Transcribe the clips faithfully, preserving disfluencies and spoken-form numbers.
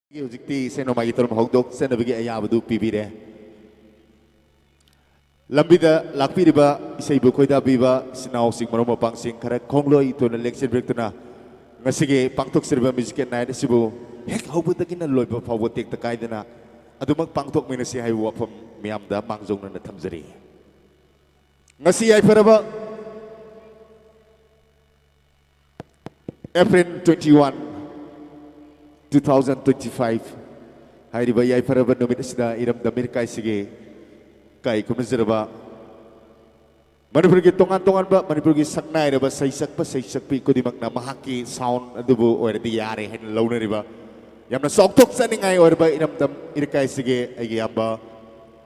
ꯍꯧꯖꯤꯛꯇꯤ ꯏꯁꯩ ꯅꯣꯡꯃꯥꯏꯒꯤ ꯊꯧꯔꯝ ꯍꯧꯗꯣꯛꯆꯅꯕꯒꯤ ꯑꯌꯥꯕꯗꯨ ꯄꯤꯕꯤꯔꯦ꯫ ꯂꯝꯕꯤꯗ ꯂꯥꯛꯄꯤꯔꯤꯕ ꯏꯁꯩꯕꯨ ꯈꯣꯏꯗꯥꯕꯤꯕ ꯏꯆꯤꯟ ꯏꯅꯥꯎꯁꯤꯡ, ꯃꯔꯨꯞ ꯃꯄꯥꯡꯁꯤꯡ, ꯈꯔ ꯈꯣꯡꯂꯣꯏ ꯊꯣꯏꯅ ꯂꯦꯡꯁꯤꯟꯕꯤꯔꯛꯇꯨꯅ ꯉꯁꯤꯒꯤ ꯄꯥꯡꯊꯣꯛꯆꯔꯤꯕ ꯃ꯭ꯌꯨꯖꯤꯀꯦꯜ ꯅꯥꯏꯠ ꯑꯁꯤꯕꯨ ꯍꯦꯛ ꯍꯧꯕꯗꯒꯤꯅ ꯂꯣꯏꯕ ꯐꯥꯎꯕ ꯇꯦꯛꯇ ꯀꯥꯏꯗꯅ ꯑꯗꯨꯃꯛ ꯄꯥꯡꯊꯣꯛꯃꯤꯟꯅꯁꯤ ꯍꯥꯏꯕ ꯋꯥꯐꯝ ꯃꯤꯌꯥꯝꯗ ꯃꯥꯡꯖꯧꯅꯅ ꯊꯝꯖꯔꯤ꯫ ꯉꯁꯤ ꯌꯥꯏꯐꯔꯕ April twenty-one, two thousand twenty-five ꯍꯥꯏꯔꯤꯕ ꯌꯥꯏꯐꯔꯕ ꯅꯨꯃꯤꯠ ꯑꯁꯤꯗ ꯏꯔꯝꯗꯝ ꯏꯔꯀꯥꯏꯁꯤꯒꯤ ꯀꯥꯏ ꯈꯨꯝꯅꯖꯔꯕ ꯃꯅꯤꯄꯨꯔꯒꯤ ꯇꯣꯉꯥꯟ ꯇꯣꯉꯥꯟꯕ ꯃꯅꯤꯄꯨꯔꯒꯤ ꯁꯛꯅꯥꯏꯔꯕ ꯁꯩꯁꯛꯄ ꯁꯩꯁꯛꯄꯤ ꯈꯨꯗꯤꯡꯃꯛꯅ ꯃꯍꯥꯛꯀꯤ ꯁꯥꯎꯟ ꯑꯗꯨꯕꯨ ꯑꯣꯏꯔꯗꯤ ꯌꯥꯔꯦ ꯍꯥꯏꯅ ꯂꯧꯅꯔꯤꯕ ꯌꯥꯝꯅ ꯆꯥꯎꯊꯣꯛꯆꯅꯤꯡꯉꯥꯏ ꯑꯣꯏꯔꯕ ꯏꯔꯝꯗꯝ ꯏꯔꯀꯥꯏꯁꯤꯒꯤ ꯑꯩꯒꯤ ꯏꯌꯥꯝꯕ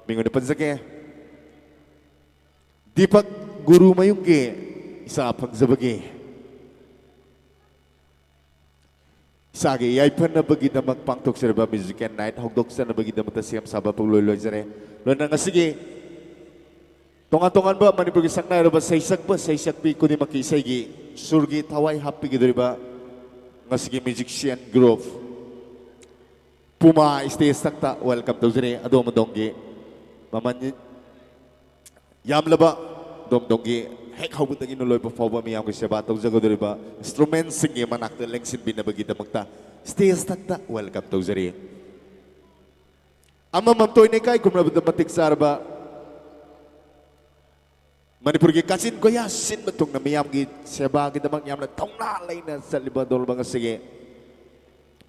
ꯃꯤꯡ ꯑꯣꯏꯅ ꯄꯟꯖꯒꯦ, ꯗꯤꯄꯛ ꯒꯨꯔꯨꯃꯌꯨꯝꯒꯤ ꯏꯆꯥ ꯐꯪꯖꯕꯒꯤ ꯏꯁꯥꯒꯤ ꯌꯥꯏꯐꯅꯕꯒꯤꯗꯃꯛ ꯄꯥꯡꯊꯣꯛꯆꯔꯤꯕ ꯃ꯭ꯌꯨꯖꯤꯀꯦꯜ ꯅꯥꯏꯠ ꯍꯧꯗꯣꯛꯆꯅꯕꯒꯤꯗꯃꯛꯇ ꯁꯦꯝ ꯁꯥꯕ ꯄꯨꯡꯂꯣꯏ ꯂꯣꯏꯖꯔꯦ꯫ ꯂꯣꯏꯅ ꯉꯁꯤꯒꯤ ꯇꯣꯉꯥꯟ ꯇꯣꯉꯥꯟꯕ ꯃꯅꯤꯄꯨꯔꯒꯤ ꯁꯛꯅꯥꯏꯔꯕ ꯁꯩꯁꯛꯄ ꯁꯩꯁꯛꯄꯤ ꯈꯨꯗꯤꯡꯃꯛꯀꯤ ꯏꯁꯩꯒꯤ ꯁꯨꯔꯒꯤ ꯊꯋꯥꯏ ꯍꯥꯞꯄꯤꯒꯗꯧꯔꯤꯕ ꯉꯁꯤꯒꯤ ꯃ꯭ꯌꯨꯖꯤꯁꯤꯌꯥꯟ ꯒ꯭ꯔꯨꯞ ꯄꯨꯃꯥ ꯁ꯭ꯇꯦꯖ ꯊꯛꯇ ꯋꯦꯜꯀꯝ ꯇꯧꯖꯔꯤ꯫ ꯑꯗꯣꯝ ꯑꯗꯣꯝꯒꯤ ꯃꯃꯜ ꯌꯥꯝꯂꯕ ꯑꯗꯣꯝ ꯑꯗꯣꯝꯒꯤ ꯍꯦꯛ ꯍꯧꯕꯗꯒꯤꯅ ꯂꯣꯏꯕ ꯐꯥꯎꯕ ꯃꯤꯌꯥꯝꯒꯤ ꯁꯦꯕꯥ ꯇꯧꯖꯒꯗꯧꯔꯤꯕ ꯏꯟꯁꯇ꯭ꯔꯨꯃꯦꯟꯁꯤꯡꯒꯤ ꯃꯅꯥꯛꯇ ꯂꯦꯡꯁꯤꯟꯕꯤꯅꯕꯒꯤꯗꯃꯛꯇ ꯁ꯭ꯇꯦꯖ ꯊꯛꯇ ꯋꯦꯜꯀꯝ ꯇꯧꯖꯔꯤ꯫ ꯑꯃꯃꯝꯇ ꯑꯣꯏꯅ ꯏꯀꯥꯏ ꯈꯨꯝꯅꯕꯗ ꯃꯇꯤꯛ ꯆꯥꯔꯕ ꯃꯅꯤꯄꯨꯔꯒꯤ ꯀꯥꯆꯤꯟ ꯀꯣꯏꯌꯥ ꯁꯤꯟꯕ ꯊꯨꯡꯅ ꯃꯤꯌꯥꯝꯒꯤ ꯁꯦꯕꯥꯒꯤꯗꯃꯛ ꯌꯥꯝꯅ ꯊꯧꯅꯥ ꯂꯩꯅ ꯆꯠꯂꯤꯕ ꯗꯣꯜꯕꯪ ꯑꯁꯤꯒꯤ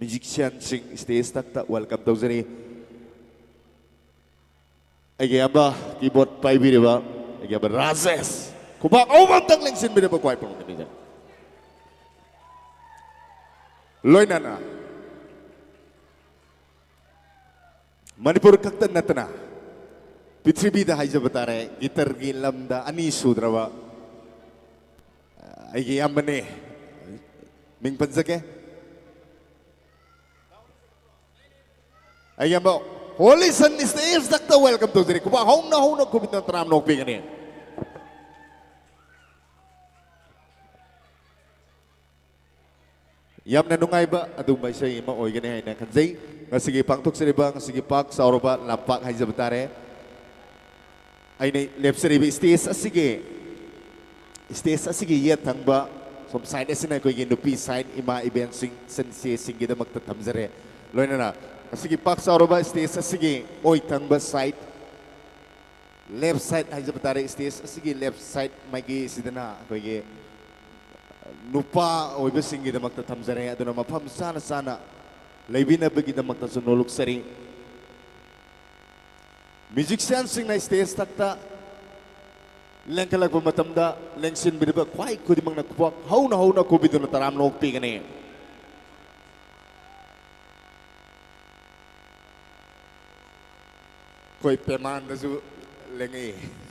ꯃ꯭ꯌꯨꯖꯤꯁꯤꯌꯥꯟꯁꯤꯡ ꯁ꯭ꯇꯦꯖ ꯊꯛꯇ ꯋꯦꯜꯀꯝ ꯇꯧꯖꯔꯤ꯫ ꯑꯩꯒꯤ ꯑꯌꯥꯝꯕ ꯀꯤꯕꯣꯔꯗ ꯄꯥꯏꯕꯤꯔꯤꯕ ꯑꯩꯒꯤ ꯑꯌꯥꯝꯕ ꯔꯥꯖꯦꯁ, ꯈꯨꯕꯥꯛ ꯑꯍꯨꯝ ꯑꯝꯇꯪ ꯂꯦꯡꯁꯤꯟꯕꯤꯔꯕ ꯈ꯭ꯋꯥꯏ ꯄꯨꯅꯤꯡ ꯅꯤꯡꯖꯪ꯫ ꯂꯣꯏꯅꯅ ꯃꯅꯤꯄꯨꯔ ꯈꯛꯇ ꯅꯠꯇꯅ ꯄ꯭ꯔꯤꯊꯤꯕꯤꯗ ꯍꯥꯏꯖꯕ ꯇꯥꯔꯦ, ꯒꯤꯇꯔꯒꯤ ꯂꯝꯗ ꯑꯅꯤ ꯁꯨꯗ꯭ꯔꯕ ꯑꯩꯒꯤ ꯏꯌꯥꯝꯕꯅꯤ, ꯃꯤꯡ ꯄꯟꯖꯒꯦ꯫ ꯑꯩꯒꯤ ꯏꯌꯥꯝꯕ ꯍꯣꯂꯤꯁꯟ ꯁ꯭ꯇꯦꯖ ꯊꯛꯇ ꯋꯦꯜꯀꯝ ꯇꯧꯖꯔꯤ꯫ ꯈꯨꯕꯥꯛ ꯍꯧꯅ ꯍꯧꯅ ꯈꯨꯕꯤꯟꯗ ꯇꯔꯥꯝꯅ ꯑꯣꯛꯄꯤꯒꯅꯤ꯫ ꯌꯥꯝꯅ ꯅꯨꯡꯉꯥꯏꯕ ꯑꯗꯨꯒꯨꯝꯕ ꯏꯁꯩ ꯑꯃ ꯑꯣꯏꯒꯅꯤ ꯍꯥꯏꯅ ꯈꯟꯖꯩ꯫ ꯉꯁꯤꯒꯤ ꯄꯥꯡꯊꯣꯛꯆꯔꯤꯕ, ꯉꯁꯤꯒꯤ ꯄꯥꯛ ꯆꯥꯎꯔꯕ ꯂꯝꯄꯥꯛ ꯍꯥꯏꯖꯕ ꯇꯥꯔꯦ꯫ ꯑꯩꯅ ꯂꯦꯞꯆꯔꯤꯕ stage ꯑꯁꯤꯒꯤ, stage ꯑꯁꯤꯒꯤ ꯌꯦꯠ ꯊꯪꯕ ꯁꯣꯝ side ꯑꯁꯤꯅ ꯑꯩꯈꯣꯏꯒꯤ ꯅꯨꯄꯤ side, ꯏꯃꯥ ꯏꯕꯦꯟꯁꯤꯡ, ꯏꯆꯟ ꯏꯆꯦꯁꯤꯡꯒꯤꯗꯃꯛꯇ ꯊꯝꯖꯔꯦ꯫ ꯂꯣꯏꯅꯅ ꯉꯁꯤꯒꯤ ꯄꯥꯛ ꯆꯥꯎꯔꯕ stage ꯑꯁꯤꯒꯤ ꯑꯣꯏ ꯊꯪꯕ side, left side ꯍꯥꯏꯖꯕ ꯇꯥꯔꯦ, stage ꯑꯁꯤꯒꯤ left side ꯃꯥꯏꯀꯩꯁꯤꯗꯅ ꯑꯩꯈꯣꯏꯒꯤ ꯅꯨꯄꯥ ꯑꯣꯏꯕꯁꯤꯡꯒꯤꯗꯃꯛꯇ ꯊꯝꯖꯔꯦ꯫ ꯑꯗꯨꯅ ꯃꯐꯝ ꯆꯥꯅ ꯆꯥꯅ ꯂꯩꯕꯤꯅꯕꯒꯤꯗꯃꯛꯇꯁꯨ ꯅꯣꯂꯨꯛꯆꯔꯤ꯫ Musicianꯁꯤꯡꯅ stage ꯊꯛꯇ ꯂꯦꯡꯈꯠꯂꯛꯄ ꯃꯇꯝꯗ ꯂꯦꯡꯁꯤꯟꯕꯤꯔꯤꯕ ꯈ꯭ꯋꯥꯏ ꯈꯨꯗꯤꯡꯃꯛꯅ ꯈꯨꯕꯥꯛ ꯍꯧꯅ ꯍꯧꯅ ꯈꯨꯕꯤꯗꯨꯅ ꯇꯔꯥꯝꯅ ꯑꯣꯛꯄꯤꯒꯅꯤ꯫ ꯑꯩꯈꯣꯏ ꯄꯦꯃꯥꯟꯗꯁꯨ ꯂꯦꯡꯉꯛꯏ꯫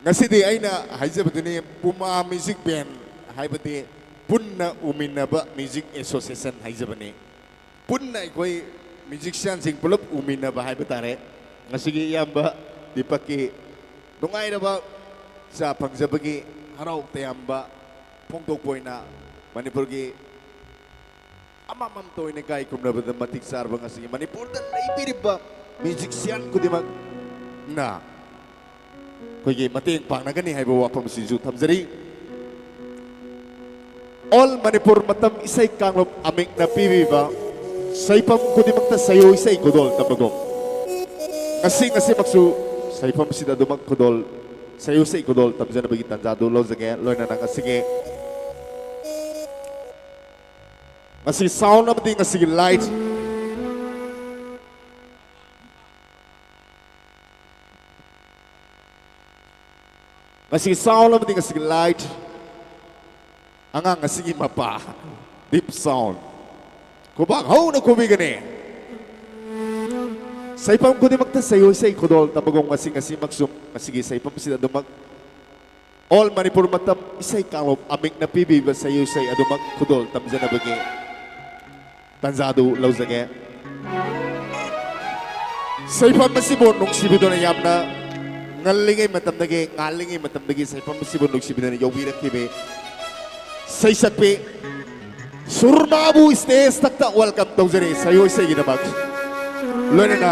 ꯉꯁꯤꯗꯤ ꯑꯩꯅ ꯍꯥꯏꯖꯕꯗꯨꯅꯤ, ꯄꯨꯃꯥ Music Band ꯍꯥꯏꯕꯗꯤ ꯄꯨꯟꯅ ꯎꯃꯤꯟꯅꯕ music association ꯍꯥꯏꯖꯕꯅꯤ꯫ ꯄꯨꯟꯅ ꯑꯩꯈꯣꯏ musicianꯁꯤꯡ ꯄꯨꯂꯞ ꯎꯃꯤꯟꯅꯕ ꯍꯥꯏꯕ ꯇꯥꯔꯦ꯫ ꯉꯁꯤꯒꯤ ꯏꯌꯥꯝꯕ ꯗꯤꯄꯛꯀꯤ ꯅꯨꯡꯉꯥꯏꯔꯕ ꯏꯆꯥ ꯐꯪꯖꯕꯒꯤ ꯍꯔꯥꯎ ꯇꯌꯥꯝꯕ ꯐꯣꯡꯗꯣꯛꯄ ꯑꯣꯏꯅ ꯃꯅꯤꯄꯨꯔꯒꯤ ꯑꯃꯃꯝꯇ ꯑꯣꯏꯅ ꯏꯀꯥꯏ ꯈꯨꯝꯅꯕꯗ ꯃꯇꯤꯛ ꯆꯥꯔꯕ ꯉꯁꯤꯒꯤ ꯃꯅꯤꯄꯨꯔꯗ ꯂꯩꯕꯤꯔꯤꯕ musician ꯈꯨꯗꯤꯡꯃꯛꯅ ꯑꯩꯈꯣꯏꯒꯤ ꯃꯇꯦꯡ ꯄꯥꯡꯅꯒꯅꯤ ꯍꯥꯏꯕ ꯋꯥꯐꯝꯁꯤꯁꯨ ꯊꯝꯖꯔꯤ꯫ All ꯃꯅꯤꯄꯨꯔ ꯃꯇꯝ ꯏꯁꯩ ꯀꯥꯡꯂꯨꯞ ꯑꯃꯤꯛꯅ ꯄꯤꯕꯤꯕ ꯁꯩꯐꯝ ꯈꯨꯗꯤꯡꯃꯛꯇ ꯁꯌꯣ ꯏꯁꯩ ꯈꯨꯗꯣꯜ ꯇꯝꯕꯒꯨꯝ, ꯉꯁꯤ ꯉꯁꯤꯃꯛꯁꯨ ꯁꯩꯐꯝꯁꯤꯗ ꯑꯗꯨꯃꯛ ꯈꯨꯗꯣꯜ, ꯁꯌꯣ ꯏꯁꯩ ꯈꯨꯗꯣꯜ ꯇꯝꯖꯅꯕꯒꯤ ꯇꯥꯟꯖꯥꯗꯨ ꯂꯧꯖꯒꯦ꯫ ꯂꯣꯏꯅꯅ ꯉꯁꯤꯒꯤ, ꯉꯁꯤꯒꯤ sound ꯑꯃꯗꯤ ꯉꯁꯤꯒꯤ light, ꯉꯁꯤꯒꯤ sound ꯑꯃꯗꯤ ꯉꯁꯤꯒꯤ light, ꯑꯉꯥꯡ ꯑꯁꯤꯒꯤ ꯃꯄꯥ, deep sound, ꯈꯨꯕꯥꯛ ꯍꯧꯅ ꯈꯨꯕꯤꯒꯅꯤ꯫ ꯁꯩꯐꯝ ꯈꯨꯗꯤꯡꯃꯛꯇ ꯁꯌꯣ ꯏꯁꯩ ꯈꯨꯗꯣꯜ ꯇꯝꯕꯒꯨꯝ, ꯉꯁꯤ ꯉꯁꯤꯃꯛꯁꯨ ꯉꯁꯤꯒꯤ ꯁꯩꯐꯝꯁꯤꯗ ꯑꯗꯨꯃꯛ All ꯃꯅꯤꯄꯨꯔ ꯃꯇꯝ ꯏꯁꯩ ꯀꯥꯡꯂꯨꯞ ꯑꯃꯤꯛꯅ ꯄꯤꯕꯤꯕ ꯁꯌꯣ ꯏꯁꯩ ꯑꯗꯨꯃꯛ ꯈꯨꯗꯣꯜ ꯇꯝꯖꯅꯕꯒꯤ ꯇꯥꯟꯖꯥꯗꯨ ꯂꯧꯖꯒꯦ꯫ ꯁꯩꯐꯝ ꯑꯁꯤꯕꯨ ꯅꯨꯡꯁꯤꯕꯤꯗꯨꯅ ꯌꯥꯝꯅ ꯉꯜꯂꯤꯉꯩ ꯃꯇꯝꯗꯒꯤ, ꯉꯥꯜꯂꯤꯉꯩ ꯃꯇꯝꯗꯒꯤ ꯁꯩꯐꯝ ꯑꯁꯤꯕꯨ ꯅꯨꯡꯁꯤꯕꯤꯗꯨꯅ ꯌꯧꯕꯤꯔꯛꯈꯤꯕ ꯁꯩꯁꯛꯄꯤ ꯁꯨꯔꯃꯥꯕꯨ stage ꯊꯛꯇ welcome ꯇꯧꯖꯔꯤ, ꯁꯩꯑꯣꯏ ꯏꯁꯩꯒꯤꯗꯃꯛ꯫ ꯂꯣꯏꯅꯅ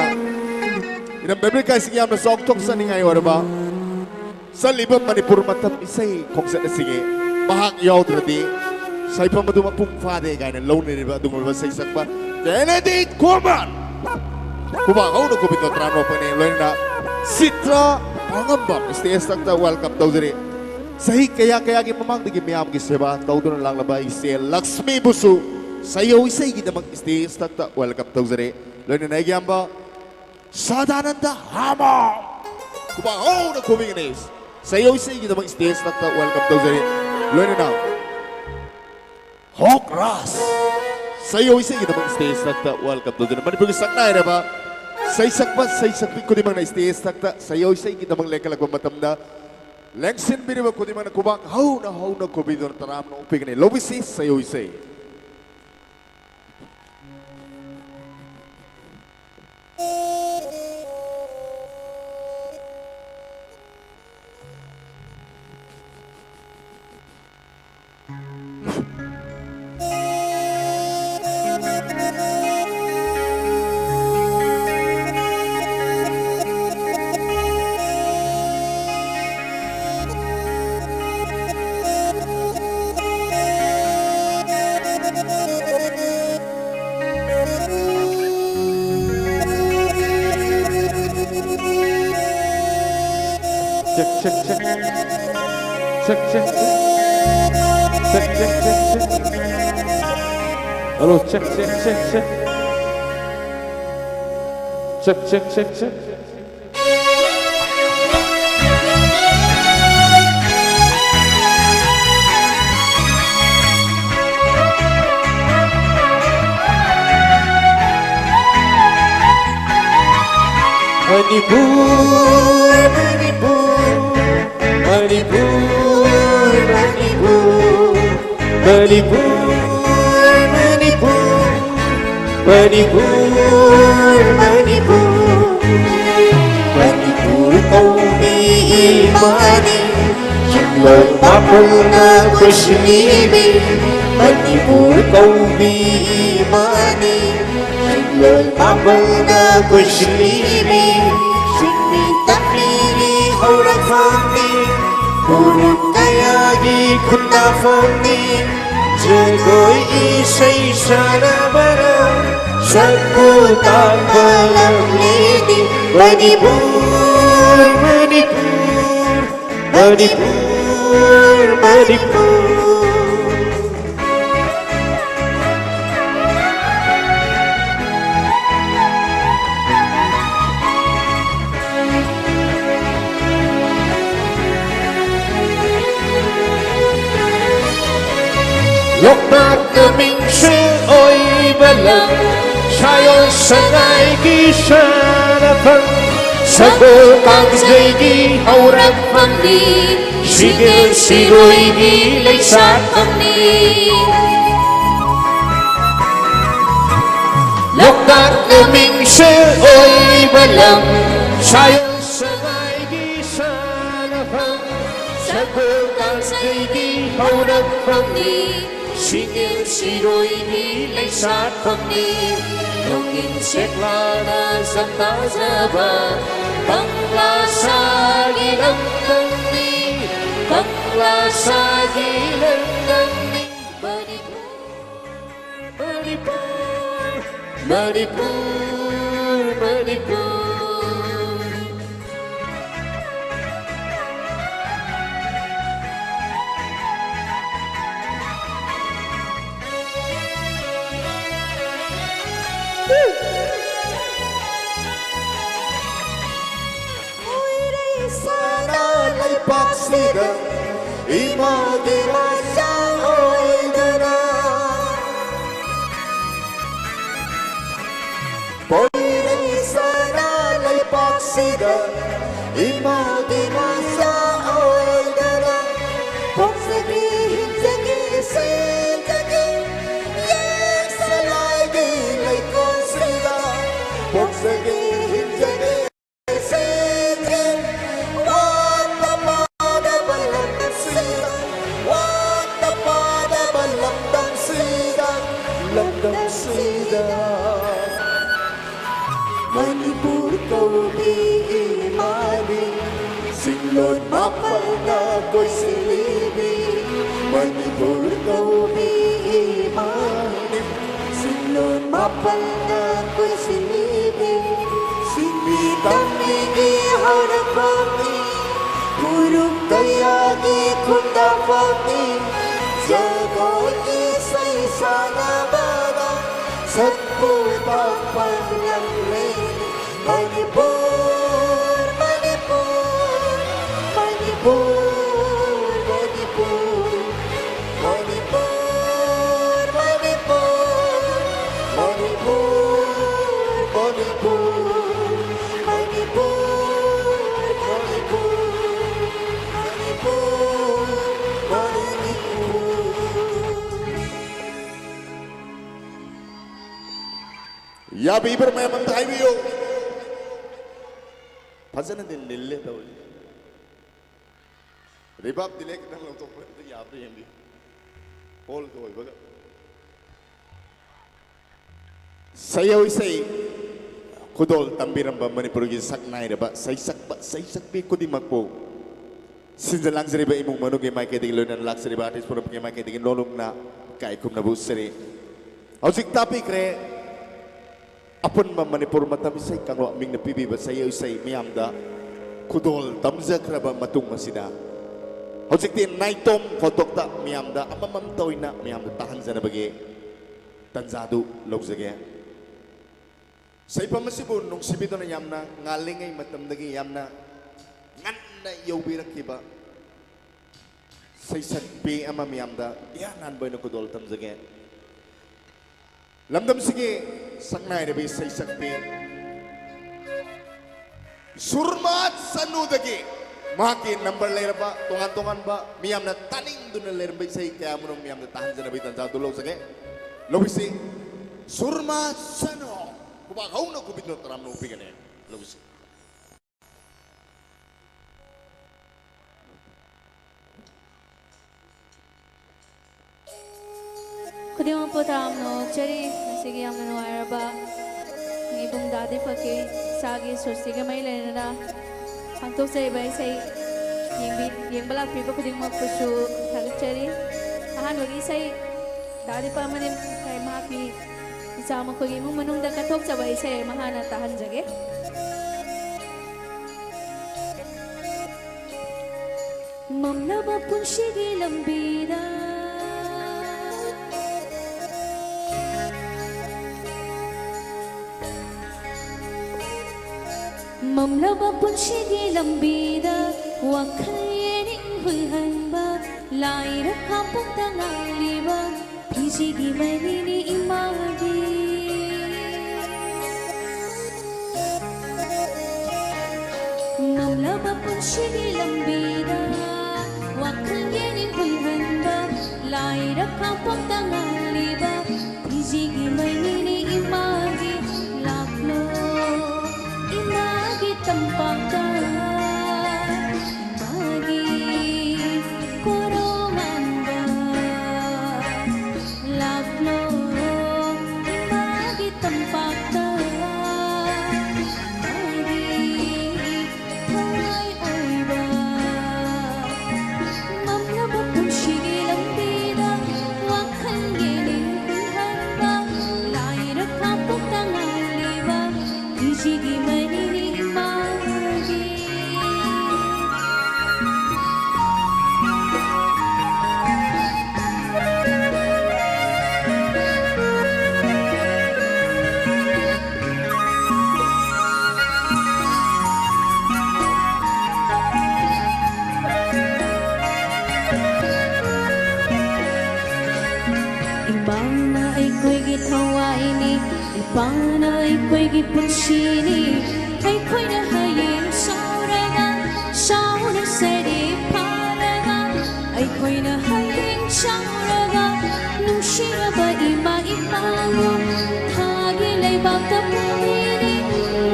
ꯏꯅꯝ ꯕꯦꯕꯤꯀꯥ ꯏꯁꯤꯡ ꯌꯥꯝꯅ ꯆꯥꯎꯊꯣꯛꯆꯅꯤꯡꯉꯥꯏ ꯑꯣꯏꯔꯕ ꯆꯠꯂꯤꯕ ꯃꯅꯤꯄꯨꯔ ꯃꯇꯝ ꯏꯁꯩ ꯈꯣꯡꯆꯠ ꯑꯁꯤꯒꯤ ꯃꯍꯥꯛ ꯌꯥꯎꯗ꯭ꯔꯗꯤ ꯁꯩꯐꯝ ꯑꯗꯨ ꯃꯄꯨꯡ ꯐꯥꯗꯦ ꯀꯥꯏꯅ ꯂꯧꯅꯔꯤꯕ ꯑꯗꯨꯒꯨꯝꯂꯕ ꯁꯩꯁꯛꯄ ꯀꯦꯅꯦꯗꯤ ꯀꯣꯃꯟ꯫ ꯈꯨꯕꯥꯛ ꯍꯧꯅ ꯈꯨꯕꯤꯗꯣ ꯇꯔꯥꯝꯅ ꯑꯣꯛꯄꯅꯤ꯫ ꯂꯣꯏꯅꯅ ꯆꯤꯇ꯭ꯔ ꯄꯥꯉꯝꯕꯝ stage ꯊꯛꯇ welcome ꯇꯧꯖꯔꯤ꯫ ꯆꯍꯤ ꯀꯌꯥ ꯀꯌꯥꯒꯤ ꯃꯃꯥꯡꯗꯒꯤ ꯃꯤꯌꯥꯝꯒꯤ ꯁꯦꯕꯥ ꯇꯧꯗꯨꯅ ꯂꯥꯛꯂꯕ ꯏꯆꯦ ꯂꯛꯁꯃꯤꯕꯨꯁꯨ ꯁꯩꯑꯣꯏ ꯏꯁꯩꯒꯤꯗꯃꯛ stage ꯊꯛꯇ welcome ꯇꯧꯖꯔꯤ꯫ ꯂꯣꯏꯅꯅ ꯑꯩꯒꯤ ꯏꯌꯥꯝꯕ ꯁꯗꯥꯅꯟꯗ ꯍꯥꯃ꯫ ꯈꯨꯕꯥꯛ ꯍꯧꯅ ꯈꯨꯕꯤꯒꯅꯤ꯫ ꯁꯩꯑꯣꯏ ꯏꯁꯩꯒꯤꯗꯃꯛ stage ꯊꯛꯇ welcome ꯇꯧꯖꯔꯤ꯫ ꯂꯣꯏꯅꯅ ꯍꯣꯛ ꯔꯥꯁ꯫ ꯁꯩꯑꯣꯏ ꯏꯁꯩꯒꯤꯗꯃꯛ stage ꯊꯛꯇ welcome ꯇꯧꯖꯔꯤ꯫ ꯃꯅꯤꯄꯨꯔꯒꯤ ꯁꯛꯅꯥꯏꯔꯕ ꯁꯩꯁꯛꯄ ꯁꯩꯁꯛꯄꯤ ꯈꯨꯗꯤꯡꯃꯛꯅ stage ꯊꯛꯇ ꯁꯩꯑꯣꯏ ꯏꯁꯩꯒꯤꯗꯃꯛ ꯂꯦꯡꯈꯠꯂꯛꯄ ꯃꯇꯝꯗ ꯂꯦꯡꯁꯤꯟꯕꯤꯔꯤꯕ ꯈꯨꯗꯤꯡꯃꯛꯅ ꯈꯨꯕꯥꯛ ꯍꯧꯅ ꯍꯧꯅ ꯈꯨꯕꯤꯗꯨꯅ ꯇꯔꯥꯝꯅ ꯑꯣꯛꯄꯤꯒꯅꯤ꯫ ꯂꯧꯕꯤꯁꯤ ꯁꯩꯑꯣꯏ ꯏꯁꯩ꯫ Check, check, check. Check, check, check. Check, check, check, check. Hello, check, check, check, check. Check, check, check, check. Manipur, Manipur, Manipur, Manipur, Manipur, Manipur, Manipur, Manipur, Manipur, Manipur, ꯃꯥꯄꯜꯅ ꯀꯣꯏꯁꯤꯜꯂꯤꯕꯤ Manipur ꯀꯧꯕꯤ ꯏꯃꯥꯅꯤ꯫ ꯂꯣꯜ ꯃꯥꯄꯜꯅ ꯀꯣꯏꯁꯤꯜꯂꯤꯕꯤ ꯁꯤꯟꯃꯤ ꯇꯝꯃꯤꯒꯤ ꯍꯧꯔꯛꯐꯝꯅꯤ꯫ ꯐꯨꯔꯨꯞ ꯀꯌꯥꯒꯤ ꯈꯨꯟꯗꯥꯐꯝꯅꯤ꯫ ꯖꯒꯣꯏ ꯏꯁꯩ ꯁꯥꯟꯅꯕꯅ ꯁꯛꯄꯨ ꯇꯥꯛꯄ ꯂꯝꯂꯦꯟꯅꯤ ꯃꯅꯤꯄꯨꯔ, ꯃꯅꯤꯄꯨꯔ꯫ ꯃꯅꯤꯄꯨꯔ, ꯃꯅꯤꯄꯨꯔ꯫ ꯂꯣꯛꯇꯥꯛꯅ ꯃꯤꯡꯁꯦꯜ ꯑꯣꯏꯕ ꯂꯝ, ꯁꯥꯌꯣꯟ ꯁꯉꯥꯏꯒꯤ ꯁꯥꯟꯅꯐꯝ, ꯁꯒꯣꯜ ꯀꯥꯡꯖꯩꯒꯤ ꯍꯧꯔꯛꯐꯝꯅꯤ, ꯁꯤꯒꯦꯜ ꯁꯤꯔꯣꯏꯒꯤ ꯂꯩꯁꯥꯠꯐꯝꯅꯤ꯫ ꯂꯣꯛꯇꯥꯛꯅ ꯃꯤꯡꯁꯦꯜ ꯑꯣꯏꯕ ꯂꯝ, ꯁꯥꯌꯣꯟ ꯁꯉꯥꯏꯒꯤ ꯁꯥꯟꯅꯐꯝ, ꯁꯒꯣꯜ ꯀꯥꯡꯖꯩꯒꯤ ꯍꯧꯔꯛꯐꯝꯅꯤ, ꯁꯤꯒꯦꯜ ꯁꯤꯔꯣꯏꯒꯤ ꯂꯩꯁꯥꯠꯐꯝꯅꯤ꯫ ꯅꯣꯡꯏꯟ ꯁꯦꯛꯂꯥꯅ ꯁꯛꯇꯥꯖꯕ ꯀꯪꯂꯥ ꯁꯥꯒꯤ ꯂꯝꯗꯝꯅꯤ, ꯀꯪꯂꯥ ꯁꯥꯒꯤ ꯂꯝꯗꯝꯅꯤ ꯃꯅꯤꯄꯨꯔ, ꯃꯅꯤꯄꯨꯔ, ꯃꯅꯤꯄꯨꯔ, ꯃꯅꯤꯄꯨꯔ꯫ ꯈꯣꯏꯔꯩ ꯁꯥꯅ ꯂꯩꯄꯥꯛꯁꯤꯗ ꯏꯃꯥꯒꯤ ꯃꯆꯥ ꯑꯣꯏꯗꯨꯅ, ꯈꯣꯏꯔꯩ ꯁꯥꯅ ꯂꯩꯄꯥꯛꯁꯤꯗ ꯏꯃꯥꯒꯤ ꯃꯆꯥ ꯑꯣꯏꯗꯨꯅ ꯄꯣꯛꯆꯒꯦ, ꯍꯤꯡꯖꯒꯦ, ꯁꯤꯖꯒꯦ, ꯌꯦꯛꯁꯂꯥꯏꯒꯤ ꯂꯩꯀꯣꯜꯁꯤꯗ ꯄꯣꯛꯆꯒꯦ, ꯍꯤꯡꯖꯒꯦ, ꯁꯤꯖꯒꯦ, ꯋꯥꯠꯇ ꯄꯥꯗꯕ ꯂꯝꯗꯝ ꯂꯣꯟ ꯃꯥꯄꯜꯅ ꯀꯣꯏꯁꯤꯜꯂꯤꯕꯤ ꯃꯅꯤꯄꯨꯔ ꯀꯧꯕꯤ ꯏꯃꯥꯅꯤ꯫ ꯁꯤꯡꯂꯣꯟ ꯃꯥꯄꯜꯅ ꯀꯣꯏꯁꯤꯜꯂꯤꯕꯤ ꯁꯤꯟꯃꯤ ꯇꯝꯃꯤꯒꯤ ꯍꯧꯔꯛꯐꯝꯅꯤ꯫ ꯐꯨꯔꯨꯞ ꯀꯌꯥꯒꯤ ꯈꯨꯟꯗꯥꯐꯝꯅꯤ꯫ ꯖꯒꯣꯏ ꯏꯁꯩ ꯁꯥꯟꯅꯕꯗ ꯁꯛꯄꯨ ꯇꯥꯛꯄ ꯂꯝꯂꯦꯟ ꯃꯅꯤꯄꯨꯔ, ꯃꯅꯤꯄꯨꯔ, ꯃꯅꯤꯄꯨꯔ, ꯃꯅꯤꯄꯨꯔ, ꯃꯅꯤꯄꯨꯔ, ꯃꯅꯤꯄꯨꯔ, ꯃꯅꯤꯄꯨꯔ, ꯃꯅꯤꯄꯨꯔ, ꯃꯅꯤꯄꯨꯔ, ꯃꯅꯤꯄꯨꯔ꯫ ꯌꯥꯕꯤꯕ꯭ꯔꯥ ꯃꯌꯥꯝ ꯑꯝꯇ ꯍꯥꯏꯕꯤꯌꯨ꯫ ꯐꯖꯅꯗꯤ ꯅꯤꯜꯂꯦ ꯇꯧꯔꯤ꯫ ꯔꯤꯚꯥꯕ ꯗꯤꯂꯦ ꯈꯤꯇꯪ ꯂꯧꯊꯣꯛꯄ ꯑꯝꯇ ꯌꯥꯕ꯭ꯔꯥ ꯌꯦꯡꯕꯤꯌꯨ꯫ ꯍꯣꯜꯒ ꯑꯣꯏꯕꯒ꯫ ꯁꯩꯌꯧ ꯏꯁꯩ ꯈꯨꯗꯣꯜ ꯇꯝꯕꯤꯔꯝꯕ ꯃꯅꯤꯄꯨꯔꯒꯤ ꯁꯛꯅꯥꯏꯔꯕ ꯁꯩꯁꯛꯄ ꯁꯩꯁꯛꯄꯤ ꯈꯨꯗꯤꯡꯃꯛꯄꯨ ꯁꯤꯟꯖ ꯂꯥꯡꯖꯔꯤꯕ ꯏꯃꯨꯡ ꯃꯅꯨꯡꯒꯤ ꯃꯥꯏꯀꯩꯗꯒꯤ ꯂꯣꯏꯅꯅ ꯂꯥꯛꯆꯔꯤꯕ ꯑꯥꯔꯇꯤꯁ ꯐꯣꯔꯝꯒꯤ ꯃꯥꯏꯀꯩꯗꯒꯤ ꯅꯣꯂꯨꯛꯅ ꯏꯀꯥꯏ ꯈꯨꯝꯅꯕ ꯎꯠꯆꯔꯤ꯫ ꯍꯧꯖꯤꯛ ꯇꯥꯕꯤꯈ꯭ꯔꯦ꯫ ꯑꯄꯨꯟꯕ ꯃꯅꯤꯄꯨꯔ ꯃꯇꯝ ꯏꯁꯩ ꯀꯥꯡꯂꯨꯞ ꯃꯤꯡꯅ ꯄꯤꯕꯤꯕ ꯁꯩꯌꯧ ꯏꯁꯩ ꯃꯤꯌꯥꯝꯗ ꯈꯨꯗꯣꯜ ꯇꯝꯖꯈ꯭ꯔꯕ ꯃꯇꯨꯡ ꯑꯁꯤꯗ ꯍꯧꯖꯤꯛꯇꯤ ꯅꯥꯏꯇꯣꯝ ꯈꯣꯠꯇꯣꯛꯇ ꯃꯤꯌꯥꯝꯗ ꯑꯃꯃꯝꯇ ꯑꯣꯏꯅ ꯃꯤꯌꯥꯝꯗ ꯇꯥꯍꯟꯖꯅꯕꯒꯤ ꯇꯟꯖꯥꯗꯨ ꯂꯧꯖꯒꯦ꯫ ꯁꯩꯐꯝ ꯑꯁꯤꯕꯨ ꯅꯨꯡꯁꯤꯕꯤꯗꯨꯅ ꯌꯥꯝꯅ ꯉꯥꯜꯂꯤꯉꯩ ꯃꯇꯝꯗꯒꯤ ꯌꯥꯝꯅ ꯉꯟꯅ ꯌꯧꯕꯤꯔꯛꯈꯤꯕ ꯁꯩꯁꯛꯄꯤ ꯑꯃ ꯃꯤꯌꯥꯝꯗ ꯏꯍꯥꯟ ꯍꯥꯟꯕ ꯑꯣꯏꯅ ꯈꯨꯗꯣꯜ ꯇꯝꯖꯒꯦ꯫ ꯂꯝꯗꯝꯁꯤꯒꯤ ꯁꯛꯅꯥꯏꯔꯕꯤ ꯁꯩꯁꯛꯄꯤ ꯁꯨꯔꯃꯥ ꯆꯅꯨꯗꯒꯤ ꯃꯍꯥꯛꯀꯤ ꯅꯝꯕꯔ ꯂꯩꯔꯕ ꯇꯣꯉꯥꯟ ꯇꯣꯉꯥꯟꯕ ꯃꯤꯌꯥꯝꯅ ꯇꯥꯅꯤꯡꯗꯨꯅ ꯂꯩꯔꯝꯕ ꯏꯁꯩ ꯀꯌꯥ ꯑꯃꯔꯣꯝ ꯃꯤꯌꯥꯝꯅ ꯇꯥꯍꯟꯖꯅꯕꯒꯤ ꯇꯥꯟꯖꯥꯗꯨ ꯂꯧꯖꯒꯦ꯫ ꯂꯧꯕꯤꯁꯤ ꯁꯨꯔꯃꯥ ꯆꯅꯨ꯫ ꯈꯨꯕꯥꯛ ꯍꯧꯅ ꯈꯨꯕꯤꯗꯨꯅ ꯇꯔꯥꯝꯅ ꯑꯣꯛꯄꯤꯒꯅꯤ꯫ ꯂꯧꯕꯤꯁꯤ꯫ ꯈꯨꯗꯤꯡꯃꯛꯄꯨ ꯇꯔꯥꯝꯅ ꯑꯣꯛꯆꯔꯤ꯫ ꯉꯁꯤꯒꯤ ꯌꯥꯝꯅ ꯅꯨꯡꯉꯥꯏꯔꯕ ꯏꯕꯨꯡ ꯗꯥꯗꯤ ꯐꯀꯤꯔ ꯏꯁꯥꯒꯤ ꯁꯨꯔꯁꯤꯒ ꯃꯔꯤ ꯂꯩꯅꯅ ꯄꯥꯡꯊꯣꯛꯆꯔꯤꯕ ꯏꯁꯩ ꯌꯦꯡꯕꯤ-, ꯌꯦꯡꯕ ꯂꯥꯛꯄꯤꯕ ꯈꯨꯗꯤꯡꯃꯛꯄꯨꯁꯨ ꯊꯥꯒꯠꯆꯔꯤ꯫ ꯑꯍꯥꯟꯕꯒꯤ ꯏꯁꯩ ꯗꯥ ꯗꯤꯄꯛ ꯑꯃꯗꯤ ꯃꯈꯣꯏ ꯃꯍꯥꯛꯀꯤ ꯏꯆꯥ ꯃꯈꯣꯏꯒꯤ ꯏꯃꯨꯡ ꯃꯅꯨꯡꯗ ꯀꯠꯊꯣꯛꯆꯕ ꯏꯁꯩ ꯑꯃ ꯍꯥꯟꯅ ꯇꯥꯍꯟꯖꯒꯦ꯫ ꯃꯝꯂꯕ ꯄꯨꯟꯁꯤꯒꯤ ꯂꯝꯕꯤꯗ ꯃꯝꯂꯕ ꯄꯨꯟꯁꯤꯒꯤ ꯂꯝꯕꯤꯗ ꯋꯥꯈꯜ ꯌꯦꯅꯤꯡ ꯍꯨꯜꯍꯟꯕ ꯂꯥꯏꯔ ꯈꯥꯄꯣꯛꯇ ꯉꯥꯜꯂꯤꯕ ꯐꯤꯖꯤꯒꯤ ꯃꯩꯅꯤꯅꯤ ꯏꯃꯥꯒꯤ꯫ ꯃꯝꯂꯕ ꯄꯨꯟꯁꯤꯒꯤ ꯂꯝꯕꯤꯗ ꯋꯥꯈꯜ ꯌꯦꯅꯤꯡ ꯍꯨꯜꯍꯟꯕ ꯂꯥꯏꯔ ꯈꯥꯄꯣꯛꯇ ꯉꯥꯜꯂꯤꯕ ꯐꯤꯖꯤꯒꯤ ꯃꯩꯅꯤꯅꯤ ꯏꯃꯥꯒꯤ꯫ ꯂꯥꯛꯂꯣ ꯏꯃꯥꯒꯤ ꯇꯝꯄꯥꯛꯇ ꯏꯃꯥꯒꯤ ꯀꯣꯔꯣꯃꯥꯟꯕ꯫ ꯂꯥꯛꯂꯣ ꯏꯃꯥꯒꯤ ꯇꯝꯄꯥꯛꯇ ꯏꯃꯥꯒꯤ ꯊꯋꯥꯏ ꯑꯣꯏꯕ꯫ ꯃꯝꯂꯕ ꯄꯨꯟꯁꯤꯒꯤ ꯂꯝꯕꯤꯗ ꯋꯥꯈꯜ ꯌꯦꯅꯤꯡ ꯍꯨꯜꯍꯟꯕ ꯂꯥꯏꯔ ꯈꯥꯄꯣꯛꯇ ꯉꯥꯜꯂꯤꯕ ꯐꯤꯖꯤꯒꯤ ꯃꯩꯅꯤꯅꯤ ꯏꯃꯥꯒꯤ꯫ ꯏꯃꯥꯅ ꯑꯩꯈꯣꯏꯒꯤ ꯊꯋꯥꯏꯅꯤ, ꯏꯄꯥꯅ ꯑꯩꯈꯣꯏꯒꯤ ꯄꯨꯟꯁꯤꯅꯤ꯫ ꯑꯩꯈꯣꯏꯅ ꯍꯌꯦꯡ ꯁꯥꯎꯔꯒ, ꯁꯥꯎꯅ ꯁꯔꯦ ꯐꯥꯔꯒ, ꯑꯩꯈꯣꯏꯅ ꯍꯌꯦꯡ ꯁꯥꯎꯔꯒ, ꯅꯨꯡꯁꯤꯔꯕ ꯏꯃꯥ ꯏꯄꯥꯕꯨ ꯊꯥꯒꯤ ꯂꯩꯕꯥꯛꯇ ꯄꯨꯕꯤꯔꯤ꯫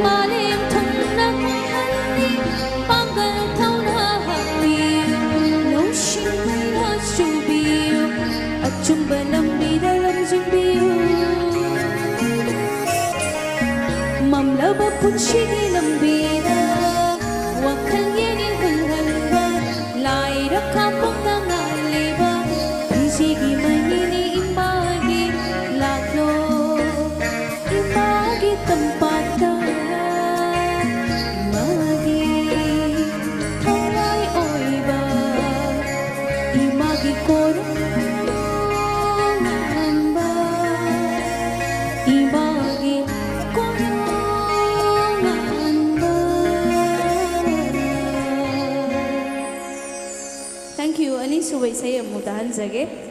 ꯃꯥꯂꯦꯝ ꯊꯨꯡꯅ ꯀꯣꯏꯍꯜꯂꯤ, ꯄꯥꯡꯒꯜ ꯊꯧꯅ ꯍꯥꯞꯄꯤꯌꯨ, ꯂꯧꯁꯤꯡ ꯃꯩꯔꯥ ꯆꯨꯕꯤꯌꯨ, ꯑꯆꯨꯝꯕ ꯂꯝꯕꯤꯗ ꯂꯝꯖꯤꯡꯕꯤꯌꯨ꯫ ꯃꯝꯂꯕ ꯄꯨꯟꯁꯤꯒꯤ ꯂꯝꯕꯤꯗ ꯋꯥꯈꯜ ꯌꯦꯅꯤꯡ ꯍꯨꯜꯍꯟꯕ ꯇꯧꯖꯒꯦ꯫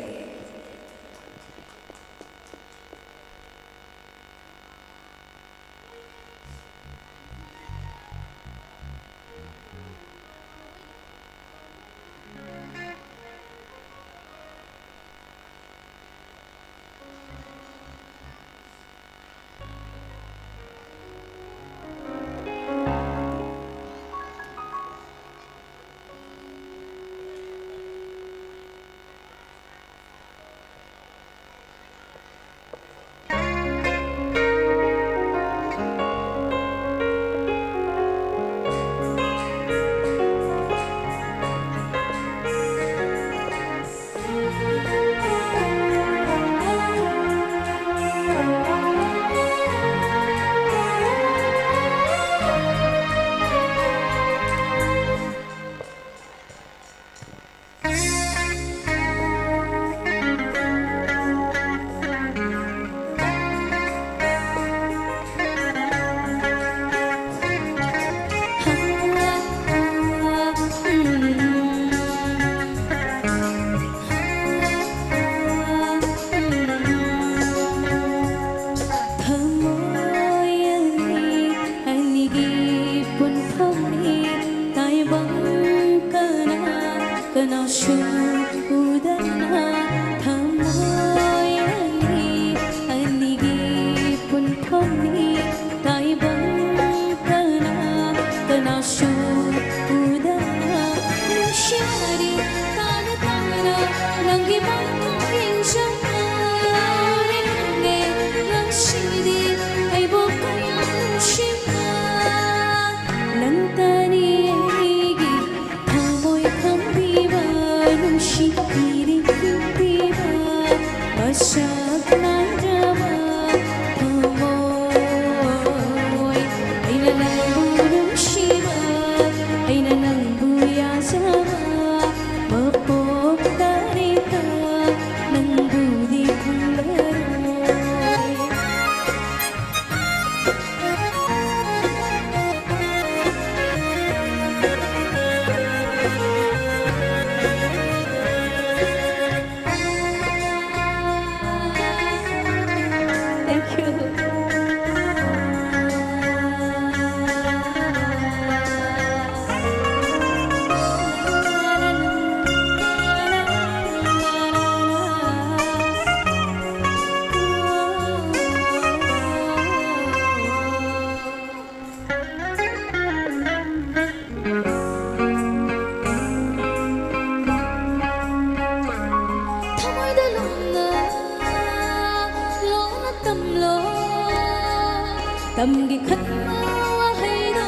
ꯇꯝꯒꯦ ꯈꯟꯕ ꯋꯥꯍꯩꯗꯣ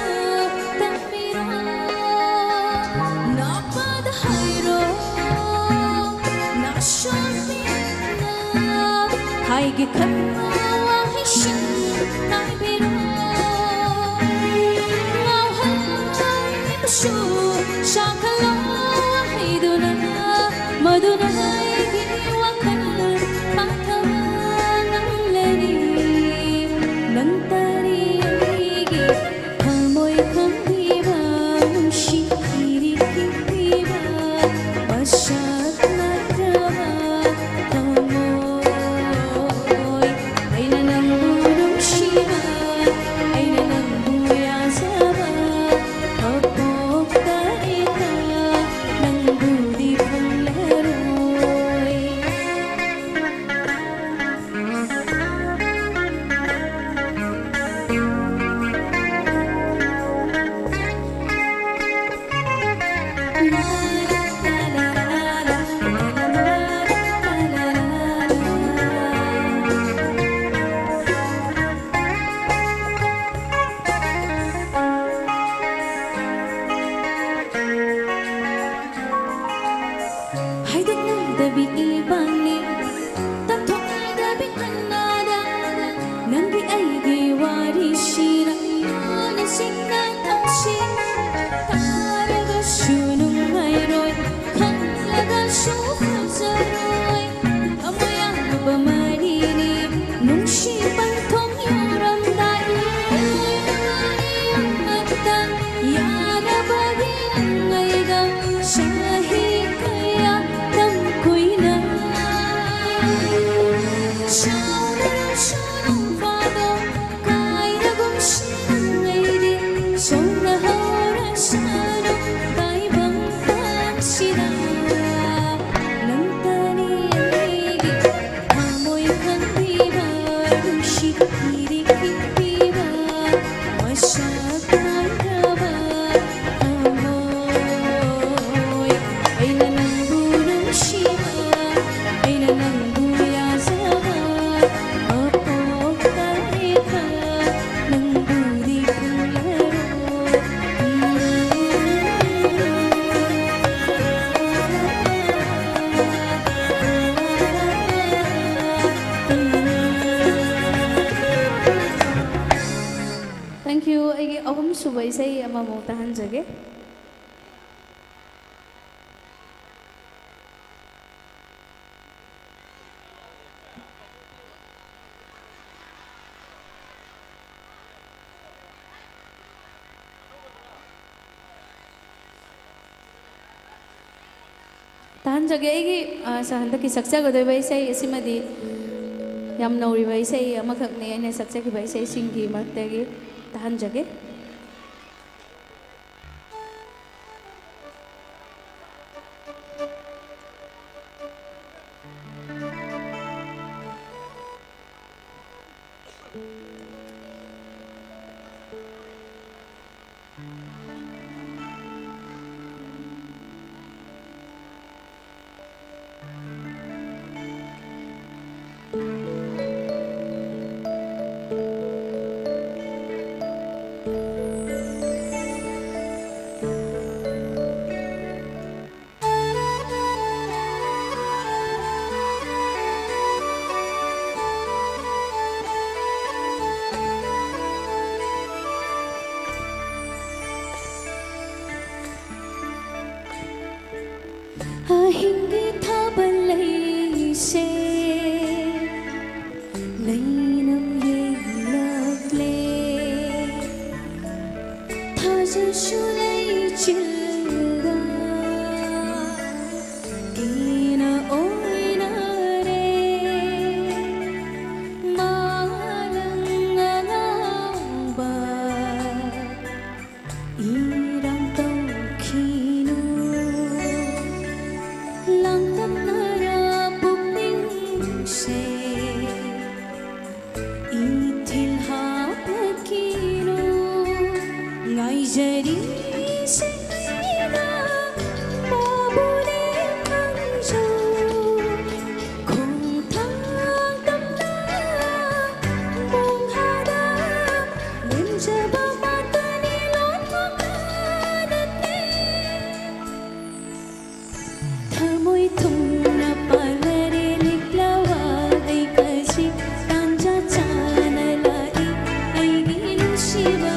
ꯇꯝꯕꯤꯔꯣ, ꯅꯥꯄꯥꯗ ꯍꯥꯏꯔꯣ, ꯅꯥꯁꯣꯟꯕꯤꯅ ꯍꯥꯏꯒꯦ ꯈꯟꯕ ꯋꯥꯍꯩꯁꯤꯡ ꯍꯥꯏꯕꯤꯔꯣ꯫ ꯉꯥꯎꯍꯜꯂꯣꯏꯕꯁꯨ ꯁꯥꯈꯜꯂꯣ ꯍꯥꯏꯗꯨꯅ, ꯃꯗꯨꯅ ꯑꯩꯒꯤ ꯋꯥꯈꯜ ꯄꯥꯊꯕ ꯉꯝꯂꯅꯤ꯫ ꯅꯪ ꯇꯥꯔꯤ ꯑꯩꯒꯤ ꯊꯃꯣꯏ ꯈꯪꯕꯤꯕ, ꯅꯨꯡꯁꯤ ꯏꯔꯤꯛ ꯈꯤꯛꯄꯤꯕ, ꯃꯁꯛ ꯅꯥꯏꯗ꯭ꯔꯕ ꯊꯃꯣꯏ꯫ Thank you. ꯑꯩꯒꯤ ꯑꯍꯨꯝꯁꯨꯕ ꯏꯁꯩ ꯑꯃꯃꯨꯛ ꯇꯥꯍꯟꯖꯒꯦ꯫ ꯇꯥꯍꯟꯖꯒꯦ꯫ ꯑꯩꯒꯤ, ꯑ, ꯁ-, ꯍꯟꯗꯛꯀꯤ ꯁꯛꯆꯒꯗꯣꯏꯕ ꯏꯁꯩ ꯑꯁꯤꯃꯗꯤ ꯌꯥꯝ ꯅꯧꯔꯤꯕ ꯏꯁꯩ ꯑꯃꯈꯛꯅꯤ, ꯑꯩꯅ ꯁꯛꯆꯈꯤꯕ ꯏꯁꯩꯁꯤꯡꯒꯤ ꯃꯔꯛꯇꯒꯤ ꯇꯥꯍꯟꯖꯒꯦ꯫ ꯑꯍꯤꯡꯒꯤ ꯊꯥꯕꯜ ꯂꯩꯁꯦ ꯂꯩꯅꯝ ꯌꯦꯡꯂꯛꯂꯦ꯫ ꯊꯥꯖꯁꯨ ꯂꯩꯆꯤꯜꯒ ꯀꯦꯅ ꯑꯣꯏꯅꯔꯦ꯫ ꯃꯥꯂꯪ ꯑꯉꯥꯡꯕ ꯏꯔꯥꯡ ꯇꯧꯈꯤꯅꯨ꯫ ꯂꯥꯡꯇꯝꯅꯔ ꯄꯨꯛꯅꯤꯡꯁꯦ ꯏꯊꯤꯜ ꯍꯥꯞꯂꯛꯈꯤꯅꯨ꯫ ꯉꯥꯏꯖꯔꯤꯁꯦ ꯑꯩꯅ ꯃꯥꯕꯨꯅꯦ ꯈꯪꯖꯧ꯫ ꯈꯣꯡꯊꯥꯡ ꯇꯞꯅ ꯃꯣꯡꯍꯥꯗ ꯂꯦꯝꯖꯕ ꯃꯥꯇꯅꯤ ꯂꯣꯟꯊꯣꯛꯅ ꯅꯠꯇꯦ꯫ ꯊꯃꯣꯏ ꯊꯨꯝꯅ ꯄꯥꯜꯂꯔꯦ ꯂꯤꯛꯂꯥꯋꯥ ꯑꯩ ꯀꯖꯤ ꯇꯥꯟꯖꯥ ꯆꯥꯅ ꯂꯥꯛꯏ ꯑꯩꯒꯤ ꯅꯨꯡꯁꯤꯕ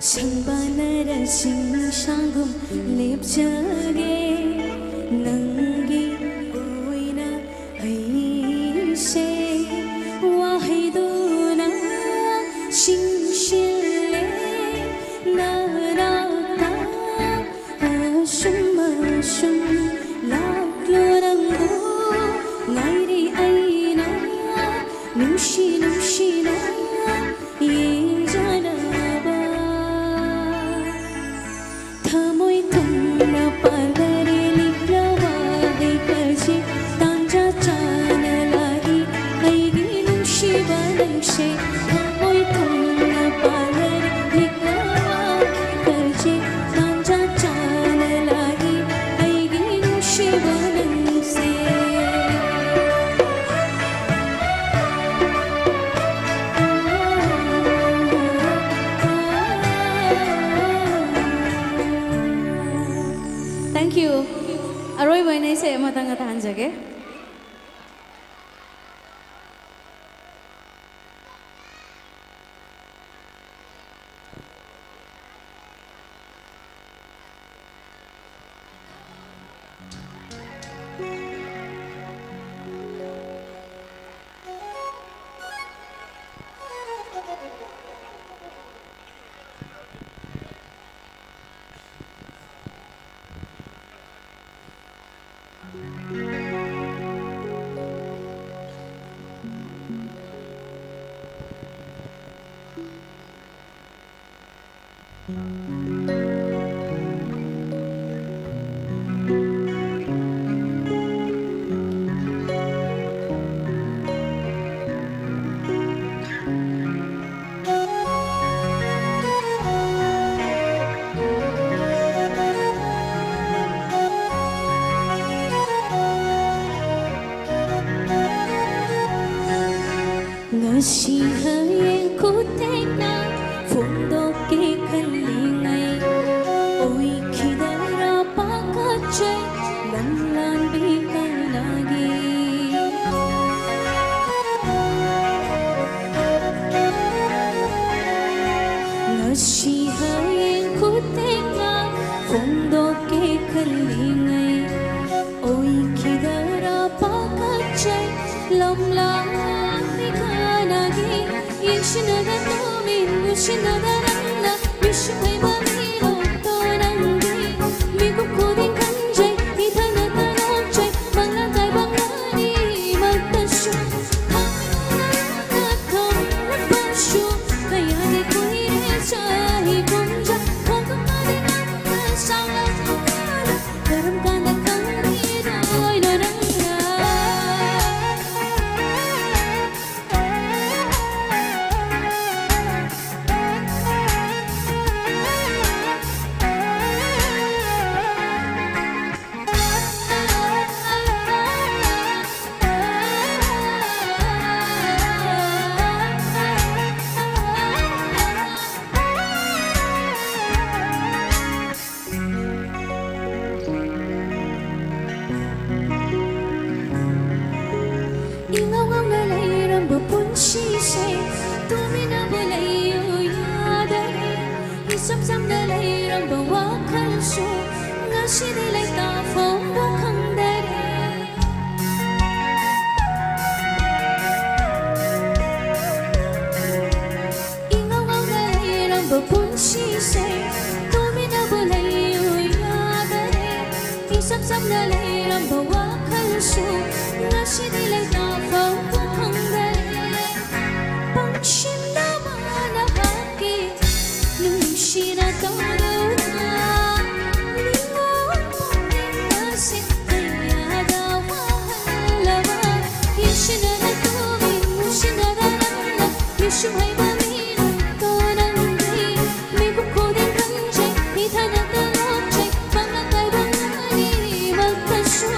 ꯁꯪꯕꯥꯅꯔ ꯆꯤꯡꯁꯥꯡꯒꯨꯝ ꯂꯦꯞꯆꯒꯦ, ꯅꯪꯒꯤ ꯑꯣꯏꯅ ꯑꯩꯁꯦ꯫ ꯋꯥꯍꯩꯗꯨꯅ ꯆꯤꯡꯁꯤꯜꯂꯦ ꯅꯅꯥꯛꯇ꯫ ꯑꯁꯨꯝ ꯑꯁꯨꯝ ꯂꯥꯛꯂꯣ ꯅꯪꯕꯨ ꯉꯥꯏꯔꯤ ꯑꯩꯅ, ꯅꯨꯡꯁꯤ ꯅꯨꯡꯁꯤꯅ ꯌꯦꯡꯖꯅꯕ꯫ ꯊꯃꯣꯏ ꯊꯨꯝꯅ ꯄꯥꯜꯂꯔꯦ ꯂꯤꯛꯂꯕ ꯍꯩꯀꯔꯁꯦ, ꯇꯥꯟꯖꯥ ꯆꯥꯅ ꯂꯥꯛꯏ ꯑꯩꯒꯤ ꯅꯨꯡꯁꯤꯕ ꯅꯪꯁꯦ꯫ ꯊꯃꯣꯏ ꯊꯨꯝꯅ ꯄꯥꯜꯂꯔꯦ ꯂꯤꯛꯂꯕ ꯍꯩꯀꯔꯁꯦ, ꯇꯥꯟꯖꯥ ꯆꯥꯅ ꯂꯥꯛꯏ ꯑꯩꯒꯤ ꯅꯨꯡꯁꯤꯕ ꯅꯪꯁꯦ꯫ Thank you. ꯑꯔꯣꯏꯕ ꯑꯣꯏꯅ ꯏꯁꯩ ꯑꯃꯇꯪꯒ ꯇꯥꯍꯟꯖꯒꯦ꯫ ꯉꯁꯤ ꯍꯌꯦꯡ ꯈꯨꯊꯦꯡꯅ ꯐꯣꯡꯗꯣꯛꯀꯦ ꯈꯜꯂꯤ꯫ ꯁꯤ ꯍꯌꯦꯡ ꯈꯨꯊꯦꯡꯅ ꯐꯣꯡꯗꯣꯛꯀꯦ ꯈꯜꯂꯤꯉꯩ, ꯑꯣꯏꯈꯤꯗꯔꯥ ꯄꯥꯈꯠꯆꯩ꯫ ꯂꯝꯂꯥꯟ ꯃꯤꯀꯥꯅꯒꯤ ꯌꯦꯡꯁꯤꯟꯅꯗ ꯇꯨꯃꯤꯟ ꯅꯨꯡꯁꯤꯅꯗ ꯅꯪꯅ ꯃꯤꯁꯨ ꯍꯩꯕ ꯃꯤꯔꯣꯛꯇꯣ ꯅꯪꯗꯤ꯫ ꯃꯤꯀꯨꯞ ꯈꯨꯗꯤꯡ ꯈꯟꯖꯩ ꯏꯊꯟꯗ ꯇꯔꯣꯛꯆꯩ꯫ ꯃꯪꯂꯥꯟ ꯇꯥꯏꯕꯪ ꯑꯅꯤꯃꯛꯇꯁꯨ ꯈꯪꯅ ꯊꯝꯂꯕꯁꯨ ꯀꯌꯥꯗꯤ ꯀꯨꯏꯔꯦ ꯆꯍꯤ ꯀꯨꯝꯖꯥ꯫ ꯈꯣꯡꯗꯣꯛꯄꯗꯤ ꯉꯝꯅ ꯁꯥꯡꯂꯛꯄꯗ ꯀꯔꯝ ꯀꯥꯟꯗ ꯈꯪꯈꯤꯗꯣꯏꯅꯣ ꯅꯪꯅ? ꯏꯉꯥꯎ ꯉꯥꯎꯅ ꯂꯩꯔꯝꯕ ꯄꯨꯟꯁꯤꯁꯦ ꯇꯨꯃꯤꯟꯅꯕꯨ ꯂꯩꯌꯨ ꯌꯥꯗꯔꯦ꯫ ꯏꯆꯝ ꯆꯝꯅ ꯂꯩꯔꯝꯕ ꯋꯥꯈꯜꯁꯨ ꯉꯁꯤꯗꯤ ꯂꯩꯇꯥꯐꯝꯕꯨ ꯈꯪꯗꯔꯦ꯫ ꯏꯉꯥꯎ ꯉꯥꯎꯅ ꯂꯩꯔꯝꯕ ꯄꯨꯟꯁꯤꯁꯦ ꯇꯨꯃꯤꯟꯅꯕꯨ ꯂꯩꯌꯨ ꯌꯥꯗꯔꯦ꯫ ꯏꯆꯝ ꯆꯝꯅ ꯂꯩꯔꯝꯕ ꯋꯥꯈꯜꯁꯨ ꯉꯁꯤꯗꯤ ꯂꯩꯇꯥꯐꯝꯕꯨ ꯈꯪꯗꯔꯦ꯫ ꯄꯪꯁꯤꯟꯅꯕ ꯅꯍꯥꯛꯀꯤ ꯅꯨꯡꯁꯤꯅ ꯇꯧꯔꯨꯅ ꯅꯤꯡꯉꯣꯜ ꯄꯨꯛꯅꯤꯡ ꯑꯁꯤ ꯀꯌꯥꯗ ꯋꯥꯍꯜꯂꯕ? ꯌꯦꯡꯁꯤꯟꯅꯅ ꯇꯨꯃꯤꯟ ꯅꯨꯡꯁꯤꯅꯔ ꯅꯪꯅ ꯃꯤꯁꯨ ꯍꯩꯕ ꯃꯤꯔꯣꯛꯇꯣ ꯅꯪꯗꯤ꯫ ꯃꯤꯀꯨꯞ ꯈꯨꯗꯤꯡ ꯈꯪꯖꯩ ꯏꯊꯟꯗ ꯂꯣꯞꯆꯩ꯫ ꯃꯪꯂꯥꯟ ꯇꯥꯏꯕꯪ ꯑꯅꯤꯃꯛꯇꯁꯨ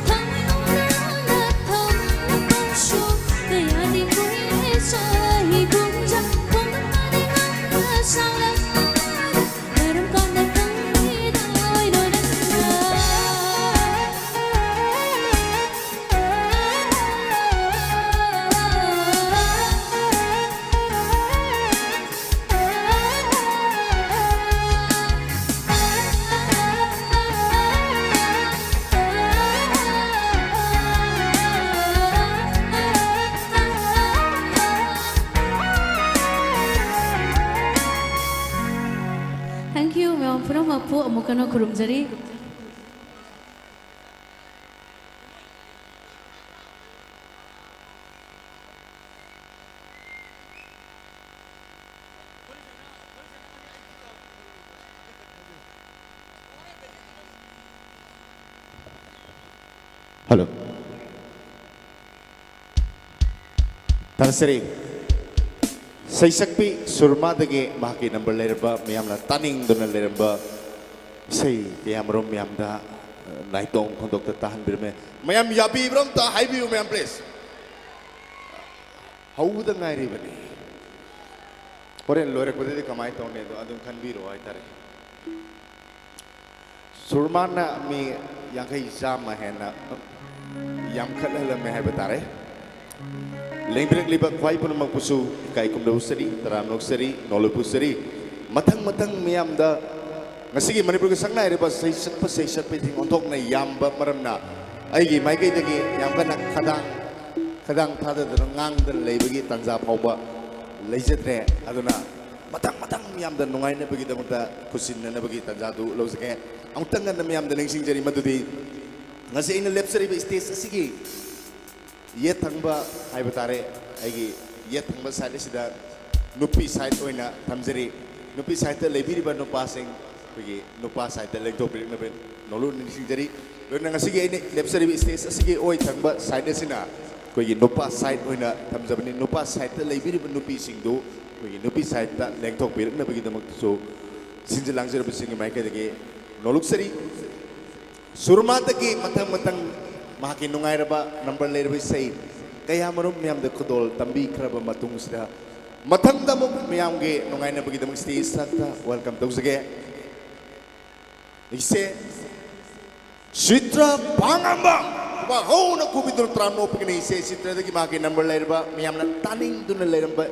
ꯊꯃꯣꯏꯅꯨꯡꯗ ꯂꯣꯟꯅ ꯊꯝꯂꯕꯁꯨ ꯀꯌꯥꯗꯤ ꯀꯨꯏꯔꯦ ꯆꯍꯤ ꯀꯨꯝꯖꯥ꯫ ꯈꯣꯡꯗꯣꯛꯄꯗꯤ ꯉꯝꯅ ꯁꯥꯡꯂꯛꯄꯗ ꯀꯔꯝ ꯀꯥꯟꯗ ꯈꯪꯈꯤꯗꯣꯏꯅꯣ ꯅꯪꯅ? ꯄꯨꯝꯅꯃꯛꯄꯨ ꯑꯃꯨꯛ ꯍꯟꯅ ꯈꯨꯔꯨꯝꯖꯔꯤ꯫ Hello. ꯊꯥꯖꯔꯤ꯫ ꯁꯩꯁꯛꯄꯤ ꯁꯨꯔꯃꯥꯗꯒꯤ ꯃꯍꯥꯛꯀꯤ ꯅꯝꯕꯔ ꯂꯩꯔꯕ, ꯃꯤꯌꯥꯝꯅ ꯇꯥꯅꯤꯡꯗꯨꯅ ꯂꯩꯔꯝꯕ ꯏꯁꯩ ꯀꯌꯥꯃꯔꯨꯝ ꯃꯌꯥꯝꯗ, ꯑ, ꯅꯥꯏꯇꯣꯝ ꯈꯣꯟꯊꯣꯛꯇ ꯇꯥꯍꯟꯕꯤꯔꯝꯃꯦ꯫ ꯃꯌꯥꯝ ꯌꯥꯕꯤꯕ꯭ꯔꯥ? ꯑꯝꯇ ꯍꯥꯏꯕꯤꯌꯨ ꯃꯌꯥꯝ, please꯫ ꯍꯧꯕꯗ ꯉꯥꯏꯔꯤꯕꯅꯤ꯫ ꯍꯣꯔꯦꯟ ꯂꯣꯏꯔꯛꯄꯗꯗꯤ ꯀꯃꯥꯏꯅ ꯇꯧꯅꯤ ꯑꯗꯣ ꯑꯗꯨꯝ ꯈꯟꯕꯤꯔꯣ ꯍꯥꯏꯇꯥꯔꯦ꯫ ꯁꯨꯔꯃꯥꯅ ꯃꯤ ꯌꯥꯡꯈꯩ ꯆꯥꯝꯃ ꯍꯦꯟꯅ ꯌꯥꯝꯈꯠꯍꯜꯂꯝꯃꯦ ꯍꯥꯏꯕ ꯇꯥꯔꯦ꯫ ꯂꯦꯡꯕꯤꯔꯛꯂꯤꯕ ꯈ꯭ꯋꯥꯏ ꯄꯨꯝꯅꯃꯛꯄꯨꯁꯨ ꯏꯀꯥꯏ ꯈꯨꯝꯅꯕ ꯎꯠꯆꯔꯤ, ꯇꯔꯥꯝꯅ ꯑꯣꯛꯆꯔꯤ, ꯅꯣꯂꯨꯛꯄꯨ ꯎꯠꯆꯔꯤ꯫ ꯃꯊꯪ ꯃꯊꯪ ꯃꯤꯌꯥꯝꯗ ꯉꯁꯤꯒꯤ ꯃꯅꯤꯄꯨꯔꯒꯤ ꯁꯛꯅꯥꯏꯔꯕ ꯁꯩꯁꯛꯄ ꯁꯩꯁꯛꯄꯤꯁꯤꯡ ꯑꯣꯟꯊꯣꯛꯅ ꯌꯥꯝꯕ ꯃꯔꯝꯅ ꯑꯩꯒꯤ ꯃꯥꯏꯀꯩꯗꯒꯤ ꯌꯥꯝ ꯀꯟꯅ ꯈꯗꯥꯡ, ꯈꯗꯥꯡ ꯊꯥꯗꯗꯨꯅ ꯉꯥꯡꯗꯅ ꯂꯩꯕꯒꯤ ꯇꯥꯟꯖꯥ ꯐꯥꯎꯕ ꯂꯩꯖꯗ꯭ꯔꯦ꯫ ꯑꯗꯨꯅ ꯃꯊꯪ ꯃꯊꯪ ꯃꯤꯌꯥꯝꯗ ꯅꯨꯡꯉꯥꯏꯅꯕꯒꯤꯗꯃꯛꯇ ꯈꯨꯠꯁꯤꯟꯅꯅꯕꯒꯤ ꯇꯥꯟꯖꯥꯗꯨ ꯂꯧꯖꯒꯦ꯫ ꯑꯃꯨꯛꯇꯪ ꯍꯟꯅ ꯃꯤꯌꯥꯝꯗ ꯅꯤꯡꯁꯤꯡꯖꯔꯤ ꯃꯗꯨꯗꯤ ꯉꯁꯤ ꯑꯩꯅ ꯂꯦꯞꯆꯔꯤꯕ stage ꯑꯁꯤꯒꯤ ꯌꯦꯠ ꯊꯪꯕ ꯍꯥꯏꯕ ꯇꯥꯔꯦ, ꯑꯩꯒꯤ ꯌꯦꯠ ꯊꯪꯕ side ꯑꯁꯤꯗ ꯅꯨꯄꯤ side ꯑꯣꯏꯅ ꯊꯝꯖꯔꯤ꯫ ꯅꯨꯄꯤ sideꯇ ꯂꯩꯕꯤꯔꯤꯕ ꯅꯨꯄꯥꯁꯤꯡ, ꯑꯩꯈꯣꯏꯒꯤ ꯅꯨꯄꯥ sideꯇ ꯂꯦꯡꯊꯣꯛꯄꯤꯔꯛꯅꯕ ꯅꯣꯂꯨꯛꯅ ꯅꯤꯡꯁꯤꯡꯖꯔꯤ꯫ ꯂꯣꯏꯅꯅ ꯉꯁꯤꯒꯤ ꯑꯩꯅ ꯂꯦꯞꯆꯔꯤꯕ stage ꯑꯁꯤꯒꯤ ꯑꯣꯏ ꯊꯪꯕ side ꯑꯁꯤꯅ ꯑꯩꯈꯣꯏꯒꯤ ꯅꯨꯄꯥ side ꯑꯣꯏꯅ ꯊꯝꯖꯕꯅꯤ꯫ ꯅꯨꯄꯥ sideꯇ ꯂꯩꯕꯤꯔꯤꯕ ꯅꯨꯄꯤꯁꯤꯡꯗꯨ ꯑꯩꯈꯣꯏꯒꯤ ꯅꯨꯄꯤ sideꯇ ꯂꯦꯡꯊꯣꯛꯄꯤꯔꯛꯅꯕꯒꯤꯗꯃꯛꯇꯁꯨ ꯁꯤꯟꯖ ꯂꯥꯡꯖꯔꯕꯁꯤꯡꯒꯤ ꯃꯥꯏꯀꯩꯗꯒꯤ ꯅꯣꯂꯨꯛꯆꯔꯤ꯫ ꯁꯨꯔꯃꯥꯗꯒꯤ ꯃꯊꯪ ꯃꯊꯪ ꯃꯍꯥꯛꯀꯤ ꯅꯨꯡꯉꯥꯏꯔꯕ ꯅꯝꯕꯔ ꯂꯩꯔꯕ ꯏꯁꯩ ꯀꯌꯥꯃꯔꯨꯝ ꯃꯌꯥꯝꯗ ꯈꯨꯗꯣꯜ ꯇꯝꯕꯤꯈ꯭ꯔꯕ ꯃꯇꯨꯡꯁꯤꯗ, ꯃꯊꯪꯗ ꯑꯃꯨꯛ ꯃꯌꯥꯝꯒꯤ ꯅꯨꯡꯉꯥꯏꯅꯕꯒꯤꯗꯃꯛ stage sideꯇ welcome ꯇꯧꯖꯒꯦ꯫ ꯏꯆꯦ ꯁꯤꯇ꯭ꯔ ꯄꯥꯉꯝꯕꯝ꯫ ꯈꯨꯕꯥꯛ ꯍꯧꯅ ꯈꯨꯕꯤꯗꯨꯅ ꯇꯔꯥꯝꯅ ꯑꯣꯛꯄꯤꯒꯅꯤ꯫ ꯏꯆꯦ ꯁꯤꯇ꯭ꯔꯗꯒꯤ ꯃꯍꯥꯛꯀꯤ ꯅꯝꯕꯔ ꯂꯩꯔꯕ, ꯃꯌꯥꯝꯅ ꯇꯥꯅꯤꯡꯗꯨꯅ ꯂꯩꯔꯝꯕ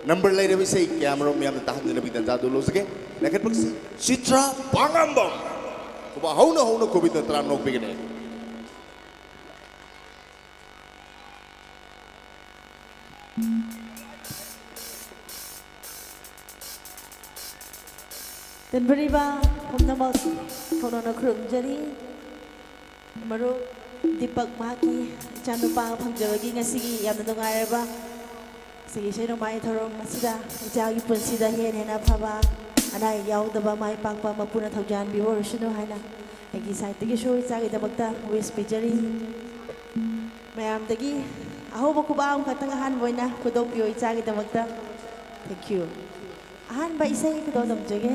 ꯅꯝꯕꯔ ꯂꯩꯔꯕ ꯏꯁꯩ ꯀꯌꯥꯃꯔꯨꯝ ꯃꯌꯥꯝꯅ ꯇꯥꯍꯟꯗꯅꯕꯒꯤ ꯇꯥꯟꯖꯥꯗꯨ ꯂꯧꯖꯒꯦ꯫ ꯂꯥꯏꯈꯠꯄꯒꯤꯁꯤ ꯁꯤꯇ꯭ꯔ ꯄꯥꯉꯝꯕꯝ꯫ ꯈꯨꯕꯥꯛ ꯍꯧꯅ ꯍꯧꯅ ꯈꯨꯕꯤꯗꯨꯅ ꯇꯔꯥꯝꯅ ꯑꯣꯛꯄꯤꯒꯅꯤ꯫ ꯇꯤꯟꯕꯤꯔꯤꯕ ꯄꯨꯝꯅꯃꯛ ꯈꯧꯅꯥꯅ ꯈꯨꯔꯨꯝꯖꯔꯤ꯫ ꯃꯔꯨꯞ ꯗꯤꯄꯛ ꯃꯍꯥꯛꯀꯤ ꯏꯆꯥꯅꯨꯄꯥ ꯐꯪꯖꯕꯒꯤ ꯉꯁꯤꯒꯤ ꯌꯥꯝꯅ ꯅꯨꯡꯉꯥꯏꯔꯕ ꯉꯁꯤꯒꯤ ꯏꯁꯩ ꯅꯣꯡꯃꯥꯏ ꯊꯧꯔꯝ ꯑꯁꯤꯗ ꯏꯆꯥꯒꯤ ꯄꯨꯟꯁꯤꯗ ꯍꯦꯟꯅ ꯍꯦꯟꯅ ꯐꯕ, ꯑꯅꯥ ꯑꯌꯦꯛ ꯌꯥꯎꯗꯕ, ꯃꯥꯏ ꯄꯥꯛꯄ ꯃꯄꯨꯅ ꯊꯧꯖꯥꯟꯕꯤꯕ ꯑꯣꯏꯔꯁꯅꯨ ꯍꯥꯏꯅ ꯑꯩꯒꯤ ꯁꯥꯏꯠꯇꯒꯤꯁꯨ ꯏꯆꯥꯒꯤꯗꯃꯛꯇ ꯋꯤꯁ ꯄꯤꯖꯔꯤ꯫ ꯃꯌꯥꯝꯗꯒꯤ ꯑꯍꯧꯕ ꯈꯨꯕꯥꯛ ꯑꯃꯈꯛꯇꯪ ꯑꯍꯥꯟꯕ ꯑꯣꯏꯅ ꯈꯨꯗꯣꯛꯄꯤꯌꯣ ꯏꯆꯥꯒꯤꯗꯃꯛꯇ꯫ Thank you꯫ ꯑꯍꯥꯟꯕ ꯏꯁꯩ ꯈꯨꯗꯣꯜ ꯇꯝꯖꯒꯦ꯫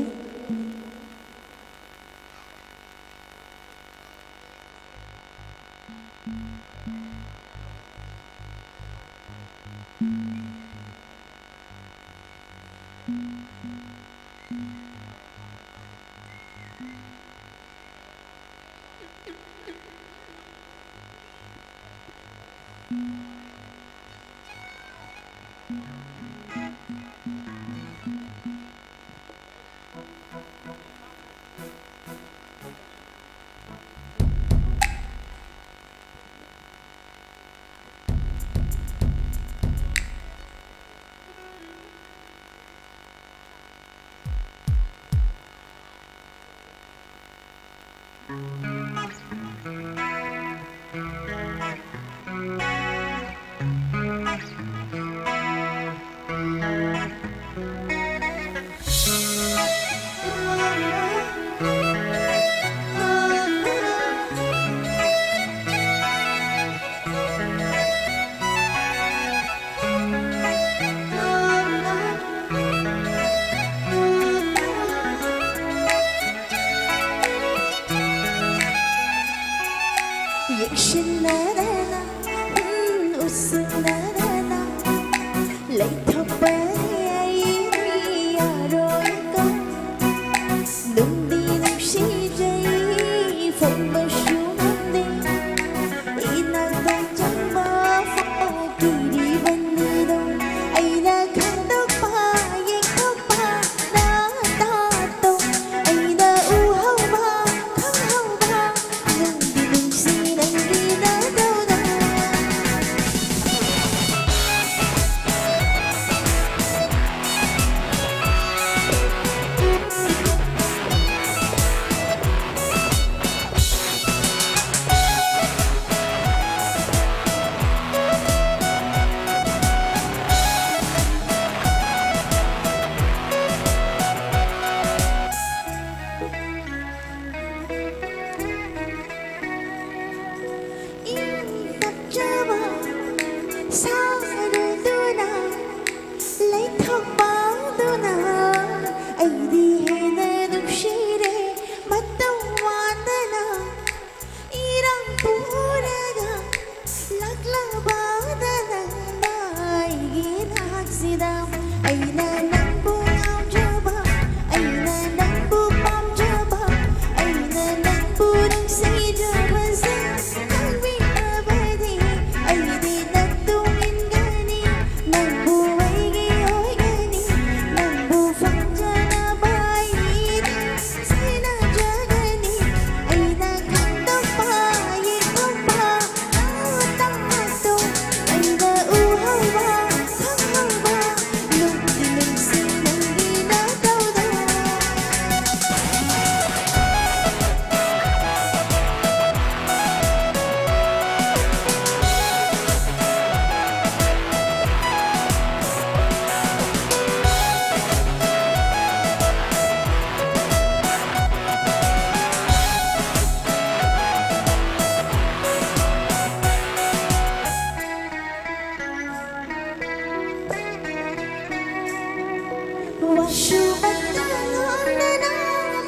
ꯁꯨꯕꯇ ꯉꯥꯡꯗꯅ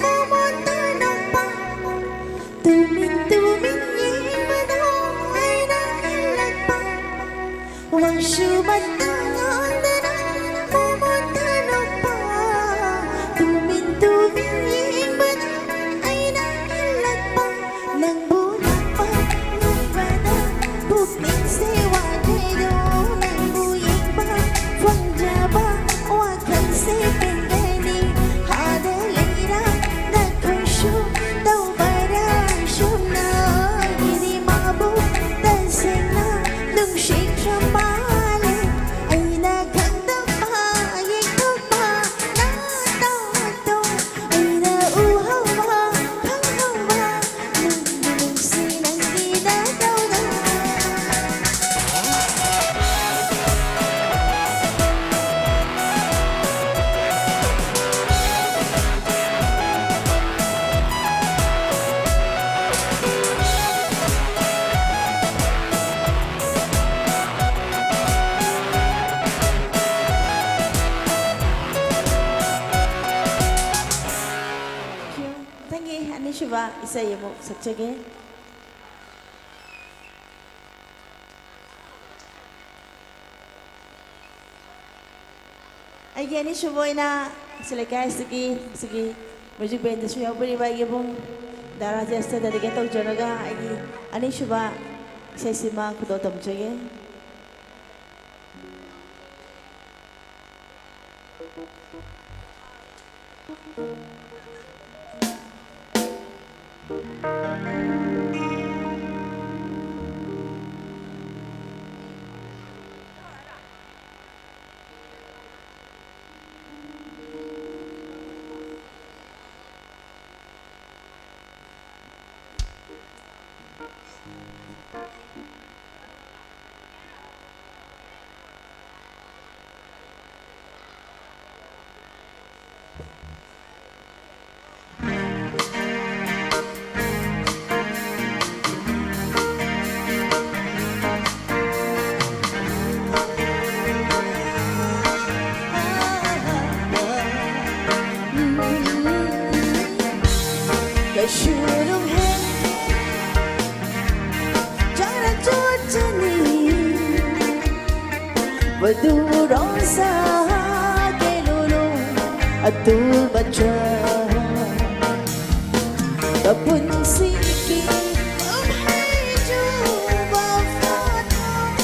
ꯃꯃꯣꯟꯗ ꯅꯣꯛꯄ, ꯇꯨꯃꯤꯟ ꯇꯨꯃꯤꯟ ꯌꯦꯡꯕꯗꯣ ꯑꯩꯅ ꯏꯜꯂꯛꯄ꯫ ꯋꯥꯁꯨꯕꯇ ꯉꯥꯡꯗꯅ ꯃꯃꯣꯟꯗ ꯅꯣꯛꯄ, ꯇꯨꯃꯤꯟ ꯇꯨꯃꯤꯟ ꯌꯦꯡꯕꯗꯣ ꯑꯩꯅ ꯏꯜꯂꯛꯄ꯫ ꯅꯪꯕꯨ ꯅꯛꯄ ꯉꯝꯕꯗ ꯄꯨꯛꯅꯤꯡꯁꯦ ꯋꯥꯈꯩꯗꯣ, ꯅꯪꯕꯨ ꯌꯦꯡꯕ ꯐꯪꯖꯕ ꯋꯥꯈꯜꯁꯦ ꯄꯦꯟꯒꯅꯤ꯫ ꯑꯥꯗ ꯂꯩꯔꯝꯅ ꯈꯨꯠꯁꯨ ꯇꯧꯕꯗ ꯁꯨꯝꯅ ꯏꯔꯤꯃꯥꯕꯨ ꯇꯁꯦꯡꯅ ꯅꯨꯡꯁꯤꯈ꯭ꯔ ꯃꯥꯜꯂꯦ꯫ ꯑꯩꯅ ꯈꯪꯗꯕ ꯌꯦꯡꯊꯣꯛꯄ ꯅꯠꯇꯣ ꯑꯩꯅ ꯎꯍꯧꯕ ꯈꯪꯍꯧꯕ ꯅꯪꯒꯤ ꯅꯨꯡꯁꯤ ꯅꯪꯒꯤ ꯅꯇꯧꯗꯣ꯫ ꯃꯊꯪꯒꯤ ꯑꯅꯤꯁꯨꯕ ꯏꯁꯩ ꯑꯃꯨꯛ ꯁꯛꯆꯒꯦ꯫ ꯑꯩꯒꯤ ꯑꯅꯤꯁꯨꯕ ꯑꯣꯏꯅ ꯁꯤ ꯂꯩꯀꯥꯏ ꯑꯁꯤꯒꯤ, ꯑꯁꯤꯒꯤ music bandꯗꯁꯨ ꯌꯥꯎꯕꯤꯔꯤꯕ ꯑꯩꯒꯤ ꯏꯕꯨꯡ ꯗꯥ ꯔꯥꯖꯦꯁꯇ dedicate ꯇꯧꯖꯔꯒ ꯑꯩꯒꯤ ꯑꯅꯤꯁꯨꯕ ꯏꯁꯩꯁꯤꯃ ꯈꯨꯗꯣꯜ ꯇꯝꯖꯒꯦ꯫ ꯁꯨꯔꯨꯝꯍꯦ ꯆꯔꯆꯣꯠꯆꯅꯤ ꯃꯗꯨ ꯔꯣꯁꯥ ꯀꯦꯂꯨꯂꯨ ꯑꯇꯨꯜ ꯃꯆꯥ ꯀꯄꯨꯟꯁꯤꯒꯤ ꯀꯨꯝꯍꯩ ꯆꯨꯕ ꯐꯥꯊꯣꯛ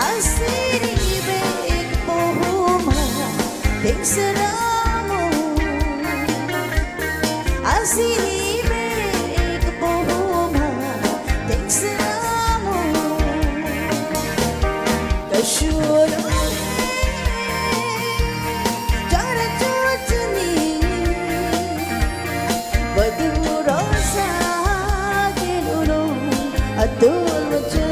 ꯑꯁꯤꯔꯤꯕꯦꯛ ꯄꯣꯍꯨꯃ ꯊꯦꯡꯁꯔꯥꯃꯨ ꯑꯁꯤꯔꯤꯕꯦꯛ ꯄꯣꯍꯨꯃ ꯊꯦꯡꯁꯔꯥꯃꯨ ꯀꯁꯨꯔꯣ ꯆꯔꯆꯣꯠꯆꯅꯤ ꯃꯗꯨ ꯔꯣꯁꯥ ꯀꯦꯂꯨꯂꯨ ꯑꯇꯨꯜ ꯃꯆꯥ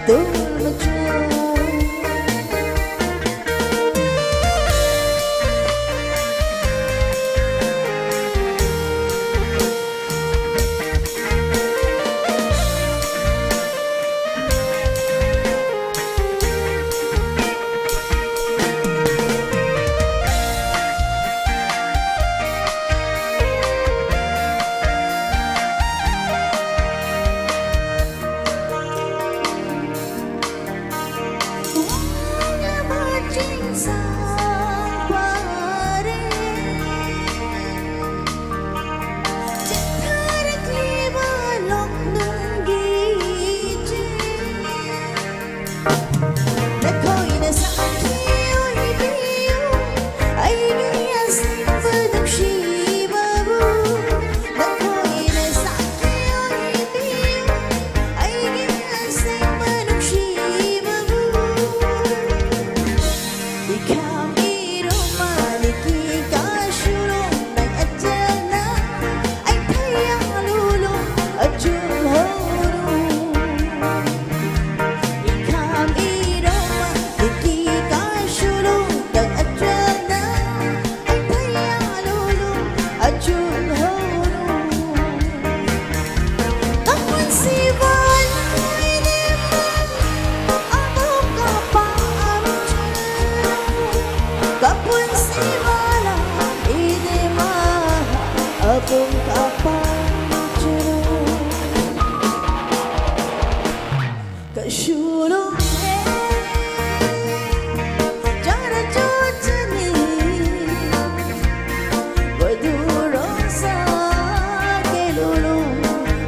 Tul macha.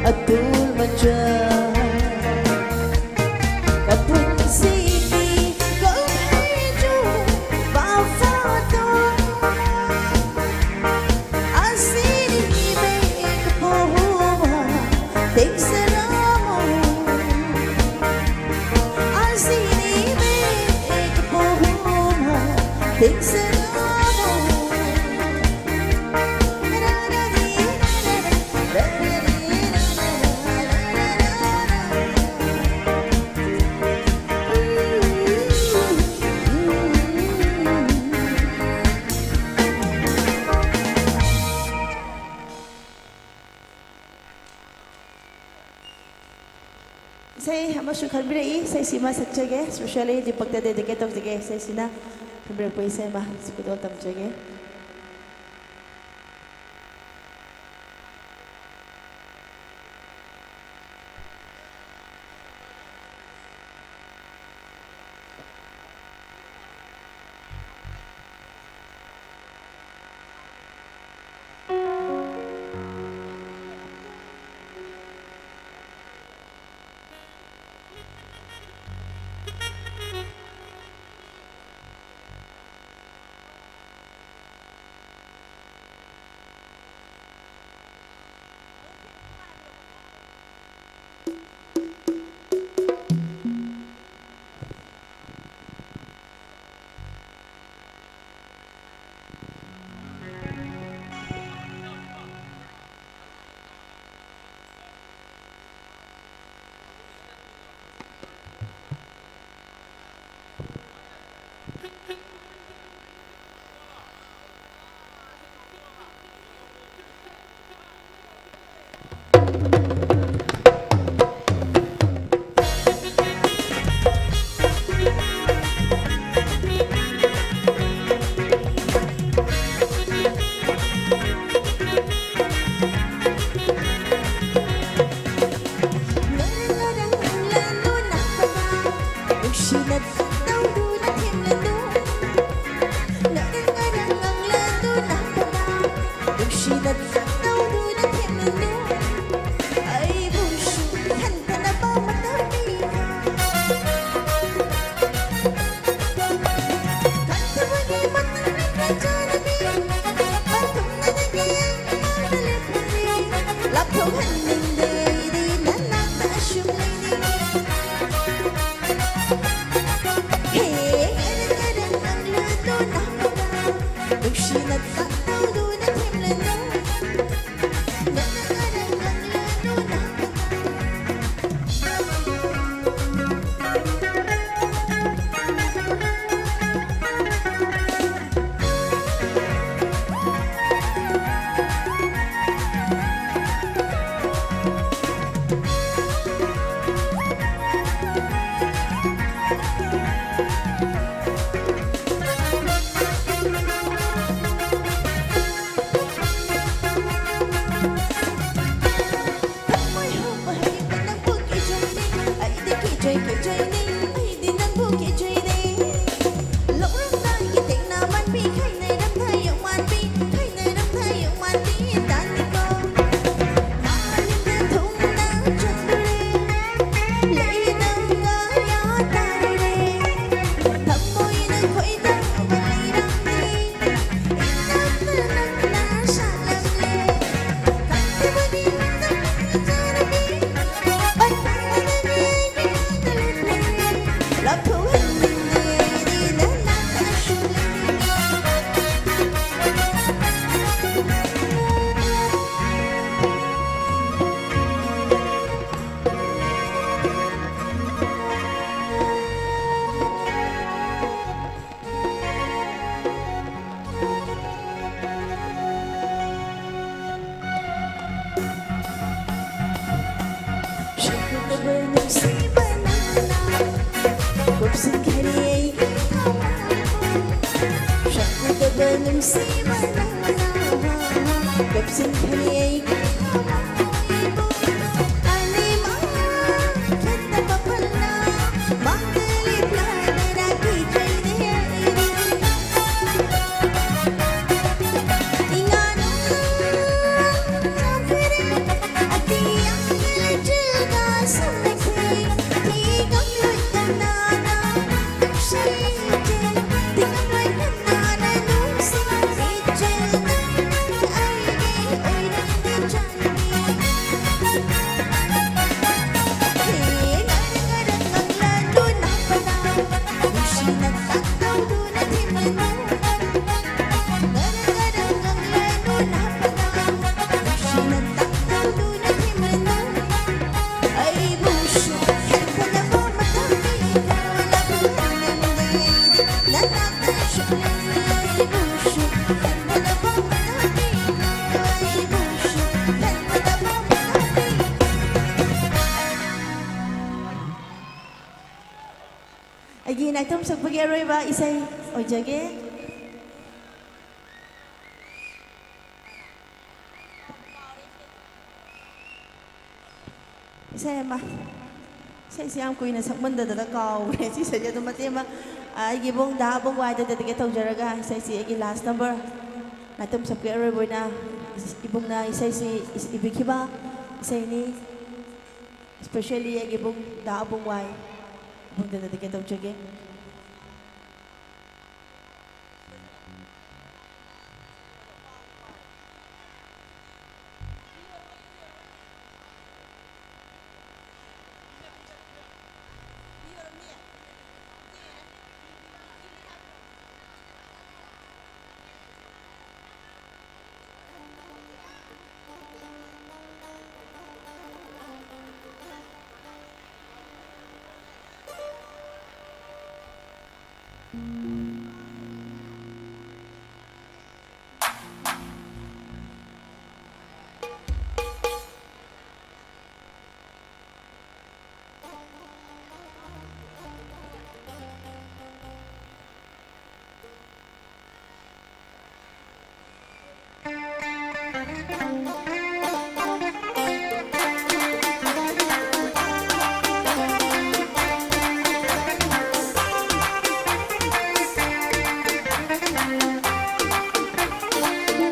Atul macha. Kapun siki kau hiju bafato. Asini me kapuhuma ting saramu. Asini me kapuhuma ting saramu. ꯏꯁꯩ ꯑꯃꯁꯨ ꯈꯟꯕꯤꯔꯛꯏ꯫ ꯏꯁꯩꯁꯤꯃ ꯁꯛꯆꯒꯦ, specially ꯗꯤꯄꯛꯇ dedicate ꯇꯧꯖꯒꯦ꯫ ꯏꯁꯩꯁꯤꯅ ꯈꯟꯕꯤꯔꯛꯄ ꯏꯁꯩ ꯑꯃ ꯈꯨꯗꯣꯜ ꯇꯝꯖꯒꯦ꯫ ꯈꯦꯠꯆꯩ ꯈꯦꯠꯆꯩꯅꯦ, ꯑꯩꯗꯤ ꯅꯪꯕꯨ ꯈꯦꯠꯆꯩꯅꯦ꯫ ꯂꯧꯔꯝꯗꯥꯏꯒꯤ ꯇꯦꯛꯅ ꯃꯥꯟꯕꯤ, ꯈꯥꯏꯅꯔꯝꯗꯥꯏ ꯌꯣꯡ ꯃꯥꯟꯕꯤ, ꯈꯥꯏꯅꯔꯝꯗꯥꯏ ꯌꯣꯡ ꯃꯥꯟꯕꯤ ꯇꯥꯅꯤꯀꯣ꯫ ꯃꯥꯂꯦꯝꯗ ꯊꯨꯡꯅ ꯆꯠꯇꯣꯔꯦ, ꯂꯩꯗꯧꯒ ꯌꯥ ꯇꯥꯔꯨꯔꯦ꯫ ꯊꯃꯣꯏꯅ ꯈꯣꯏꯗꯥꯕ ꯂꯩꯔꯝꯃꯤ꯫ ꯀꯨꯞꯁꯤꯟꯈꯔꯦ ꯑꯩꯒꯤ ꯊꯃꯣꯏꯕꯨ꯫ ꯁꯛ ꯎꯗꯕ ꯅꯨꯡꯁꯤꯕ ꯅꯪꯅ ꯀꯨꯞꯁꯤꯟꯈꯔꯦ ꯑꯩꯒꯤ ꯊꯃꯣꯏꯕꯨ꯫ ꯑꯅꯤꯃꯛ ꯈꯦꯠꯅꯕ ꯐꯅ ꯃꯥꯡꯗ ꯂꯦꯞꯂꯗꯅ ꯀꯤꯖꯩꯅꯦ ꯑꯩꯗꯤ꯫ ꯏꯉꯥꯅꯨ ꯆꯥꯎꯈ꯭ꯔꯦ, ꯑꯇꯤꯌꯥꯒꯤ ꯂꯩꯆꯤꯜꯒ ꯁꯝꯅꯈ꯭ꯔꯦ꯫ ꯊꯤꯉꯝꯂꯣꯏ ꯀꯅꯥꯅ ꯅꯨꯡꯁꯤꯖꯦ, ꯊꯤꯉꯝꯂꯣꯏ ꯀꯅꯥꯅ ꯅꯨꯡꯁꯤꯖꯦ꯫ ꯑꯩꯒꯤ ꯑꯣꯏꯔꯝꯗꯦ ꯆꯥꯟꯕꯤ꯫ ꯍꯦ, ꯉꯔꯪ ꯉꯔꯪ ꯉꯪꯂꯅꯨ ꯅꯥꯄꯅ, ꯅꯨꯡꯁꯤꯅ ꯇꯥꯛꯇꯧꯗꯨꯅ ꯊꯦꯝꯂꯅꯨ꯫ ꯑꯩꯒꯤ ꯅꯥꯏꯇꯣꯝ ꯁꯛꯄꯒꯤ ꯑꯔꯣꯏꯕ ꯏꯁꯩ ꯑꯣꯏꯖꯒꯦ꯫ ꯏꯁꯩ ꯑꯃ꯫ ꯏꯁꯩꯁꯤ ꯌꯥꯝ ꯀꯨꯏꯅ ꯁꯛꯃꯟꯗꯗꯅ ꯀꯥꯎꯈ꯭ꯔꯦ꯫ ꯁꯤ ꯏꯁꯩꯁꯦ ꯑꯗꯨꯝ ꯃꯇꯦꯛ ꯑꯃ, ꯑ, ꯑꯩꯒꯤ ꯏꯕꯨꯡ ꯗꯥ ꯑꯕꯨꯡ ꯋꯥꯏꯗ dedicate ꯇꯧꯖꯔꯒ, ꯏꯁꯩꯁꯤ ꯑꯩꯒꯤ last number, ꯅꯥꯏꯇꯣꯝ ꯁꯛꯄꯤ ꯑꯔꯣꯏꯕ ꯑꯣꯏꯅ ꯏꯕꯨꯡꯅ ꯏꯁꯩꯁꯤ ꯏꯕꯤꯈꯤꯕ ꯏꯁꯩꯅꯤ꯫ Especially ꯑꯩꯒꯤ ꯏꯕꯨꯡ ꯗꯥ ꯑꯕꯨꯡ ꯋꯥꯏ, ꯏꯕꯨꯡꯗ dedicate ꯇꯧꯖꯒꯦ꯫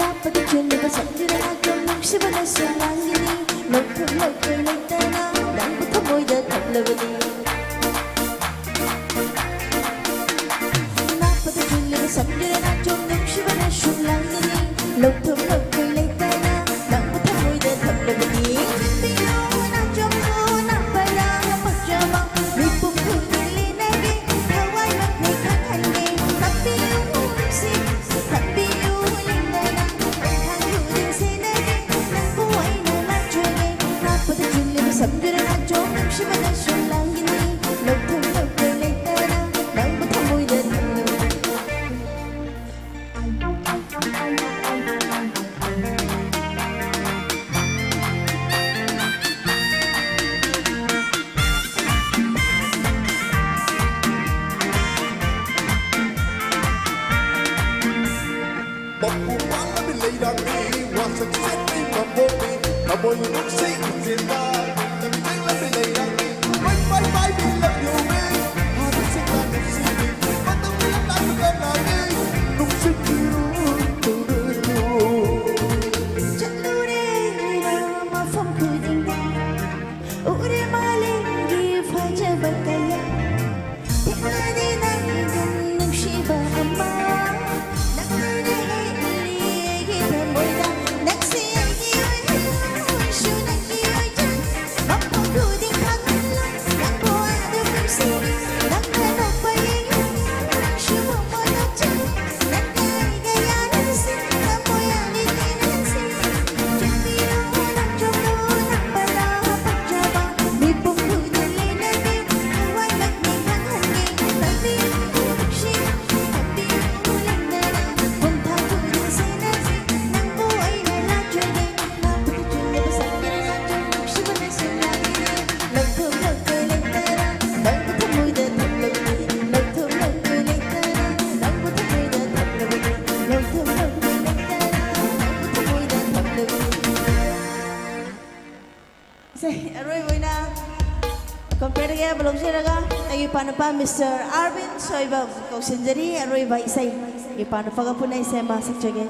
ꯂꯥꯞꯄꯗ ꯆꯦꯜꯂꯤꯕ ꯁꯛꯇꯨꯅ ꯅꯥꯆꯣꯝ ꯅꯨꯡꯁꯤꯕꯅ ꯁꯨꯝ ꯂꯥꯡꯒꯅꯤ꯫ ꯂꯧꯐꯝ ꯂꯧꯐꯝ ꯂꯩꯇꯅ ꯅꯪꯕꯨ ꯊꯃꯣꯏꯗ ꯊꯝꯂꯕꯅꯤ꯫ ꯂꯥꯞꯄꯗ ꯆꯦꯜꯂꯤꯕ ꯁꯛꯇꯨꯅ ꯅꯥꯆꯣꯝ ꯅꯨꯡꯁꯤꯕꯅ ꯁꯨꯝ ꯂꯥꯡꯒꯅꯤ꯫ ꯂꯧꯐꯝ ꯂꯧꯐꯝ ꯂꯩꯇꯅ ꯅꯪꯕꯨ ꯊꯃꯣꯏꯗ ꯊꯝꯂꯕꯅꯤ꯫ ꯅꯥꯆꯣꯝꯕꯨ ꯅꯥꯄꯔ ꯄꯛꯆꯕ ꯃꯤꯄꯨꯝ ꯈꯨꯗꯤꯡ ꯂꯤꯅꯒꯦ꯫ ꯊꯋꯥꯏꯃꯛꯅꯤ ꯈꯪꯍꯟꯒꯦ꯫ ꯇꯞꯄꯤꯌꯨ ꯅꯨꯡꯁꯤ, ꯇꯞꯄꯤꯌꯨ ꯂꯦꯡꯗꯅ꯫ ꯈꯣꯡꯊꯥꯡ ꯈꯨꯗꯤꯡ ꯁꯦꯟꯅꯒꯦ꯫ ꯅꯪꯕꯨ ꯑꯩꯅ ꯂꯥꯠꯆꯒꯦ꯫ ꯂꯥꯞꯄꯗ ꯆꯦꯜꯂꯤꯕ ꯁꯝꯗꯨꯅ ꯅꯥꯆꯣꯝ ꯅꯨꯡꯁꯤꯕꯅ ꯁꯨꯝ ꯂꯥꯡꯒꯅꯤ꯫ ꯂꯧꯐꯝ ꯂꯧꯐꯝ ꯂꯩꯇꯅ ꯅꯪꯕꯨ ꯊꯃꯣꯏꯗ ꯊꯝꯂꯕꯅꯤ꯫ ꯃꯄꯨ ꯄꯥꯜꯂꯕꯤ ꯂꯩꯔꯥꯡꯅꯤ, ꯋꯥꯁꯛ ꯆꯦꯠꯄꯤ ꯃꯕꯣꯛꯅꯤ, ꯊꯃꯣꯏ ꯅꯨꯡꯁꯤ ꯈꯣꯟꯖꯦꯜꯗ ꯂꯩꯔꯥꯡꯅꯤ꯫ ꯂꯧꯖꯔꯒꯦ, ꯂꯧꯖꯔꯒ ꯑꯩꯒꯤ ꯏꯄꯥꯅꯨꯄꯥ ꯃꯤꯁꯇꯔ ꯑꯥꯔꯕꯤꯟ ꯁꯣꯏꯕꯝ ꯀꯧꯁꯤꯟꯖꯔꯤ꯫ ꯑꯔꯣꯏꯕ ꯏꯁꯩ ꯏꯄꯥꯅꯨꯄꯥꯒ ꯄꯨꯟꯅ ꯏꯁꯩ ꯑꯃ ꯁꯛꯆꯒꯦ꯫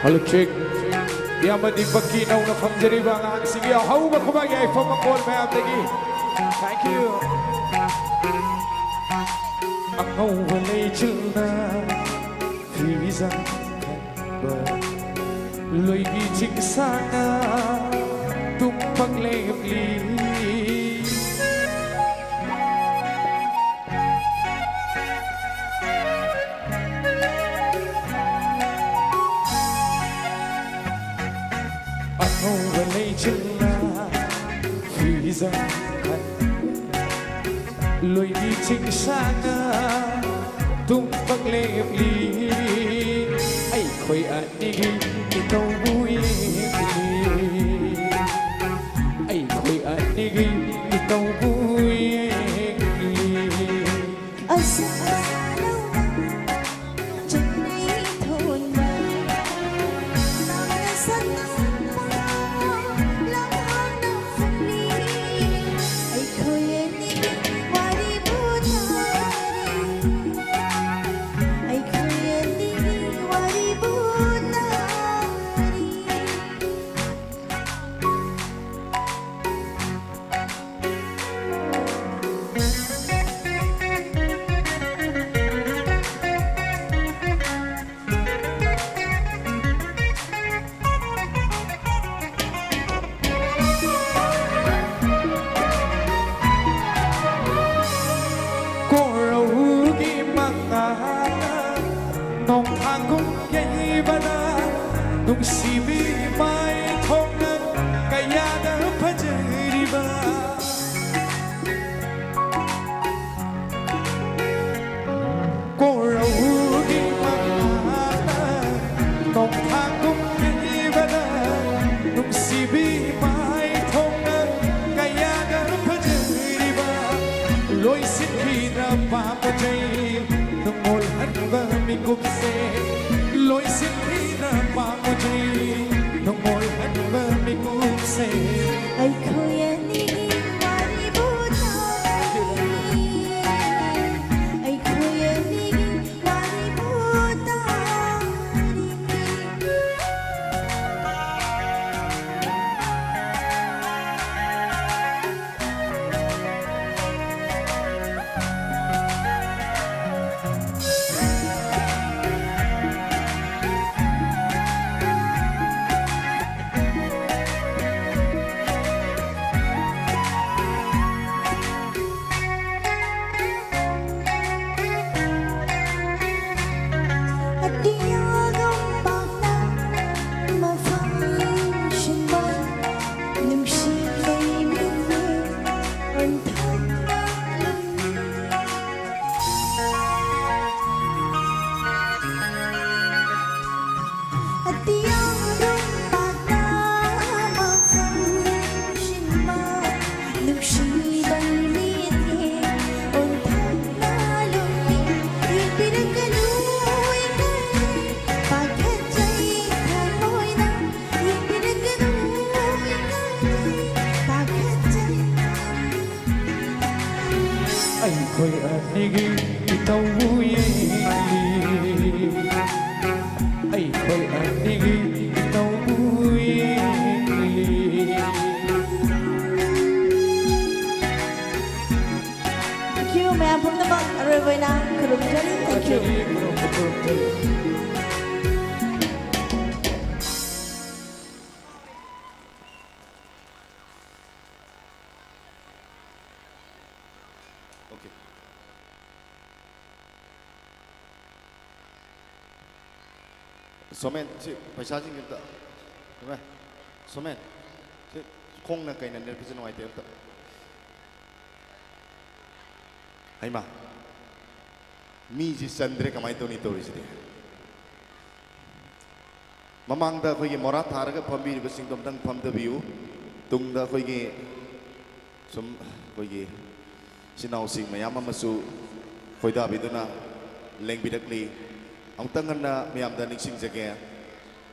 Hello, check. ꯏꯌꯥꯝꯕ ꯗꯤꯄꯛꯀꯤ ꯅꯧꯅ ꯐꯪꯖꯔꯤꯕ ꯑꯉꯥꯡꯁꯤꯡꯒꯤ ꯑꯍꯧꯕ ꯈꯨꯕꯥꯛ ꯌꯥꯏꯐꯝ ꯃꯈꯣꯜ ꯃꯌꯥꯝꯗꯒꯤ꯫ Thank you. ꯑꯉꯧꯕ ꯂꯩꯆꯤꯜꯅ ꯐꯤꯖꯪ ꯈꯟꯕ, ꯂꯣꯏꯒꯤ ꯆꯤꯡꯁꯥꯡꯅ ꯇꯨꯝꯕ ꯂꯦꯞꯂꯤ꯫ ꯑꯉꯧꯕ ꯂꯩꯆꯤꯜꯅ ꯐꯤꯖꯪ ꯈꯟ, ꯂꯣꯏꯒꯤ ꯆꯤꯡꯁꯥꯡꯅ ꯇꯨꯝꯕ ꯂꯦꯞꯂꯤ꯫ ꯑꯩꯈꯣꯏ ꯑꯅꯤꯒꯤ ꯏꯇꯧꯕꯨ ꯌꯦꯡꯂꯤ꯫ ꯑꯩꯈꯣꯏ ꯑꯅꯤꯒꯤ ꯏꯇꯧꯕꯨ ꯌꯦꯡꯂꯤ꯫ ꯑꯁ ꯅꯣꯡꯊꯥꯡꯒꯨꯝ ꯌꯩꯕꯗ ꯅꯨꯡꯁꯤꯕꯤ ꯃꯥꯏꯊꯣꯡꯅ ꯀꯌꯥꯗ ꯐꯖꯔꯤꯕ꯫ ꯀꯣꯔꯧꯒꯤ ꯃꯉꯥꯜꯅ ꯅꯣꯡꯊꯥꯡꯒꯨꯝ ꯌꯩꯕꯗ ꯅꯨꯡꯁꯤꯕꯤ ꯃꯥꯏꯊꯣꯡꯅ ꯀꯌꯥꯗ ꯐꯖꯔꯤꯕ꯫ ꯂꯣꯏꯁꯤꯟꯈꯤꯗ꯭ꯔ ꯄꯥꯝꯖꯩ ꯅꯨꯡꯉꯣꯜꯍꯟꯕ ꯃꯤꯀꯨꯞꯁꯦ꯫ ꯂꯣꯏꯁꯤꯟꯈꯤꯗ꯭ꯔ ꯄꯥꯝꯖꯩ ꯅꯨꯡꯉꯣꯜꯍꯟꯕ ꯃꯤꯀꯨꯞꯁꯦ꯫ ꯑꯩꯈꯣꯏ ꯑꯅꯤꯒꯤ ꯋꯥꯔꯤꯕꯨ ꯇꯥꯔꯤ꯫ ꯑꯩꯈꯣꯏ ꯑꯅꯤꯒꯤ ꯋꯥꯔꯤꯕꯨ ꯇꯥꯔꯤ꯫ ꯑꯇꯤꯌꯥꯒꯨꯝ ꯄꯥꯛꯅ ꯃꯐꯝ ꯁꯤꯟꯕ ꯅꯨꯡꯁꯤꯕꯩ ꯃꯤꯠꯌꯦꯡ ꯑꯣꯟꯊꯣꯛꯅ ꯂꯨꯝꯃꯤ꯫ ꯑꯇꯤꯌꯥꯒꯨꯝ ꯄꯥꯛꯅ ꯃꯐꯝ ꯁꯤꯟꯕ ꯅꯨꯡꯁꯤꯕꯩ ꯃꯤꯠꯌꯦꯡ ꯑꯣꯟꯊꯣꯛꯅ ꯂꯨꯝꯃꯤ꯫ ꯌꯦꯡꯕꯤꯔꯛꯀꯅꯨ ꯏꯀꯥꯏꯖꯩ ꯄꯥꯈꯠꯆꯩ ꯊꯃꯣꯏꯅ꯫ ꯌꯦꯡꯕꯤꯔꯛꯀꯅꯨ ꯏꯀꯥꯏꯖꯩ ꯄꯥꯈꯠꯆꯩ꯫ ꯑꯩꯈꯣꯏ ꯑꯅꯤꯒꯤ ꯏꯇꯧꯕꯨ ꯌꯦꯡꯂꯤ꯫ ꯑꯩꯈꯣꯏ ꯑꯅꯤꯒꯤ ꯏꯇꯧꯕꯨ ꯌꯦꯡꯂꯤ꯫ Thank you, ꯃꯌꯥꯝ ꯄꯨꯝꯅꯃꯛ꯫ ꯑꯔꯣꯏꯕ ꯑꯣꯏꯅ ꯈꯨꯔꯨꯝꯖꯔꯤ꯫ Thank you꯫ ꯊꯥꯖꯔꯤ, ꯈꯨꯔꯨꯝ-, ꯈꯨꯔꯨꯝꯖꯔꯤ꯫ Okay. ꯁꯣꯃꯦꯟ, ꯁꯤ ꯄꯩꯁꯥꯁꯤꯡꯁꯦ ꯑꯝꯇ, ꯏꯃꯥ, ꯁꯣꯃꯦꯟ, ꯁꯤ ꯈꯣꯡꯅ ꯀꯩꯅ ꯅꯦꯠꯄꯁꯦ ꯅꯨꯡꯉꯥꯏꯇꯦ ꯑꯝꯇ꯫ ꯍꯩꯃꯥ, ꯃꯤꯁꯤ ꯆꯟꯗ꯭ꯔꯦ, ꯀꯃꯥꯏꯅ ꯇꯧꯅꯤ ꯇꯧꯔꯤꯁꯤꯗꯤ? ꯃꯃꯥꯡꯗ ꯑꯩꯈꯣꯏꯒꯤ ꯃꯣꯔꯥ ꯊꯥꯔꯒ ꯐꯝꯕꯤꯔꯤꯕꯁꯤꯡꯗꯣ ꯑꯝꯇꯪ ꯐꯝꯊꯕꯤꯌꯨ꯫ ꯇꯨꯡꯗ ꯑꯩꯈꯣꯏꯒꯤ ꯁꯨꯝ ꯑꯩꯈꯣꯏꯒꯤ ꯏꯆꯤꯟ ꯏꯅꯥꯎꯁꯤꯡ ꯃꯌꯥꯝ ꯑꯃꯁꯨ ꯈꯣꯏꯗꯥꯕꯤꯗꯨꯅ ꯂꯦꯡꯕꯤꯔꯛꯂꯤ꯫ ꯑꯃꯨꯛꯇꯪ ꯍꯟꯅ ꯃꯌꯥꯝꯗ ꯅꯤꯡꯁꯤꯡꯖꯒꯦ,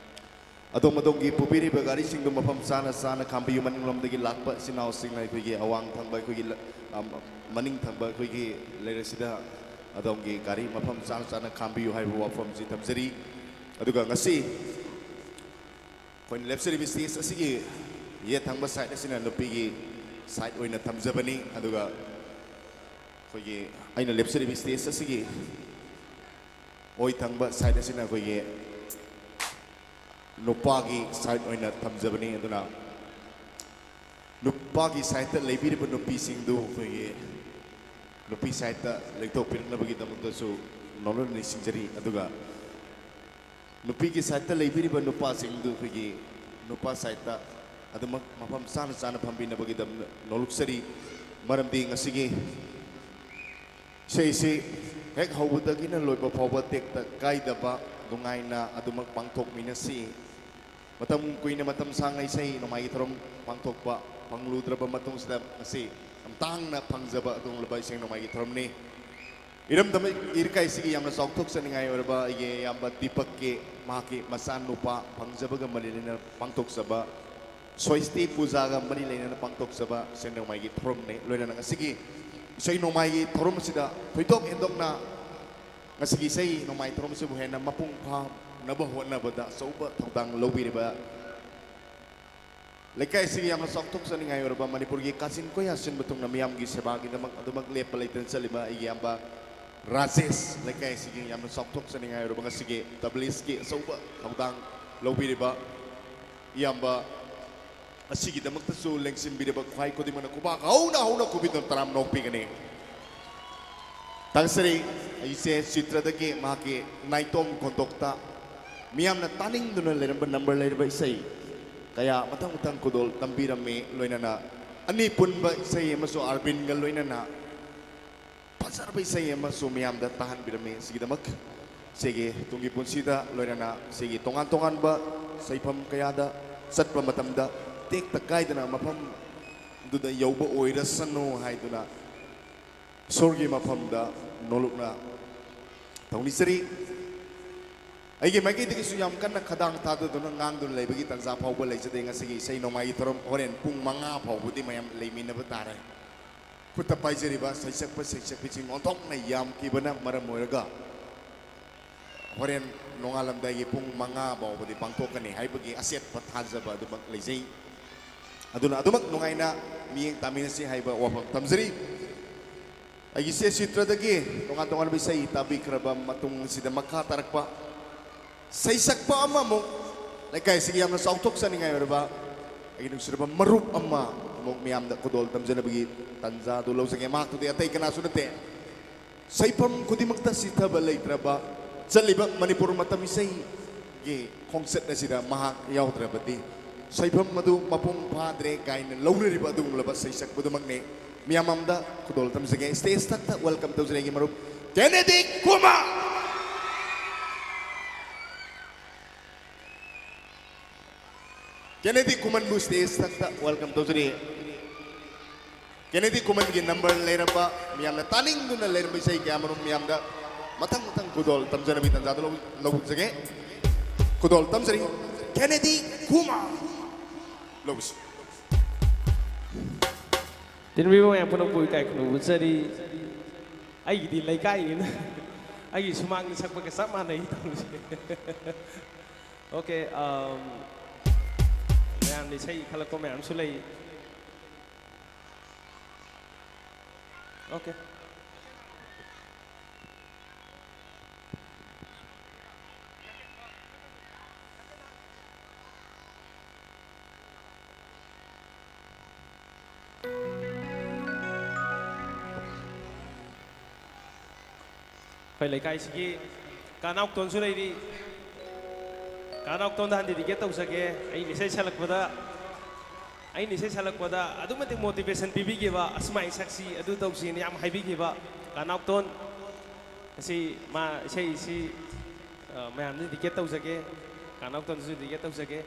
ꯑꯗꯣꯝ ꯑꯗꯣꯝꯒꯤ ꯄꯨꯕꯤꯔꯤꯕ ꯒꯥꯔꯤꯁꯤꯡꯗꯨ ꯃꯐꯝ ꯆꯥꯅ ꯆꯥꯅ ꯈꯥꯝꯕꯤꯌꯨ꯫ ꯃꯅꯤꯡꯂꯣꯝꯗꯒꯤ ꯂꯥꯛꯄ ꯏꯆꯤꯟ ꯏꯅꯥꯎꯁꯤꯡꯅ ꯑꯩꯈꯣꯏꯒꯤ ꯑꯋꯥꯡ ꯊꯪꯕ ꯑꯩꯈꯣꯏꯒꯤ ꯂ-, ꯑꯝ, ꯃꯅꯤꯡ ꯊꯪꯕ ꯑꯩꯈꯣꯏꯒꯤ ꯂꯩꯔꯛꯁꯤꯗ ꯑꯗꯣꯝꯒꯤ ꯒꯥꯔꯤ ꯃꯐꯝ ꯆꯥꯅ ꯆꯥꯅ ꯈꯥꯝꯕꯤꯌꯨ ꯍꯥꯏꯕ ꯋꯥꯐꯝꯁꯤ ꯊꯝꯖꯔꯤ꯫ ꯑꯗꯨꯒ ꯉꯁꯤ ꯑꯩꯈꯣꯏꯅ ꯂꯦꯞꯆꯔꯤꯕ stage ꯑꯁꯤꯒꯤ ꯌꯦꯠ ꯊꯪꯕ side ꯑꯁꯤꯅ ꯅꯨꯄꯤꯒꯤ side ꯑꯣꯏꯅ ꯊꯝꯖꯕꯅꯤ, ꯑꯗꯨꯒ ꯑꯩꯈꯣꯏꯒꯤ ꯑꯩꯅ ꯂꯦꯞꯆꯔꯤꯕ stage ꯑꯁꯤꯒꯤ ꯑꯣꯏ ꯊꯪꯕ side ꯑꯁꯤꯅ ꯑꯩꯈꯣꯏꯒꯤ ꯅꯨꯄꯥꯒꯤ side ꯑꯣꯏꯅ ꯊꯝꯖꯕꯅꯤ꯫ ꯑꯗꯨꯅ ꯅꯨꯄꯥꯒꯤ sideꯇ ꯂꯩꯕꯤꯔꯤꯕ ꯅꯨꯄꯤꯁꯤꯡꯗꯨ ꯑꯩꯈꯣꯏꯒꯤ ꯅꯨꯄꯤ sideꯇ ꯂꯦꯡꯊꯣꯛꯄꯤꯔꯛꯅꯕꯒꯤꯗꯃꯛꯇꯁꯨ ꯅꯣꯂꯨꯛꯅ ꯅꯤꯡꯁꯤꯡꯖꯔꯤ꯫ ꯑꯗꯨꯒ ꯅꯨꯄꯤꯒꯤ sideꯇ ꯂꯩꯕꯤꯔꯤꯕ ꯅꯨꯄꯥꯁꯤꯡꯗꯨ ꯑꯩꯈꯣꯏꯒꯤ ꯅꯨꯄꯥ sideꯇ ꯑꯗꯨꯃꯛ ꯃꯐꯝ ꯆꯥꯅ ꯆꯥꯅ ꯐꯝꯕꯤꯅꯕꯒꯤꯗꯃꯛ ꯅꯣꯂꯨꯛꯆꯔꯤ꯫ ꯃꯔꯝꯗꯤ ꯉꯁꯤꯒꯤ ꯏꯁꯩꯁꯤ ꯍꯦꯛ ꯍꯧꯕꯗꯒꯤꯅ ꯂꯣꯏꯕ ꯐꯥꯎꯕ ꯇꯦꯛꯇ ꯀꯥꯏꯗꯕ ꯅꯨꯡꯉꯥꯏꯅ ꯑꯗꯨꯃꯛ ꯄꯥꯡꯊꯣꯛꯃꯤꯟꯅꯁꯤ꯫ ꯃꯇꯝ ꯀꯨꯏꯅ, ꯃꯇꯝ ꯁꯥꯡꯅ ꯏꯁꯩ ꯅꯣꯡꯃꯥꯏꯒꯤ ꯊꯧꯔꯝ ꯄꯥꯡꯊꯣꯛꯄ ꯐꯪꯂꯨꯗ꯭ꯔꯕ ꯃꯇꯨꯡꯁꯤꯗ ꯉꯁꯤ ꯌꯥꯝ ꯇꯥꯡꯅ ꯐꯪꯖꯕ ꯑꯗꯨꯒꯨꯝꯂꯕ ꯏꯁꯩ ꯅꯣꯡꯃꯥꯏꯒꯤ ꯊꯧꯔꯝꯅꯤ꯫ ꯏꯔꯝꯗꯝ ꯏꯔꯀꯥꯏꯁꯤꯒꯤ ꯌꯥꯝꯅ ꯆꯥꯎꯊꯣꯛꯆꯅꯤꯡꯉꯥꯏ ꯑꯣꯏꯔꯕ ꯑꯩꯒꯤ ꯏꯌꯥꯝꯕ ꯗꯤꯄꯛꯀꯤ, ꯃꯍꯥꯛꯀꯤ ꯃꯆꯥꯅꯨꯄꯥ ꯐꯪꯖꯕꯒ ꯃꯔꯤ ꯂꯩꯅꯅ ꯄꯥꯡꯊꯣꯛꯆꯕ ꯁ꯭ꯋꯥꯁꯇꯤ ꯄꯨꯖꯥꯒ ꯃꯔꯤ ꯂꯩꯅꯅ ꯄꯥꯡꯊꯣꯛꯆꯕ ꯏꯁꯩ ꯅꯣꯡꯃꯥꯏꯒꯤ ꯊꯧꯔꯝꯅꯤ꯫ ꯂꯣꯏꯅꯅ ꯉꯁꯤꯒꯤ ꯏꯁꯩ ꯅꯣꯡꯃꯥꯏꯒꯤ ꯊꯧꯔꯝ ꯑꯁꯤꯗ ꯊꯣꯏꯗꯣꯛ ꯍꯦꯟꯗꯣꯛꯅ ꯉꯁꯤꯒꯤ ꯏꯁꯩ ꯅꯣꯡꯃꯥꯏ ꯊꯧꯔꯝ ꯑꯁꯤꯕꯨ ꯍꯦꯟꯅ ꯃꯄꯨꯡ ꯐꯥꯅꯕ ꯍꯣꯠꯅꯕꯗ ꯑꯆꯧꯕ ꯊꯧꯗꯥꯡ ꯂꯧꯕꯤꯔꯤꯕ ꯂꯩꯀꯥꯏ ꯑꯁꯤꯒꯤ ꯌꯥꯝꯅ ꯆꯥꯎꯊꯣꯛꯆꯅꯤꯡꯉꯥꯏ ꯑꯣꯏꯔꯕ ꯃꯅꯤꯄꯨꯔꯒꯤ ꯀꯥꯆꯤꯟ ꯀꯣꯏꯌꯥ ꯁꯤꯟꯕ ꯊꯨꯡꯅ ꯃꯤꯌꯥꯝꯒꯤ ꯁꯦꯕꯥꯒꯤꯗꯃꯛ ꯑꯗꯨꯃꯛ ꯂꯦꯞꯄ ꯂꯩꯇꯅ ꯆꯠꯂꯤꯕ ꯑꯩꯒꯤ ꯏꯌꯥꯝꯕ ꯔꯥꯖꯦꯁ, ꯂꯩꯀꯥꯏ ꯑꯁꯤꯒꯤ ꯌꯥꯝꯅ ꯆꯥꯎꯊꯣꯛꯆꯅꯤꯡꯉꯥꯏ ꯑꯣꯏꯔꯕ ꯉꯁꯤꯒꯤ ꯇꯕꯂꯤꯁꯀꯤ ꯑꯆꯧꯕ ꯊꯧꯗꯥꯡ ꯂꯧꯕꯤꯔꯤꯕ ꯏꯌꯥꯝꯕ ꯑꯁꯤꯒꯤꯗꯃꯛꯇꯁꯨ ꯂꯦꯡꯁꯤꯟꯕꯤꯔꯤꯕ ꯈ꯭ꯋꯥꯏ ꯈꯨꯗꯤꯡꯃꯛꯅ ꯈꯨꯕꯥꯛ ꯍꯧꯅ ꯍꯧꯅ ꯈꯨꯕꯤꯗꯨꯅ ꯇꯔꯥꯝꯅ ꯑꯣꯛꯄꯤꯒꯅꯤ꯫ ꯊꯥꯒꯠꯆꯔꯤ꯫ ꯑꯩꯁꯦ ꯆꯤꯇ꯭ꯔꯗꯒꯤ ꯃꯍꯥꯛꯀꯤ ꯅꯥꯏꯇꯣꯝ ꯈꯣꯟꯊꯣꯛꯇ ꯃꯤꯌꯥꯝꯅ ꯇꯥꯅꯤꯡꯗꯨꯅ ꯂꯩꯔꯝꯕ ꯅꯝꯕꯔ ꯂꯩꯔꯕ ꯏꯁꯩ ꯀꯌꯥ ꯃꯊꯪ ꯃꯊꯪ ꯈꯨꯗꯣꯜ ꯇꯝꯕꯤꯔꯝꯃꯤ꯫ ꯂꯣꯏꯅꯅ ꯑꯅꯤ ꯄꯨꯟꯕ ꯏꯁꯩ ꯑꯃꯁꯨ ꯑꯥꯔꯕꯤꯟꯒ ꯂꯣꯏꯅꯅ ꯐꯖꯔꯕ ꯏꯁꯩ ꯑꯃꯁꯨ ꯃꯤꯌꯥꯝꯗ ꯇꯥꯍꯟꯕꯤꯔꯝꯃꯤ꯫ ꯑꯁꯤꯒꯤꯗꯃꯛ ꯏꯆꯦꯒꯤ ꯇꯨꯡꯒꯤ ꯄꯨꯟꯁꯤꯗ ꯂꯣꯏꯅꯅ ꯏꯆꯦꯒꯤ ꯇꯣꯉꯥꯟ ꯇꯣꯉꯥꯟꯕ ꯁꯩꯐꯝ ꯀꯌꯥꯗ ꯆꯠꯄ ꯃꯇꯝꯗ ꯇꯦꯛꯇ ꯀꯥꯏꯗꯅ ꯃꯐꯝꯗꯨꯗ ꯌꯧꯕ ꯑꯣꯏꯔꯁꯅꯨ ꯍꯥꯏꯗꯨꯅ ꯏꯁꯣꯔꯒꯤ ꯃꯐꯝꯗ ꯅꯣꯂꯨꯛꯅ ꯊꯧꯅꯤꯖꯔꯤ꯫ ꯑꯩꯒꯤ ꯃꯥꯏꯀꯩꯗꯒꯤꯁꯨ ꯌꯥꯝ ꯀꯟꯅ ꯈꯗꯥꯡ ꯊꯥꯗꯗꯨꯅ ꯉꯥꯡꯗꯨꯅ ꯂꯩꯕꯒꯤ ꯇꯥꯟꯖꯥ ꯐꯥꯎꯕ ꯂꯩꯖꯗꯦ꯫ ꯉꯁꯤꯒꯤ ꯏꯁꯩ ꯅꯣꯡꯃꯥꯏꯒꯤ ꯊꯧꯔꯝ ꯍꯣꯔꯦꯟ ꯄꯨꯡ ꯃꯉꯥ ꯐꯥꯎꯕꯗꯤ ꯃꯌꯥꯝ ꯂꯩꯃꯤꯟꯅꯕ ꯇꯥꯔꯦ꯫ ꯈꯨꯠꯇ ꯄꯥꯏꯖꯔꯤꯕ ꯁꯩꯁꯛꯄ ꯁꯩꯁꯛꯄꯤꯁꯤꯡ ꯑꯣꯟꯊꯣꯛꯅ ꯌꯥꯝꯈꯤꯕꯅ ꯃꯔꯝ ꯑꯣꯏꯔꯒ ꯍꯣꯔꯦꯟ ꯅꯣꯡꯉꯥꯜꯂꯝꯗꯥꯏꯒꯤ ꯄꯨꯡ ꯃꯉꯥ ꯐꯥꯎꯕꯗꯤ ꯄꯥꯡꯊꯣꯛꯀꯅꯤ ꯍꯥꯏꯕꯒꯤ ꯑꯆꯦꯠꯄ ꯊꯥꯖꯕ ꯑꯗꯨꯃꯛ ꯂꯩꯖꯩ꯫ ꯑꯗꯨꯅ ꯑꯗꯨꯃꯛ ꯅꯨꯡꯉꯥꯏꯅ ꯃꯤꯠꯌꯦꯡ ꯇꯥꯃꯤꯟꯅꯁꯤ ꯍꯥꯏꯕ ꯋꯥꯐꯝ ꯊꯝꯖꯔꯤ꯫ ꯑꯩꯒꯤ ꯏꯆꯦ ꯆꯤꯇ꯭ꯔꯗꯒꯤ ꯇꯣꯉꯥꯟ ꯇꯣꯉꯥꯟꯕ ꯏꯁꯩ ꯇꯥꯕꯤꯈ꯭ꯔꯕ ꯃꯇꯨꯡ ꯑꯁꯤꯗ ꯃꯈꯥ ꯇꯥꯔꯛꯄ ꯁꯩꯁꯛꯄ ꯑꯃꯃꯨꯛ ꯂꯩꯀꯥꯏꯁꯤꯒꯤ ꯌꯥꯝꯅ ꯆꯥꯎꯊꯣꯛꯆꯅꯤꯡꯉꯥꯏ ꯑꯣꯏꯔꯕ ꯑꯩꯒꯤ ꯅꯨꯡꯁꯤꯔꯕ ꯃꯔꯨꯞ ꯑꯃ ꯑꯃꯨꯛ ꯃꯤꯌꯥꯝꯗ ꯈꯨꯗꯣꯜ ꯇꯝꯖꯅꯕꯒꯤ ꯇꯥꯟꯖꯥ ꯑꯗꯨ ꯂꯧꯖꯒꯦ꯫ ꯃꯍꯥꯛꯇꯨꯗꯤ ꯑꯇꯩ ꯀꯅꯥꯁꯨ ꯅꯠꯇꯦ, ꯁꯩꯐꯝ ꯈꯨꯗꯤꯡꯃꯛꯇ ꯁꯤꯊꯕ ꯂꯩꯇ꯭ꯔꯕ ꯆꯠꯂꯤꯕ ꯃꯅꯤꯄꯨꯔ ꯃꯇꯝ ꯏꯁꯩꯒꯤ ꯈꯣꯡꯆꯠ ꯑꯁꯤꯗ ꯃꯍꯥꯛ ꯌꯥꯎꯗ꯭ꯔꯕꯗꯤ ꯁꯩꯐꯝ ꯑꯗꯨ ꯃꯄꯨꯡ ꯐꯥꯗ꯭ꯔꯦ ꯀꯥꯏꯅ ꯂꯧꯅꯔꯤꯕ ꯑꯗꯨꯒꯨꯝꯂꯕ ꯁꯩꯁꯛꯄꯗꯨꯃꯛꯅꯤ꯫ ꯃꯤꯌꯥꯝ ꯑꯃꯗ ꯈꯨꯗꯣꯜ ꯇꯝꯖꯒꯦ꯫ ꯁ꯭ꯇꯦꯖ ꯊꯛꯇ ꯋꯦꯜꯀꯝ ꯇꯧꯖꯔꯦ ꯑꯩꯒꯤ ꯃꯔꯨꯞ ꯀꯦꯅꯦꯗꯤ ꯀꯨꯃꯥꯔ꯫ ꯀꯦꯅꯦꯗꯤ ꯈꯨꯃꯟꯕꯨ ꯁ꯭ꯇꯦꯖ ꯊꯛꯇ ꯋꯦꯜꯀꯝ ꯇꯧꯖꯔꯤ꯫ ꯀꯦꯅꯦꯗꯤ ꯈꯨꯃꯟꯒꯤ ꯅꯝꯕꯔ ꯂꯩꯔꯝꯕ, ꯃꯤꯌꯥꯝꯅ ꯇꯥꯅꯤꯡꯗꯨꯅ ꯂꯩꯔꯝꯕ ꯏꯁꯩ ꯀꯌꯥ ꯃꯔꯨꯝ ꯃꯤꯌꯥꯝꯗ ꯃꯊꯪ ꯃꯊꯪ ꯈꯨꯗꯣꯜ ꯇꯝꯖꯅꯕꯤ ꯇꯥꯟꯖꯥꯗ ꯂꯧ-, ꯂꯧꯖꯒꯦ꯫ ꯈꯨꯗꯣꯜ ꯇꯝꯖꯔꯤ ꯀꯦꯅꯦꯗꯤ ꯈꯨꯃꯟ꯫ ꯂꯧꯁꯤ꯫ ꯇꯤꯟꯕꯤꯕ ꯃꯌꯥꯝ ꯄꯨꯝꯅꯃꯛꯄꯨ ꯏꯀꯥꯏ ꯈꯨꯝꯅꯕ ꯎꯠꯆꯔꯤ꯫ ꯑꯩꯒꯤꯗꯤ ꯂꯩꯀꯥꯏꯅꯤꯅ ꯑꯩꯒꯤ ꯁꯨꯃꯥꯡꯗ ꯁꯛꯄꯒ ꯆꯞ ꯃꯥꯟꯅꯩ ꯇꯧꯔꯤꯁꯦ꯫ Okay, um, ꯃꯌꯥꯝꯅ ꯏꯁꯩ ꯈꯜꯂꯛꯄ ꯃꯌꯥꯝꯁꯨ ꯂꯩ꯫ Okay. ꯑꯩꯈꯣꯏ ꯂꯩꯀꯥꯏꯁꯤꯒꯤ ꯀꯅꯥꯎꯇꯣꯟꯁꯨ ꯂꯩꯔꯤ꯫ ꯀꯅꯥꯎꯇꯣꯟꯗ ꯍꯥꯟꯅ dedicate ꯇꯧꯖꯒꯦ꯫ ꯑꯩꯅ ꯏꯁꯩ ꯁꯛꯂꯛꯄꯗ, ꯑꯩꯅ ꯏꯁꯩ ꯁꯛꯂꯛꯄꯗ ꯑꯗꯨꯛ ꯃꯇꯤꯛ motivation ꯄꯤꯕꯤꯈꯤꯕ, ꯑꯁꯨꯃꯥꯏꯅ ꯁꯛꯁꯤ, ꯑꯗꯨ ꯇꯧꯁꯤꯅ ꯌꯥꯝ ꯍꯥꯏꯕꯤꯈꯤꯕ ꯀꯅꯥꯎꯇꯣꯟ꯫ ꯑꯁꯤ ꯃꯥ ꯏꯁꯩꯁꯤ, ꯑ, ꯃꯌꯥꯝꯗ dedicate ꯇꯧꯖꯒꯦ꯫ ꯀꯅꯥꯎꯇꯣꯟꯗꯁꯨ dedicate ꯇꯧꯖꯒꯦ꯫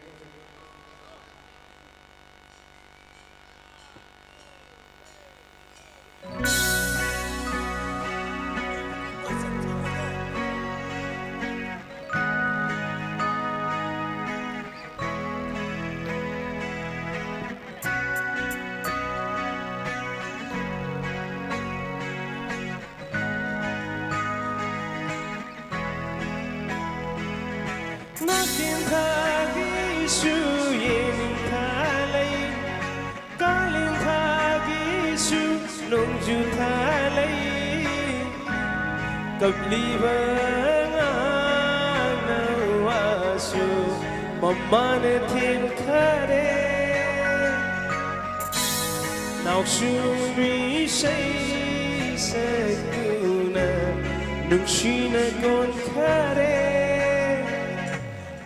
ꯅꯥꯀꯦꯟ ꯊꯥꯒꯤꯁꯨ ꯌꯦꯅꯤꯡ ꯊꯥ ꯂꯩ, ꯀꯥꯂꯦꯟ ꯊꯥꯒꯤꯁꯨ ꯅꯣꯡꯖꯨ ꯊꯥ ꯂꯩ꯫ ꯀꯞꯂꯤꯕ ꯑꯉꯥꯡꯅ ꯋꯥꯁꯨ ꯃꯃꯥꯅ ꯊꯦꯝꯈꯔꯦ꯫ ꯅꯥꯎꯁꯨꯝ ꯏꯁꯩ ꯁꯛꯇꯨꯅ ꯅꯨꯡꯁꯤꯅ ꯀꯣꯟꯈꯔꯦ꯫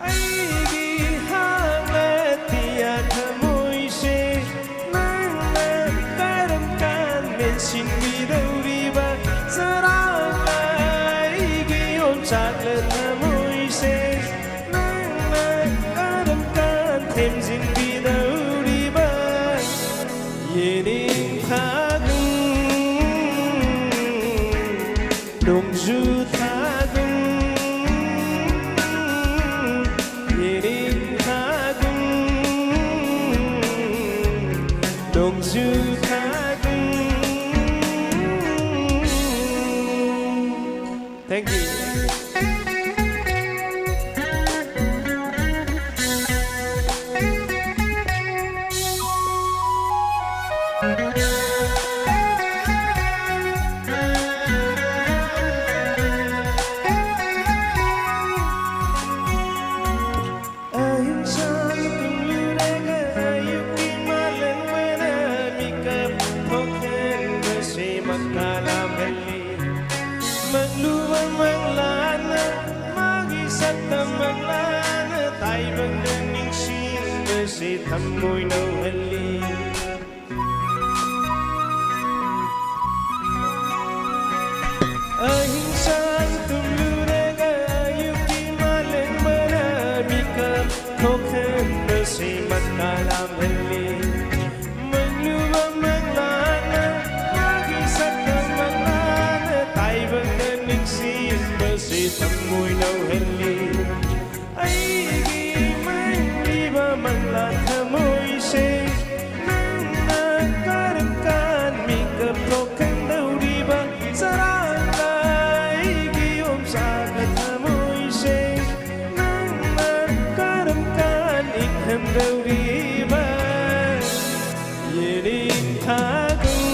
ꯑꯩꯒꯤ ꯍꯥꯡꯂꯇꯤꯌꯥ ꯊꯃꯣꯏꯁꯦ ꯅꯪꯅ ꯀꯔꯝ ꯀꯥꯟ ꯃꯦꯟꯁꯤꯟꯕꯤꯗꯧꯔꯤꯕ? ꯆꯔꯥꯡꯂ ꯑꯩꯒꯤ ꯌꯣꯡꯆꯥꯛꯂ ꯊꯃꯣꯏꯁꯦ ꯅꯪꯅ ꯀꯔꯝ ꯀꯥꯟ ꯊꯦꯝꯖꯤꯟꯕꯤꯗꯧꯔꯤꯕ? ꯌꯦꯅꯤꯡ ꯊꯥꯒꯨꯝ ꯅꯣꯡꯖꯨ ꯊꯥꯒꯨꯝ, ꯌꯦꯅꯤꯡ ꯊꯥꯒꯨꯝ ꯅꯣꯡꯖꯨ ꯊꯥꯒꯨꯝ꯫ Thank you. ꯑꯍꯤꯡꯁꯥꯡ ꯇꯨꯝꯂꯨꯔꯒ ꯑꯌꯨꯛꯀꯤ ꯃꯥꯂꯪꯕꯅ ꯃꯤꯀꯞ ꯊꯣꯛꯍꯟꯕꯁꯦ ꯃꯀꯥ ꯂꯥꯝꯍꯜꯂꯤ꯫ ꯃꯪꯂꯨꯕ ꯃꯪꯂꯥꯅ ꯊꯃꯣꯏ ꯅꯧꯍꯜꯂꯤ꯫ ꯑꯍꯤꯡ ꯁꯥꯡ ꯇꯨꯝꯂꯨꯔꯒ ꯑꯌꯨꯛꯀꯤ ꯃꯥꯂꯦꯝ ꯃꯔꯥ ꯃꯤꯀꯞ ꯊꯣꯛꯍꯟꯕꯁꯤ ꯃꯀꯥ ꯂꯥꯝꯍꯜꯂꯤ꯫ ꯃꯪꯂꯨꯕ ꯃꯪꯂꯥꯅ ꯃꯥꯒꯤ ꯁꯛꯇꯝ ꯃꯪꯂꯥꯅ ꯇꯥꯏꯕꯪꯗ ꯅꯤꯡꯁꯤꯡꯕꯁꯤ ꯊꯃꯣꯏ ꯅꯧꯍꯜꯂꯤ꯫ ꯑꯩꯒꯤ ꯃꯪꯂꯤꯕ ꯃꯪꯂꯥꯟ ꯊꯃꯣꯏꯁꯦ ꯅꯪꯅ ꯀꯔꯝ ꯀꯥꯟ ꯃꯤꯀꯞ ꯊꯣꯛꯍꯟꯗꯧꯔꯤꯕ? ꯆꯔꯥꯡꯒ ꯑꯩꯒꯤ ꯌꯣꯝꯆꯥꯛꯀ ꯊꯃꯣꯏꯁꯦ ꯅꯪꯅ ꯀꯔꯝ ꯀꯥꯟ ꯏꯪꯍꯟꯗꯧꯔꯤꯕ? ꯌꯦꯅꯤꯡꯊꯥꯒꯨꯝ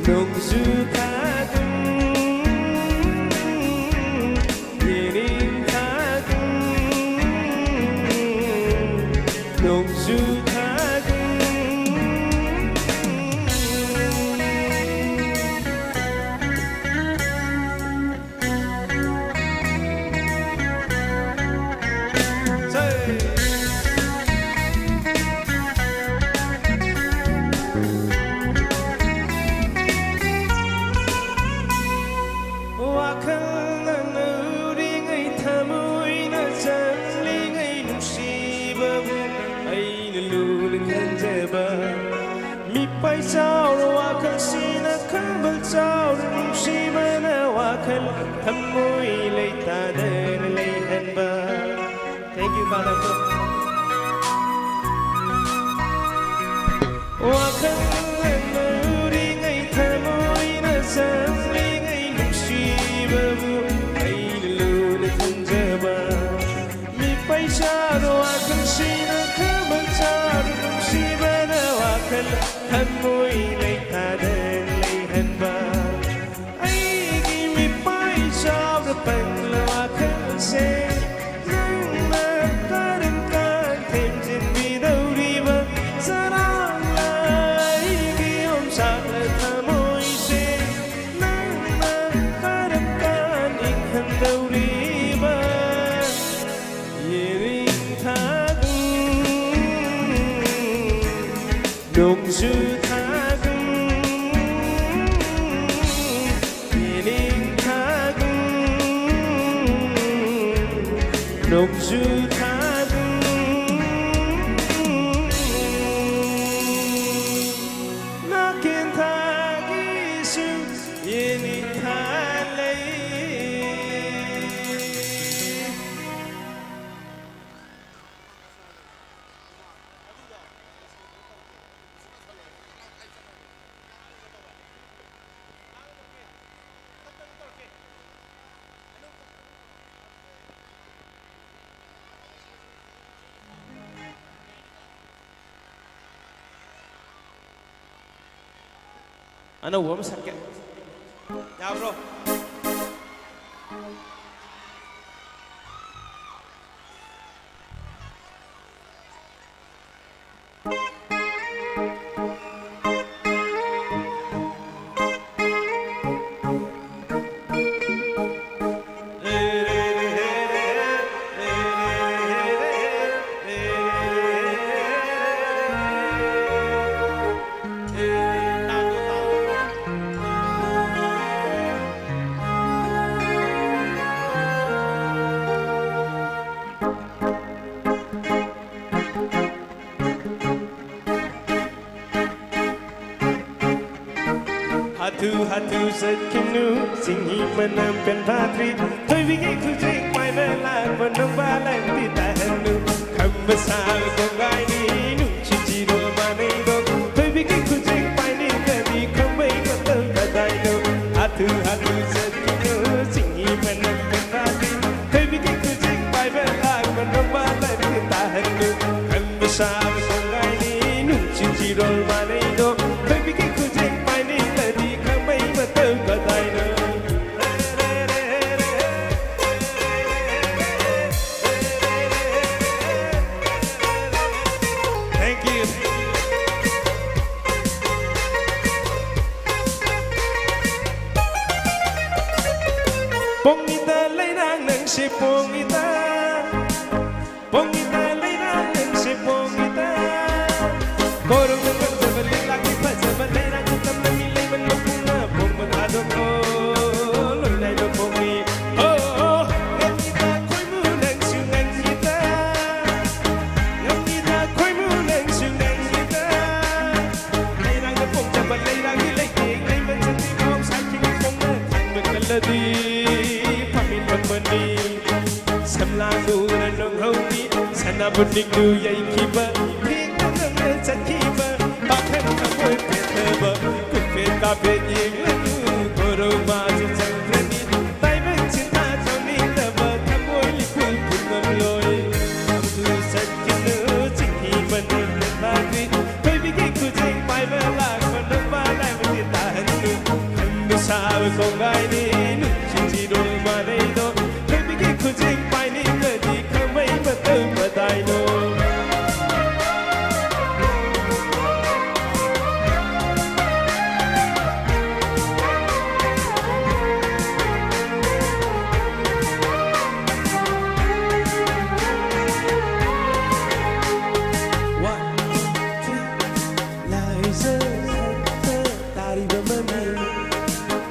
ꯅꯣꯡꯖꯨ ꯊꯥꯒꯨꯝ ꯌꯦꯅꯤꯡꯊꯥꯒꯨꯝ ꯅꯣꯡꯖꯨ ꯊꯥꯒꯨꯝ꯫ ꯋꯥꯈꯜꯅ ꯅꯧꯔꯤꯉꯩ ꯊꯃꯣꯏꯅ ꯆꯪꯂꯤꯉꯩ ꯅꯨꯡꯁꯤꯕꯕꯨ ꯑꯩꯅ ꯂꯨꯅ ꯈꯟꯖꯕ꯫ ꯃꯤꯄꯥꯏ ꯆꯥꯎꯔ ꯋꯥꯈꯜꯁꯤꯅ ꯈꯝꯕꯜ ꯆꯥꯎꯔ ꯅꯨꯡꯁꯤꯕꯅ ꯋꯥꯈꯜ ꯊꯃꯣꯏ ꯂꯩꯇꯥꯗꯅ ꯂꯩꯍꯟꯕ꯫ Thank you, Father. ꯋꯥꯈꯜꯅ ꯅꯧꯔꯤꯉꯩ ꯊꯃꯣꯏꯅ ꯆꯪꯂꯤꯉꯩ ꯅꯨꯡꯁꯤꯕꯕꯨ ꯑꯩꯅ ꯂꯨꯅ ꯈꯟꯖꯕ꯫ ꯃꯤꯄꯥꯏ ꯆꯥꯔ ꯋꯥꯈꯜꯁꯤꯅ ꯈꯝꯕꯜ ꯆꯥꯔ ꯅꯨꯡꯁꯤꯕꯅ ꯋꯥꯈꯜ ꯊꯃꯣꯏ ꯂꯩꯇꯥꯗꯅ ꯂꯩꯍꯟꯕ꯫ ꯑꯩꯒꯤ ꯃꯤꯄꯥꯏ ꯆꯥꯎꯔ ꯄꯪꯂ ꯋꯥꯈꯜꯁꯦ ꯅꯪꯅ ꯀꯔꯝ ꯀꯥꯟ ꯊꯦꯝꯖꯤꯟꯕꯤꯗꯧꯔꯤꯕ? ꯆꯔꯥꯡꯂ ꯑꯩꯒꯤ ꯌꯣꯝꯆꯥꯛꯂ ꯊꯃꯣꯏꯁꯦ ꯅꯪꯅ ꯀꯔꯝ ꯀꯥꯟ ꯏꯪꯍꯟꯗꯧꯔꯤꯕ? ꯌꯦꯔꯤꯡ ꯅꯣꯡꯖꯨ ꯊꯥꯗꯨ ꯅꯥꯀꯦꯟ ꯊꯥꯒꯤꯁꯨ ꯌꯦꯅꯤꯡꯊꯥ ꯂꯩ꯫ ꯑꯅꯧꯕ ꯑꯃ ꯁꯛꯀꯦ꯫ ꯌꯥꯕ꯭ꯔꯣ? ꯍꯥꯊꯨ ꯍꯥꯊꯨ ꯆꯠꯈꯤꯅꯨ, ꯆꯤꯡꯍꯤ ꯃꯅꯝ ꯄꯦꯟꯐꯥꯠꯇ꯭ꯔꯤ꯫ ꯊꯣꯏꯕꯤꯒꯤ ꯈꯨꯖꯤꯟ ꯄꯥꯏꯕ ꯂꯥꯛꯄ ꯅꯣꯡꯕꯥꯜ ꯂꯪꯗꯤ ꯇꯥꯍꯟꯅꯨ꯫ ꯈꯝꯕ ꯁꯥꯕ ꯀꯣꯡꯒꯥꯏꯅꯤ, ꯅꯨꯡꯁꯤꯠ ꯆꯤꯔꯣꯜ ꯃꯥꯟꯅꯩꯗꯣ꯫ ꯊꯣꯏꯕꯤꯒꯤ ꯈꯨꯖꯤꯟ ꯄꯥꯏꯅꯤꯡꯂꯗꯤ ꯈꯝꯕꯩ ꯃꯇꯝ ꯀꯗꯥꯏꯅꯣ? ꯍꯥꯊꯨ ꯍꯥꯊꯨ ꯆꯠꯈꯤꯅꯨ, ꯆꯤꯡꯍꯤ ꯃꯅꯝ ꯄꯦꯟꯐꯥꯠꯇ꯭ꯔꯤ꯫ ꯊꯣꯏꯕꯤꯒꯤ ꯈꯨꯖꯤꯟ ꯄꯥꯏꯕ ꯂꯥꯛꯄ ꯅꯣꯡꯕꯥꯜ ꯂꯪꯗꯤ ꯇꯥꯍꯟꯅꯨ꯫ ꯈꯝꯕ ꯁꯥꯕ ꯀꯣꯡꯒꯥꯏꯅꯤ, ꯅꯨꯡꯁꯤꯠ ꯆꯤꯔꯣꯜ ꯃꯥꯟꯅꯩꯗꯣ꯫ ꯊꯣꯏꯕꯤꯒꯤ ꯈꯨꯖꯤꯟ ꯄꯥꯏꯅꯤꯡꯂꯗꯤ ꯈꯝꯕꯩ ꯃꯇꯧ ꯀꯗꯥꯏꯅꯣ? Thank you. ꯄꯣꯡꯉꯤꯗ ꯂꯩꯔꯥꯡ ꯅꯪꯁꯦ ꯄꯣꯡꯉꯤꯗ, ꯄꯣꯡꯉꯤꯗ ꯂꯩꯔꯥꯡ ꯅꯪꯁꯦ ꯄꯣꯡꯉꯤꯗ꯫ ꯀꯣꯔꯧꯅ ꯉꯝꯖꯕ ꯂꯤꯛꯂꯥꯒꯤ ꯐꯖꯕ ꯂꯩꯔꯥꯡ ꯃꯇꯝ ꯂꯝꯕꯤ ꯂꯩꯃꯟ ꯃꯄꯨꯅ ꯄꯣꯡꯕ ꯊꯥꯗꯣꯛꯂꯣ꯫ ꯂꯣꯏ ꯅꯥꯏꯕ ꯄꯣꯡꯉꯤ꯫ ꯍꯣ, ꯉꯝꯈꯤꯕ ꯈꯣꯏꯃꯨ ꯅꯪꯁꯨ ꯗꯤ ꯐꯝꯃꯤꯟ ꯐꯝꯃꯅꯤ꯫ ꯁꯝꯂꯥꯡꯗꯨꯅ ꯅꯣꯡꯍꯧꯅꯤ꯫ ꯁꯅꯥꯕꯨꯟ ꯅꯤꯡꯗꯨ ꯌꯩꯈꯤꯕ꯫ ꯊꯦꯡꯅ ꯅꯪꯅ ꯆꯠꯈꯤꯕ꯫ ꯄꯥꯈꯪ ꯊꯃꯣꯏ ꯄꯦꯟꯊꯕ꯫ ꯀꯨꯞꯐꯦꯠ ꯀꯥꯐꯦꯠ ꯌꯦꯡꯂꯅꯨ꯫ ꯀꯣꯔꯧ ꯃꯥꯁꯨ ꯆꯪꯈ꯭ꯔꯅꯤ꯫ ꯇꯥꯏꯕꯪ ꯆꯤꯟꯊꯥ ꯇꯧꯅꯤꯡꯗꯕ꯫ ꯊꯃꯣꯏ ꯂꯤꯄꯨꯟ ꯄꯨꯝꯂꯝꯂꯣꯏ꯫ ꯅꯪꯁꯨ ꯆꯠꯈꯤꯅꯨ꯫ ꯆꯤꯡꯍꯤ ꯃꯅꯨꯡꯗ ꯐꯥꯈ꯭ꯔꯤ꯫ ꯊꯣꯏꯕꯤꯒꯤ ꯈꯨꯖꯤꯡ ꯄꯥꯏꯕ ꯂꯥꯛꯄ ꯅꯨꯄꯥ ꯂꯥꯏꯕꯛꯇꯤ ꯇꯥꯍꯟꯅꯨ꯫ ꯈꯪꯕ ꯁꯥꯕ ꯀꯣꯡꯒꯥꯏꯅꯤ ꯅꯨꯡꯁꯤ ꯆꯤꯔꯣꯜ ꯃꯥꯟꯅꯩꯗꯣ꯫ ꯊꯣꯏꯕꯤꯒꯤ ꯈꯨꯖꯤꯡ ꯄꯥꯏꯅꯤꯡꯂꯗꯤ ꯈꯪꯕꯩ ꯃꯇꯧ ꯃꯇꯥꯏꯗꯣ꯫ One, two, three. ꯂꯥꯏꯖ ꯈꯛꯇ ꯇꯥꯔꯤꯕ ꯃꯃꯤ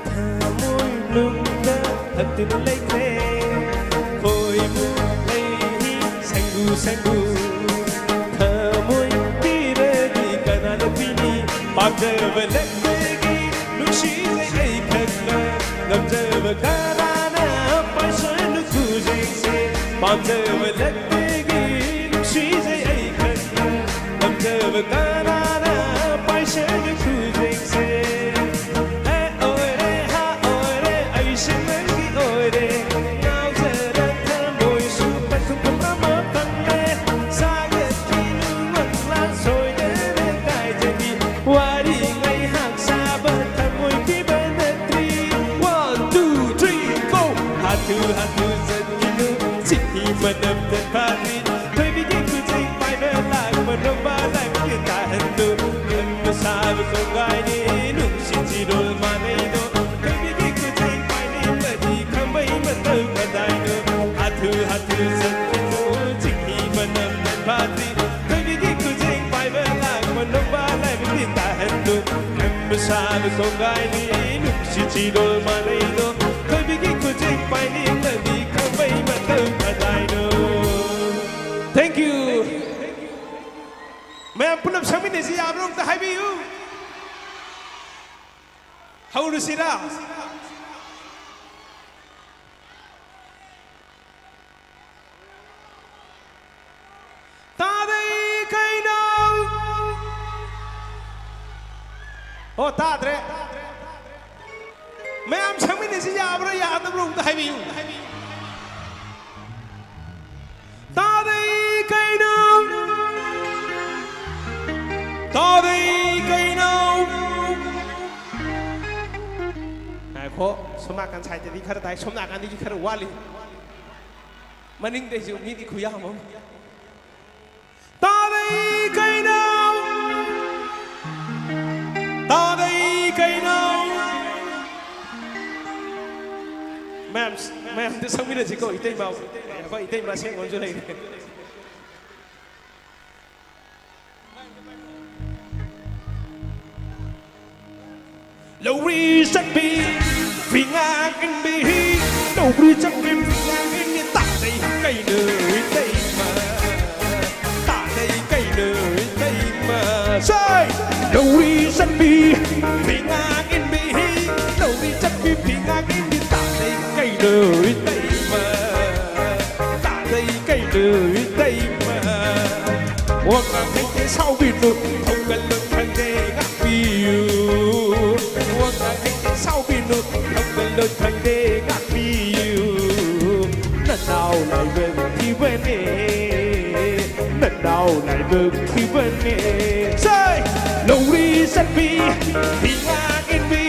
ꯊꯃꯣꯏ ꯅꯨꯡꯗ ꯍꯛꯇꯨꯅ ꯂꯩꯈ꯭ꯔꯦ꯫ ꯈꯣꯏꯃꯨ ꯂꯩꯍꯤ ꯁꯪꯒꯨ ꯁꯪꯒꯨ ꯊꯃꯣꯏ ꯄꯤꯔꯗꯤ ꯀꯅꯥꯅ ꯄꯤꯅꯤ? ꯄꯥꯝꯖꯕ ꯂꯛꯇꯒꯤ ꯅꯨꯡꯁꯤꯖꯩ ꯑꯩ ꯈꯛꯅ ꯉꯝꯖꯕ ꯀꯅꯥꯅ ꯄꯥꯏꯁꯅꯨ ꯈꯨꯖꯦꯡꯁꯦ꯫ ꯄꯥꯝꯖꯕ ꯂꯛꯇꯒꯤ ꯅꯨꯡꯁꯤꯖꯩ ꯑꯩ ꯈꯛꯅ ꯉꯝꯖꯕ ꯀꯅꯥꯅ ꯄꯥꯏꯁꯅꯨ ꯈꯨꯖꯦꯡꯁꯦ꯫ ꯍꯦ ꯑꯣꯏꯔꯦ ꯍꯥ ꯑꯣꯏꯔꯦ ꯑꯩꯁꯦ ꯅꯪꯒꯤ ꯑꯣꯏꯔꯦ꯫ ꯉꯥꯎꯖꯔ ꯊꯃꯣꯏꯁꯨ ꯄꯟꯊꯨꯡꯐꯝ ꯑꯃ ꯐꯪꯂꯦ꯫ ꯁꯥꯒꯠꯈꯤꯅꯨ ꯃꯪꯂꯥꯟ ꯁꯣꯏꯗꯅ ꯀꯥꯏꯖꯅꯤ꯫ ꯋꯥꯔꯤ ꯉꯥꯏꯍꯥꯛ ꯁꯥꯕ ꯊꯃꯣꯏ ꯄꯤꯕ ꯅꯠꯇ꯭ꯔꯤ꯫ One, two, three, four. ꯍꯥꯊꯨ ꯍꯥꯊꯨ ꯆꯠꯈꯤꯅꯨ ꯆꯤꯊꯤ ꯃꯅꯝ ꯐꯥꯗ꯭ꯔꯤ꯫ ꯊꯣꯏꯕꯤꯒꯤ ꯈꯨꯖꯤꯡ ꯄꯥꯏꯕ ꯂꯥꯛꯄ ꯅꯣꯡꯕꯥ ꯂꯥꯏꯕꯛꯀꯤ ꯇꯥꯍꯟꯗꯨ꯫ ꯈꯟꯕ ꯁꯥꯕ ꯀꯣꯡꯒꯥꯏꯅꯤ ꯅꯨꯡꯁꯤ ꯆꯤꯔꯣꯜ ꯃꯥꯟꯅꯩꯗꯣ꯫ ꯊꯣꯏꯕꯤꯒꯤ ꯈꯨꯖꯤꯡ ꯄꯥꯏꯅꯤꯡꯕꯗꯤ ꯈꯝꯕꯩ ꯃꯇꯧ ꯀꯗꯥꯏꯅꯣ? ꯍꯥꯊꯨ ꯍꯥꯊꯨ ꯆꯠꯈꯤꯅꯨ ꯆꯤꯡꯍꯤ ꯃꯅꯝ ꯐꯥꯗ꯭ꯔꯤ꯫ ꯊꯣꯏꯕꯤꯒꯤ ꯈꯨꯖꯤꯡ ꯄꯥꯏꯕ ꯂꯥꯛꯄ ꯅꯣꯡꯕꯥ ꯂꯥꯏꯕꯛꯀꯤ ꯇꯥꯍꯟꯗꯨ꯫ ꯈꯟꯕ ꯁꯥꯕ ꯀꯣꯡꯒꯥꯏꯅꯤ ꯅꯨꯡꯁꯤ ꯆꯤꯔꯣꯜ ꯃꯥꯟꯅꯩꯗꯣ꯫ ꯊꯣꯏꯕꯤꯒꯤ ꯈꯨꯖꯤꯡ ꯄꯥꯏꯅꯤꯡꯂꯗꯤ ꯈꯝꯕꯩ ꯃꯇꯧ ꯀꯗꯥꯏꯅꯣ? Thank you. ꯃꯌꯥꯝ ꯄꯨꯂꯞ ꯁꯛꯃꯤꯟꯅꯁꯤ ꯌꯥꯕ꯭ꯔꯣ? ꯑꯝꯇ ꯍꯥꯏꯕꯤꯌꯨ꯫ ꯍꯧꯔꯁꯤꯔꯥ? ꯑꯣ, ꯇꯥꯗ꯭ꯔꯦ꯫ ꯃꯌꯥꯝ ꯁꯛꯃꯤꯟꯅꯁꯤ, ꯌꯥꯕ꯭ꯔꯥ ꯌꯥꯗꯕ꯭ꯔꯥ ꯑꯝꯇ ꯍꯥꯏꯕꯤꯌꯨ꯫ ꯇꯥꯗꯩ ꯀꯩꯅꯣ? ꯇꯥꯗꯩ ꯀꯩꯅꯣ? ꯉꯥꯏꯈꯣ, ꯁꯣꯝ ꯅꯥꯀꯟ ꯁꯥꯏꯠꯇꯗꯤ ꯈꯔ ꯇꯥꯏ, ꯁꯣꯝ ꯅꯥꯀꯟꯗꯒꯤ ꯈꯔ ꯋꯥꯠꯂꯤ꯫ ꯃꯅꯤꯡꯗꯩꯁꯨ ꯃꯤꯗꯤ ꯈꯨꯌꯥꯝ ꯑꯃ꯫ ꯇꯥꯗꯩ ꯀꯩꯅꯣ? ꯇꯥꯗꯩ ꯀꯩꯅꯣ? ꯃꯌꯥꯝ, ꯃꯌꯥꯝꯗ ꯁꯛꯃꯤꯟꯅꯁꯤꯀꯣ, ꯏꯇꯩꯃ꯫ ꯑꯩꯈꯣꯏ ꯏꯇꯩꯃ ꯑꯁꯦꯡꯕ ꯑꯃꯁꯨ ꯂꯩꯔꯦ꯫ ꯂꯧꯔꯤ ꯆꯠꯄꯤ ꯐꯤꯉꯥꯛ ꯏꯟꯕꯤ, ꯂꯧꯔꯤ ꯆꯠꯄꯤ ꯐꯤꯉꯥꯛ ꯏꯟꯕꯤ, ꯇꯥꯗꯩ ꯀꯩꯅꯣ ꯏꯇꯩꯃ, ꯇꯥꯗꯩ ꯀꯩꯅꯣ ꯏꯇꯩꯃ꯫ ꯁꯩ! ꯂꯧꯔꯤ ꯆꯠꯄꯤ ꯐꯤꯉꯥꯛ ꯏꯟꯕꯤ, ꯂꯧꯔꯤ ꯆꯠꯄꯤ ꯐꯤꯉꯥꯛ ꯏꯟꯕꯤ, ꯇꯥꯗꯩ ꯀꯩꯅꯣ ꯏꯇꯩꯃ, ꯇꯥꯗꯩ ꯀꯩꯅꯣ ꯏꯇꯩꯃ꯫ ꯋꯥ ꯉꯥꯡ ꯍꯩꯇꯦ ꯁꯥꯎꯕꯤꯅꯨ, ꯊꯧꯒꯜꯂꯣꯟ ꯈꯪꯗꯦ ꯉꯥꯛꯄꯤꯌꯨ꯫ ꯋꯥ ꯉꯥꯡ ꯍꯩꯇꯦ ꯁꯥꯎꯕꯤꯅꯨ, ꯊꯧꯒꯜꯂꯣꯟ ꯈꯪꯗꯦ ꯉꯥꯛꯄꯤꯌꯨ꯫ ꯅꯅꯥꯎ ꯂꯥꯏꯕꯛ ꯊꯤꯕꯅꯦ, ꯅꯅꯥꯎ ꯂꯥꯏꯕꯛ ꯊꯤꯕꯅꯦ꯫ ꯁꯩ! ꯂꯧꯔꯤ ꯆꯠꯄꯤ ꯐꯤꯉꯥꯛ ꯏꯟꯕꯤ,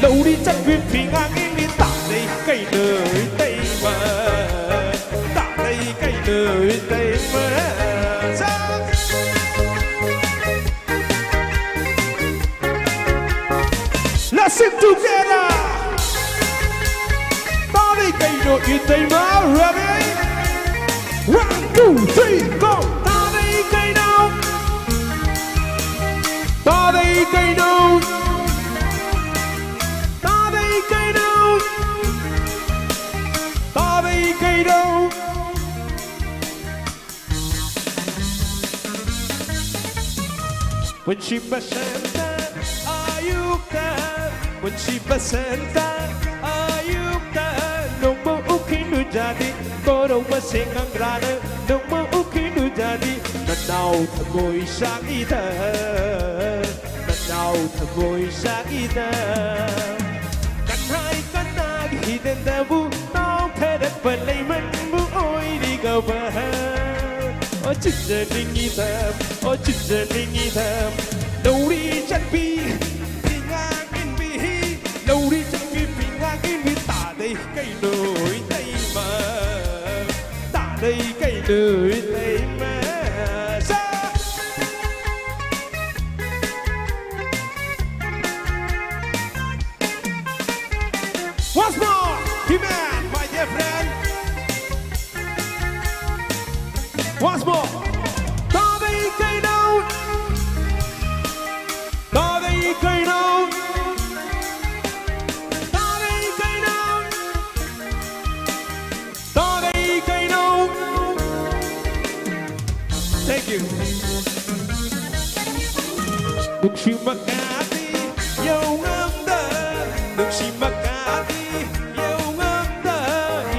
ꯂꯧꯔꯤ ꯆꯠꯄꯤ ꯐꯤꯉꯥꯛ ꯏꯟꯕꯤ, ꯇꯥꯗꯩ ꯀꯩꯅꯣ ꯏꯇꯩꯃ, ꯇꯥꯗꯩ ꯀꯩꯅꯣ ꯏꯇꯩꯃ꯫ ꯁꯩ! Let's sing together. ꯇꯥꯗꯩ ꯀꯩꯅꯣ ꯏꯇꯩꯃ, ready? One, two, three, go. ꯇꯥꯗꯩ ꯀꯩꯅꯣ? ꯇꯥꯗꯩ ꯀꯩꯅꯣ? ꯇꯥꯗꯩ ꯀꯩꯅꯣ? ꯇꯥꯗꯩ ꯀꯩꯅꯣ? ꯄꯨꯟꯁꯤ ꯕꯁꯟꯇ ꯑꯌꯨꯛꯇ, ꯄꯨꯟꯁꯤ ꯕꯁꯟꯇ ꯑꯌꯨꯛꯇ, ꯅꯣꯡꯃ ꯎꯈꯤꯅꯨꯖꯥꯗꯤ, ꯀꯣꯔꯧ ꯃꯁꯦ ꯉꯪꯒ꯭ꯔꯥꯅ ꯅꯣꯡꯃ ꯎꯈꯤꯅꯨꯖꯥꯗꯤ, ꯅꯅꯥꯎ ꯊꯃꯣꯏ ꯆꯥꯛꯏꯗ, ꯅꯅꯥꯎ ꯊꯃꯣꯏ ꯃꯣꯏꯁꯥꯒꯤꯗ ꯀꯟꯍꯥꯏ ꯀꯟꯅꯥꯒꯤ ꯍꯤꯗꯦꯟꯗꯕꯨ ꯅꯥꯎꯊꯔꯛꯄ ꯂꯩꯃꯟꯕꯨ ꯑꯣꯏꯔꯤꯒꯕ꯫ ꯑꯣ ꯆꯤꯟꯖꯅꯤꯡꯉꯤꯗ, ꯑꯣ ꯆꯤꯟꯖꯅꯤꯡꯉꯤꯗ, ꯂꯧꯔꯤ ꯆꯠꯄꯤ ꯐꯤꯉꯥꯛ ꯏꯟꯕꯤ, ꯂꯧꯔꯤ ꯆꯠꯄꯤ ꯐꯤꯉꯥꯛ ꯏꯟꯕꯤ ꯇꯥꯗꯩ ꯀꯩꯅꯣ ꯏꯇꯩꯃ, ꯇꯥꯗꯩ ꯀꯩꯅꯣ ꯏꯇꯩꯃ꯫ ꯁꯥ! Once more, He-Man, my dear friend. Once more. ꯇꯥꯗꯩ ꯀꯩꯅꯣ? ꯇꯥꯗꯩ ꯀꯩꯅꯣ? ꯇꯥꯗꯩ ꯀꯩꯅꯣ? ꯇꯥꯔꯩ ꯀꯩꯅꯣ꯫ Thank you. ꯅꯨꯡꯁꯤ ꯃꯀꯥꯗꯤ ꯌꯧ ꯉꯝꯗ, ꯅꯨꯡꯁꯤ ꯃꯀꯥꯗꯤ ꯌꯧ ꯉꯝꯗ,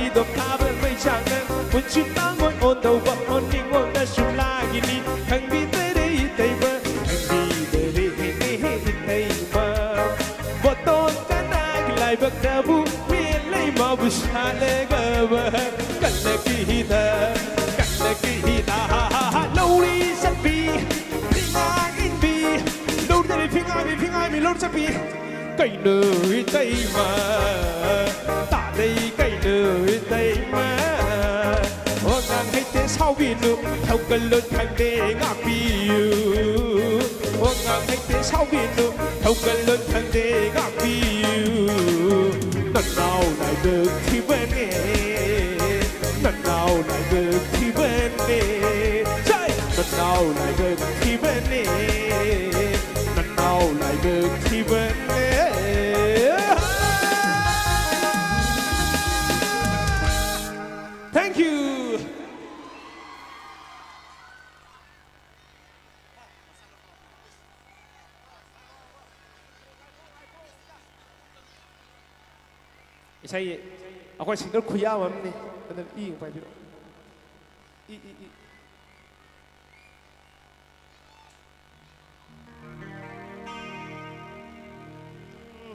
ꯏꯗꯣꯝ ꯊꯥꯕ ꯃꯩꯁꯥꯡꯅ ꯄꯨꯟꯁꯤ ꯇꯥꯡꯑꯣꯏ ꯑꯣꯟꯗꯧꯕ, ꯑꯣꯟꯅꯤꯡ ꯑꯣꯟꯅ ꯁꯨꯝ ꯂꯥꯒꯤꯅꯤ, ꯈꯪꯕꯤꯗꯔꯦ ꯏꯇꯩꯃ, ꯈꯪꯕꯤꯗꯔꯦ ꯍꯦ ꯍꯦ ꯍꯦ ꯏꯇꯩꯃ꯫ ꯕꯣꯇꯣꯟ ꯀꯅꯥꯒꯤ ꯂꯥꯏꯕꯛꯇꯕꯨ ꯃꯤ ꯂꯩꯃꯕꯨ ꯁꯥꯠꯂꯒꯕ ꯀꯜꯂꯛꯈꯤꯗ, ꯀꯜꯂꯛꯈꯤꯗ꯫ ꯂꯧꯔꯤ ꯆꯠꯄꯤ, ꯐꯤꯉꯥꯛ ꯏꯟꯕꯤ, ꯂꯧꯔꯤ ꯆꯠꯄꯤ, ꯐꯤꯉꯥꯛ ꯏꯟꯕꯤ, ꯐꯤꯉꯥꯛ ꯏꯟꯕꯤ, ꯂꯧꯔꯤ ꯆꯠꯄꯤ꯫ ꯀꯩꯅꯣ ꯏꯇꯩꯃ, ꯇꯥꯗꯩ ꯀꯩꯅꯣ ꯏꯇꯩꯃ꯫ ꯋꯥꯉꯥꯡ ꯍꯩꯇꯦ ꯁꯥꯎꯕꯤꯅꯨ, ꯊꯧꯒꯜꯂꯣꯟ ꯈꯪꯗꯦ ꯉꯥꯛꯄꯤꯌꯨ꯫ ꯋꯥꯉꯥꯡ ꯍꯩꯇꯦ ꯁꯥꯎꯕꯤꯅꯨ, ꯊꯧꯒꯜꯂꯣꯟ ꯈꯪꯗꯦ ꯉꯥꯛꯄꯤꯌꯨ꯫ ꯅꯅꯥꯎ ꯂꯥꯏꯕꯛ ꯊꯤꯕꯅꯦ, ꯅꯅꯥꯎ ꯂꯥꯏꯕꯛ ꯊꯤꯕꯅꯦ꯫ ꯁꯥꯏ! ꯅꯅꯥꯎ ꯂꯥꯏꯕꯛ ꯊꯤꯕꯅꯦ, ꯅꯅꯥꯎ ꯂꯥꯏꯕꯛ ꯊꯤꯕꯅꯦ꯫ Thank you. ꯏꯁꯩ ꯑꯩꯈꯣꯏ ꯁꯤꯡꯒꯔ ꯈꯨꯌꯥꯝ ꯑꯃꯅꯤ, ꯑꯗꯨꯅ ꯏ ꯑꯃ ꯄꯥꯏꯕꯤꯔꯛꯑꯣ꯫ E, E, E.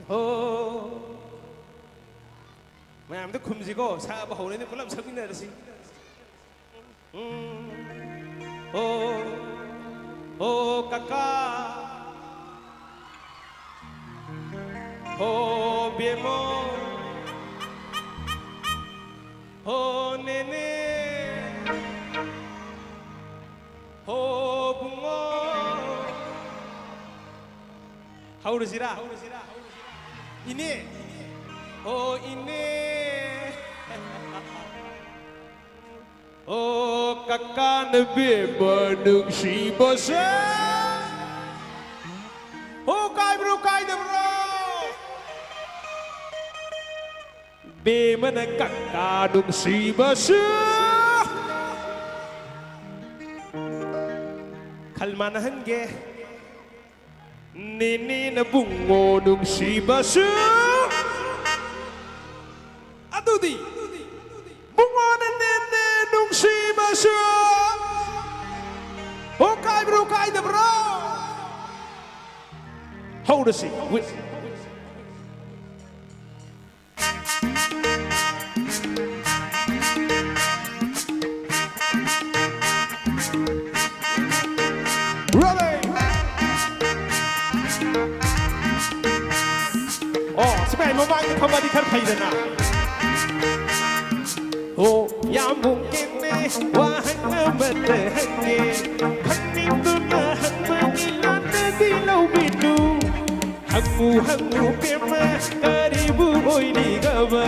ꯍꯣ꯫ ꯃꯌꯥꯝꯗ ꯈꯨꯝꯁꯤꯀꯣ, ꯁꯛꯑꯕ ꯍꯧꯔꯦꯅꯦ, ꯄꯨꯂꯞ ꯁꯛꯃꯤꯟꯅꯔꯁꯤ꯫ ꯎꯝ꯫ ꯍꯣ, ꯍꯣ ꯀꯀꯥ, ꯍꯣ ꯕꯦꯝꯃꯣ, ꯍꯣ ꯅꯦꯅꯦ, ꯍꯣ ꯕꯨꯡꯉꯣ꯫ ꯍꯧꯔꯁꯤꯔꯥ? ꯏꯅꯦ꯫ ꯑꯣ ꯏꯅꯦ꯫ ꯑꯣ ꯀꯀꯥꯅ ꯕꯦꯝꯃ ꯅꯨꯡꯁꯤꯕꯁꯦ꯫ ꯑꯣ ꯀꯥꯏꯕ꯭ꯔꯣ ꯀꯥꯏꯗꯕ꯭ꯔꯣ? ꯕꯦꯝꯃꯅ ꯀꯀꯥ ꯅꯨꯡꯁꯤꯕꯁꯦ꯫ ꯈꯜ ꯃꯥꯟꯅꯍꯟꯒꯦ꯫ ꯅꯦꯅꯦꯅ ꯕꯨꯡꯉꯣ ꯅꯨꯡꯁꯤꯕꯁꯨ꯫ ꯑꯗꯨꯗꯤ ꯕꯨꯡꯉꯣꯅ ꯅꯦꯅꯦ ꯅꯨꯡꯁꯤꯕꯁꯨ꯫ ꯑꯣ ꯀꯥꯏꯕ꯭ꯔꯣ ꯀꯥꯏꯗꯕ꯭ꯔꯣ? ꯍꯧꯔꯁꯤ꯫ Ready? ꯑꯣ, ꯁꯤꯃꯥꯏ ꯃꯃꯥꯡꯗ ꯐꯝꯃꯗꯤ ꯈꯔ ꯐꯩꯗꯅ꯫ ꯑꯣ, ꯌꯥꯝꯕꯨꯡ ꯀꯦꯝꯃꯦ, ꯋꯥꯍꯪ ꯑꯃꯇ ꯍꯪꯒꯦ꯫ ꯈꯪꯅꯤꯡꯗꯨꯅ ꯍꯪꯕꯅꯤ, ꯂꯥꯟꯅꯗꯤ ꯂꯧꯕꯤꯅꯨ꯫ ꯍꯪꯉꯨ ꯍꯪꯉꯨ ꯄꯦꯝꯃ ꯀꯔꯤꯕꯨ ꯑꯣꯏꯔꯤꯒꯕ?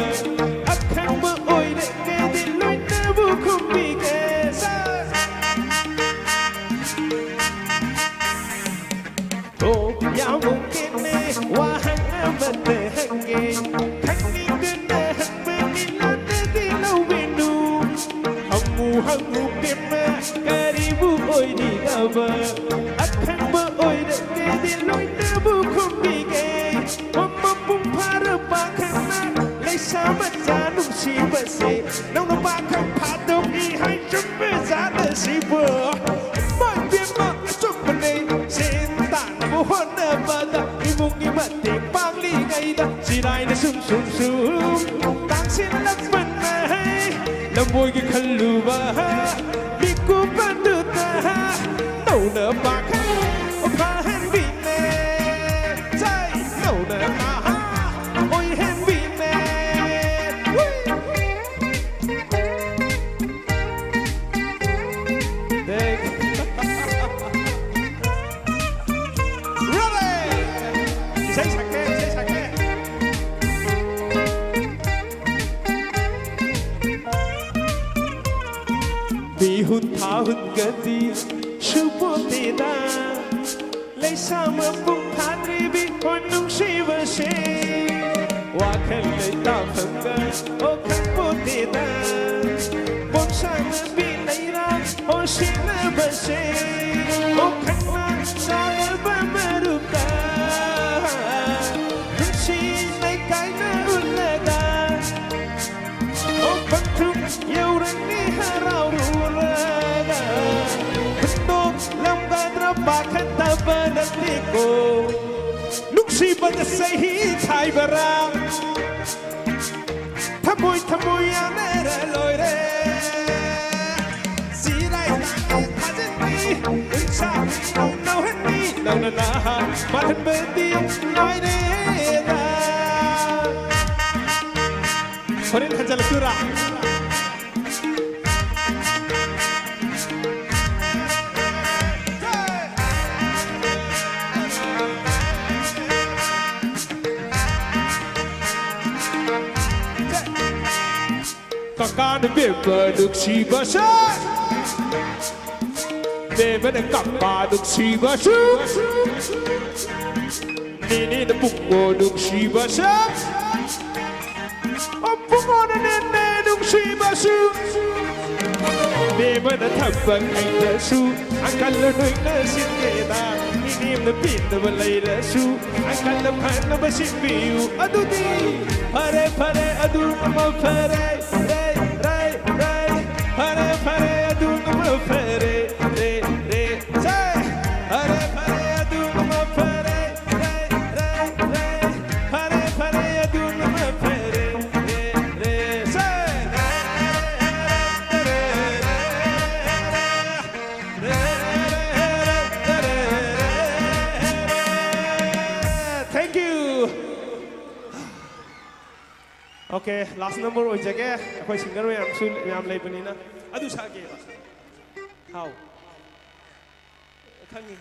ꯑꯈꯪꯕ ꯑꯣꯏꯔꯒꯗꯤ ꯂꯣꯏꯅꯕꯨ ꯈꯨꯝꯕꯤꯒꯦ꯫ ꯁꯥ! ꯇꯣ ꯌꯥꯎꯕ ꯄꯦꯝꯃ ꯋꯥꯍꯪ ꯑꯃꯇ ꯍꯪꯒꯦ꯫ ꯈꯪꯅꯤꯡꯗꯅ ꯍꯪꯕꯅꯤ ꯂꯥꯟꯅꯗꯤ ꯂꯧꯕꯤꯅꯨ꯫ ꯍꯪꯉꯨ ꯍꯪꯉꯨ ꯄꯦꯝꯃ ꯀꯔꯤꯕꯨ ꯑꯣꯏꯔꯤꯒꯕ? ꯑꯈꯪꯕ ꯑꯣꯏꯔꯒꯗꯤ ꯂꯣꯏꯅꯕꯨ ꯈꯨꯝꯕꯤꯒꯦ꯫ ꯃꯄꯨꯡ ꯐꯥꯔꯕ ꯈꯪꯅ ꯂꯩꯁꯥ ꯃꯆꯥ ꯅꯨꯡꯁꯤꯕꯁꯦ ꯅꯧꯅ ꯄꯥꯈꯪ ꯐꯥꯗꯣꯛꯏ ꯍꯥꯏ ꯆꯨꯝꯕ ꯖꯥꯠꯂ ꯁꯤꯕꯨ? ꯃꯥꯏ ꯄꯦꯝꯃ ꯑꯆꯨꯝꯕꯅꯦ ꯁꯦꯟ ꯇꯥꯟꯅꯕ ꯍꯣꯠꯅꯕꯗ ꯏꯃꯨꯡꯒꯤ ꯃꯇꯦꯡ ꯄꯥꯡꯂꯤꯉꯩ ꯂꯥꯏꯅ ꯁꯨꯝ ꯁꯨꯝ ꯁꯨꯝ ꯇꯥꯡꯁꯤꯜꯂꯛꯄꯅ ꯂꯝꯕꯣꯏꯒꯤ ꯈꯜꯂꯨꯕ ꯃꯤꯀꯨꯞ ꯑꯗꯨꯗ ꯅꯧꯅ ꯄꯥꯡꯈꯩ ꯐꯍꯟꯕꯤꯅꯦ꯫ ꯆꯩ ꯅꯧꯅ ꯅꯍꯥ ꯑꯣꯏꯍꯟꯕꯤꯅꯦ꯫ ꯏꯁꯩ ꯁꯛꯀꯦ, ꯏꯁꯩ ꯁꯛꯀꯦ꯫ ꯃꯤꯍꯨꯟ ꯊꯥꯍꯨꯟꯒꯗꯤ ꯁꯨꯄꯣꯟꯇꯦꯗ꯫ ꯂꯩꯁꯥ ꯃꯄꯨꯡ ꯐꯥꯗ꯭ꯔꯤꯕꯤ ꯍꯣꯏ ꯅꯨꯡꯁꯤꯕꯁꯦ꯫ ꯋꯥꯈꯜ ꯂꯩꯇꯥꯐꯝꯒ ꯑꯣ ꯈꯪꯄꯣꯟꯇꯦꯗ꯫ ꯄꯣꯠꯁꯥ ꯅꯨꯄꯤ ꯂꯩꯔꯥ ꯑꯣ ꯁꯤꯟꯅꯕꯁꯦ꯫ ꯑꯣ ꯈꯪꯅ ꯆꯥꯅꯕ ꯃꯔꯨꯞꯇ ꯅꯨꯡꯁꯤ ꯂꯩꯀꯥꯏꯅ ꯎꯠꯂꯗ꯫ ꯑꯣ ꯄꯟꯊꯨꯡ ꯌꯧꯔꯅꯤ ꯍꯔꯥꯎꯔꯨꯔꯒ꯫ ꯍꯨꯟꯗꯣꯛꯂꯝꯒꯗ꯭ꯔꯥ ꯄꯥꯈꯠꯇꯕ ꯅꯠꯇꯦꯀꯣ꯫ ꯅꯨꯡꯁꯤꯕꯗ ꯆꯍꯤ ꯈꯥꯏꯕꯔꯥ? ꯊꯃꯣꯏ ꯊꯃꯣꯏ ꯌꯥꯅꯔ ꯂꯣꯏꯔꯦ꯫ ꯆꯤꯔꯥꯏ ꯇꯥꯡꯉꯦ ꯊꯥꯖꯤꯟꯅꯤ, ꯏꯟꯁꯥꯡ ꯅꯧꯍꯟꯅꯤ, ꯅꯧꯅ ꯅꯍꯥ ꯃꯥꯜꯍꯟꯕꯗꯤ ꯂꯥꯏꯔꯦꯗ꯫ ꯍꯣꯔꯦꯟ ꯍꯟꯖꯜꯂꯛꯇꯣꯏꯔꯥ? ꯀꯀꯥꯅ ꯕꯦꯝꯃ ꯅꯨꯡꯁꯤꯕꯁꯦ, ꯕꯦꯝꯃꯅ ꯀꯀꯥ ꯅꯨꯡꯁꯤꯕꯁꯨ, ꯅꯦꯅꯦꯅ ꯄꯨꯡꯉꯣ ꯅꯨꯡꯁꯤꯕꯁꯦ, ꯄꯨꯡꯉꯣꯅ ꯅꯦꯅꯦ ꯅꯨꯡꯁꯤꯕꯁꯨ, ꯕꯦꯝꯃꯅ ꯊꯕꯛ ꯑꯩꯅꯁꯨ ꯑꯪꯀꯜ ꯅꯣꯏꯅ ꯁꯤꯟꯒꯦꯗ, ꯏꯅꯦꯝꯅ ꯄꯦꯟꯗꯕ ꯂꯩꯔꯁꯨ ꯑꯪꯀꯜꯅ ꯐꯅꯕ ꯁꯤꯟꯕꯤꯌꯨ꯫ ꯑꯗꯨꯗꯤ ꯐꯔꯦ ꯐꯔꯦ ꯑꯗꯨꯅ ꯃꯐꯔꯦ꯫ ꯔꯦ, ꯔꯦ, ꯔꯦ꯫ ꯐꯔꯦ ꯐꯔꯦ ꯑꯗꯨꯅ ꯃꯐꯔꯦ꯫ ꯔꯦ, ꯔꯦ꯫ ꯁꯦ! ꯐꯔꯦ ꯐꯔꯦ ꯑꯗꯨꯅ ꯃꯐꯔꯦ꯫ ꯔꯦ, ꯔꯦ, ꯔꯦ꯫ ꯐꯔꯦ ꯐꯔꯦ Okay, last number ꯑꯣꯏꯖꯒꯦ꯫ ꯑꯩꯈꯣꯏ singer ꯃꯌꯥꯝꯁꯨ ꯌꯥꯝ ꯂꯩꯕꯅꯤꯅ꯫ ꯑꯗꯨ ꯁꯛꯑꯒꯦꯕ꯫ ꯍꯥꯎ꯫ ꯈꯪꯉꯤ꯫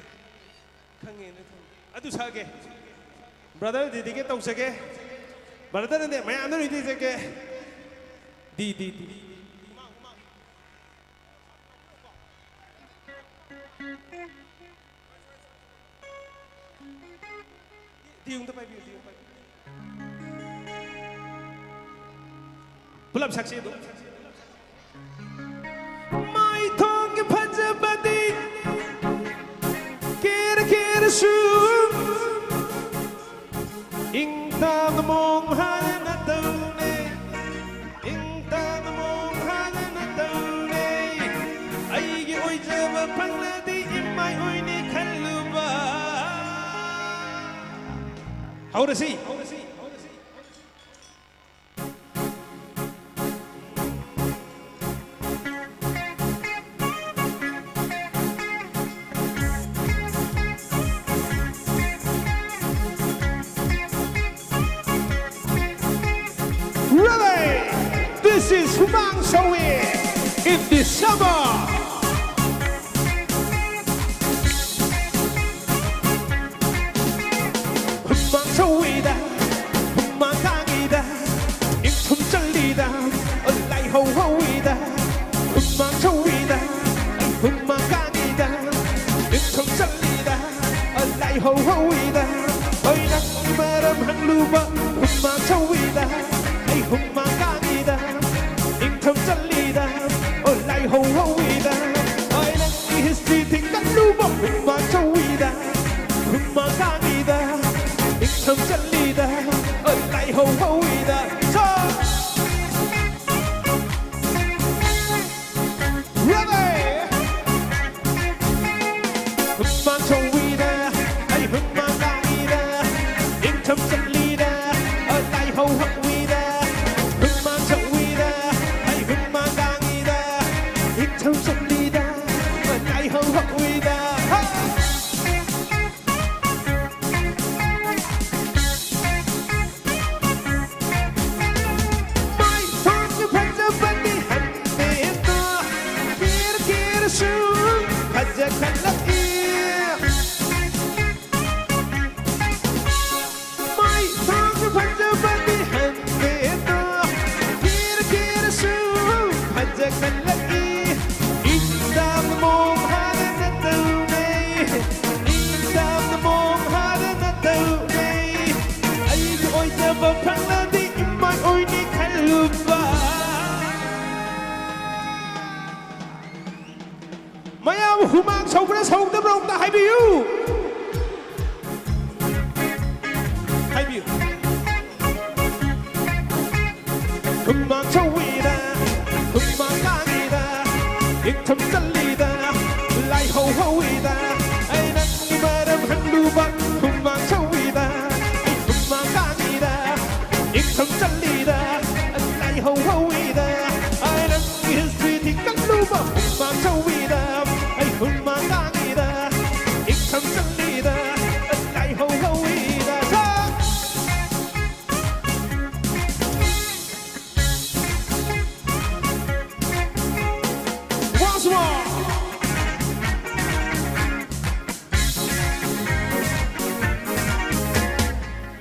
ꯈꯪꯉꯦꯅ ꯈꯪꯉꯤ꯫ ꯑꯗꯨ ꯁꯛꯑꯒꯦ꯫ Brother dedicate ꯇꯧꯖꯒꯦ꯫ Brother ꯅꯦ ꯃꯌꯥꯝꯗ dedicate ꯇꯧꯖꯒꯦ꯫ ꯗꯤ, ꯗꯤ, ꯗꯤ꯫ ꯗꯤ ꯑꯝꯇ ꯄꯥꯏꯕꯤꯌꯨ, ꯗꯤ ꯑꯝꯇ ꯄꯥꯏꯕꯤꯌꯨ꯫ ꯄꯨꯂꯞ ꯁꯛꯁꯤ ꯑꯗꯨꯝ꯫ ꯃꯥꯏꯊꯣꯡꯒꯤ ꯐꯖꯕꯗꯤ ꯀꯦꯔ ꯀꯦꯔꯁꯨ ꯏꯪ ꯇꯞꯅ ꯃꯣꯡ ꯍꯥꯏꯅ ꯇꯧꯅꯩ꯫ ꯏꯪ ꯇꯞꯅ ꯃꯣꯡ ꯍꯥꯏꯅ ꯇꯧꯅꯩ꯫ ꯑꯩꯒꯤ ꯑꯣꯏꯖꯕ ꯐꯪꯂꯗꯤ ꯏꯃꯥꯏ ꯑꯣꯏꯅꯤ ꯈꯜꯂꯨꯕ꯫ ꯍꯧꯔꯁꯤ꯫ Ready? This is ꯍꯨꯃꯥꯡ ꯁꯧꯏ in December. ꯍꯨꯃꯥꯡ ꯁꯧꯏꯗ, ꯍꯨꯃꯥꯡ ꯀꯥꯡꯉꯤꯗ, ꯏꯪꯊꯝ ꯆꯜꯂꯤꯗ, ꯂꯥꯏꯍꯧ ꯍꯧꯏꯗ꯫ ꯍꯨꯃꯥꯡ ꯁꯧꯏꯗ, ꯍꯨꯃꯥꯡ ꯀꯥꯡꯉꯤꯗ, ꯏꯪꯊꯝ ꯆꯜꯂꯤꯗ, ꯂꯥꯏꯍꯧ ꯍꯧꯏꯗ꯫ ꯍꯣꯏ ꯅꯪꯒꯤ ꯃꯔꯝ ꯍꯪꯂꯨꯕ ꯍꯨꯃꯥꯡ ꯁꯧꯏꯗ, ꯑꯩ ꯍꯨꯃꯥꯡ ꯀꯥꯡꯉꯤꯗ, ꯏꯪꯊꯝ ꯆꯜꯂꯤꯗ, ꯂꯥꯏꯍꯧ ꯍꯧꯏꯗ꯫ ꯍꯣꯏ ꯅꯪꯒꯤ history ꯊꯤꯡꯒꯠꯂꯨꯕ ꯍꯨꯃꯥꯡ ꯁꯧꯏꯗ, ꯍꯨꯃꯥꯡ ꯀꯥꯡꯉꯤꯗ, ꯏꯪꯊꯝ ꯆꯜꯂꯤꯗ, ꯂꯥꯏꯍꯧ ꯍꯧꯏꯗ꯫ ꯆꯣ! Ready? ꯍꯨꯃꯥꯡ ꯁꯧꯏꯗ, ꯑꯩ ꯍꯨꯃꯥꯡ ꯀꯥꯡꯉꯤꯗ, ꯏꯪꯊꯝ ꯆꯜꯂꯤꯗ, ꯂꯥꯏꯍꯧ ꯍꯧꯏꯗ꯫ ꯁꯧꯗꯕ꯭ꯔꯣ? ꯑꯝꯇ ꯍꯥꯏꯕꯤꯌꯨ꯫ ꯍꯥꯏꯕꯤꯌꯨ꯫ ꯍꯨꯃꯥꯡ ꯁꯧꯋꯤꯗ, ꯍꯨꯃꯥꯡ ꯀꯥꯡꯉꯤꯗ, ꯏꯪꯊꯝ ꯆꯜꯂꯤꯗ, ꯂꯥꯏꯍꯧ ꯍꯧꯋꯤꯗ, ꯑꯩ ꯅꯪꯒꯤ ꯃꯔꯝ ꯍꯪꯂꯨꯕ꯫ ꯍꯨꯃꯥꯡ ꯁꯧꯋꯤꯗ, ꯑꯩ ꯍꯨꯃꯥꯡ ꯀꯥꯡꯉꯤꯗ, ꯏꯪꯊꯝ ꯆꯜꯂꯤꯗ, ꯂꯥꯏꯍꯧ ꯍꯧꯋꯤꯗ, ꯑꯩ ꯅꯪꯒꯤ history ꯊꯤꯒꯠꯂꯨꯕ꯫ ꯍꯨꯃꯥꯡ ꯁꯧꯋꯤꯗ, ꯑꯩ ꯍꯨꯃꯥꯡ ꯀꯥꯡꯉꯤꯗ, ꯏꯪꯊꯝ ꯆꯜꯂꯤꯗ, ꯂꯥꯏꯍꯧ ꯍꯧꯋꯤꯗ꯫ ꯁꯥ! Once more.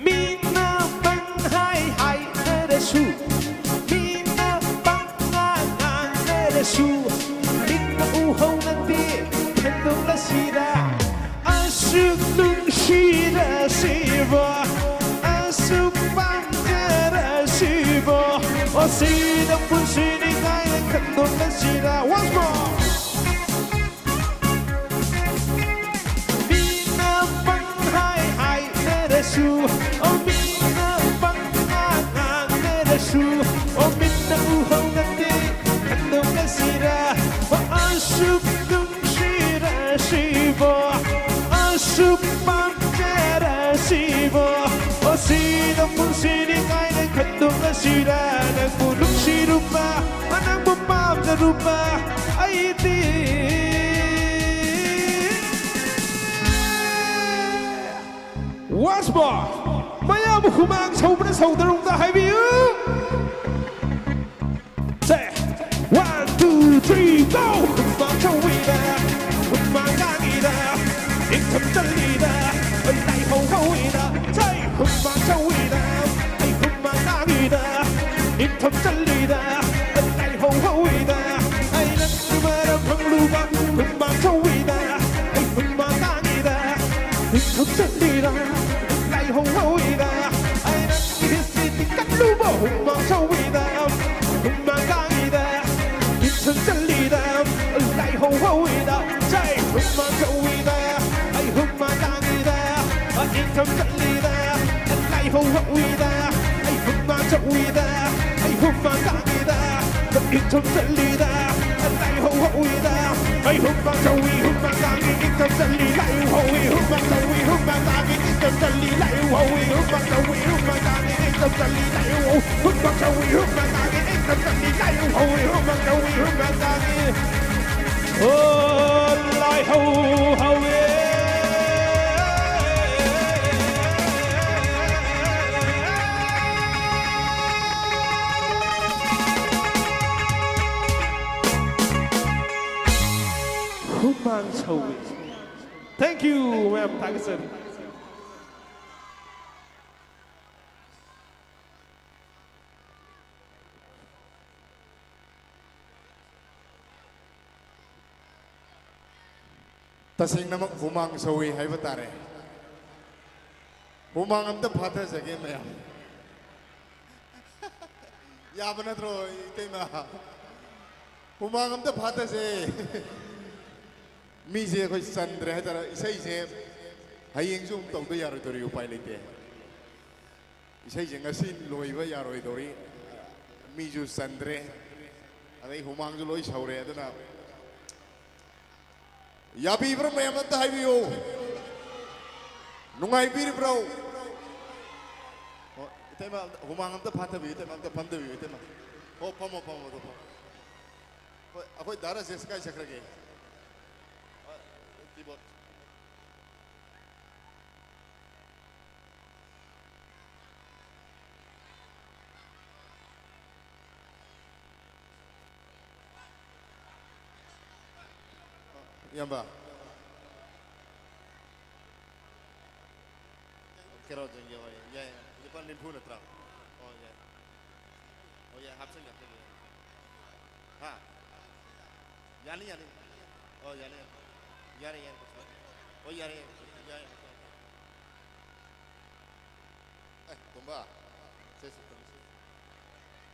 ꯃꯤꯅ ꯄꯪꯍꯥꯏ ꯍꯥꯏꯅꯔꯁꯨ, ꯃꯤꯅ ꯄꯪꯉꯥꯡ ꯉꯥꯡꯅꯔꯁꯨ, ꯃꯤꯠꯅ ꯎꯍꯧꯅꯗꯦ ꯈꯟꯗꯣꯛꯂꯁꯤꯔ꯫ ꯑꯁꯨꯛ ꯅꯨꯡꯁꯤꯔꯁꯤꯕꯣ, ꯑꯁꯨꯛ ꯄꯥꯝꯖꯔꯁꯤꯕꯣ, ꯑꯣ ꯁꯤꯗ ꯄꯨꯟꯁꯤꯅꯤ ꯀꯥꯏꯅ ꯈꯟꯗꯣꯛꯂꯁꯤꯔ꯫ Once more. ꯃꯤꯅ ꯄꯪꯍꯥꯏ ꯍꯥꯏꯅꯔꯁꯨ, ꯑꯣ ꯃꯤꯅ ꯄꯪꯉꯥꯡ ꯉꯥꯡꯅꯔꯁꯨ, ꯑꯣ ꯃꯤꯠꯅ ꯎꯍꯧꯅꯗꯦ ꯈꯟꯗꯣꯛꯂꯁꯤꯔ꯫ ꯑꯣ ꯑꯁꯨꯛ ꯅꯨꯡꯁꯤꯔꯁꯤꯕꯣ, ꯑꯁꯨꯛ ꯄꯥꯝꯖꯔꯁꯤꯕꯣ, ꯑꯣ ꯁꯤꯗ ꯄꯨꯟꯁꯤꯅꯤ ꯀꯥꯏꯅ ꯈꯟꯗꯣꯛꯂꯁꯤꯔ꯫ ꯅꯪꯕꯨ ꯅꯨꯡꯁꯤꯔꯨꯕ, ꯅꯪꯕꯨ ꯄꯥꯝꯖꯔꯨꯕ ꯑꯩꯗꯤ꯫ Once more. ꯃꯌꯥꯝ ꯍꯨꯃꯥꯡ ꯁꯧꯕꯅ ꯁꯧꯗ꯭ꯔꯣ? ꯑꯝꯇ ꯍꯥꯏꯕꯤꯌꯨ꯫ Say, one, two, three, go! ꯍꯨꯃꯥꯡ ꯁꯧꯋꯤꯗ, ꯍꯨꯃꯥꯡ ꯀꯥꯡꯉꯤꯗ, ꯏꯪꯊꯝ ꯆꯜꯂꯤꯗ, ꯂꯥꯏꯍꯧ ꯍꯧꯋꯤꯗ꯫ Say, ꯍꯨꯃꯥꯡ ꯁꯧꯋꯤꯗ, ꯑꯩ ꯍꯨꯃꯥꯡ ꯀꯥꯡꯉꯤꯗ, ꯏꯪꯊꯝ ꯆꯜꯂꯤꯗ, ꯂꯥꯏꯍꯧ ꯍꯧꯋꯤꯗ꯫ ꯑꯩ ꯅꯪꯒꯤ ꯃꯔꯝ ꯍꯪꯂꯨꯕ꯫ ꯍꯨꯃꯥꯡ ꯁꯧꯋꯤꯗ, ꯑꯩ ꯍꯨꯃꯥꯡ ꯀꯥꯡꯉꯤꯗ, ꯏꯪꯊꯝ ꯆꯜꯂꯤꯗ, ꯂꯥꯏꯍꯧ ꯍꯧꯋꯤꯗ꯫ ꯑꯩ ꯅꯪꯒꯤ history ꯊꯤꯒꯠꯂꯨꯕ꯫ ꯍꯨꯃꯥꯡ ꯁꯧꯋꯤꯗ, ꯍꯨꯃꯥꯡ ꯀꯥꯡꯉꯤꯗ, ꯏꯪꯊꯝ ꯆꯜꯂꯤꯗ, ꯂꯥꯏꯍꯧ ꯍꯧꯋꯤꯗ꯫ Say, ꯍꯨꯃꯥꯡ ꯁꯧꯏꯗ, ꯑꯩ ꯍꯨꯃꯥꯡ ꯀꯥꯡꯉꯤꯗ, ꯏꯪꯊꯝ ꯆꯠꯂꯤꯗ, ꯂꯥꯏꯍꯧ ꯍꯧꯏꯗ, ꯑꯩ ꯍꯨꯃꯥꯡ ꯁꯧꯏꯗ, ꯑꯩ ꯍꯨꯃꯥꯡ ꯀꯥꯡꯉꯤꯗ, ꯏꯪꯊꯝ ꯆꯠꯂꯤꯗ, ꯂꯥꯏꯍꯧ ꯍꯧꯏꯗ, ꯑꯩ ꯍꯨꯃꯥꯡ ꯁꯧꯏ, ꯍꯨꯃꯥꯡ ꯀꯥꯡꯉꯤ, ꯏꯪꯊꯝ ꯆꯠꯂꯤ, ꯂꯥꯏꯍꯧ ꯍꯧꯏ, ꯍꯨꯃꯥꯡ ꯁꯧꯏ, ꯍꯨꯃꯥꯡ ꯀꯥꯡꯉꯤ, ꯏꯪꯊꯝ ꯆꯠꯂꯤ, ꯂꯥꯏꯍꯧ ꯍꯧꯏ, ꯍꯨꯃꯥꯡ ꯁꯧꯏ, ꯍꯨꯃꯥꯡ ꯀꯥꯡꯉꯤ, ꯏꯪꯊꯝ ꯆꯠꯂꯤ, ꯂꯥꯏꯍꯧ ꯍꯧꯏ, ꯍꯨꯃꯥꯡ ꯁꯧꯏ, ꯍꯨꯃꯥꯡ ꯀꯥꯡꯉꯤ, ꯏꯪꯊꯝ ꯆꯠꯂꯤ, ꯂꯥꯏꯍꯧ ꯍꯧꯏ, ꯍꯨꯃꯥꯡ ꯁꯧꯏ, ꯍꯨꯃꯥꯡ ꯀꯥꯡꯉꯤ꯫ ꯑꯣ, ꯂꯥꯏꯍꯧ ꯍꯧꯋꯦ꯫ ꯍꯨꯃꯥꯡ ꯁꯧꯋꯤ꯫ Thank you, ꯃꯌꯥꯝ ꯊꯥꯒꯠꯆꯔꯤ꯫ ꯇꯁꯦꯡꯅꯃꯛ ꯍꯨꯃꯥꯡ ꯁꯧꯏ ꯍꯥꯏꯕ ꯇꯥꯔꯦ꯫ ꯍꯨꯃꯥꯡ ꯑꯝꯇ ꯐꯥꯊꯖꯒꯦ ꯃꯌꯥꯝ꯫ ꯌꯥꯕ ꯅꯠꯇ꯭ꯔꯣ, ꯏꯇꯩꯃ? ꯍꯨꯃꯥꯡ ꯑꯝꯇ ꯐꯥꯊꯁꯦ꯫ ꯃꯤꯁꯦ ꯑꯩꯈꯣꯏ ꯆꯟꯗ꯭ꯔꯦ ꯍꯥꯏꯇꯥꯔꯦ꯫ ꯏꯁꯩꯁꯦ ꯍꯌꯦꯡꯁꯨ ꯑꯃꯨꯛ ꯇꯧꯗ ꯌꯥꯔꯣꯏꯗꯧꯔꯤ, ꯎꯄꯥꯏ ꯂꯩꯇꯦ꯫ ꯏꯁꯩꯁꯦ ꯉꯁꯤ ꯂꯣꯏꯕ ꯌꯥꯔꯣꯏꯗꯧꯔꯤ꯫ ꯃꯤꯁꯨ ꯆꯟꯗ꯭ꯔꯦ, ꯑꯗꯩ ꯍꯨꯃꯥꯡꯁꯨ ꯂꯣꯏ ꯁꯧꯔꯦ꯫ ꯑꯗꯨꯅ ꯌꯥꯕꯤꯕ꯭ꯔꯥ ꯃꯌꯥꯝ? ꯑꯝꯇ ꯍꯥꯏꯕꯤꯌꯨ꯫ ꯅꯨꯡꯉꯥꯏꯕꯤꯔꯤꯕ꯭ꯔꯣ? ꯑꯣ, ꯏꯇꯩꯃ, ꯑꯝꯇ ꯍꯨꯃꯥꯡ ꯑꯝꯇ ꯐꯥꯊꯕꯤꯌꯨ, ꯏꯇꯩꯃ, ꯑꯝꯇ ꯐꯝꯊꯕꯤꯌꯨ, ꯏꯇꯩꯃ꯫ ꯑꯣ, ꯐꯝꯃꯣ, ꯐꯝꯃꯣ, ꯑꯗꯣ ꯐꯝꯃꯣ꯫ ꯍꯣꯏ, ꯑꯩꯈꯣꯏ ꯗꯥ ꯔꯥꯖꯦꯁ ꯀꯥꯏ ꯆꯠꯈ꯭ꯔꯒꯦ? ꯑ, keyboard꯫ ꯏꯌꯥꯝꯕ꯫ ꯀꯩꯅꯣ, ꯌꯥꯏ, ꯌꯥꯏ꯫ ꯂꯨꯄꯥ ꯅꯤꯐꯨ ꯅꯠꯇ꯭ꯔꯥ? ꯑꯣ, ꯌꯥꯏ꯫ ꯑꯣ, ꯌꯥꯏ, ꯍꯥꯞꯆꯤꯟꯒꯦ, ꯍꯥꯞꯆꯤꯟꯒꯦ꯫ ꯍꯥ? ꯌꯥꯅꯤ, ꯌꯥꯅꯤ꯫ ꯑꯣ, ꯌꯥꯅꯤ, ꯌꯥꯅꯤ꯫ ꯌꯥꯔꯦ, ꯌꯥꯔꯦ, ꯀꯩꯁꯨ ꯀꯥꯏꯗꯦ꯫ ꯑꯣ, ꯌꯥꯔꯦ, ꯌꯥꯔꯦ, ꯌꯥꯔꯦ, ꯌꯥꯔꯦ꯫ ꯑꯦ, ꯇꯣꯝꯕ, ꯁꯦ, ꯁꯦ, ꯇꯣꯝꯕ, ꯁꯦ꯫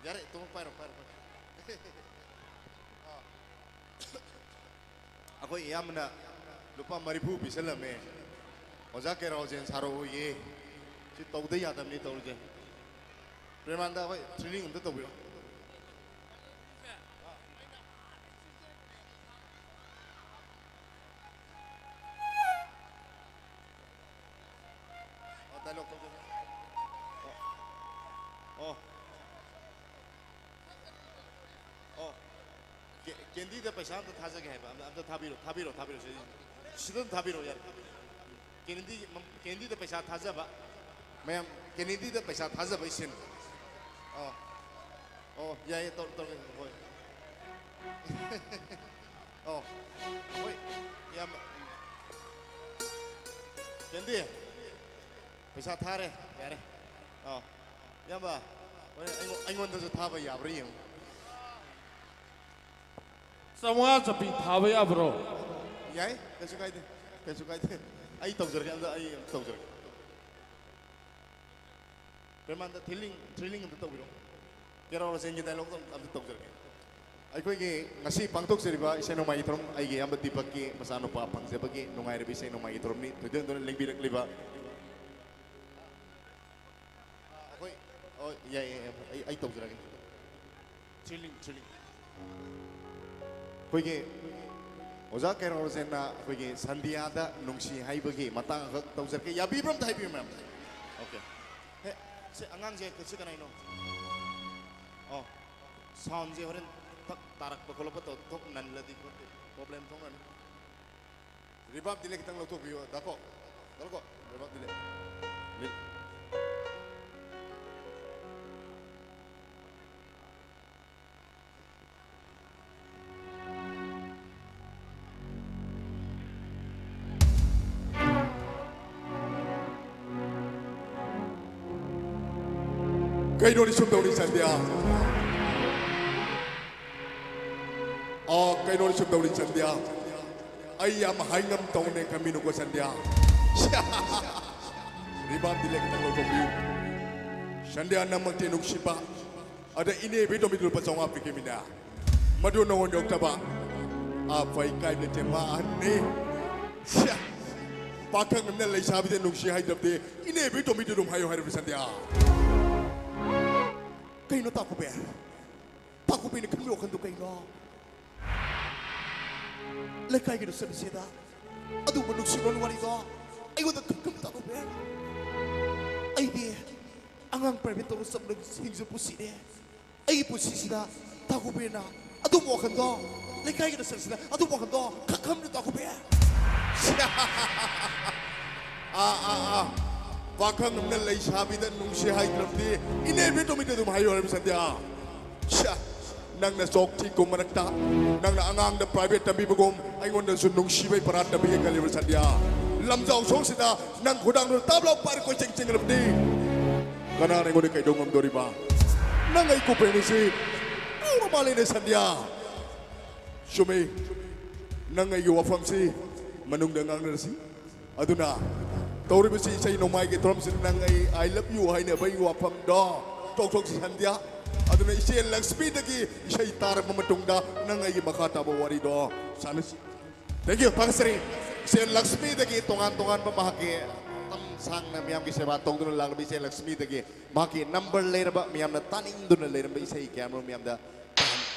ꯌꯥꯔꯦ, ꯇꯣꯝꯕ, ꯄꯥꯏꯔꯣ, ꯄꯥꯏꯔꯣ, ꯄꯥꯏꯔꯣ꯫ ꯑꯥ꯫ ꯑꯩꯈꯣꯏ ꯏꯌꯥꯝꯕꯅ ꯂꯨꯄꯥ ꯃꯔꯤꯐꯨ ꯄꯤꯁꯜꯂꯝꯃꯦ꯫ ꯑꯣꯖꯥ ꯀꯩꯔꯥꯎꯖꯦꯟ ꯁꯥꯔꯛꯑꯣꯌꯦ꯫ ꯁꯤ ꯇꯧꯗ ꯌꯥꯗꯕꯅꯤ ꯇꯧꯔꯤꯁꯦ꯫ ꯄ꯭ꯔꯦꯃꯥꯟꯗ, ꯑꯩꯈꯣꯏ thrilling ꯑꯝꯇ ꯇꯧꯕꯤꯔꯣ꯫ ꯑꯣ, dialogue ꯇꯧꯖꯒꯦ꯫ ꯑꯣ꯫ ꯑꯣ꯫ ꯑꯣ꯫ ꯀꯦ-, ꯀꯦꯟꯗꯤꯗ ꯄꯩꯁꯥ ꯑꯝꯇ ꯊꯥꯖꯒꯦ ꯍꯥꯏꯕ꯫ ꯑꯝꯇ, ꯑꯝꯇ ꯊꯥꯕꯤꯔꯣ, ꯊꯥꯕꯤꯔꯣ, ꯊꯥꯕꯤꯔꯣ꯫ ꯁꯤ, ꯁꯤꯗ ꯑꯗꯨꯝ ꯊꯥꯕꯤꯔꯣ, ꯌꯥꯔꯦ꯫ ꯀꯦꯅꯦꯗꯤ, ꯀꯦꯅꯦꯗꯤꯗ ꯄꯩꯁꯥ ꯊꯥꯖꯕ꯫ ꯃꯌꯥꯝ, ꯀꯦꯅꯦꯗꯤꯗ ꯄꯩꯁꯥ ꯊꯥꯖꯕꯒꯤ scene꯫ ꯑꯣ꯫ ꯑꯣ, ꯌꯥꯏꯌꯦ, ꯇꯧ-, ꯇꯧꯔꯒꯦ, ꯍꯣꯏ꯫ ꯑꯣ꯫ ꯍꯣꯏ, ꯏꯌꯥꯝꯕ꯫ ꯀꯦꯅꯦꯗꯤ, ꯄꯩꯁꯥ ꯊꯥꯔꯦ, ꯌꯥꯔꯦ꯫ ꯑꯣ꯫ ꯏꯌꯥꯝꯕ, ꯍꯣꯔꯦꯟ ꯑꯩꯉꯣꯟ-, ꯑꯩꯉꯣꯟꯗꯁꯨ ꯊꯥꯕ ꯌꯥꯕ꯭ꯔꯥ ꯌꯦꯡꯉꯨ꯫ ꯆꯥꯝꯃꯉꯥ ꯆꯞꯄꯤ ꯊꯥꯕ ꯌꯥꯕ꯭ꯔꯣ? ꯌꯥꯏ, ꯀꯩꯁꯨ ꯀꯥꯏꯗꯦ, ꯀꯩꯁꯨ ꯀꯥꯏꯗꯦ꯫ ꯑꯩ ꯇꯧꯖꯔꯒꯦ, ꯑꯝꯇ ꯑꯩ ꯑꯝꯇ ꯇꯧꯖꯔꯒꯦ꯫ ꯄ꯭ꯔꯦꯃꯥꯟꯗ, thrilling, thrilling ꯑꯝꯇ ꯇꯧꯕꯤꯔꯣ꯫ ꯀꯦꯔꯣꯜ ꯔꯣꯁꯦꯟꯒꯤ dialogue ꯑꯝ-, ꯑꯝꯇ ꯇꯧꯖꯔꯒꯦ꯫ ꯑꯩꯈꯣꯏꯒꯤ ꯉꯁꯤ ꯄꯥꯡꯊꯣꯛꯆꯔꯤꯕ ꯏꯁꯩ ꯅꯣꯡꯃꯥꯏꯒꯤ ꯊꯧꯔꯝ, ꯑꯩꯒꯤ ꯏꯌꯥꯝꯕ ꯗꯤꯄꯛꯀꯤ ꯃꯆꯥꯅꯨꯄꯥ ꯐꯪꯖꯕꯒꯤ ꯅꯨꯡꯉꯥꯏꯔꯕ ꯏꯁꯩ ꯅꯣꯡꯃꯥꯏꯒꯤ ꯊꯧꯔꯝꯅꯤ꯫ ꯊꯣꯏꯗꯣꯛ ꯍꯦꯟꯗꯣꯛꯅ ꯂꯦꯡꯕꯤꯔꯛꯂꯤꯕ ꯑꯩꯈꯣꯏ, ꯑꯣ, ꯌꯥꯏ, ꯌꯥꯏ, ꯌꯥꯏ꯫ ꯑꯩ, ꯑꯩ ꯇꯧꯖꯔꯒꯦ꯫ Thrilling, thrilling꯫ ꯑꯩꯈꯣꯏꯒꯤ ꯑꯣꯖꯥ ꯀꯩꯔꯥꯎꯖꯦꯟꯅ ꯑꯩꯈꯣꯏꯒꯤ ꯁꯟꯗꯤꯌꯥꯗ ꯅꯨꯡꯁꯤ ꯍꯥꯏꯕꯒꯤ ꯃꯇꯥꯡ ꯈꯛ ꯇꯧꯖꯔꯛꯀꯦ꯫ ꯌꯥꯕꯤꯕ꯭ꯔꯥ? ꯑꯝꯇ ꯍꯥꯏꯕꯤꯌꯨ, ꯃꯌꯥꯝ꯫ Okay꯫ ꯍꯦ, ꯁꯤ ꯑꯉꯥꯡꯁꯦ, ꯁꯤ ꯀꯅꯥꯏꯅꯣ? ꯑꯣ, soundꯁꯦ ꯍꯣꯔꯦꯟ ꯊꯛ ꯇꯥꯔꯛꯄ ꯈꯣꯠꯂꯛꯄ ꯇꯧ-, ꯊꯣꯛ ꯅꯜꯂꯗꯤ ꯈꯣꯠꯇꯦ, problem ꯊꯣꯛꯅꯅꯤ꯫ Reverb delay ꯈꯤꯇꯪ ꯂꯧꯊꯣꯛꯄꯤꯌꯨ, ꯗꯥꯀꯣ꯫ ꯗꯥꯀꯣ, reverb delay꯫ ꯂꯤ-, ꯀꯩꯅꯣꯅꯤ ꯁꯨꯝ ꯇꯧꯔꯤ, ꯁꯟꯗ꯭ꯌꯥ? ꯑꯥ, ꯀꯩꯅꯣꯅꯤ ꯁꯨꯝ ꯇꯧꯔꯤ, ꯁꯟꯗ꯭ꯌꯥ? ꯑꯩ ꯌꯥꯝ ꯍꯥꯏ ꯉꯝ ꯇꯧꯅꯦ ꯈꯟꯕꯤꯅꯨꯀꯣ, ꯁꯟꯗ꯭ꯌꯥ꯫ Reverb delay ꯈꯤꯇꯪ ꯂꯧꯊꯣꯛꯄꯤꯌꯨ꯫ ꯁꯟꯗ꯭ꯌꯥ, ꯅꯪꯃꯛꯇꯤ ꯅꯨꯡꯁꯤꯕ꯫ ꯑꯗ ꯏꯅꯦ ꯏꯕꯦꯟꯗꯣꯝꯕꯤꯗ ꯂꯨꯄꯥ ꯆꯥꯝꯃꯉꯥ ꯄꯤꯈꯤꯕꯅꯤꯅ, ꯃꯗꯨ ꯅꯉꯣꯟꯗ ꯌꯧꯔꯛꯇꯕ꯫ ꯑꯐ ꯏꯀꯥꯏꯕ ꯂꯩꯇꯦ, ꯃꯥ ꯑꯍꯟꯅꯤ꯫ ꯁ꯭ꯌꯥ! ꯄꯥꯈꯪ ꯑꯃꯅ ꯂꯩꯁꯥꯕꯤꯗ ꯅꯨꯡꯁꯤ ꯍꯥꯏꯗ꯭ꯔꯕꯗꯤ ꯏꯅꯦꯕꯤ ꯇꯣꯝꯕꯤꯗꯨ ꯑꯗꯨꯝ ꯍꯥꯏꯌꯣ ꯍꯥꯏꯔꯕ ꯁꯟꯗ꯭ꯌꯥ꯫ ꯀꯩꯅꯣ ꯇꯥꯀꯨꯕꯤ? ꯇꯥꯀꯨꯕꯤꯅ ꯈꯟꯕ ꯋꯥꯈꯜꯗꯨ ꯀꯩꯅꯣ? ꯂꯩꯀꯥꯏꯒꯤ ꯔꯤꯁꯦꯞꯁꯟꯗ ꯑꯗꯨꯒꯨꯝꯕ ꯅꯨꯡꯁꯤꯕ ꯋꯥꯔꯤꯗꯣ ꯑꯩꯉꯣꯟꯗ ꯈꯟ-, ꯈꯟ ꯇꯥꯀꯨꯕꯤ꯫ ꯑꯩꯗꯤ ꯑꯉꯥꯡ ꯄ꯭ꯔꯥꯏꯚꯦꯠ ꯇꯧꯔ ꯆꯠꯂꯒ ꯍꯤꯡꯖ ꯄꯨꯟꯁꯤꯅꯦ꯫ ꯑꯩꯒꯤ ꯄꯨꯟꯁꯤꯁꯤꯗ ꯇꯥꯀꯨꯕꯤꯅ ꯑꯗꯨꯒꯨꯝꯕ ꯋꯥꯈꯜꯗꯣ, ꯂꯩꯀꯥꯏꯒꯤ ꯔꯤꯁꯦꯞꯁꯟꯗ ꯑꯗꯨꯒꯨꯝꯕ ꯋꯥꯈꯜꯗꯣ ꯈꯟ-, ꯈꯟꯕ ꯇꯥꯀꯨꯕꯤ꯫ ꯑꯥ, ꯑꯥ, ꯑꯥ꯫ ꯄꯥꯈꯪ ꯑꯃꯅ ꯂꯩꯁꯥꯕꯤꯗ ꯅꯨꯡꯁꯤ ꯍꯥꯏꯗ꯭ꯔꯕꯗꯤ ꯏꯅꯦꯕꯤ ꯇꯣꯝꯕꯤꯗ ꯑꯗꯨꯝ ꯍꯥꯏꯌꯣ ꯍꯥꯏꯕ ꯁꯟꯗ꯭ꯌꯥ꯫ ꯁ꯭ꯌꯥ! ꯅꯪꯅ ꯆꯣꯛꯊꯤ ꯀꯨꯝ ꯃꯔꯛꯇ, ꯅꯪꯅ ꯑꯉꯥꯡꯗ ꯄ꯭ꯔꯥꯏꯚꯦꯠ ꯇꯝꯕꯤꯕꯒꯨꯝ ꯑꯩꯉꯣꯟꯗꯁꯨ ꯅꯨꯡꯁꯤꯕꯩ ꯄꯔꯥ ꯇꯝꯕꯤꯒꯦ ꯈꯜꯂꯤꯕ ꯁꯟꯗ꯭ꯌꯥ꯫ ꯂꯝꯖꯥꯎ ꯁꯣꯡꯁꯤꯗ ꯅꯪ ꯈꯨꯗꯥꯡꯗꯨ ꯇꯥꯞ ꯂꯥꯎ ꯄꯥꯏꯔ ꯀꯣꯏꯆꯦꯟ ꯆꯦꯟꯈ꯭ꯔꯕꯗꯤ ꯀꯅꯥꯅ ꯑꯩꯉꯣꯟꯗ ꯀꯩꯗꯧ ꯉꯝꯗꯣꯔꯤꯕ? ꯅꯪ ꯑꯩ ꯀꯨꯞꯄꯦꯅꯤꯁꯤ ꯄꯨꯕ ꯃꯥꯜꯂꯦꯅꯦ ꯁꯟꯗ꯭ꯌꯥ꯫ ꯆꯨꯝꯃꯤ꯫ ꯅꯪ ꯑꯩꯒꯤ ꯋꯥꯐꯝꯁꯤ ꯃꯅꯨꯡꯗ ꯉꯥꯡꯅꯔꯁꯤ꯫ ꯑꯗꯨꯅ ꯇꯧꯔꯤꯕꯁꯤ ꯏꯁꯩ ꯅꯣꯡꯃꯥꯏꯒꯤ ꯊꯧꯔꯝꯁꯤꯗ ꯅꯪ ꯑꯩ "I love you" ꯍꯥꯏꯅꯕꯒꯤ ꯋꯥꯐꯝꯗꯣ ꯇꯣꯛꯊꯣꯛꯁꯤ ꯁꯟꯗ꯭ꯌꯥ꯫ ꯑꯗꯨꯅ ꯏꯆꯦ ꯂꯛꯁꯃꯤꯗꯒꯤ ꯏꯁꯩ ꯇꯥꯔꯕ ꯃꯇꯨꯡꯗ ꯅꯪ ꯑꯩꯒꯤ ꯃꯈꯥ ꯇꯥꯕ ꯋꯥꯔꯤꯗꯣ ꯁꯥꯟꯅꯁꯤ꯫ Thank you, ꯊꯥꯒꯠꯆꯔꯤ꯫ ꯏꯆꯦ ꯂꯛꯁꯃꯤꯗꯒꯤ ꯇꯣꯉꯥꯟ ꯇꯣꯉꯥꯟꯕ ꯃꯍꯥꯛꯀꯤ ꯃꯇꯝ ꯁꯥꯡꯅ ꯃꯤꯌꯥꯝꯒꯤ ꯁꯦꯕꯥ ꯇꯧꯗꯨꯅ ꯂꯥꯛꯂꯕ ꯏꯆꯦ ꯂꯛꯁꯃꯤꯗꯒꯤ ꯃꯍꯥꯛꯀꯤ ꯅꯝꯕꯔ ꯂꯩꯔꯕ, ꯃꯤꯌꯥꯝꯅ ꯇꯥꯅꯤꯡꯗꯨꯅ ꯂꯩꯔꯝꯕ ꯏꯁꯩ ꯀꯌꯥꯃꯔꯨꯝ ꯃꯤꯌꯥꯝꯗ ꯇꯥꯍꯟ-,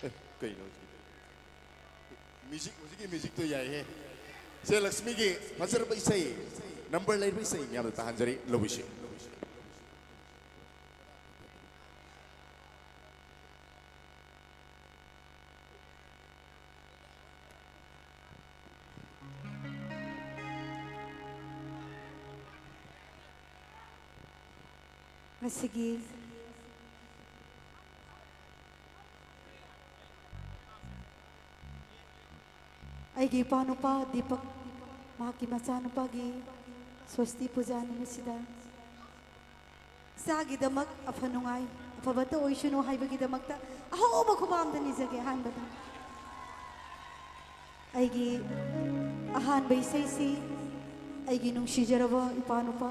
ꯑꯦ, ꯀꯩꯅꯣ? ꯃ꯭ꯌꯨꯖꯤꯛ, ꯍꯧꯖꯤꯛꯀꯤ ꯃ꯭ꯌꯨꯖꯤꯛꯇꯣ ꯌꯥꯏꯍꯦ꯫ ꯏꯆꯦ ꯂꯛꯁꯃꯤꯒꯤ ꯐꯖꯔꯕ ꯏꯁꯩ, ꯅꯝꯕꯔ ꯂꯩꯔꯕ ꯏꯁꯩ ꯃꯤꯌꯥꯝꯗ ꯇꯥꯍꯟꯖꯔꯤ, ꯂꯧꯕꯤꯁꯤ꯫ ꯉꯁꯤꯒꯤ ꯑꯩꯒꯤ ꯏꯄꯥꯅꯨꯄꯥ ꯗꯤꯄꯛ, ꯃꯍꯥꯛꯀꯤ ꯃꯆꯥꯅꯨꯄꯥꯒꯤ ꯁ꯭ꯋꯁꯇꯤ ꯄꯨꯖꯥ ꯅꯨꯃꯤꯠꯁꯤꯗ ꯏꯆꯥꯒꯤꯗꯃꯛ ꯑꯐ ꯅꯨꯡꯉꯥꯏ, ꯑꯐꯕꯇ ꯑꯣꯏꯁꯅꯨ ꯍꯥꯏꯕꯒꯤꯗꯃꯛꯇ ꯑꯍꯧꯕ ꯈꯨꯕꯥꯝꯗ ꯅꯤꯖꯒꯦ꯫ ꯑꯍꯥꯟꯕꯗ ꯑꯩꯒꯤ ꯑꯍꯥꯟꯕ ꯏꯁꯩꯁꯤ ꯑꯩꯒꯤ ꯅꯨꯡꯁꯤꯖꯔꯕ ꯏꯄꯥꯅꯨꯄꯥ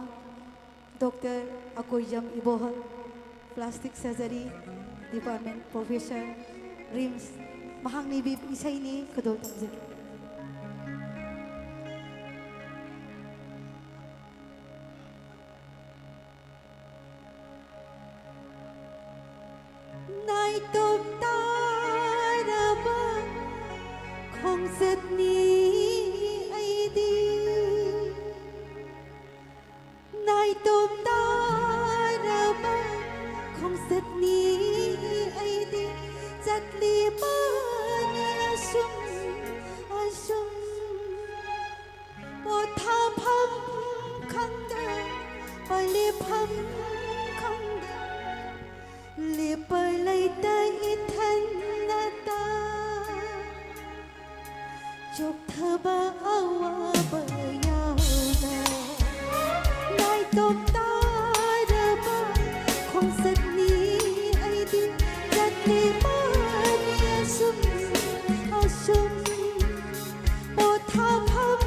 doctor Akoijam Ibohal, plastic surgery department professor, RIMS, ꯃꯍꯥꯛꯅ ꯏꯕꯤꯕ ꯏꯁꯩꯅꯤ꯫ ꯈꯨꯗꯣꯜ ꯇꯝꯖꯒꯦ꯫ ꯅꯥꯏꯇꯣꯝ ꯇꯥꯔꯕ ꯈꯣꯡꯆꯠꯅꯤ ꯑꯩꯗꯤ꯫ ꯅꯥꯏꯇꯣꯝ ꯇꯥꯔꯕ ꯈꯣꯡꯆꯠꯅꯤ ꯑꯩꯗꯤ꯫ ꯆꯠꯂꯤꯕꯅꯤ ꯑꯁꯨꯝ ꯑꯁꯨꯝ꯫ ꯄꯣꯊꯥꯐꯝ ꯈꯪꯗ, ꯄꯂꯦꯐꯝ ꯈꯪꯗ, ꯂꯦꯞꯄ ꯂꯩꯇ ꯏꯊꯟꯅꯇ꯫ ꯆꯣꯛꯊꯕ ꯑꯋꯥꯕ ꯌꯥꯎꯗ, ꯅꯥꯏꯇꯣꯝ ꯇꯥꯔꯕ ꯈꯣꯡꯆꯠꯅꯤ ꯑꯩꯗꯤ꯫ ꯆꯠꯂꯤꯕꯅꯤ ꯑꯁꯨꯝ ꯑꯁꯨꯝ꯫ ꯄꯣꯊꯥꯐꯝ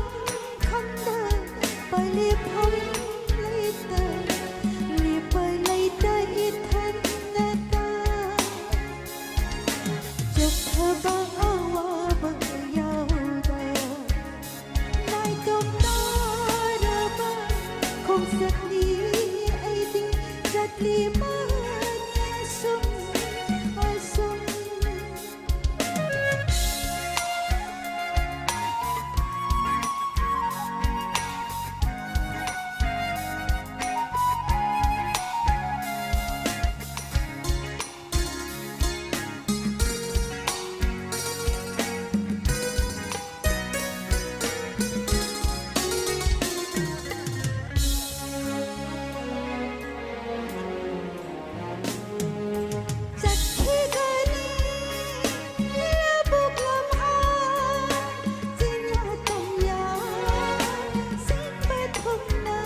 ꯈꯪꯗ, ꯄꯂꯦꯐꯝ ꯂꯩꯇ, ꯂꯦꯞꯄ ꯂꯩꯇ ꯏꯊꯟꯅꯇ꯫ ꯆꯣꯛꯊꯕ ꯑꯋꯥꯕ ꯌꯥꯎꯗ, ꯅꯥꯏꯇꯣꯝ ꯇꯥꯔꯕ ꯈꯣꯡꯆꯠꯅꯤ ꯑꯩꯗꯤ꯫ ꯆꯠꯂꯤꯕꯅꯤ ꯑꯁꯨꯝ ꯑꯁꯨꯝ꯫ ꯆꯠꯈꯤꯒꯅꯤ ꯂꯧꯕꯨꯛ ꯂꯝꯍꯥꯡ, ꯆꯤꯡꯌꯥ ꯇꯝꯌꯥ ꯁꯤꯟꯕ ꯊꯨꯡꯅ꯫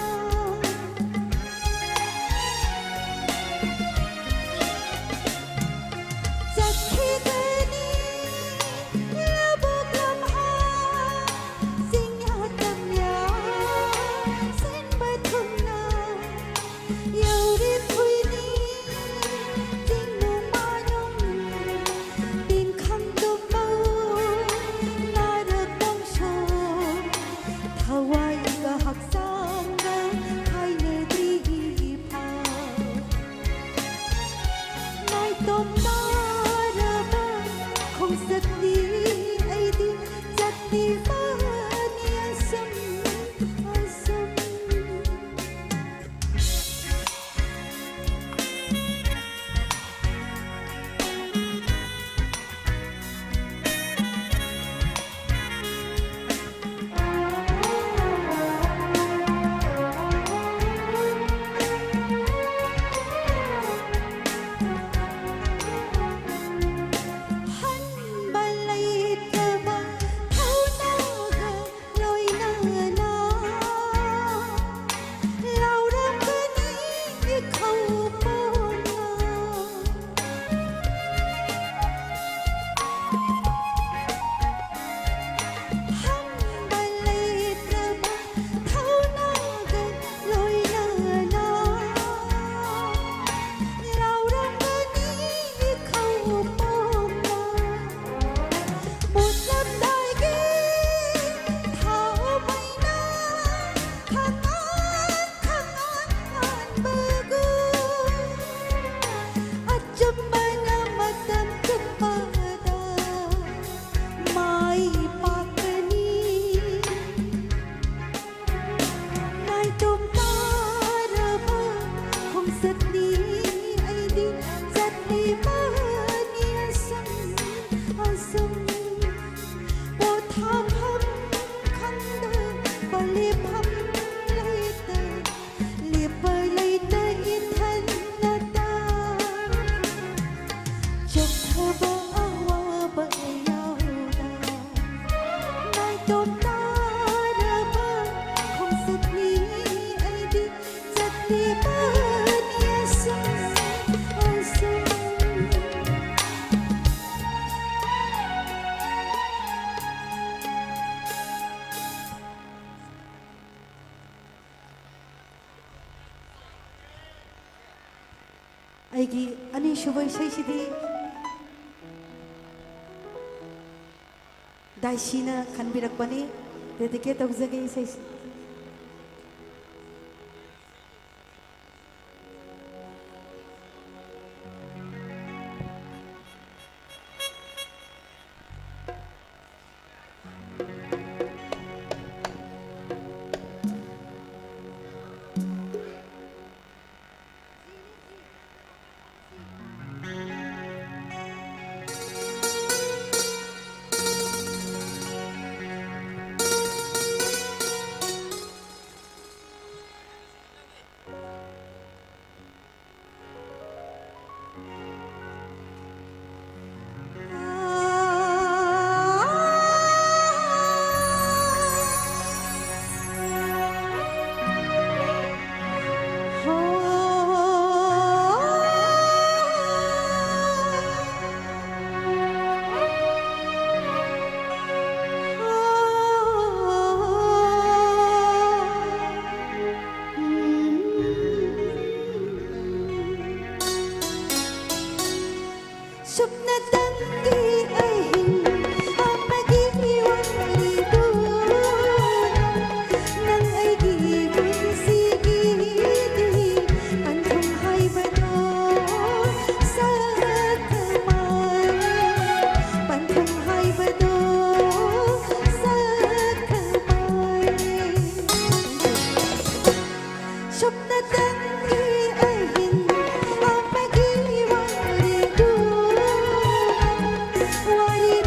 ꯆꯠꯈꯤꯒꯅꯤ ꯂꯧꯕꯨꯛ ꯂꯝꯍꯥꯡ, ꯆꯤꯡꯌꯥ ꯇꯝꯌꯥ ꯁꯤꯟꯕ ꯊꯨꯡꯅ꯫ ꯌꯧꯔꯤꯊꯣꯏꯅꯤ ꯆꯤꯡꯅꯨꯡ ꯃꯥꯅꯨꯡ, ꯇꯤꯡꯈꯪ ꯇꯨꯝꯃꯧ ꯅꯥꯔꯛ ꯅꯣꯡꯁꯣꯡ, ꯊꯋꯥꯏꯒ ꯍꯛꯆꯥꯡꯒ ꯈꯥꯏꯅꯗ꯭ꯔꯤ ꯐꯥꯎ꯫ ꯅꯥꯏꯇꯣꯝ ꯆꯠꯂꯤ ꯑꯩꯗꯤ ꯆꯠꯂꯤꯕꯅꯤ ꯑꯁꯨꯝ ꯑꯁꯨꯝ꯫ ꯍꯟꯕ ꯂꯩꯇ꯭ꯔꯕ ꯊꯧꯅꯥꯒ ꯂꯣꯏꯅꯅ ꯂꯥꯎꯔꯝꯒꯅꯤ ꯏꯈꯧ ꯄꯣꯟꯅ꯫ ꯍꯟꯕ ꯂꯩꯇ꯭ꯔꯕ ꯊꯧꯅꯥꯒ ꯂꯣꯏꯅꯅ ꯂꯥꯎꯔꯝꯒꯅꯤ ꯏꯈꯧ ꯄꯣꯟꯅ꯫ ꯃꯨꯠꯂꯝꯗꯥꯏꯒꯤ ꯊꯥꯎ ꯃꯩꯅ ꯈꯪꯍꯥꯟ ꯈꯪꯍꯥꯟ ꯍꯥꯟꯕꯒꯨꯝ, ꯑꯆꯨꯝꯕꯅ ꯃꯇꯝ ꯆꯨꯞꯄꯗ ꯃꯥꯏ ꯄꯥꯛꯀꯅꯤ꯫ ꯅꯥꯏꯇꯣꯝ ꯇꯥꯔꯕ ꯈꯣꯡꯆꯠꯅꯤ ꯑꯩꯗꯤ ꯆꯠꯂꯤꯕꯅꯤ ꯑꯁꯨꯝ ꯑꯁꯨꯝ꯫ ꯄꯣꯊꯥꯐꯝ ꯈꯪꯗꯕ ꯂꯦꯞꯐꯝ ꯂꯩꯇ, ꯂꯦꯞꯄ ꯂꯩꯇ ꯏꯊꯟꯅꯇ꯫ ꯆꯣꯛꯊꯕ ꯑꯋꯥꯕ ꯌꯥꯎꯅ ꯅꯥꯏꯇꯣꯝ ꯇꯥꯔꯕ ꯈꯣꯡꯆꯠꯅꯤ ꯑꯩꯗꯤ ꯆꯠꯂꯤꯕꯅꯤ ꯑꯁꯨꯝ ꯑꯁꯨꯝ꯫ ꯑꯩꯒꯤ ꯑꯅꯤꯁꯨꯕ ꯏꯁꯩꯁꯤꯗꯤ ꯗꯥꯏꯁꯤꯅ ꯈꯟꯕꯤꯔꯛꯄꯅꯤ꯫ Dedicate ꯇꯧꯖꯒꯦ ꯏꯁꯩꯁꯤ꯫ ꯁꯨꯞꯅꯇꯪꯒꯤ ꯑꯍꯤꯡ ꯑꯃꯒꯤ ꯋꯥꯔꯤꯗꯨꯅ ꯅꯪ ꯑꯩꯒꯤ ꯄꯨꯟꯁꯤꯒꯤꯗꯤ ꯄꯟꯊꯨꯡ ꯍꯥꯏꯕꯗꯣ ꯁꯛ ꯈꯪ ꯃꯥꯜꯂꯦ꯫ ꯄꯟꯊꯨꯡ ꯍꯥꯏꯕꯗꯣ ꯁꯛ ꯈꯪ ꯃꯥꯜꯂꯦ꯫ ꯁꯨꯞꯅꯇꯪꯒꯤ ꯑꯍꯤꯡ ꯑꯃꯒꯤ ꯋꯥꯔꯤꯗꯨ, ꯋꯥꯔꯤ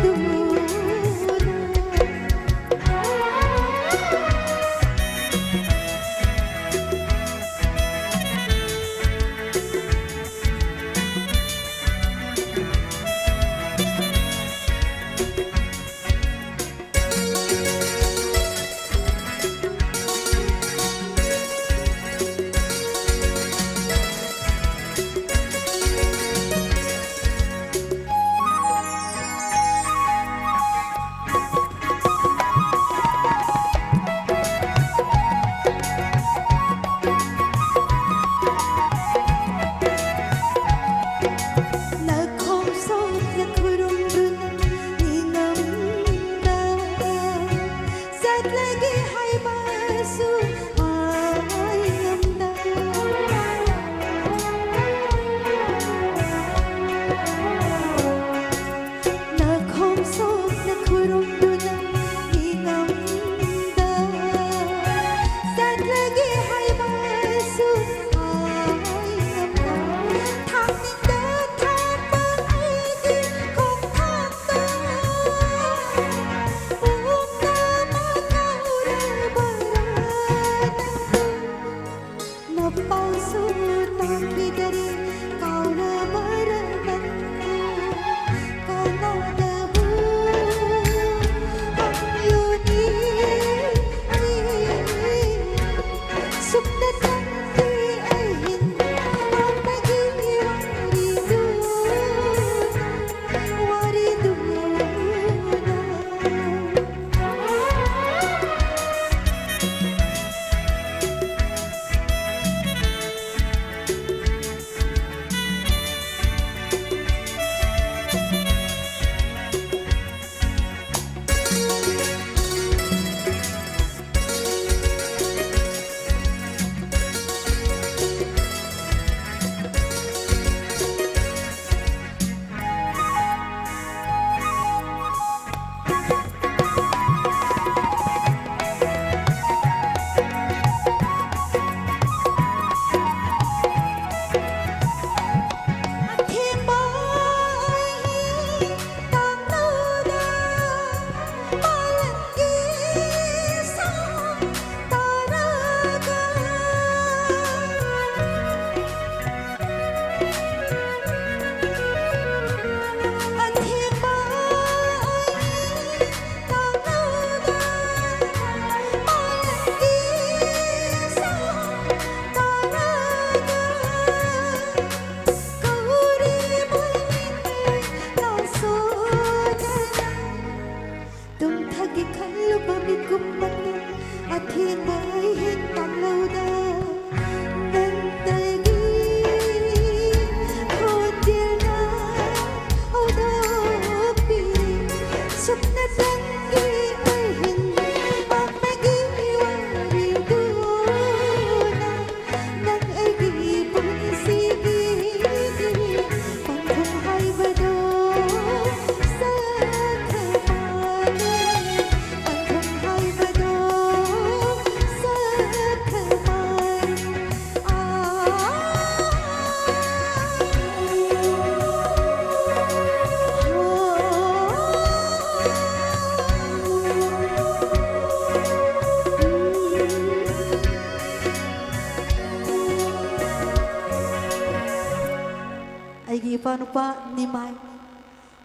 ꯅꯤꯃꯥꯏ꯫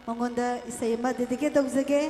ꯃꯉꯣꯟꯗ ꯏꯁꯩ ꯑꯃ dedicate ꯇꯧꯖꯒꯦ꯫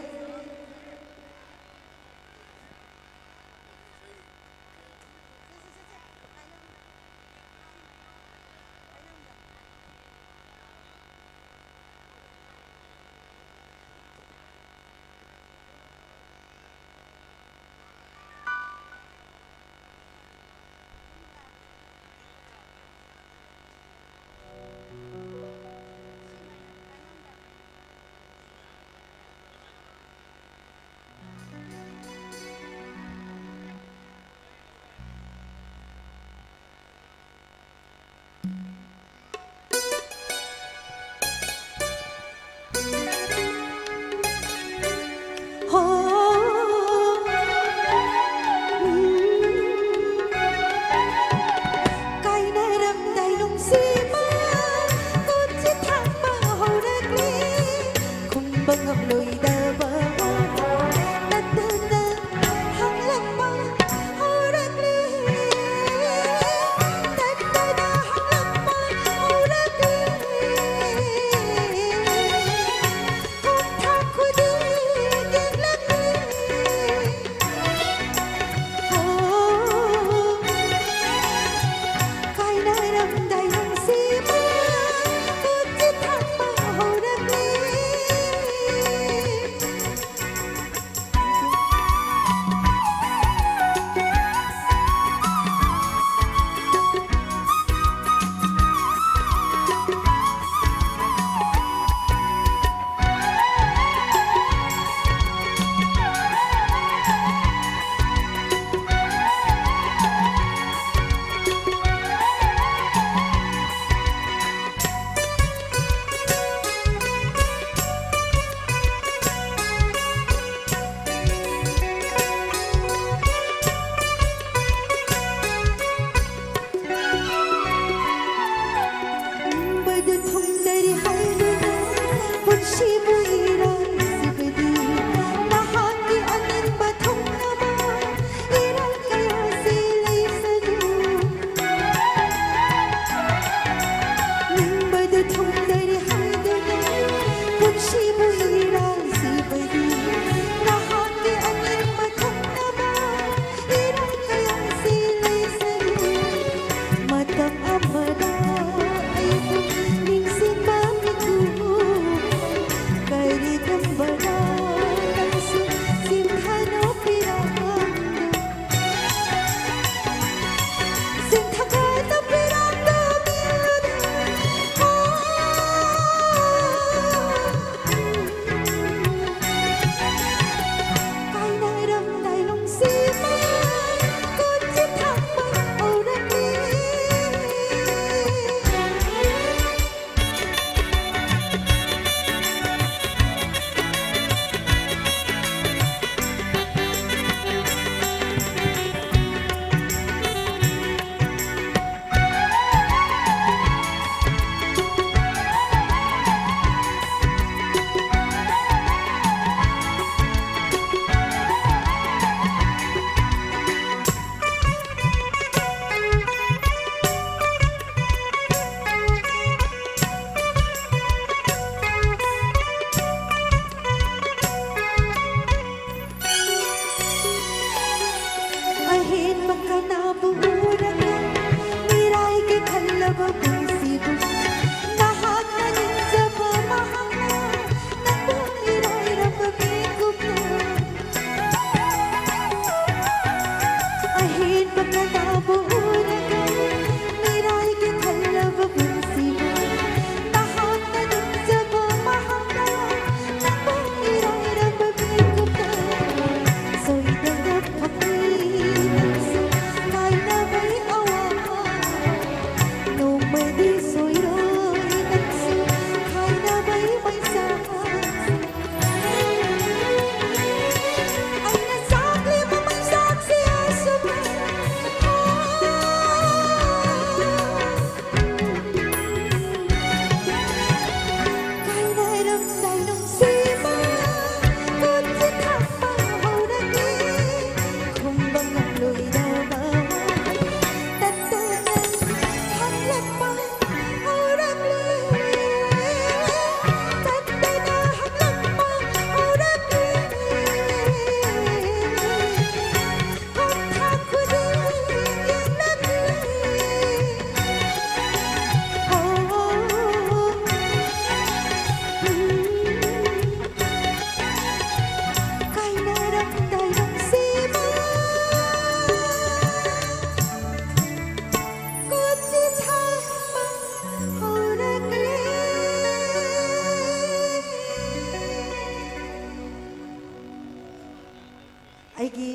ꯑꯩꯒꯤ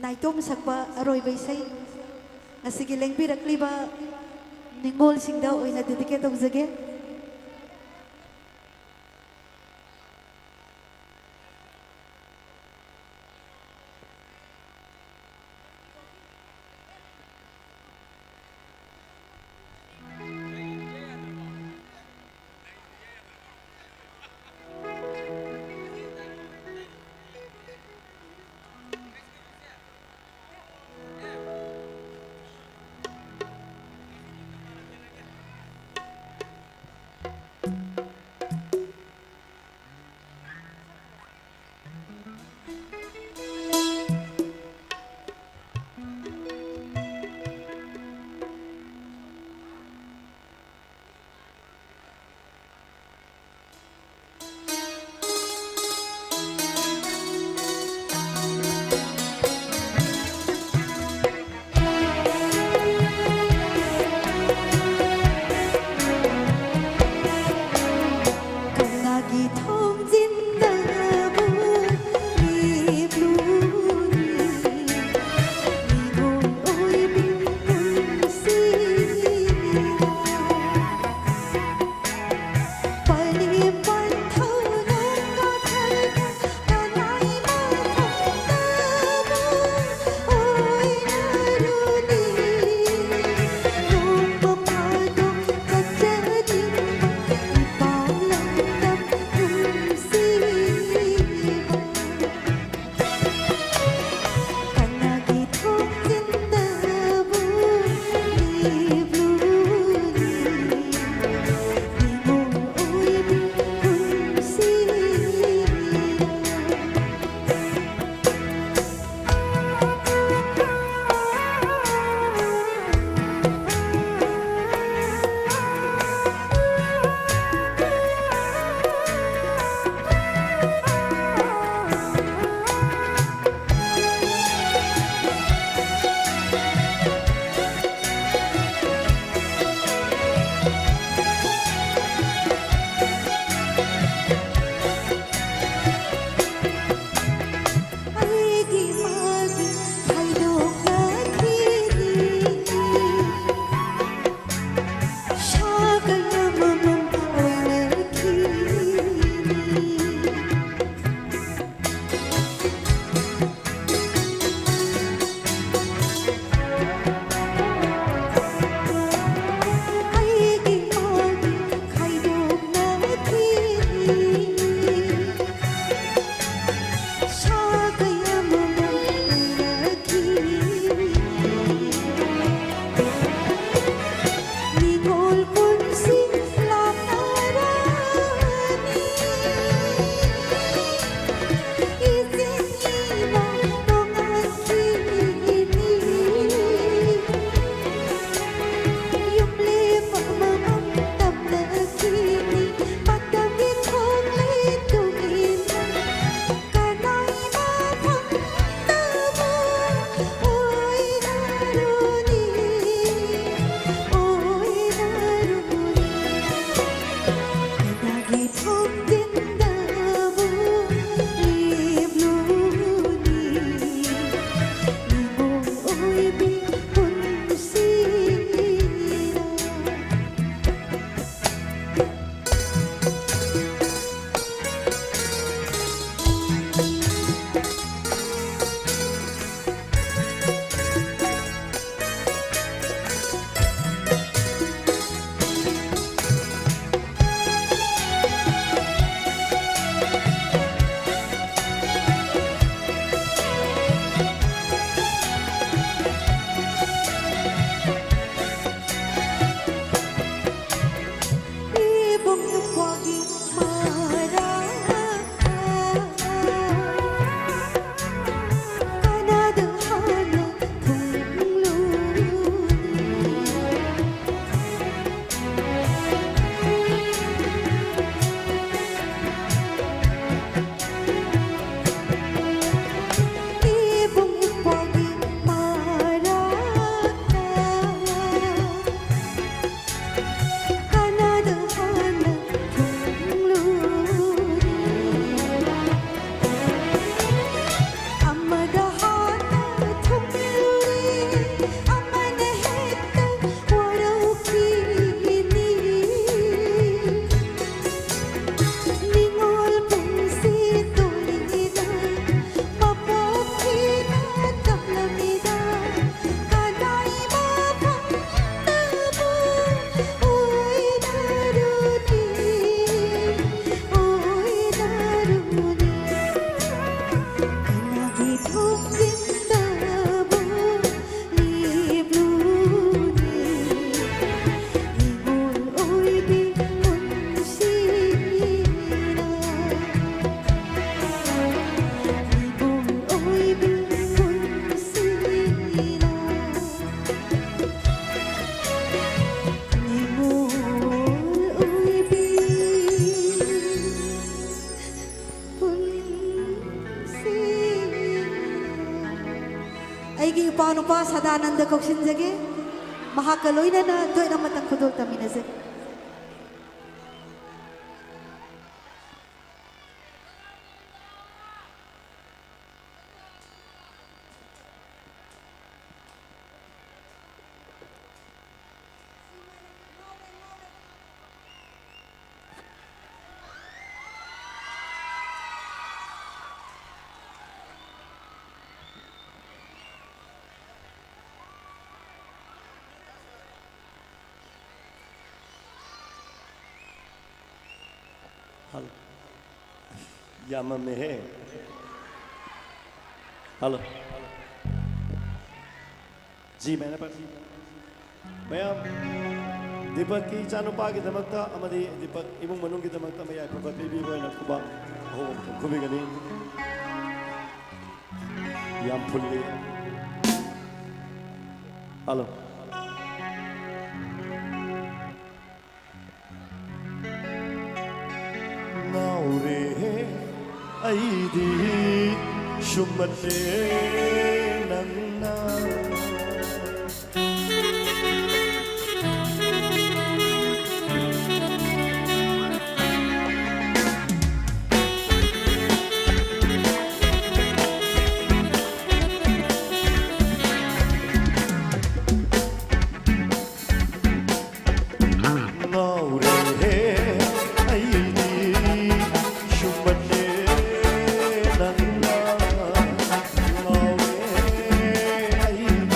ꯅꯥꯏꯇꯣꯝ ꯁꯛꯄ ꯑꯔꯣꯏꯕ ꯏꯁꯩ ꯉꯁꯤꯒꯤ ꯂꯦꯡꯕꯤꯔꯛꯂꯤꯕ ꯅꯤꯉꯣꯜꯁꯤꯡꯗ ꯑꯣꯏꯅ dedicate ꯇꯧꯖꯒꯦ꯫ ꯊꯣꯝꯖꯤꯟꯗꯕꯨ ꯂꯦꯞꯂꯨꯅꯤ, ꯅꯤꯉꯣꯜ ꯑꯣꯏꯕꯤ ꯄꯨꯟꯁꯤꯔꯥ꯫ ꯏꯕꯨꯡ ꯅꯨꯄꯥꯒꯤ ꯃꯔꯥ ꯀꯅꯥꯗ ꯍꯥꯟꯅ ꯊꯨꯡꯂꯨꯅꯤ? ꯏꯕꯨꯡ ꯏꯄ꯭ꯋꯥꯒꯤ ꯃꯔꯛꯇ ꯀꯅꯥꯗ ꯍꯥꯟꯅ ꯊꯨꯡꯂꯨꯅꯤ? ꯑꯃꯗ ꯍꯥꯟꯅ ꯊꯨꯡꯂꯨꯅꯤ, ꯑꯃꯅ ꯍꯦꯛꯇ ꯋꯥꯔꯧꯈꯤꯅꯤ꯫ ꯅꯤꯉꯣꯜ ꯄꯨꯟꯁꯤ ꯇꯣꯜꯂꯤꯉꯩꯗ ꯃꯄꯣꯛ ꯊꯤꯅ ꯇꯝꯂꯝꯃꯤꯗ ꯀꯅꯥꯏ ꯃꯐꯝꯗꯕꯨ ꯑꯣꯏꯅꯔꯨꯅꯤ, ꯑꯣꯏꯅꯔꯨꯅꯤ꯫ ꯀꯅꯥꯒꯤ ꯊꯣꯡꯖꯤꯟꯗꯕꯨ ꯂꯦꯞꯂꯨꯅꯤ? ꯅꯤꯉꯣꯜ ꯑꯣꯏꯕꯤ ꯄꯨꯟꯁꯤꯔꯥ, ꯅꯤꯉꯣꯜ ꯑꯣꯏꯕꯤ ꯄꯨꯟꯁꯤꯔꯥ, ꯅꯤꯉꯣꯜ ꯑꯣꯏꯕꯤ ꯄꯨꯟꯁꯤꯔꯥ꯫ ꯑꯩꯒꯤ ꯏꯄꯥ ꯅꯨꯄꯥ ꯁꯗꯥꯅꯟꯗ ꯀꯧꯁꯤꯟꯖꯒꯦ꯫ ꯃꯍꯥꯛꯀ ꯂꯣꯏꯅꯅ ꯗꯨꯋꯦꯠ ꯑꯃꯇꯪ ꯈꯨꯗꯣꯜ ꯇꯝꯃꯤꯟꯅꯖꯒꯦ꯫ ꯍꯜꯂꯣ꯫ ꯌꯥꯝꯃꯝꯃꯦꯍꯦ꯫ ꯍꯜꯂꯣ꯫ G minor party. ꯃꯌꯥꯝ, ꯗꯤꯄꯛꯀꯤ ꯏꯆꯥꯅꯨꯄꯥꯒꯤꯗꯃꯛꯇ ꯑꯃꯗꯤ ꯗꯤꯄꯛ ꯏꯃꯨꯡ ꯃꯅꯨꯡꯒꯤꯗꯃꯛꯇ ꯃꯌꯥꯏ ꯐꯕ ꯄꯤꯕꯤꯕ ꯑꯣꯏꯅ ꯈꯨꯕꯥꯛ ꯑꯍꯣꯕ ꯑꯃꯈꯛ ꯈꯨꯕꯤꯒꯅꯤ꯫ ꯌꯥꯝ ꯐꯨꯜꯂꯤ꯫ ꯍꯜꯂꯣ꯫ ꯉꯥꯎꯔꯦ ꯑꯩꯗꯤ ꯁꯨꯝꯕꯁꯦ ꯅꯪꯅ꯫ ꯉꯥꯎꯔꯦꯍꯦ ꯑꯩꯗꯤ ꯁꯨꯝꯕꯁꯦ ꯅꯪꯅ꯫ ꯉꯥꯎꯔꯦ ꯑꯩꯗꯤ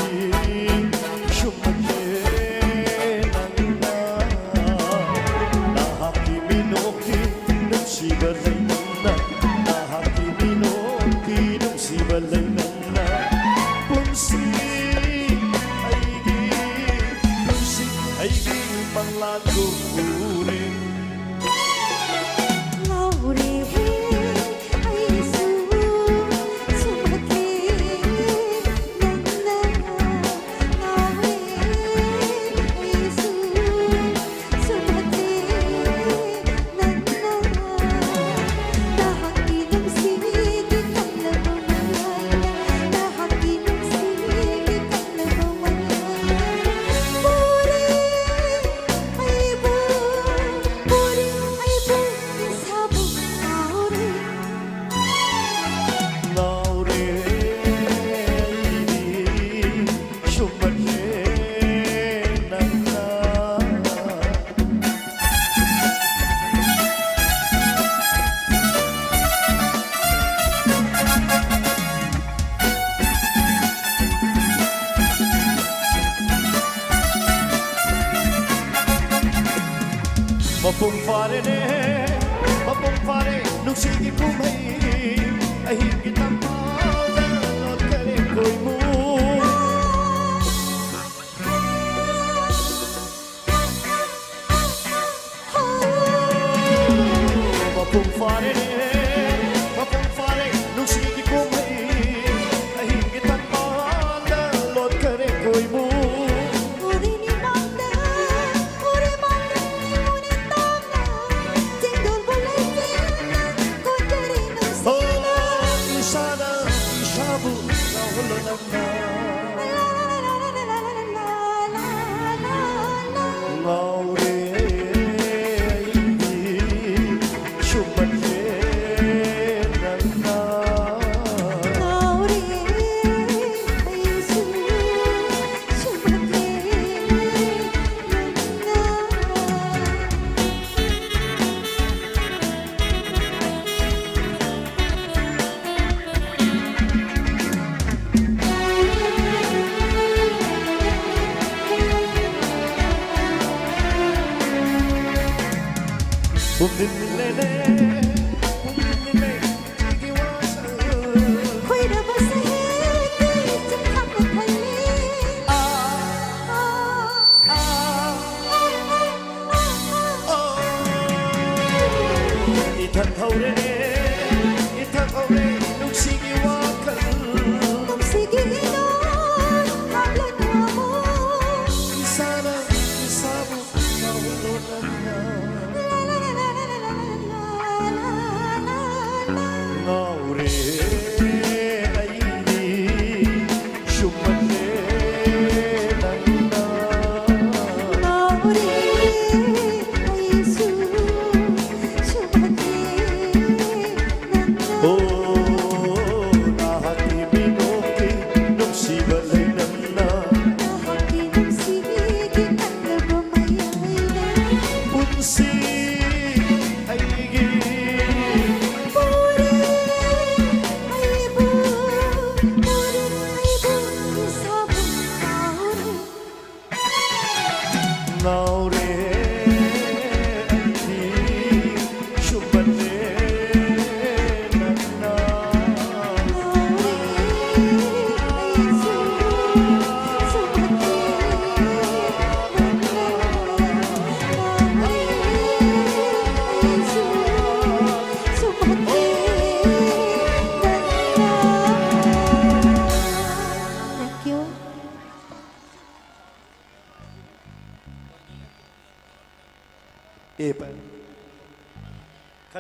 ꯁꯤꯒꯤ ꯀꯨꯝꯍꯩ ꯑꯍꯤꯡꯒꯤ ꯇꯝꯄꯥꯛꯇ ꯂꯣꯠꯈꯔꯦ ꯈꯣꯏꯃꯨ꯫ ꯃꯄꯨꯡ ꯐꯥꯔꯦ, ꯃꯄꯨꯡ ꯐꯥꯔꯦ ꯅꯨꯡꯁꯤꯒꯤ ꯀꯨꯝꯍꯩ꯫ ꯑꯍꯤꯡꯒꯤ ꯇꯝꯄꯥꯛꯇ ꯂꯣꯠꯈꯔꯦ ꯈꯣꯏꯃꯨ꯫ ꯎꯔꯤꯅꯤ ꯃꯥꯡꯗ, ꯎꯔꯤ ꯃꯥꯡꯗ, ꯎꯔꯤ ꯇꯥꯡꯅ, ꯆꯦꯡꯗꯣꯜꯕꯨ ꯂꯩꯇꯦꯡꯅ ꯀꯣꯟꯖꯔꯤ ꯅꯨꯡꯁꯤꯅ꯫ ꯏꯁꯥꯅ ꯏꯁꯥꯕꯨ ꯉꯥꯎꯍꯜꯂꯣ ꯅꯪꯅ꯫ ꯉꯥꯎꯔꯦ ꯑꯩꯗꯤ ꯁꯨꯝꯕꯁꯦ ꯅꯪꯅ꯫ ꯉꯥꯎꯔꯦ ꯑꯩꯁꯨ ꯁꯨꯝꯕꯁꯦ ꯅꯪꯅ꯫ ꯏꯊꯛ ꯍꯧꯔꯦ, ꯏꯊꯛ ꯍꯧꯔꯦ, ꯅꯨꯡꯁꯤꯒꯤ ꯋꯥꯈꯜ꯫ ꯅꯨꯡꯁꯤꯒꯤ ꯏꯅꯣꯠ ꯍꯥꯞꯂꯅꯨ ꯑꯃꯨꯛ꯫ ꯏꯁꯥꯅ ꯏꯁꯥꯕꯨ ꯉꯥꯎꯍꯜꯂꯣ ꯅꯪꯅ꯫ ꯉꯥꯎꯔꯦ ꯑꯩꯗꯤ ꯁꯨꯝꯕꯁꯦ ꯅꯪꯅ꯫ ꯉꯥꯎꯔꯦ ꯑꯩꯁꯨ ꯁꯨꯝꯕꯁꯦ ꯅꯪꯅ꯫ ꯑꯣ, ꯅꯍꯥꯛꯀꯤ ꯃꯤꯅꯣꯛꯀꯤ ꯅꯨꯡꯁꯤꯕ ꯂꯩꯅꯝꯅ꯫ ꯅꯍꯥꯛꯀꯤ ꯅꯨꯡꯁꯤꯒꯤ ꯀꯜꯂꯕ ꯃꯌꯥꯏꯅ꯫ ꯄꯨꯟꯁꯤ ꯑꯩꯒꯤ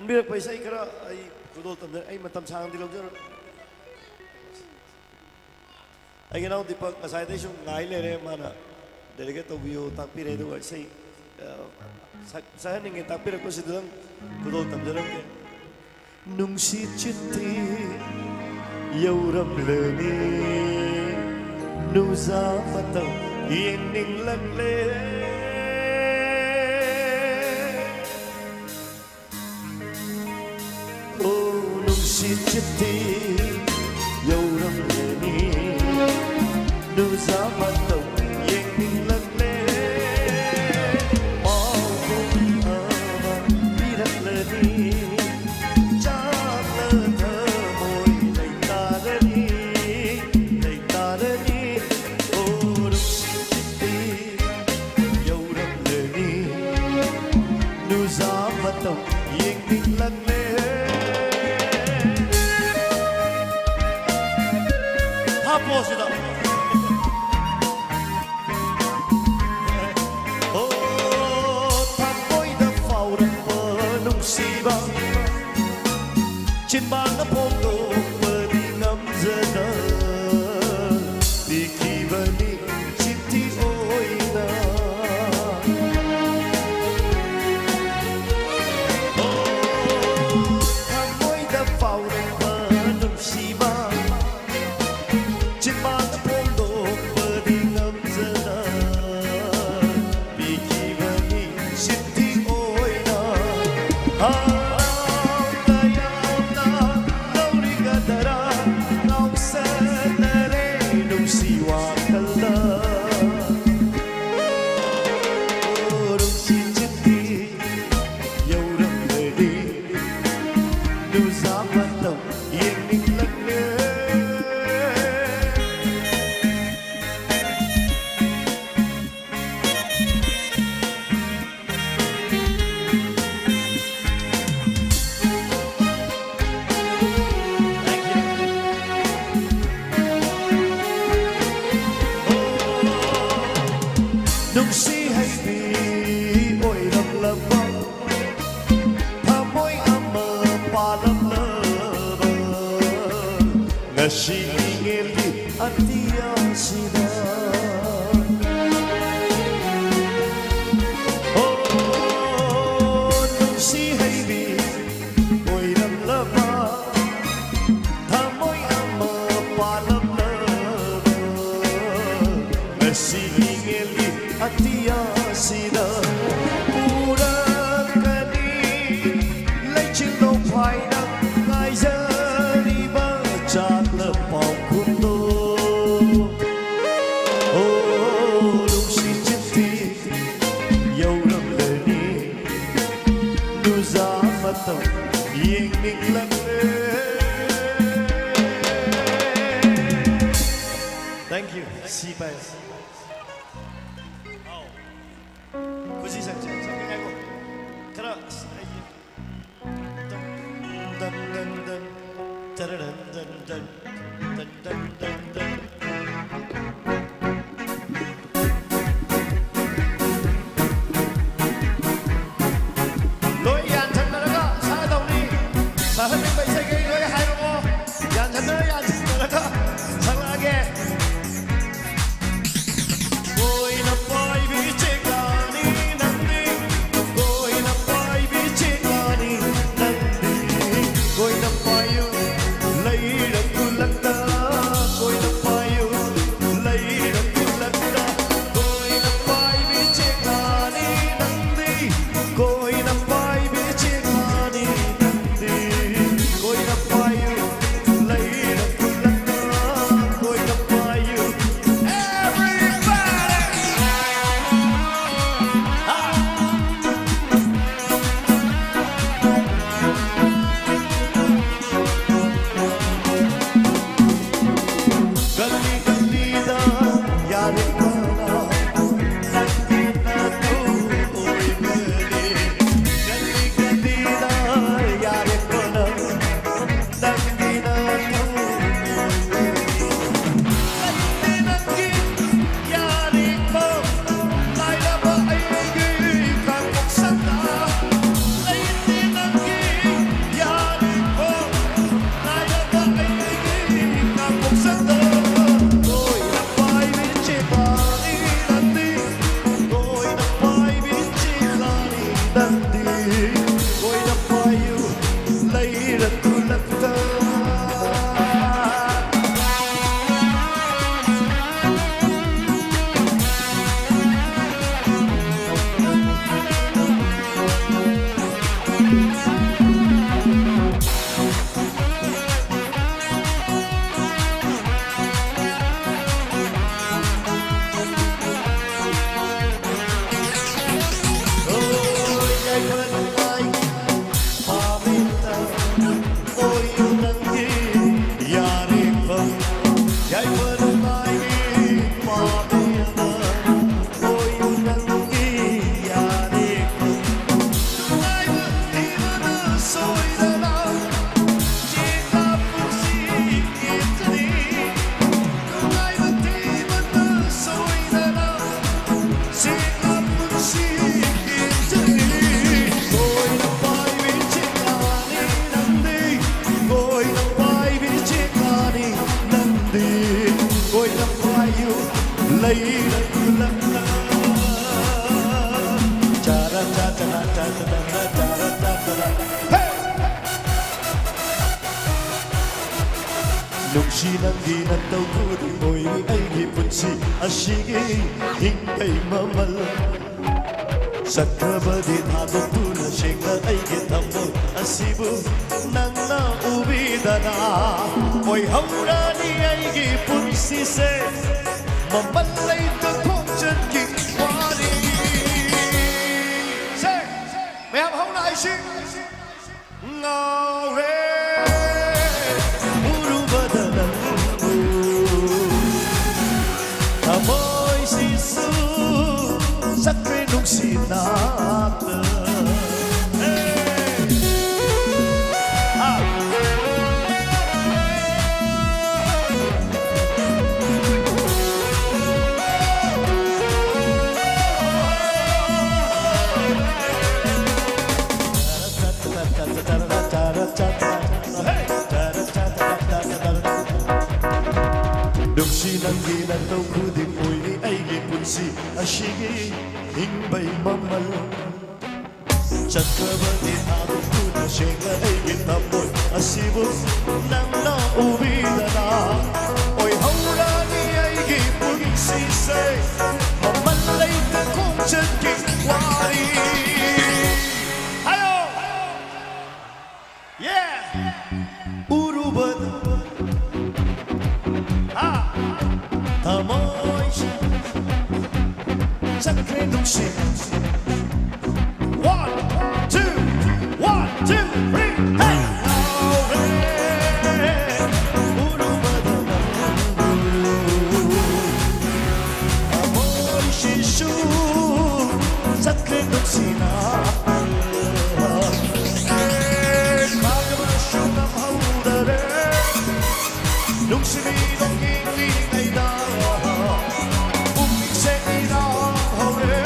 ꯈꯟꯕꯤꯔꯛꯄ ꯏꯁꯩ ꯈꯔ ꯑꯩ ꯈꯨꯗꯣꯜ ꯇꯝꯖꯔꯦ꯫ ꯑꯩ ꯃꯇꯝ ꯁꯥꯡꯅꯗꯤ ꯂꯧꯖꯔꯣꯏ꯫ ꯑꯩꯒꯤ ꯏꯅꯥꯎ ꯗꯤꯄꯛ ꯉꯁꯥꯏꯗꯩ ꯁꯨꯝ ꯉꯥꯏ ꯂꯩꯔꯦ꯫ ꯃꯥꯅ dedicate ꯇꯧꯕꯤꯌꯨ ꯇꯥꯛꯄꯤꯔꯦ꯫ ꯑꯗꯨꯒ ꯏꯁꯩ, ꯑ, ꯁꯛ-, ꯁꯛꯍꯟꯅꯤꯡꯉꯦ ꯇꯥꯛꯄꯤꯔꯛꯄꯁꯤꯗꯪ ꯈꯨꯗꯣꯜ ꯇꯝꯖꯔꯝꯒꯦ꯫ ꯅꯨꯡꯁꯤꯠ ꯆꯤꯠꯇꯤ ꯌꯧꯔꯝꯂꯅꯤ, ꯅꯨꯡꯖꯥ ꯃꯇꯝ ꯌꯦꯡꯅꯤꯡꯂꯛꯂꯦ꯫ ꯑꯣ, ꯅꯨꯡꯁꯤꯠ ꯆꯤꯠꯇꯤ ꯌꯧꯔꯝꯂꯅꯤ, ꯅꯨꯡꯖꯥ ꯃꯇꯧ ꯌꯦꯡꯅꯤꯡꯂꯛꯂꯦ꯫ ꯄꯥꯎꯈꯨꯝ ꯑꯃ ꯄꯤꯔꯛꯂꯅꯤ, ꯆꯥꯛꯂ ꯊꯃꯣꯏ ꯂꯩꯇꯥꯔꯅꯤ, ꯂꯩꯇꯥꯔꯅꯤ꯫ ꯑꯣ, ꯅꯨꯡꯁꯤꯠ ꯆꯤꯠꯇꯤ ꯌꯧꯔꯛꯂꯅꯤ, ꯅꯨꯡꯖꯥ ꯃꯇꯧ ꯌꯦꯡꯅꯤꯡꯂꯛꯂꯦ꯫ ꯍꯥꯞꯄꯣ ꯁꯤꯗ꯫ ꯑꯣ, ꯊꯃꯣꯏꯗ ꯐꯥꯎꯔꯛꯄ ꯅꯨꯡꯁꯤꯕ, ꯆꯤꯟꯕꯥꯡꯅ ꯐꯣꯡꯗꯣꯛꯄꯗꯤ ꯉꯝꯖꯅ ꯄꯤꯈꯤꯕꯅꯤ ꯆꯤꯊꯤ ꯑꯣꯏꯅ꯫ ꯑꯣ, ꯊꯃꯣꯏꯗ ꯐꯥꯎꯔꯛꯄ ꯅꯨꯡꯁꯤꯕ, ꯆꯤꯟꯕꯥꯡꯗ ꯐꯣꯡꯗꯣꯛꯄꯗꯤ ꯉꯝꯖꯅ ꯄꯤꯈꯤꯕꯅꯤ ꯆꯤꯊꯤ ꯑꯣꯏꯅ꯫ ꯍꯔꯥꯎ ꯇꯌꯥꯝꯅ ꯂꯧꯔꯦ꯫ ꯄꯥꯜꯂꯝꯂꯕ ꯉꯁꯤ ꯏꯉꯦꯜꯒꯤ ꯑꯇꯤꯌꯥꯁꯤꯗ꯫ ꯑꯣ, ꯅꯨꯡꯁꯤ ꯍꯩꯕꯤ ꯑꯣꯏꯔꯝꯂꯕ ꯊꯃꯣꯏ ꯑꯃ ꯄꯥꯜꯂꯝꯂꯕ ꯉꯁꯤ ꯏꯉꯦꯜꯒꯤ ꯑꯇꯤꯌꯥꯁꯤꯗ ꯄꯨꯔꯛꯀꯅꯤ꯫ ꯂꯩꯆꯤꯜꯗꯣ ꯐꯥꯏꯅ ꯉꯥꯏꯖꯔꯤꯕ ꯆꯥꯛꯂ ꯄꯥꯎꯈꯨꯝꯗꯣ꯫ ꯑꯣ, ꯅꯨꯡꯁꯤ ꯆꯤꯟꯊꯤ ꯌꯧꯔꯝꯂꯅꯤ꯫ ꯅꯨꯡꯖꯥ ꯃꯇꯝ ꯌꯦꯡꯅꯤꯡꯂꯛꯂꯦ꯫ Thank you. ꯁꯤ ꯄꯥꯏ꯫ ꯑꯥꯎ꯫ ꯈꯨꯖꯤ ꯁꯛꯁꯦ, ꯁꯛꯀꯦ ꯉꯥꯏꯈꯣ꯫ ꯈꯔ, ꯑꯁ, ꯑꯩꯒꯤ ꯗꯟ, ꯗꯟ, ꯗꯟ, ꯗꯟ, ꯇꯔꯔꯟ, ꯗꯟ, ꯗꯟ, ꯗꯟ, ꯗꯟ, ꯗꯟ, ꯗꯟ꯫ ꯂꯣꯏ ꯌꯥꯟꯁꯟꯅꯔꯒ ꯁꯛꯑꯗꯧꯅꯤ꯫ ꯁꯛꯍꯟꯅꯤꯡꯕ ꯏꯁꯩꯈꯩ ꯂꯣꯏ ꯍꯥꯏꯔꯛꯑꯣ꯫ ꯌꯥꯟꯁꯟꯅꯔ ꯌꯥꯟꯁꯟꯅꯔꯒ ꯁꯛꯂꯛꯑꯒꯦ꯫ ꯀꯣꯏꯅ ꯄꯥꯏꯕꯤ ꯆꯦꯛꯂꯥꯅꯤ ꯅꯪꯗꯤ, ꯀꯣꯏꯅ ꯄꯥꯏꯕꯤ ꯆꯦꯛꯂꯥꯅꯤ ꯅꯪꯗꯤ, ꯀꯣꯏꯅ ꯄꯥꯏꯌꯨ ꯂꯩꯔꯛ ꯈꯨꯜꯂꯛꯇ꯫ ꯈꯨꯜꯂꯛꯇ꯫ ꯅꯨꯡꯁꯤ ꯅꯪꯒꯤ ꯅꯇꯧ ꯈꯨꯗꯤꯡ ꯑꯣꯏꯔꯤ ꯑꯩꯒꯤ ꯄꯨꯟꯁꯤ ꯑꯁꯤꯒꯤ ꯍꯤꯡꯕꯩ ꯃꯃꯜ꯫ ꯆꯠꯈ꯭ꯔꯕꯗꯤ ꯊꯥꯗꯣꯛꯇꯨꯅ ꯁꯦꯡꯅ ꯑꯩꯒꯤ ꯊꯃꯣꯏ ꯑꯁꯤꯕꯨ ꯅꯪꯅ ꯎꯕꯤꯗꯅ ꯑꯣꯏꯍꯧꯔꯅꯤ ꯑꯩꯒꯤ ꯄꯨꯟꯁꯤꯁꯦ ꯃꯃꯜ ꯂꯩꯇ ꯈꯣꯡꯆꯠꯀꯤ ꯋꯥꯔꯤ꯫ ꯁꯦ, ꯃꯌꯥꯝ ꯍꯧꯅ ꯍꯥꯏꯁꯤ꯫ ꯉꯥꯎꯔꯦ ꯎꯔꯨꯕꯗ ꯅꯪꯕꯨ ꯊꯃꯣꯏꯁꯤꯁꯨ ꯆꯠꯈ꯭ꯔꯦ ꯅꯨꯡꯁꯤ ꯅꯥꯛꯇ꯫ ꯅꯨꯡꯁꯤ ꯅꯪꯒꯤ ꯅꯇꯧ ꯈꯨꯗꯤꯡ ꯑꯣꯏꯔꯤ ꯑꯩꯒꯤ ꯄꯨꯟꯁꯤ ꯑꯁꯤꯒꯤ ꯍꯤꯡꯕꯩ ꯃꯃꯜ꯫ ꯆꯠꯈ꯭ꯔꯕꯗꯤ ꯊꯥꯗꯣꯛꯇꯨꯅ ꯁꯦꯡꯅ ꯑꯩꯒꯤ ꯊꯃꯣꯏ ꯑꯁꯤꯕꯨ ꯅꯪꯅ ꯎꯕꯤꯗꯅ ꯑꯣꯏꯍꯧꯔꯅꯤ ꯑꯩꯒꯤ ꯄꯨꯟꯁꯤꯁꯦ꯫ ꯃꯃꯜ ꯂꯩꯇ ꯈꯣꯡꯆꯠꯀꯤ ꯋꯥꯔꯤ꯫ ꯍꯥꯏꯌꯣ! Yeah! ꯎꯔꯨꯕꯗ, ꯍꯥ! ꯊꯃꯣꯏꯁꯤ ꯆꯠꯈ꯭ꯔꯦ ꯅꯨꯡꯁꯤ꯫ One, two, one, two, three, hey! ꯉꯥꯎꯔꯦ, ꯎꯔꯨꯕꯗ ꯅꯪꯕꯨ꯫ ꯊꯃꯣꯏꯁꯤꯁꯨ ꯆꯠꯈ꯭ꯔꯦ ꯅꯨꯡꯁꯤꯅ꯫ ꯈꯥꯡꯕꯁꯨ ꯉꯝꯍꯧꯗꯔꯦ꯫ ꯅꯨꯡꯁꯤꯕꯤ ꯅꯣꯡꯌꯤꯡꯂꯤꯉꯩꯗ ꯄꯨꯛꯅꯤꯡꯁꯦ ꯏꯔꯥꯡ ꯍꯧꯔꯦ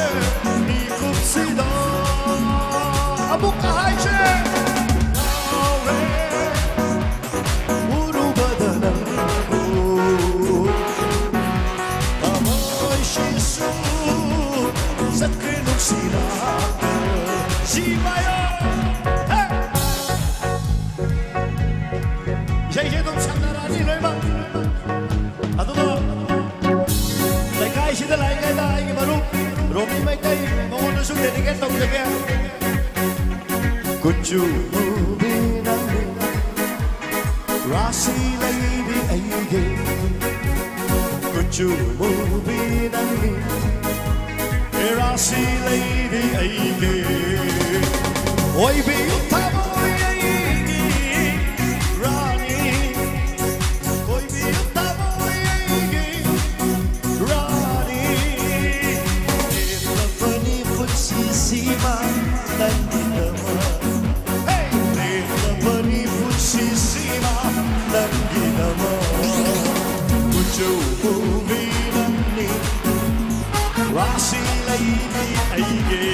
ꯃꯤꯀꯨꯞꯁꯤꯗ꯫ ꯑꯃꯨꯛꯀ ꯍꯥꯏꯁꯦ꯫ ꯉꯥꯎꯔꯦ ꯎꯔꯨꯕꯗ ꯅꯪꯕꯨ꯫ ꯊꯃꯣꯏꯁꯤꯁꯨ ꯆꯠꯈ꯭ꯔꯦ ꯅꯨꯡꯁꯤꯅ꯫ ꯁꯤ ꯄꯥꯏꯌꯣ꯫ ꯍꯦ! ꯏꯁꯩꯁꯦ ꯑꯗꯨꯝ ꯁꯛꯅꯔꯛꯑꯅꯤ ꯂꯣꯏꯅꯃꯛ꯫ ꯑꯗꯨꯒ ꯂꯩꯀꯥꯏꯁꯤꯗ ꯂꯥꯛꯏꯉꯩꯗ ꯑꯩꯒꯤ ꯃꯔꯨꯞ ꯔꯣꯃꯤ ꯃꯩꯇꯩ ꯃꯉꯣꯟꯗꯁꯨ dedicate ꯇꯧꯖꯒꯦ꯫ ꯀꯨꯆꯨ ꯃꯨꯕꯤ ꯅꯪꯅꯤ, ꯔꯥꯁꯤ ꯂꯩꯕꯤ ꯑꯩꯒꯤ꯫ ꯀꯨꯆꯨ ꯃꯨꯕꯤ ꯅꯪꯅꯤ, ꯔꯥꯁꯤ ꯂꯩꯕꯤ ꯑꯩꯒꯤ꯫ ꯑꯣꯏꯕꯤꯌꯨ ꯊꯃꯣꯏ ꯑꯩꯒꯤ ꯔꯥꯅꯤ, ꯑꯣꯏꯕꯤꯌꯨ ꯊꯃꯣꯏ ꯑꯩꯒꯤ ꯔꯥꯅꯤ꯫ ꯂꯦꯞꯂꯕꯅꯤ ꯄꯨꯟꯁꯤꯁꯤꯃ ꯅꯪꯒꯤꯗꯃꯛ꯫ ꯍꯦ! ꯂꯦꯞꯂꯕꯅꯤ ꯄꯨꯟꯁꯤꯁꯤꯃ ꯅꯪꯒꯤꯗꯃꯛ꯫ ꯀꯨꯆꯨ ꯃꯨꯕꯤ ꯅꯪꯅꯤ, ꯔꯥꯁꯤ ꯂꯩꯕꯤ ꯑꯩꯒꯤ꯫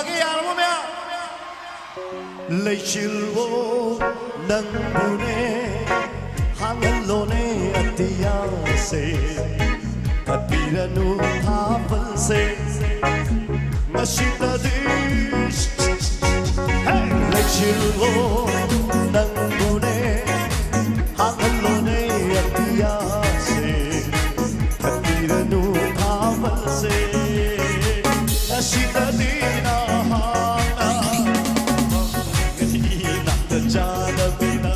ꯌꯥꯔꯕꯣ ꯃꯌꯥꯝ? ꯂꯩꯆꯤꯜꯂꯣ ꯅꯪꯕꯨꯅꯦ ꯍꯥꯡꯍꯜꯂꯣꯅꯦ ꯑꯇꯤꯌꯥꯁꯦ, ꯀꯠꯄꯤꯔꯅꯨ ꯊꯥꯕꯜꯁꯦ ꯉꯁꯤꯗꯗꯤ꯫ ꯍꯦ! ꯂꯩꯆꯤꯜꯂꯣ ꯅꯪꯕꯨꯅꯦ ꯍꯥꯡꯍꯜꯂꯣꯅꯦ ꯑꯇꯤꯌꯥꯁꯦ, ꯀꯠꯄꯤꯔꯅꯨ ꯊꯥꯕꯜꯁꯦ ꯉꯁꯤꯗꯗꯤ ꯅꯍꯥꯛꯅ ꯏꯅꯥꯛꯇ ꯆꯥꯗꯕꯤꯅ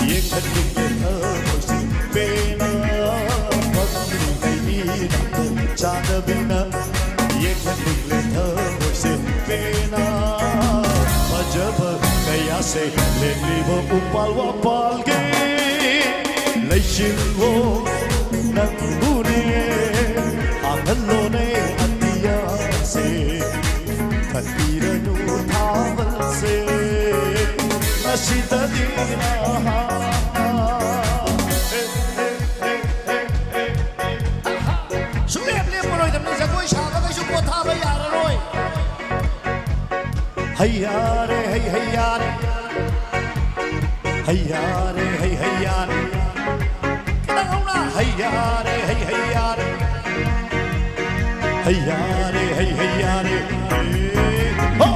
ꯌꯦꯡꯍꯟꯅꯤꯡꯂꯦ ꯊꯃꯣꯏꯁꯦ ꯄꯦꯟꯅ꯫ ꯐꯝꯂꯤꯉꯩ ꯏꯅꯥꯛꯇ ꯆꯥꯗꯕꯤꯅ ꯌꯦꯡꯍꯟꯅꯤꯡꯂꯦ ꯊꯃꯣꯏꯁꯦ ꯄꯦꯟꯅ꯫ ꯐꯖꯕ ꯀꯌꯥꯁꯦ ꯂꯦꯡꯂꯤꯕ ꯎꯄꯥꯜ ꯋꯥꯄꯥꯜꯒꯤ ꯂꯩꯆꯤꯜꯂꯣ ꯅꯪꯕꯨꯅꯦ ꯍꯥꯡꯍꯜꯂꯣꯅꯦ ꯑꯇꯤꯌꯥꯁꯦ, ꯀꯠꯄꯤꯔꯅꯨ ꯊꯥꯕꯜꯁꯦ ꯉꯁꯤꯗꯗꯤ ꯅꯍꯥꯛꯅ꯫ ꯁꯨꯡꯂꯦꯞ ꯂꯦꯞꯄꯔꯣꯏꯗꯕꯅꯤ꯫ ꯖꯒꯣꯏ ꯁꯥꯕꯈꯩꯁꯨ ꯄꯣꯊꯥꯕ ꯌꯥꯔꯔꯣꯏ꯫ ꯍꯩ ꯌꯥꯔꯦ, ꯍꯩ, ꯍꯩ ꯌꯥꯔꯦ꯫ ꯍꯩ ꯌꯥꯔꯦ, ꯍꯩ, ꯍꯩ ꯌꯥꯔꯦ꯫ ꯈꯤꯇꯪ ꯍꯧꯅ꯫ ꯍꯩ ꯌꯥꯔꯦ, ꯍꯩ, ꯍꯩ ꯌꯥꯔꯦ꯫ ꯍꯩ ꯌꯥꯔꯦ, ꯍꯩ, ꯍꯩ ꯌꯥꯔꯦ꯫ ꯍꯣ!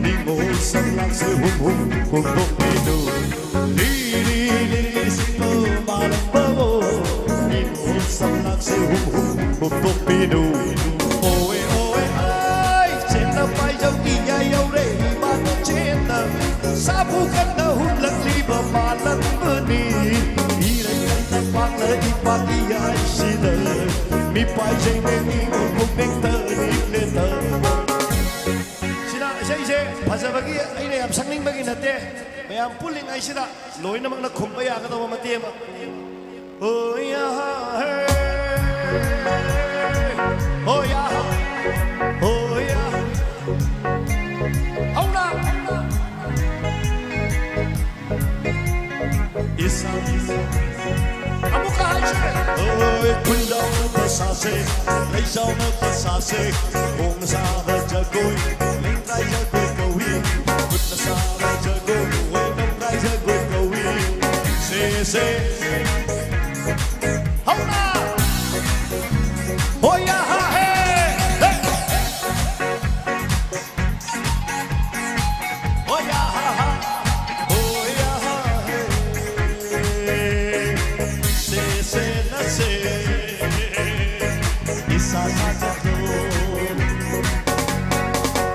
ꯅꯤꯉꯣꯜ ꯁꯝꯂꯥꯡꯁꯦ ꯍꯨꯝ ꯍꯨꯝ ꯍꯨꯝꯗꯣꯛꯄꯤꯅꯨ꯫ ꯂꯤꯔꯤ ꯂꯤꯔꯤ ꯁꯤꯠꯄ ꯃꯥꯂꯪꯕꯕꯨ, ꯏꯃꯣꯠ ꯁꯝꯂꯥꯡꯁꯦ ꯍꯨꯝ ꯍꯨꯝ ꯍꯨꯝꯗꯣꯛꯄꯤꯅꯨ꯫ ꯑꯣꯏ ꯑꯣꯏ ꯑꯩ ꯆꯦꯠꯅ ꯄꯥꯏꯖꯧ ꯏꯌꯥ ꯌꯧꯔꯦ ꯏꯃꯥꯅ ꯆꯦꯠꯅ ꯁꯥꯐꯨ ꯀꯟꯅ ꯍꯨꯝꯂꯛꯂꯤꯕ ꯃꯥꯂꯪꯕꯅꯤ꯫ ꯏꯔꯩ ꯀꯟꯅ ꯄꯥꯛꯅ ꯏꯄꯥꯛ ꯏꯌꯥꯏꯁꯤꯗ ꯃꯤꯄꯥꯏ ꯆꯩꯅ ꯏꯃꯨꯡ ꯄꯨꯛꯅꯤꯡꯗ ꯅꯤꯛꯂꯦ ꯇꯧꯕ꯫ ꯁꯤꯅ ꯏꯁꯩꯁꯦ ꯐꯖꯕꯒꯤ ꯑꯩꯅ ꯌꯥꯝ ꯁꯛꯅꯤꯡꯕꯒꯤ ꯅꯠꯇꯦ꯫ ꯃꯌꯥꯝ ꯄꯨꯜꯂꯤꯉꯩꯁꯤꯗ ꯂꯣꯏꯅꯃꯛꯅ ꯈꯨꯝꯕ ꯌꯥꯒꯗꯧꯕ ꯃꯇꯦꯛ ꯑꯃ꯫ ꯍꯣ ꯌꯥ ꯍꯦ, ꯍꯣ ꯌꯥ, ꯍꯣ ꯌꯥ꯫ ꯍꯧꯅ꯫ ꯏꯁꯥ, ꯏꯁꯥ꯫ ꯑꯃꯨꯛꯀ ꯍꯥꯏꯁꯦ꯫ ꯍꯣꯏ, ꯈꯨꯟꯖꯥꯎꯕ ꯁꯥ ꯂꯩꯖꯥꯎꯅ ꯈꯨꯠꯁꯥꯁꯦ, ꯈꯣꯡꯅ ꯁꯥꯕ ꯖꯒꯣꯏ, ꯂꯦꯡꯗ꯭ꯔꯥꯏ ꯖꯒꯣꯏ ꯀꯧꯏ꯫ ꯈꯨꯠꯅ ꯁꯥꯕ ꯖꯒꯣꯏ, ꯂꯦꯡꯗ꯭ꯔꯥꯏ ꯖꯒꯣꯏ ꯀꯧꯏ꯫ ꯁꯦ, ꯁꯦ꯫ ꯍꯧꯅ! ꯍꯣꯌꯥ ꯍꯥ ꯍꯦ! ꯍꯦ! ꯍꯣꯌꯥ ꯍꯥ ꯍꯥ, ꯍꯣꯌꯥ ꯍꯥ ꯍꯦ, ꯁꯦ ꯁꯦ ꯅ ꯁꯦ, ꯏꯁꯥ ꯁꯥ ꯖꯒꯣ꯫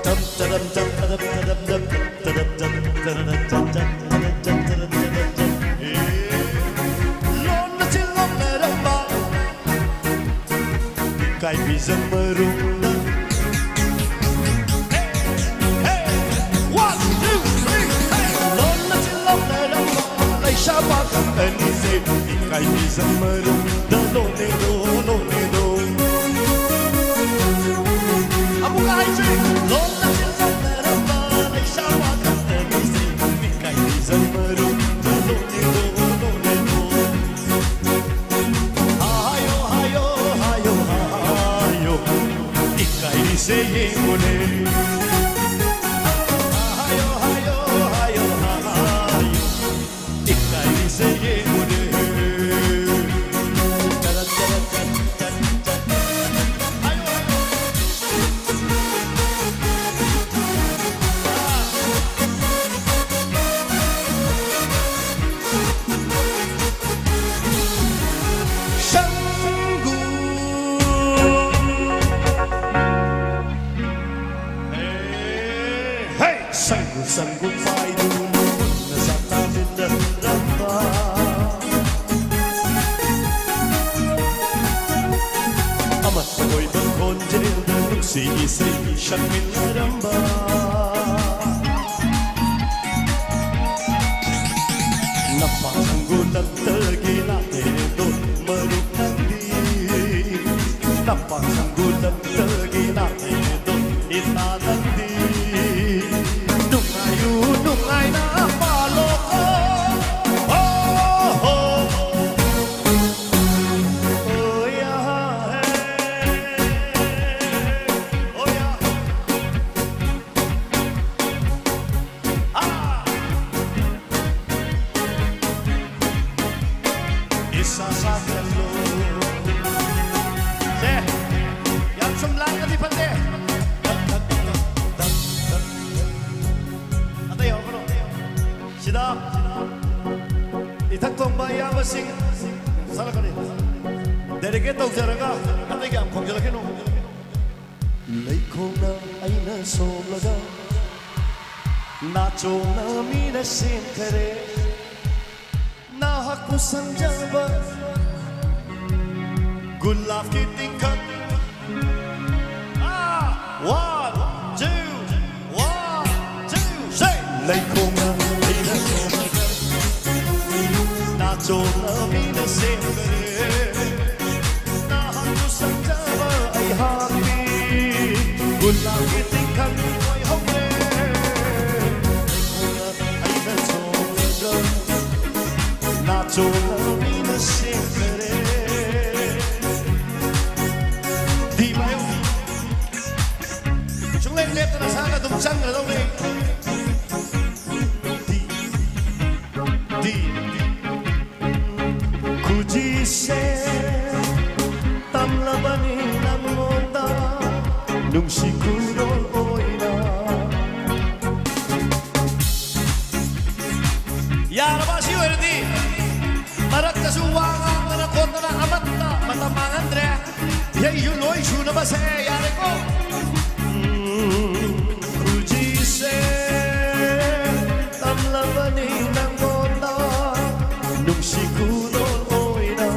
ꯇꯝ ꯇꯔꯝ ꯇꯝ ꯇꯔꯝ ꯇꯔꯝ ꯇꯝ ꯇꯔꯝ ꯇꯝ ꯇꯔꯝ ꯇꯝ ꯇꯔꯝ ꯇꯝ ꯇꯔꯝ ꯇꯝ꯫ ꯂꯣꯟꯅ ꯆꯤꯜꯂꯝꯅꯔꯝꯕ ꯏꯀꯥꯏꯕꯤꯖ ꯃꯔꯨꯝꯗ꯫ Hey, one, two, three, hey. ꯂꯣꯟꯅ ꯆꯤꯜꯂꯝꯅꯔꯝꯕ ꯂꯩꯁꯥ ꯄꯥꯈꯪ ꯑꯅꯤꯁꯦ ꯏꯀꯥꯏꯕꯤꯖ ꯃꯔꯨꯝꯗ ꯂꯣꯟꯅꯦꯗꯣ, ꯂꯣꯟꯅꯦꯗꯣ꯫ ꯑꯃꯨꯛꯀ ꯍꯥꯏꯁꯦ, ꯂꯣꯟꯅ ꯆꯤꯜꯂꯝꯅꯔꯝꯕ ꯂꯩꯁꯥ ꯄꯥꯈꯪ ꯑꯅꯤꯁꯦ ꯏꯀꯥꯏꯕꯤꯖ ꯃꯔꯨꯝꯗ ꯂꯣꯟꯅꯦꯗꯣ, ꯂꯣꯟꯅꯦꯗꯣ꯫ ꯍꯥꯏꯌꯣ, ꯍꯥꯏꯌꯣ, ꯍꯥꯏꯌꯣ, ꯍꯥꯏꯌꯣ, ꯏꯀꯥꯏꯔꯤꯁꯦ ꯌꯦꯡꯉꯨꯅꯦ꯫ ꯍꯥꯏꯌꯣ, ꯍꯥꯏꯌꯣ, ꯍꯥꯏꯌꯣ, ꯍꯥꯏꯌꯣ, ꯏꯀꯥꯏꯔꯤꯁꯦ ꯌꯦꯡꯉꯨꯅꯦ꯫ ꯇꯔꯠ, ꯇꯔꯠ, ꯇꯔꯠ, ꯇꯔꯠ, ꯇꯔꯠ꯫ ꯍꯥꯏꯌꯣ, ꯍꯥꯏꯌꯣ꯫ ꯁꯪꯒꯨ꯫ ꯍꯦ! ꯁꯪꯒꯨ ꯁꯪꯒꯨ ꯄꯥꯏꯗꯨꯅ ꯃꯨꯟꯅ ꯆꯥꯛ ꯆꯥꯃꯤꯟꯅꯔꯝꯕ꯫ ꯑꯃꯠꯇ ꯑꯣꯏꯕ ꯈꯣꯟꯖꯦꯜꯗ ꯅꯨꯡꯁꯤ ꯏꯁꯩ ꯁꯛꯃꯤꯟꯅꯔꯝꯕ꯫ ꯅꯄꯥ ꯁꯪꯒꯨ ꯂꯝꯇꯒꯤ ꯂꯥꯛꯂꯦꯗꯣ ꯃꯔꯨꯞ ꯅꯪꯗꯤ꯫ ꯅꯄꯥ ꯁꯪꯒꯨ ꯂꯝꯇꯒꯤ ꯂꯥꯛꯂꯦꯗꯣ ꯏꯇꯥ ꯅꯪꯗꯤ꯫ ꯅꯨꯡꯉꯥꯏꯌꯨ ꯅꯨꯡꯉꯥꯏꯅ ꯄꯥꯜꯂꯣꯀꯣ꯫ ꯍꯣ, ꯍꯣ꯫ ꯍꯣ, ꯌꯥ, ꯍꯦ꯫ ꯐꯠꯇꯦ꯫ ꯑꯇꯩ ꯍꯧꯔꯛꯀꯅꯨ꯫ ꯁꯤꯗ ꯏꯊꯛ ꯊꯣꯡꯕ ꯏꯌꯥꯝꯕꯁꯤꯡ ꯁꯥꯔꯛꯀꯅꯤ꯫ Dedicate ꯇꯧꯖꯔꯒ ꯑꯇꯩ ꯀꯌꯥꯝ ꯈꯣꯡꯖꯤꯜꯂꯛꯈꯤꯅꯣ꯫ ꯂꯩꯈꯣꯡꯅ ꯑꯩꯅ ꯁꯣꯝꯂꯒ ꯅꯥꯆꯣꯝꯅ ꯃꯤꯅ ꯁꯦꯝꯈꯔꯦ꯫ ꯅꯍꯥꯛꯄꯨ ꯁꯪꯖꯕ ꯒꯨꯂꯥꯞꯀꯤ ꯇꯤꯡꯈꯪ꯫ ꯑꯥ, one, two, one, two, say. ꯂꯩꯈꯣꯡꯅ ꯑꯩꯅ ꯁꯣꯝꯂꯒ ꯅꯥꯆꯣꯝꯅ ꯃꯤꯅ ꯁꯦꯝꯈꯔꯦ꯫ ꯅꯍꯥꯛꯄꯨ ꯁꯪꯖꯕ ꯑꯩꯍꯥꯛꯀꯤ ꯒꯨꯂꯥꯞꯀꯤ ꯇꯤꯡꯈꯪ ꯑꯣꯏꯍꯧꯔꯦ꯫ ꯂꯩꯈꯣꯡꯅ ꯑꯩꯅ ꯆꯣꯡꯂꯒ ꯅꯥꯆꯣꯝꯅ ꯃꯤꯅ ꯁꯦꯝꯈꯔꯦ꯫ ꯗꯤ ꯄꯥꯏꯌꯨ꯫ ꯁꯨꯡꯂꯦꯞ ꯂꯦꯞꯇꯅ ꯁꯥꯒ ꯑꯗꯨꯝ ꯆꯪꯒꯗꯧꯅꯤ꯫ ꯗꯤ, ꯗꯤ, ꯗꯤ꯫ ꯈꯨꯖꯤꯁꯦ ꯇꯝꯂꯕꯅꯤ ꯅꯪꯉꯣꯟꯗ ꯅꯨꯡꯁꯤ ꯈꯨꯗꯣꯜ ꯑꯣꯏꯅ꯫ ꯌꯥꯔꯕ? ꯑꯁꯤ ꯑꯣꯏꯔꯗꯤ ꯃꯔꯛꯇꯁꯨ ꯋꯥ ꯉꯥꯡꯗꯅ ꯈꯣꯠꯇꯅ ꯑꯃꯠꯇ ꯃꯇꯝ ꯃꯥꯡꯍꯟꯗ꯭ꯔꯦ꯫ ꯏꯁꯩꯁꯨ ꯂꯣꯏ ꯁꯨꯅꯕꯁꯦ ꯌꯥꯔꯦꯀꯣ? ꯎꯝ, ꯈꯨꯖꯤꯁꯦ ꯇꯝꯂꯕꯅꯤ ꯅꯪꯉꯣꯟꯗ ꯅꯨꯡꯁꯤ ꯈꯨꯗꯣꯜ ꯑꯣꯏꯅ꯫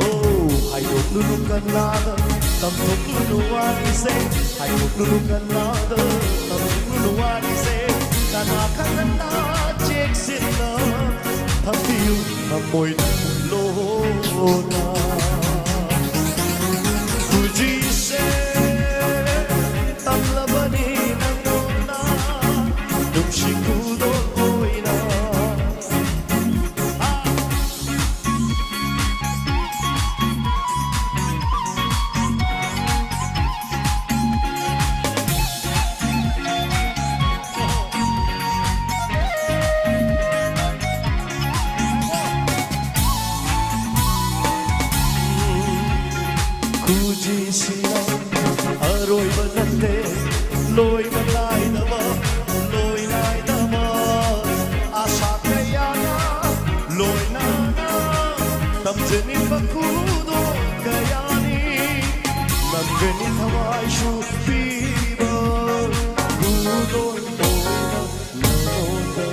ꯑꯣ, ꯍꯥꯏꯗꯣꯛꯂꯨꯅꯨ ꯀꯅꯥꯗ, ꯇꯝꯊꯣꯛꯂꯨꯅꯨ ꯋꯥꯔꯤꯁꯦ꯫ ꯍꯥꯏꯗꯣꯛꯂꯨꯅꯨ ꯀꯅꯥꯗ, ꯇꯝꯊꯣꯛꯂꯨꯅꯨ ꯋꯥꯔꯤꯁꯦ꯫ ꯀꯅꯥ ꯈꯪꯍꯟꯗ ꯆꯦꯛꯁꯤꯟꯅ ꯊꯝꯕꯤꯌꯨ ꯊꯃꯣꯏꯅ ꯂꯣꯟꯅ꯫ ꯈꯨꯖꯤꯁꯦ ꯇꯝꯂꯕꯅꯤ ꯅꯪꯉꯣꯟꯗ ꯅꯨꯡꯁꯤ ꯈꯨꯗꯣꯜ ꯑꯣꯏꯅ꯫ ꯇꯨꯖꯤꯁꯤꯅ ꯑꯔꯣꯏꯕ ꯅꯠꯇꯦ, ꯂꯣꯏꯕ ꯅꯥꯏꯗꯕ, ꯂꯣꯏ ꯅꯥꯏꯗꯕ ꯑꯁꯥ ꯀꯌꯥꯅ ꯂꯣꯏꯅꯅ ꯇꯝꯖꯅꯤꯡꯕ ꯈꯨꯗꯣꯜ ꯀꯌꯥꯅꯤ꯫ ꯅꯪꯒꯅꯤ ꯊꯋꯥꯏꯁꯨ ꯄꯤꯕ ꯈꯨꯗꯣꯜ ꯑꯣꯏꯅ ꯅꯉꯣꯟꯗ꯫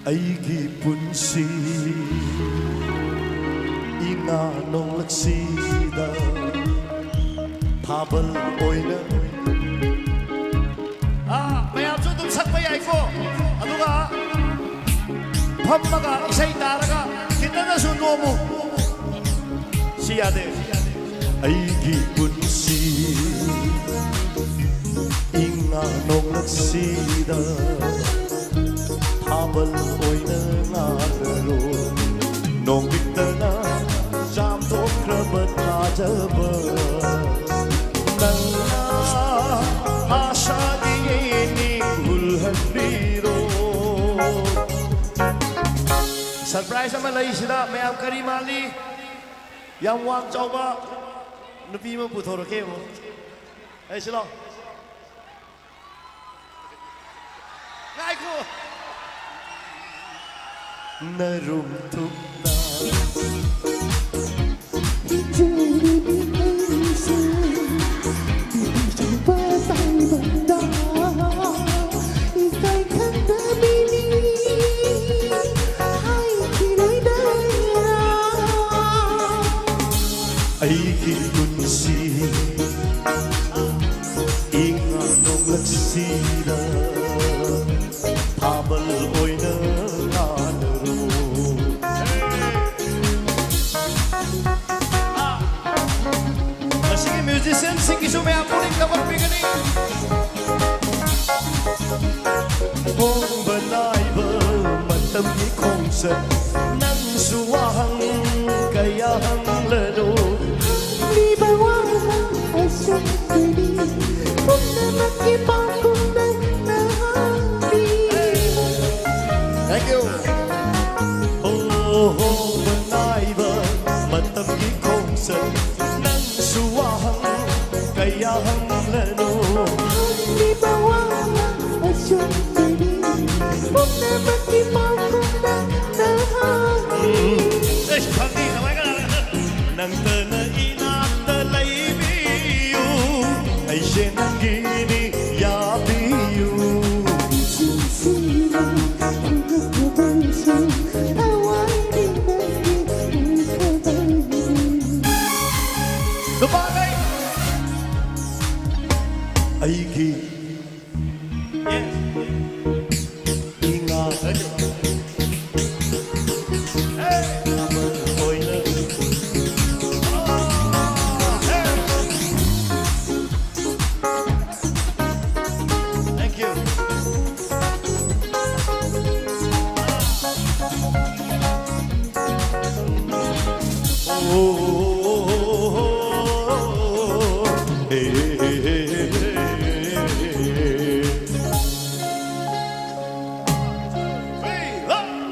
ꯑꯩꯒꯤ ꯄꯨꯟꯁꯤ ꯏꯉꯥ ꯅꯣꯡꯂꯛꯁꯤꯗ ꯊꯥꯕꯜ ꯑꯣꯏꯅ꯫ ꯑꯥ, ꯃꯌꯥꯝꯁꯨ ꯑꯗꯨꯝ ꯁꯛꯄ ꯌꯥꯏꯀꯣ꯫ ꯑꯗꯨꯒ ꯐꯝꯃꯒ ꯏꯁꯩ ꯇꯥꯔꯒ ꯈꯤꯇꯗꯁꯨ ꯅꯣꯝꯃꯨ꯫ ꯁꯤ ꯌꯥꯗꯦ꯫ ꯑꯩꯒꯤ ꯄꯨꯟꯁꯤ ꯏꯉꯥ ꯅꯣꯡꯂꯛꯁꯤꯗ ꯊꯥꯕꯜ ꯑꯣꯏꯅ ꯉꯥꯜꯂꯔꯣ꯫ ꯅꯣꯡꯃꯤꯠꯇꯅ ꯆꯥꯝꯊꯣꯛꯈ꯭ꯔꯕ ꯊꯥꯖꯕ ꯅꯪꯅ ꯑꯥꯁꯥꯒꯤ ꯌꯦꯡꯅꯤ ꯍꯨꯜꯍꯟꯕꯤꯔꯣ꯫ ꯁꯔꯄ꯭ꯔꯥꯏꯖ ꯑꯃ ꯂꯩꯁꯤꯗ ꯃꯌꯥꯝ ꯀꯔꯤ ꯃꯥꯜꯂꯤ? ꯌꯥꯝ ꯋꯥꯡ ꯆꯥꯎꯕ ꯅꯨꯄꯤ ꯑꯃ ꯄꯨꯊꯣꯔꯛꯀꯦ ꯌꯦꯡꯉꯣ꯫ ꯑꯩ ꯁꯤ ꯂꯥꯎ꯫ ꯉꯥꯏꯈꯣ꯫ ꯅꯔꯨꯝ ꯊꯨꯞꯅ ꯏꯆꯦꯔꯤꯕꯤ ꯑꯩꯁꯦ ꯅꯨꯄꯤ ꯆꯨꯞꯄ ꯇꯥꯏꯕꯪꯗ ꯏꯀꯥꯏ ꯈꯪꯗꯕꯤꯅꯤ ꯍꯥꯏꯈꯤꯔꯣꯏꯗꯔꯥ? ꯑꯩꯒꯤ ꯄꯨꯟꯁꯤ ꯏꯉꯥ ꯅꯣꯡꯂꯛꯁꯤꯗ ꯊꯥꯕꯜ ꯑꯣꯏꯅ ꯉꯥꯜꯂꯔꯣ꯫ ꯉꯁꯤꯒꯤ ꯃ꯭ꯌꯨꯖꯤꯁꯤꯌꯥꯟꯁꯤꯡꯒꯤꯁꯨ ꯃꯌꯥꯝ ꯄꯨꯛꯅꯤꯡ ꯊꯧꯒꯠꯄꯤꯒꯅꯤ꯫ ꯍꯣꯡꯕ ꯅꯥꯏꯕ ꯃꯇꯝꯒꯤ ꯈꯣꯡꯆꯠ ꯅꯪꯁꯨ ꯋꯥꯍꯪ ꯀꯌꯥ ꯍꯪꯂꯅꯨ꯫ ꯍꯪꯂꯤꯕ ꯋꯥꯍꯪ ꯑꯁꯨꯛꯇꯅꯤ ꯄꯨꯝꯅꯃꯛꯀꯤ ꯄꯥꯎꯈꯨꯝ ꯅꯪꯅ ꯍꯪꯕꯤ꯫ Thank you. ꯍꯣꯡꯕ ꯅꯥꯏꯕ ꯅꯪꯇꯅ ꯏꯅꯥꯛꯇ ꯂꯩꯕꯤꯌꯨ, ꯑꯩꯁꯦ ꯅꯪꯒꯤꯅꯤ ꯌꯥꯕꯤꯌꯨ꯫ ꯅꯨꯄꯥꯈꯩ! ꯑꯩꯒꯤ ꯏꯉꯥ ꯑꯣꯏꯅ Thank you.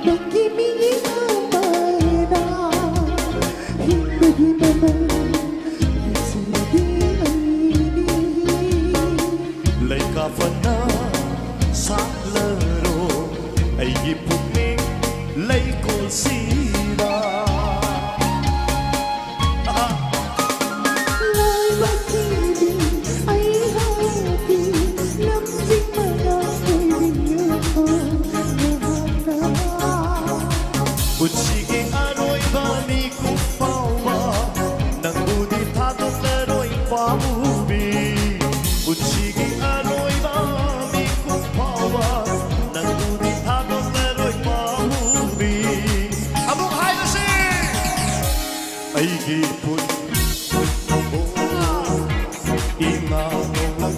ꯅꯪꯒꯤ ꯃꯤꯠꯌꯦꯡ ꯑꯃꯅ ꯍꯤꯡꯕꯒꯤ ꯃꯃꯜ ꯂꯩꯀꯥ ꯐꯅ ꯁꯥꯠꯂꯔꯣ ꯑꯩꯒꯤ ꯄꯨꯛꯅꯤꯡ ꯂꯩꯀꯣꯜꯁꯤꯗ꯫ ꯂꯥꯏꯕꯛ ꯊꯤꯕꯤ ꯑꯩꯍꯥꯛꯀꯤ ꯂꯝꯖꯤꯡ ꯃꯅꯥ ꯑꯣꯏꯕꯤꯌꯨꯀꯣ ꯅꯍꯥꯛꯅ꯫ ꯄꯨꯟꯁꯤꯒꯤ ꯑꯔꯣꯏꯕ ꯃꯤꯀꯨꯞ ꯐꯥꯎꯕ ꯅꯪꯕꯨꯗꯤ ꯊꯥꯗꯣꯛꯂꯔꯣꯏ ꯄꯥꯝꯃꯨꯕꯤ꯫ ꯄꯨꯟꯁꯤꯒꯤ ꯑꯔꯣꯏꯕ ꯃꯤꯀꯨꯞ ꯐꯥꯎꯕ ꯅꯪꯕꯨꯗꯤ ꯊꯥꯗꯣꯛꯂꯔꯣꯏ ꯄꯥꯝꯃꯨꯕꯤ꯫ ꯑꯃꯨꯛ ꯍꯥꯏꯔꯁꯤ꯫ ꯑꯩꯒꯤ ꯄꯨꯟ ꯏꯃꯥ ꯅꯣꯡꯂꯛ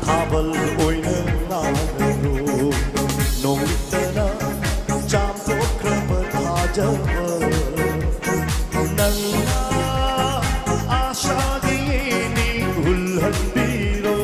ꯊꯥꯕꯜ ꯑꯣꯏꯅ ꯉꯥꯡꯂꯔꯣ ꯅꯣꯡꯂꯤꯛꯇꯅ ꯆꯥꯝꯊꯣꯛꯈ꯭ꯔꯕ ꯊꯥꯖꯕ ꯅꯪꯅ ꯑꯥꯁꯥꯒꯤ ꯅꯤꯡ ꯍꯨꯜꯍꯟꯕꯤꯔꯣ꯫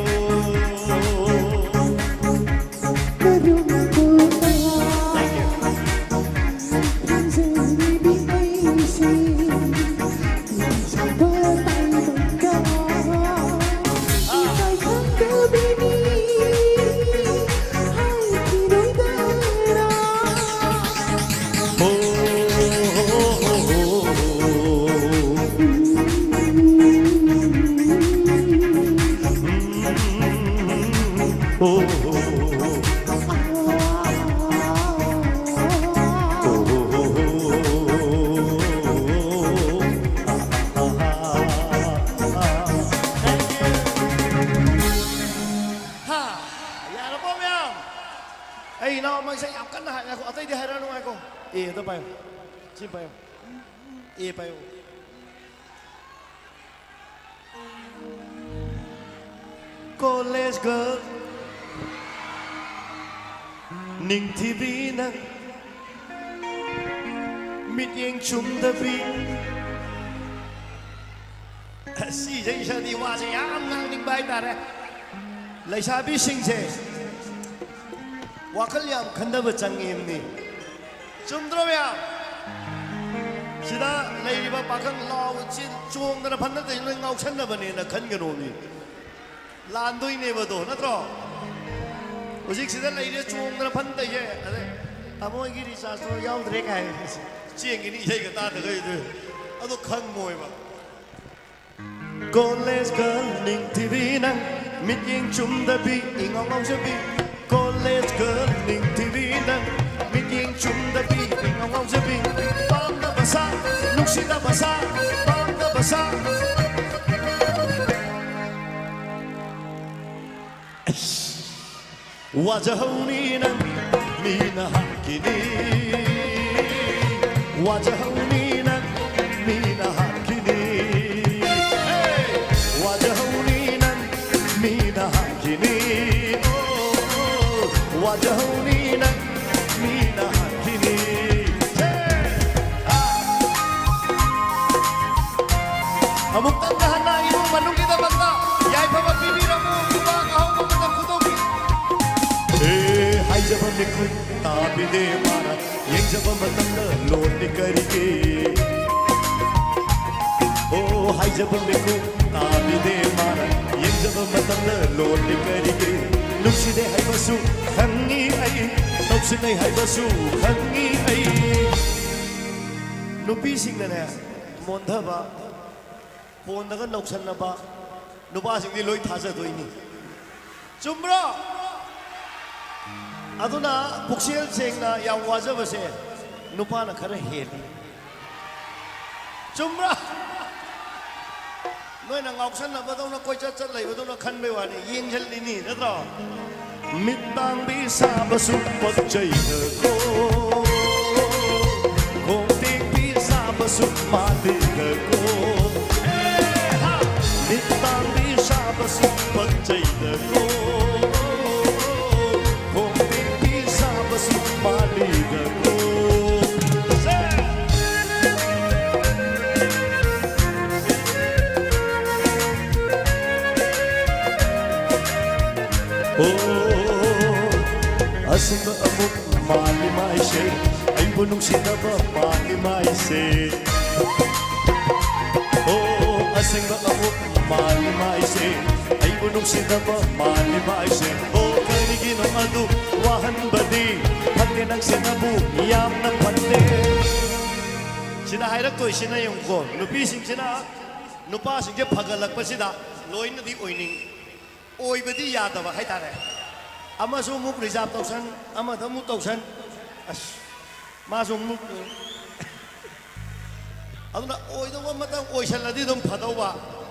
ꯁꯤ ꯄꯥꯏꯌꯨ꯫ ꯑꯦ ꯄꯥꯏꯌꯨ꯫ College girl, ꯅꯤꯡꯊꯤꯕꯤ ꯅꯪ, ꯃꯤꯠꯌꯦꯡ ꯆꯨꯝꯗꯕꯤ꯫ ꯁꯤꯁꯩꯁꯤꯗꯤ ꯋꯥꯁꯦ ꯌꯥꯝ ꯉꯥꯡꯅꯤꯡꯕ ꯍꯥꯏꯇꯥꯔꯦ꯫ ꯂꯩꯁꯥꯕꯤꯁꯤꯡꯁꯦ ꯋꯥꯈꯜ ꯌꯥꯝ ꯈꯟꯊꯕ ꯆꯪꯉꯤꯕꯅꯤ꯫ ꯆꯨꯝꯗ꯭ꯔꯣ ꯃꯌꯥꯝ? ꯁꯤꯗ ꯂꯩꯔꯤꯕ ꯄꯥꯈꯪ ꯂꯥꯎ ꯆꯦꯟ ꯆꯣꯡꯗꯅ ꯐꯟꯅ ꯇꯧꯔꯤꯁꯦ ꯅꯣꯏ ꯉꯥꯎꯁꯟꯅꯕꯅꯦꯅ ꯈꯟꯒꯅꯣ ꯃꯤ꯫ ꯂꯥꯟꯗꯣꯏꯅꯦꯕ ꯑꯗꯣ, ꯅꯠꯇ꯭ꯔꯣ? ꯍꯧꯖꯤꯛ ꯁꯤꯗ ꯂꯩꯔꯦ ꯆꯣꯡꯗꯅ ꯐꯟ ꯇꯧꯔꯤꯁꯦ꯫ ꯑꯗꯩ "ꯇꯥꯃꯣ ꯑꯩꯒꯤ ꯔꯤꯆꯥꯔꯖꯇꯣ ꯌꯥꯎꯗ꯭ꯔꯦ" ꯀꯥꯏ ꯆꯦꯟꯒꯤꯅꯤ ꯏꯁꯩꯒ ꯇꯥꯗꯈꯩꯗꯨ꯫ ꯑꯗꯣ ꯈꯪꯉꯣꯏꯕ꯫ College girl ꯅꯤꯡꯊꯤꯕꯤ ꯅꯪ, ꯃꯤꯠꯌꯦꯡ ꯆꯨꯝꯗꯕꯤ ꯏꯉꯥꯎ ꯉꯥꯎꯖꯕꯤ꯫ College girl ꯅꯤꯡꯊꯤꯕꯤ ꯅꯪ, ꯃꯤꯠꯌꯦꯡ ꯆꯨꯝꯗꯕꯤ ꯏꯉꯥꯎ ꯉꯥꯎꯖꯕꯤ꯫ ꯄꯥꯝꯗꯕ ꯁꯥ, ꯅꯨꯡꯁꯤꯗꯕ ꯁꯥ, ꯄꯥꯝꯗꯕ ꯁꯥ꯫ ꯋꯥꯖꯍꯧꯅꯤ ꯅꯪ ꯃꯤꯅ ꯍꯥꯠꯈꯤꯅꯤ꯫ ꯋꯥꯖꯍꯧꯅꯤ ꯅꯪ ꯃꯤꯅ ꯍꯥꯠꯈꯤꯅꯤ꯫ ꯍꯦ! ꯋꯥꯖꯍꯧꯅꯤ ꯅꯪ ꯃꯤꯅ ꯍꯥꯠꯈꯤꯅꯤ꯫ ꯑꯣ, ꯋꯥꯖꯍꯧꯅꯤ ꯅꯪ ꯃꯤꯅ ꯍꯥꯠꯈꯤꯅꯤ꯫ ꯍꯦ! ꯑꯥ! ꯑꯃꯨꯛꯇꯪꯒ ꯍꯟꯅ ꯏꯃꯨꯡ ꯃꯅꯨꯡꯒꯤꯗꯃꯛꯇ ꯌꯥꯏꯐꯕ ꯄꯤꯕꯤꯔꯝꯃꯨ꯫ ꯈꯨꯕꯥꯛ ꯑꯍꯧꯕ ꯑꯃꯇ ꯈꯨꯗꯣꯝꯕꯤ꯫ ꯑꯦ, ꯍꯥꯏꯖꯕ ꯃꯤꯀꯨꯞ ꯇꯥꯕꯤꯗꯦ ꯃꯥꯅ, ꯌꯦꯡꯖꯕ ꯃꯇꯝꯗ ꯂꯣꯠꯂꯤ ꯀꯔꯤꯒꯤ? ꯑꯣ, ꯍꯥꯏꯖꯕ ꯃꯤꯀꯨꯞ ꯇꯥꯕꯤꯗꯦ ꯃꯥꯅ, ꯌꯦꯡꯖꯕ ꯃꯇꯝꯗ ꯂꯣꯠꯂꯤ ꯀꯔꯤꯒꯤ? ꯅꯨꯡꯁꯤꯗꯦ ꯍꯥꯏꯕꯁꯨ ꯈꯪꯉꯤ ꯑꯩ, ꯇꯧꯁꯤꯟꯅꯩ ꯍꯥꯏꯕꯁꯨ ꯈꯪꯉꯤ ꯑꯩ꯫ ꯅꯨꯄꯤꯁꯤꯡꯅꯅꯦ, ꯃꯣꯟꯊꯕ, ꯐꯣꯟꯗꯒ ꯅꯧꯁꯟꯅꯕ ꯅꯨꯄꯥꯁꯤꯡꯗꯤ ꯂꯣꯏ ꯊꯥꯖꯗꯣꯏꯅꯤ꯫ ꯆꯨꯝꯕ꯭ꯔꯣ? ꯑꯗꯨꯅ ꯄꯨꯛꯆꯦꯜ ꯁꯦꯡꯅ ꯌꯥꯝ ꯋꯥꯖꯕꯁꯦ ꯅꯨꯄꯥꯅ ꯈꯔ ꯍꯦꯜꯂꯤ꯫ ꯆꯨꯝꯕ꯭ꯔꯥ? ꯅꯣꯏꯅ ꯉꯥꯎꯁꯟꯅꯕꯗꯧꯅ ꯀꯣꯏꯆꯠ ꯆꯠ ꯂꯩꯕꯗꯧꯅ ꯈꯟꯕꯩ ꯋꯥꯅꯤ, ꯌꯦꯡꯁꯤꯜꯂꯤꯅꯤ, ꯅꯠꯇ꯭ꯔꯣ? ꯃꯤꯠ ꯇꯥꯡꯕꯤ ꯁꯥꯕꯁꯨ ꯄꯛꯆꯩꯗꯀꯣ꯫ ꯃꯥꯜꯂꯤꯗꯀꯣ꯫ ꯍꯦ ꯍꯥ! ꯃꯤꯠꯇꯥꯡꯕꯤ ꯁꯥꯕꯁꯨ ꯄꯛꯆꯩꯗꯀꯣ꯫ ꯈꯣꯡꯇꯦꯛꯄꯤ ꯁꯥꯕꯁꯨ ꯃꯥꯜꯂꯤꯗꯀꯣ꯫ ꯁꯦ! ꯑꯣ, ꯑꯁꯨꯝꯕ ꯑꯃꯨꯛ ꯃꯥꯜꯂꯤ ꯃꯥꯏꯁꯦ, ꯑꯩꯕꯨ ꯅꯨꯡꯁꯤꯅꯕ ꯃꯥꯜꯂꯤ ꯃꯥꯏꯁꯦ꯫ ꯑꯣ, ꯑꯁꯦꯡꯕ ꯑꯃꯨꯛ ꯃꯥꯜꯂꯤ ꯃꯥꯏꯁꯦ, ꯑꯩꯕꯨ ꯅꯨꯡꯁꯤꯅꯕ ꯃꯥꯜꯂꯤ ꯃꯥꯏꯁꯦ꯫ ꯑꯣ, ꯀꯔꯤꯒꯤꯅꯣ ꯑꯗꯨ ꯋꯥꯍꯟꯕꯗꯤ? ꯐꯠꯇꯦ ꯅꯪꯁꯦ ꯅꯕꯨ ꯌꯥꯝꯅ ꯐꯠꯇꯦ꯫ ꯁꯤꯗ ꯍꯥꯏꯔꯛꯇꯣꯏꯁꯤꯅ ꯌꯦꯡꯉꯨꯀꯣ, ꯅꯨꯄꯤꯁꯤꯡꯁꯤꯅ ꯅꯨꯄꯥꯁꯤꯡꯁꯦ ꯐꯒꯠꯂꯛꯄꯁꯤꯗ ꯂꯣꯏꯅꯗꯤ ꯑꯣꯏꯅꯤꯡ ꯑꯣꯏꯕꯗꯤ ꯌꯥꯗꯕ ꯍꯥꯏꯇꯥꯔꯦ꯫ ꯑꯃꯁꯨ ꯑꯃꯨꯛ ꯔꯤꯖꯥꯕ ꯇꯧꯁꯟ, ꯑꯃꯗ ꯑꯃꯨꯛ ꯇꯧꯁꯟ, ꯑꯁ, ꯃꯥꯁꯨ ꯑꯃꯨꯛ, ꯑꯗꯨꯅ ꯑꯣꯏꯗꯧꯕ ꯑꯃꯇꯪ ꯑꯣꯏꯁꯜꯂꯗꯤ ꯑꯗꯨꯝ ꯐꯗꯧꯕ꯫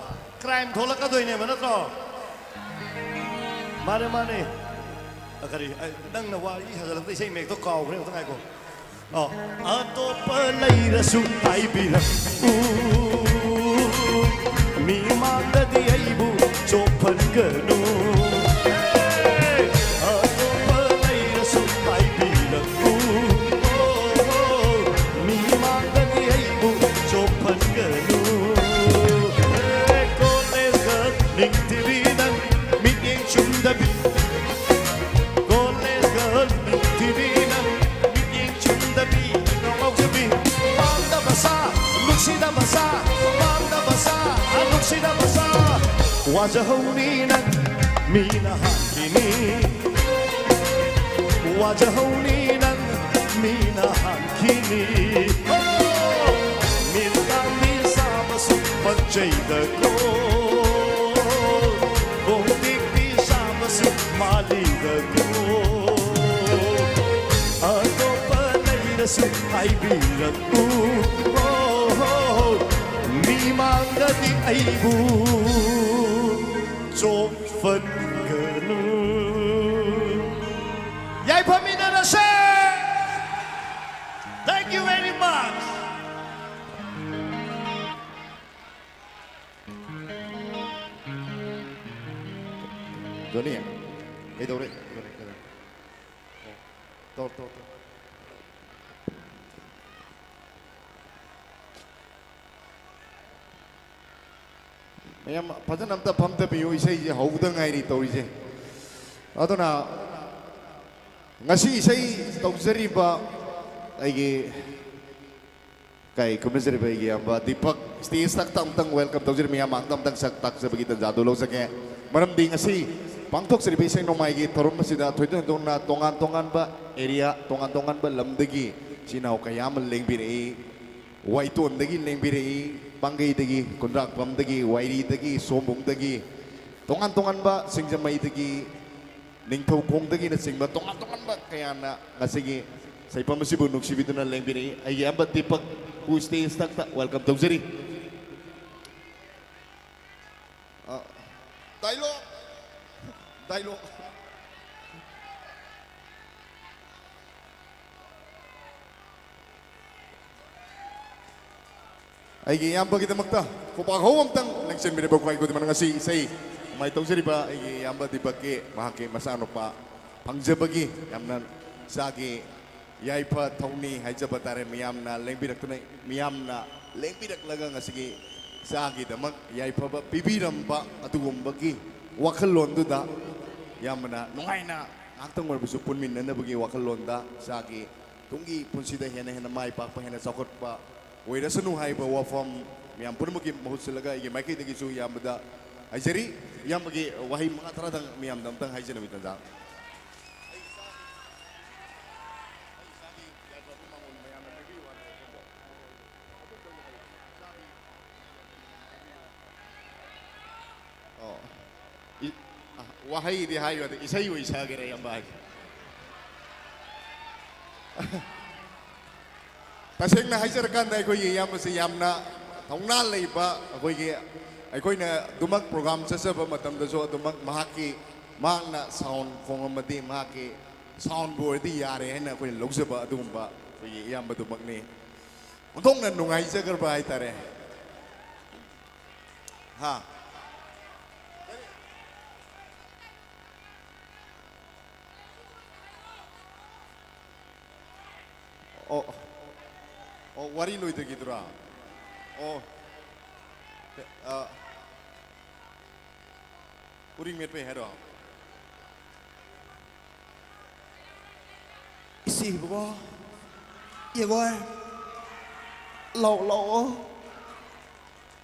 ꯀ꯭ꯔꯥꯏꯝ ꯊꯣꯛꯂꯛꯀꯗꯣꯏꯅꯦꯕ, ꯅꯠꯇ꯭ꯔꯣ? ꯃꯥꯅꯦ, ꯃꯥꯅꯦ꯫ ꯑ, ꯀꯔꯤ, ꯑ, ꯅꯪꯅ ꯋꯥꯔꯤ ꯁꯥꯖꯜꯂꯛꯇ ꯏꯁꯩ ꯃꯌꯦꯛꯇꯣ ꯀꯥꯎꯈ꯭ꯔꯦ, ꯑꯝꯇ ꯉꯥꯏꯈꯣ꯫ ꯑꯣ꯫ ꯑꯇꯣꯞꯄ ꯂꯩꯔꯁꯨ ꯍꯥꯏꯕꯤꯔꯛꯎ, ꯃꯤꯃꯥꯡꯗꯗꯤ ꯑꯩꯕꯨ ꯆꯣꯞꯍꯟꯒꯅꯨ꯫ ꯑꯇꯣꯞꯄ ꯂꯩꯔꯁꯨ ꯍꯥꯏꯕꯤꯔꯛꯎ, ꯃꯤꯃꯥꯡꯗꯗꯤ ꯑꯩꯕꯨ ꯆꯣꯞꯍꯟꯒꯅꯨ꯫ ꯀꯣꯂꯦꯖ ꯒꯔꯜ ꯅꯤꯡꯊꯤꯕꯤ ꯅꯪ ꯃꯤꯠꯌꯦꯡ ꯆꯨꯝꯗꯕꯤ꯫ ꯀꯣꯂꯦꯖ ꯒꯔꯜ ꯅꯤꯡꯊꯤꯕꯤ ꯅꯪ ꯃꯤꯠꯌꯦꯡ ꯆꯨꯝꯗꯕꯤ ꯉꯥꯎꯖꯕꯤ꯫ ꯄꯥꯝꯗꯕ ꯁꯥ, ꯅꯨꯡꯁꯤꯗꯕ ꯁꯥ, ꯄꯥꯝꯗꯕ ꯁꯥ, ꯅꯨꯡꯁꯤꯗꯕ ꯁꯥ꯫ ꯋꯥꯖꯍꯧꯅꯤ ꯅꯪ ꯃꯤꯅ ꯍꯥꯠꯈꯤꯅꯤ꯫ ꯋꯥꯖꯍꯧꯅꯤ ꯅꯪ ꯃꯤꯅ ꯍꯥꯠꯈꯤꯅꯤ꯫ ꯍꯣ! ꯃꯤꯠ ꯇꯥꯡꯕꯤ ꯁꯥꯕꯁꯨ ꯄꯛꯆꯩꯗꯀꯣ꯫ ꯈꯣꯡꯇꯦꯛꯄꯤ ꯁꯥꯕꯁꯨ ꯃꯥꯜꯂꯤꯗꯀꯣ꯫ ꯑꯇꯣꯞꯄ ꯂꯩꯔꯁꯨ ꯍꯥꯏꯕꯤꯔꯛꯎ꯫ ꯍꯣ, ꯍꯣ, ꯍꯣ꯫ ꯃꯤꯃꯥꯡꯗꯗꯤ ꯑꯩꯕꯨ ꯆꯣꯞꯍꯟꯒꯅꯨ꯫ ꯌꯥꯏꯐꯃꯤꯟꯅꯔꯁꯦ꯫ Thank you very much. ꯌꯣꯅꯤ, ꯀꯩꯗꯧꯔꯦ? ꯌꯣꯅꯤ, ꯀꯩꯗꯧꯔꯦ? ꯑꯣ, ꯇꯧꯔꯣ, ꯇꯧꯔꯣ, ꯇꯧꯔꯣ꯫ ꯃꯌꯥꯝ ꯐꯖꯅ ꯑꯝꯇ ꯐꯝꯊꯕꯤꯌꯨ, ꯏꯁꯩꯁꯦ ꯍꯧꯕꯗ ꯉꯥꯏꯔꯤ ꯇꯧꯔꯤꯁꯦ꯫ ꯑꯗꯨꯅ ꯉꯁꯤ ꯏꯁꯩ ꯇꯧꯖꯔꯤꯕ ꯑꯩꯒꯤ ꯀꯥꯏ ꯀꯨꯝꯅꯖꯔꯤꯕ ꯑꯩꯒꯤ ꯏꯌꯥꯝꯕ ꯗꯤꯄꯛ stage ꯇꯛꯇ ꯑꯃꯨꯛꯇꯪ welcome ꯇꯧꯖꯔꯤ꯫ ꯃꯌꯥꯝ ꯃꯥꯡꯗ ꯑꯃꯨꯛꯇꯪ ꯁꯛ ꯇꯥꯛꯆꯕꯒꯤ ꯇꯟꯖꯥꯗꯨ ꯂꯧꯖꯒꯦ꯫ ꯃꯔꯝꯗꯤ ꯉꯁꯤ ꯄꯥꯡꯊꯣꯛꯆꯔꯤꯕ ꯏꯁꯩ ꯅꯣꯡꯃꯥꯏꯒꯤ ꯊꯧꯔꯝ ꯑꯁꯤꯗ ꯊꯣꯏꯗꯣꯛ ꯍꯦꯟꯗꯣꯛꯅ ꯇꯣꯉꯥꯟ ꯇꯣꯉꯥꯟꯕ area, ꯇꯣꯉꯥꯟ ꯇꯣꯉꯥꯟꯕ ꯂꯝꯗꯒꯤ ꯏꯆꯤꯟ ꯏꯅꯥꯎ ꯀꯌꯥ ꯑꯃ ꯂꯦꯡꯕꯤꯔꯛꯏ꯫ ꯋꯥꯏꯇꯣꯟꯗꯒꯤ ꯂꯦꯡꯕꯤꯔꯛꯏ, ꯄꯥꯡꯒꯩꯗꯒꯤ, ꯈꯨꯟꯗ꯭ꯔꯥꯛꯄꯝꯗꯒꯤ, ꯋꯥꯏꯔꯤꯗꯒꯤ, ꯁꯣꯝꯕꯨꯡꯗꯒꯤ, ꯇꯣꯉꯥꯟ ꯇꯣꯉꯥꯟꯕ ꯁꯤꯡꯖꯃꯩꯗꯒꯤ, ꯅꯤꯡꯊꯧꯈꯣꯡꯗꯒꯤꯅꯆꯤꯡꯕ ꯇꯣꯉꯥꯟ ꯇꯣꯉꯥꯟꯕ ꯀꯌꯥꯅ ꯉꯁꯤꯒꯤ ꯁꯩꯐꯝ ꯑꯁꯤꯕꯨ ꯅꯨꯡꯁꯤꯕꯤꯗꯨꯅ ꯂꯦꯡꯕꯤꯔꯛꯏ꯫ ꯑꯩꯒꯤ ꯑꯌꯥꯝꯕ ꯗꯤꯄꯛꯄꯨ stage ꯇꯛꯇ welcome ꯇꯧꯖꯔꯤ꯫ ꯑ, dialogue! Dialogue! ꯑꯩꯒꯤ ꯏꯌꯥꯝꯕꯒꯤꯗꯃꯛꯇ ꯈꯨꯄꯥꯛ ꯍꯧꯕ ꯑꯃꯇꯪ ꯂꯦꯡꯁꯤꯟꯕꯤꯔꯕ ꯈ꯭ꯋꯥꯏ ꯈꯨꯗꯤꯡꯃꯛ꯫ ꯉꯁꯤ ꯏꯁꯩ ꯅꯣꯡꯃꯥꯏ ꯇꯧꯖꯔꯤꯕ ꯑꯩꯒꯤ ꯏꯌꯥꯝꯕ ꯗꯤꯄꯛꯀꯤ, ꯃꯍꯥꯛꯀꯤ ꯃꯆꯥꯅꯨꯄꯥ ꯐꯪꯖꯕꯒꯤ ꯌꯥꯝꯅ ꯏꯆꯥꯒꯤ ꯌꯥꯏꯐ ꯊꯧꯅꯤ ꯍꯥꯏꯖꯕ ꯇꯥꯔꯦ꯫ ꯃꯤꯌꯥꯝꯅ ꯂꯦꯡꯕꯤꯔꯛꯇꯨꯅ, ꯃꯤꯌꯥꯝꯅ ꯂꯦꯡꯕꯤꯔꯛꯂꯒ ꯉꯁꯤꯒꯤ ꯏꯆꯥꯒꯤꯗꯃꯛ ꯌꯥꯏꯐꯕ ꯄꯤꯕꯤꯔꯝꯕ ꯑꯗꯨꯒꯨꯝꯕꯒꯤ ꯋꯥꯈꯜꯂꯣꯟꯗꯨꯗ ꯏꯌꯥꯝꯕꯅ ꯅꯨꯡꯉꯥꯏꯅ ꯉꯥꯏꯍꯥꯛꯇꯪ ꯑꯣꯏꯔꯕꯁꯨ ꯄꯨꯟꯃꯤꯟꯅꯅꯕꯒꯤ ꯋꯥꯈꯜꯂꯣꯟꯗ ꯏꯆꯥꯒꯤ ꯇꯨꯡꯒꯤ ꯄꯨꯟꯁꯤꯗ ꯍꯦꯟꯅ ꯍꯦꯟꯅ ꯃꯥꯏ ꯄꯥꯛꯄ, ꯍꯦꯟꯅ ꯆꯥꯎꯈꯠꯄ ꯑꯣꯏꯔꯁꯅꯨ ꯍꯥꯏꯕ ꯋꯥꯐꯝ ꯃꯌꯥꯝ ꯄꯨꯝꯅꯃꯛꯀꯤ ꯃꯍꯨꯠ ꯁꯤꯜꯂꯒ ꯑꯩꯒꯤ ꯃꯥꯏꯀꯩꯗꯒꯤꯁꯨ ꯏꯌꯥꯝꯕꯗ ꯍꯥꯏꯖꯔꯤ꯫ ꯏꯌꯥꯝꯕꯒꯤ ꯋꯥꯍꯩ ꯃꯉꯥ ꯇꯔꯥꯗꯪ ꯃꯤꯌꯥꯝꯗ ꯑꯝꯇꯪ ꯍꯥꯏꯖꯅꯕꯒꯤ ꯇꯥꯟꯖꯥ꯫ ꯑꯣ꯫ ꯏ-, ꯑ, ꯋꯥꯍꯩꯗꯤ ꯍꯥꯏꯌꯨ, ꯑꯗ ꯏꯁꯩ ꯑꯣꯏ ꯁꯛꯑꯒꯦꯔꯥ, ꯏꯌꯥꯝꯕ ꯍꯥꯏꯒꯦ꯫ ꯇꯁꯦꯡꯅ ꯍꯥꯏꯖꯔꯀꯥꯟꯗ, ꯑꯩꯈꯣꯏꯒꯤ ꯏꯌꯥꯝꯕꯁꯤ ꯌꯥꯝꯅ ꯊꯧꯅꯥ ꯂꯩꯕ, ꯑꯩꯈꯣꯏꯒꯤ, ꯑꯩꯈꯣꯏꯅ ꯑꯗꯨꯃꯛ program ꯆꯠꯆꯕ ꯃꯇꯝꯗꯁꯨ ꯑꯗꯨꯃꯛ ꯃꯍꯥꯛꯀꯤ, ꯃꯍꯥꯛꯅ sound ꯈꯣꯡꯉꯝꯃꯗꯤ, ꯃꯍꯥꯛꯀꯤ soundꯕꯨ ꯑꯣꯏꯔꯗꯤ ꯌꯥꯔꯦ ꯍꯥꯏꯅ ꯑꯩꯈꯣꯏꯅ ꯂꯧꯖꯕ ꯑꯗꯨꯒꯨꯝꯕ ꯑꯩꯈꯣꯏꯒꯤ ꯏꯌꯥꯝꯕꯗꯨꯃꯛꯅꯤ꯫ ꯑꯣꯟꯊꯣꯛꯅ ꯅꯨꯡꯉꯥꯏꯖꯈ꯭ꯔꯕ ꯍꯥꯏꯇꯥꯔꯦ꯫ ꯍꯥ? ꯑꯣ, ꯑꯣ, ꯋꯥꯔꯤ ꯂꯣꯏꯗ꯭ꯔꯤꯉꯩꯗꯨꯔꯥ? ꯑꯣ, ꯑ, ꯎꯔꯤꯡ ꯃꯦꯠꯄꯩ ꯍꯥꯏꯔꯣ? ꯏꯆꯦ ꯏꯕꯨꯡꯉꯣ, ꯌꯦꯡꯉꯣ, ꯂꯥꯛꯑꯣ, ꯂꯥꯛꯑꯣ꯫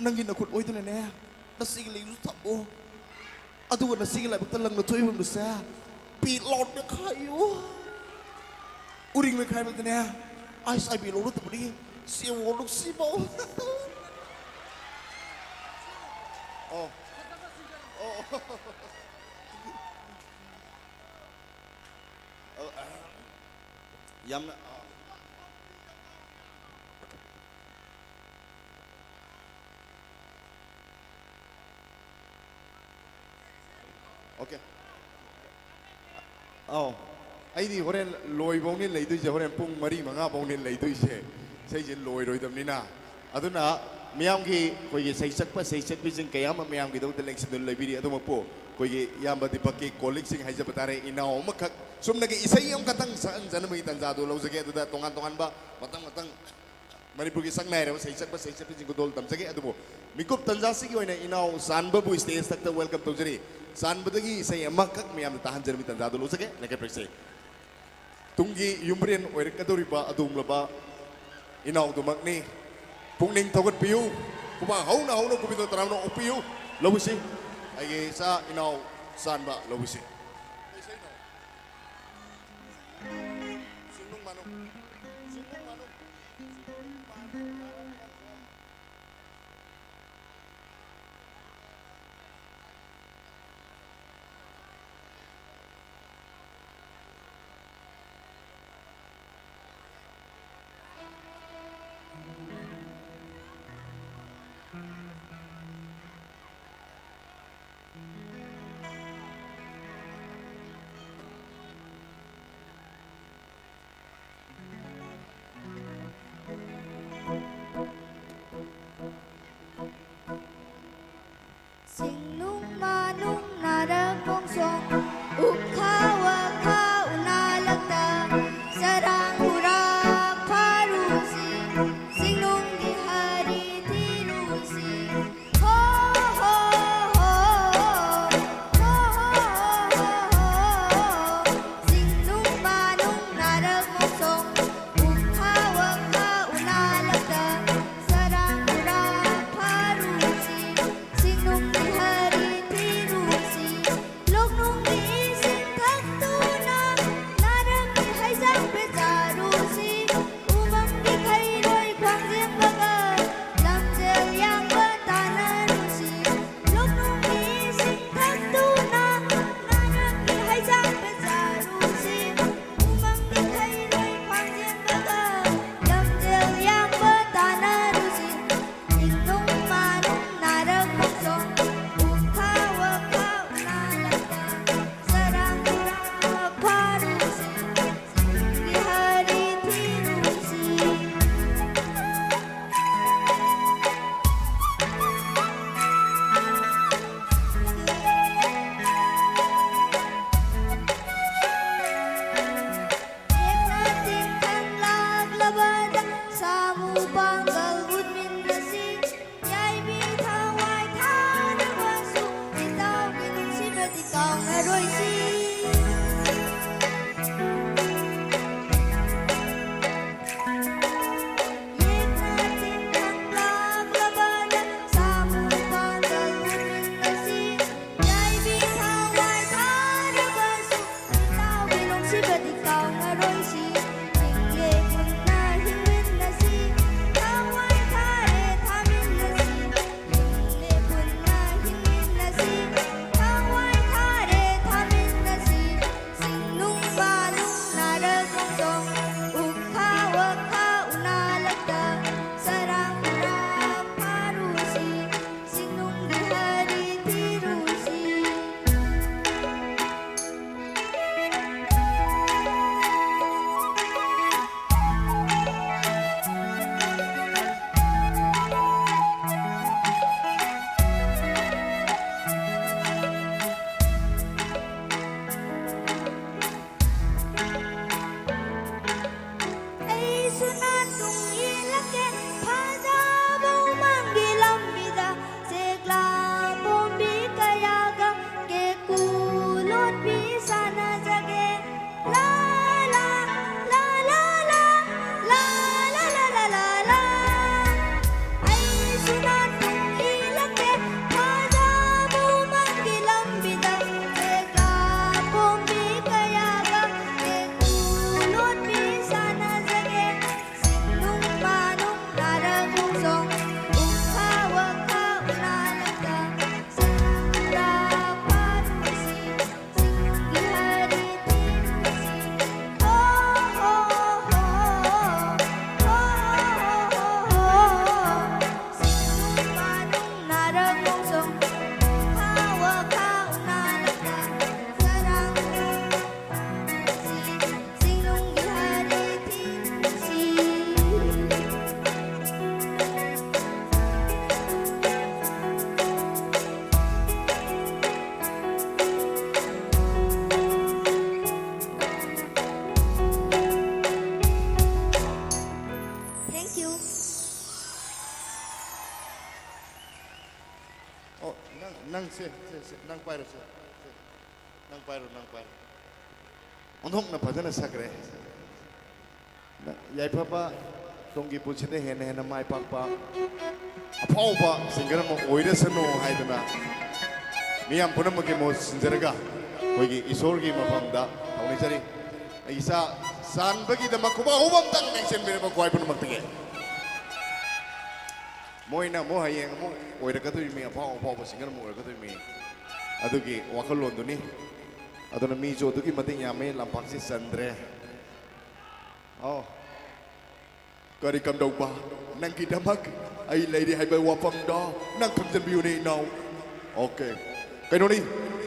ꯅꯪꯒꯤ ꯅꯈꯨꯠ ꯑꯣꯏꯗꯨꯅꯅꯦ, ꯅꯆꯦꯒꯤ ꯂꯩꯁꯨ ꯊꯝꯃꯣ꯫ ꯑꯗꯨꯒ ꯅꯆꯦꯒꯤ ꯂꯥꯏꯕꯛꯇ ꯂꯪꯅ ꯊꯣꯛꯏꯕꯗꯨꯁꯦ ꯄꯤ ꯂꯥꯎꯅ ꯈꯥꯏꯌꯨ꯫ ꯎꯔꯤꯡ ꯃꯦꯠꯈꯥꯏꯕꯗꯅꯦ, ꯑꯥꯏꯁ ꯑꯥꯏ ꯕꯤ ꯂꯧꯔꯛꯇꯕꯅꯤ, ꯁꯦꯝꯃꯣ ꯅꯨꯡꯁꯤꯕꯧ꯫ ꯑꯣ꯫ ꯑꯣ꯫ ꯑꯣ, ꯌꯥꯝꯅ, ꯑ, ꯑꯣꯀꯦ꯫ ꯑꯧ꯫ ꯑꯩꯗꯤ ꯍꯣꯔꯦꯟ ꯂꯣꯏꯕꯧꯅꯤ ꯂꯩꯗꯣꯏꯁꯦ, ꯍꯣꯔꯦꯟ ꯄꯨꯡ ꯃꯔꯤ ꯃꯉꯥ ꯐꯧꯅꯤ ꯂꯩꯗꯣꯏꯁꯦ꯫ ꯏꯁꯩꯁꯦ ꯂꯣꯏꯔꯣꯏꯗꯕꯅꯤꯅ꯫ ꯑꯗꯨꯅ ꯃꯤꯌꯥꯝꯒꯤ ꯑꯩꯈꯣꯏꯒꯤ ꯁꯩꯁꯛꯄ ꯁꯩꯁꯛꯄꯤꯁꯤꯡ ꯀꯌꯥ ꯑꯃ ꯃꯌꯥꯝꯒꯤꯗꯃꯛꯇ ꯂꯦꯡꯁꯤꯟꯗꯨꯅ ꯂꯩꯕꯤꯔꯤ꯫ ꯑꯗꯨꯃꯛꯄꯨ ꯑꯩꯈꯣꯏꯒꯤ ꯏꯌꯥꯝꯕ ꯗꯤꯄꯛꯀꯤ ꯀꯣꯂꯤꯛꯁꯤꯡ ꯍꯥꯏꯖꯕ ꯇꯥꯔꯦ, ꯏꯅꯥꯎ ꯑꯃꯈꯛ ꯆꯨꯝꯅꯒꯤ ꯏꯁꯩ ꯑꯃꯈꯛꯇꯪ ꯁꯛꯍꯟꯖꯅꯕꯒꯤ ꯇꯥꯟꯖꯥꯗꯨ ꯂꯧꯖꯒꯦ꯫ ꯑꯗꯨꯗ ꯇꯣꯉꯥꯟ ꯇꯣꯉꯥꯟꯕ ꯃꯊꯪ ꯃꯊꯪ ꯃꯅꯤꯄꯨꯔꯒꯤ ꯁꯛ ꯅꯥꯏꯔꯕ ꯁꯩꯁꯛꯄ ꯁꯩꯁꯛꯄꯤꯁꯤꯡ ꯈꯨꯗꯣꯜ ꯇꯝꯖꯒꯦ꯫ ꯑꯗꯨꯕꯨ ꯃꯤꯀꯨꯞ ꯇꯟꯖꯥꯁꯤꯒꯤ ꯑꯣꯏꯅ ꯏꯅꯥꯎ ꯆꯥꯟꯕꯕꯨ ꯁ꯭ꯇꯦꯖ ꯊꯛꯇ ꯋꯦꯜꯀꯝ ꯇꯧꯖꯔꯤ꯫ ꯆꯥꯟꯕꯗꯒꯤ ꯏꯁꯩ ꯑꯃꯈꯛ ꯃꯌꯥꯝꯗ ꯇꯥꯍꯟꯖꯔꯝꯃꯤ ꯇꯟꯖꯥꯗꯨ ꯂꯧꯖꯒꯦ꯫ ꯂꯩꯀꯠꯄꯤꯔꯁꯤ꯫ ꯇꯨꯡꯒꯤ ꯌꯨꯝꯕꯤꯔꯦꯟ ꯑꯣꯏꯔꯛꯀꯗꯧꯔꯤꯕ ꯑꯗꯨꯒꯨꯝꯂꯕ ꯏꯅꯥꯎꯗꯨꯃꯛꯅꯤ꯫ ꯄꯨꯛꯅꯤꯡ ꯊꯧꯒꯠꯄꯤꯌꯨ꯫ ꯈꯨꯕꯥꯛ ꯍꯧꯅ ꯍꯧꯅ ꯀꯨꯞꯄꯤꯗꯨꯅ ꯇꯔꯥꯝꯅ ꯑꯣꯛꯄꯤꯌꯨ꯫ ꯂꯧꯕꯤꯁꯤ꯫ ꯑꯩꯒꯤ ꯏꯆꯥ ꯏꯅꯥꯎ ꯆꯥꯟꯕ ꯂꯧꯕꯤꯁꯤ꯫ ꯀꯩ ꯏꯁꯩꯅꯣ? ꯆꯤꯡꯅꯨꯡ ꯃꯥꯅꯨꯡ꯫ ꯆꯤꯡꯅꯨꯡ ꯃꯥꯅꯨꯡ꯫ ꯁꯤꯡꯅꯨꯡ ꯃꯥꯅꯨꯡ ꯅꯥꯔꯛ ꯈꯣꯡꯁꯣꯡ, ꯎꯞꯈꯥ ꯋꯥꯈꯥ ꯎꯅꯥ ꯂꯛꯇ, ꯆꯔꯥꯡ ꯈꯨꯔꯥ ꯑꯣ, ꯅꯪ, ꯅꯪ ꯁꯦ, ꯁꯦ, ꯁꯦ, ꯅꯪ ꯄꯥꯏꯔꯣ, ꯁꯦ, ꯁꯦ꯫ ꯅꯪ ꯄꯥꯏꯔꯣ, ꯅꯪ ꯄꯥꯏꯔꯣ꯫ ꯑꯣꯟꯊꯣꯛꯅ ꯐꯖꯅ ꯁꯛꯈ꯭ꯔꯦ꯫ ꯌꯥꯏꯐꯕ ꯇꯨꯡꯒꯤ ꯄꯨꯟꯁꯤꯗ ꯍꯦꯟꯅ ꯍꯦꯟꯅ ꯃꯥꯏ ꯄꯥꯛꯄ ꯑꯐꯥꯎꯕ singer ꯑꯃ ꯑꯣꯏꯔꯁꯅꯨ ꯍꯥꯏꯗꯨꯅ ꯃꯤꯌꯥꯝ ꯄꯨꯝꯅꯃꯛꯀꯤ ꯃꯍꯨꯠ ꯁꯤꯟꯖꯔꯒ ꯑꯩꯈꯣꯏꯒꯤ ꯏꯁꯣꯔꯒꯤ ꯃꯐꯝꯗ ꯊꯧꯅꯤꯖꯔꯤ꯫ ꯑꯩ ꯏꯁꯥ ꯆꯥꯟꯕꯒꯤꯗꯃꯛ ꯈꯨꯕꯥꯛ ꯍꯧꯕ ꯑꯝꯇꯪ ꯂꯦꯡꯁꯤꯟꯕꯤꯔꯕ ꯈ꯭ꯋꯥꯏ ꯄꯨꯝꯅꯃꯛꯇꯒꯤ꯫ ꯃꯣꯏꯅ ꯑꯃꯨꯛ ꯍꯌꯦꯡ ꯑꯃꯨꯛ ꯑꯣꯏꯔꯛꯀꯗꯣꯔꯤꯕꯅꯤ ꯑꯐꯥꯎ ꯑꯐꯥꯎꯕ singer ꯑꯃꯨꯛ ꯑꯣꯏꯔꯛꯀꯗꯣꯔꯤꯕꯅꯤ꯫ ꯑꯗꯨꯒꯤ ꯋꯥꯈꯜꯂꯣꯟꯗꯨꯅꯤ꯫ ꯑꯗꯨꯅ ꯃꯤꯁꯨ ꯑꯗꯨꯛꯀꯤ ꯃꯇꯤꯛ ꯌꯥꯝꯃꯦ, ꯂꯝꯄꯥꯛꯁꯤ ꯆꯟꯗ꯭ꯔꯦ꯫ ꯑꯧ꯫ ꯀꯔꯤ ꯀꯝꯗꯧꯕ? ꯅꯪꯒꯤꯗꯃꯛ ꯑꯩ ꯂꯩꯔꯤ ꯍꯥꯏꯕ ꯋꯥꯐꯝꯗꯣ ꯅꯪ ꯈꯪꯖꯟꯕꯤꯌꯨꯅꯦ, ꯏꯅꯥꯎ꯫ ꯑꯣꯀꯦ꯫ ꯀꯩꯅꯣꯅꯤ,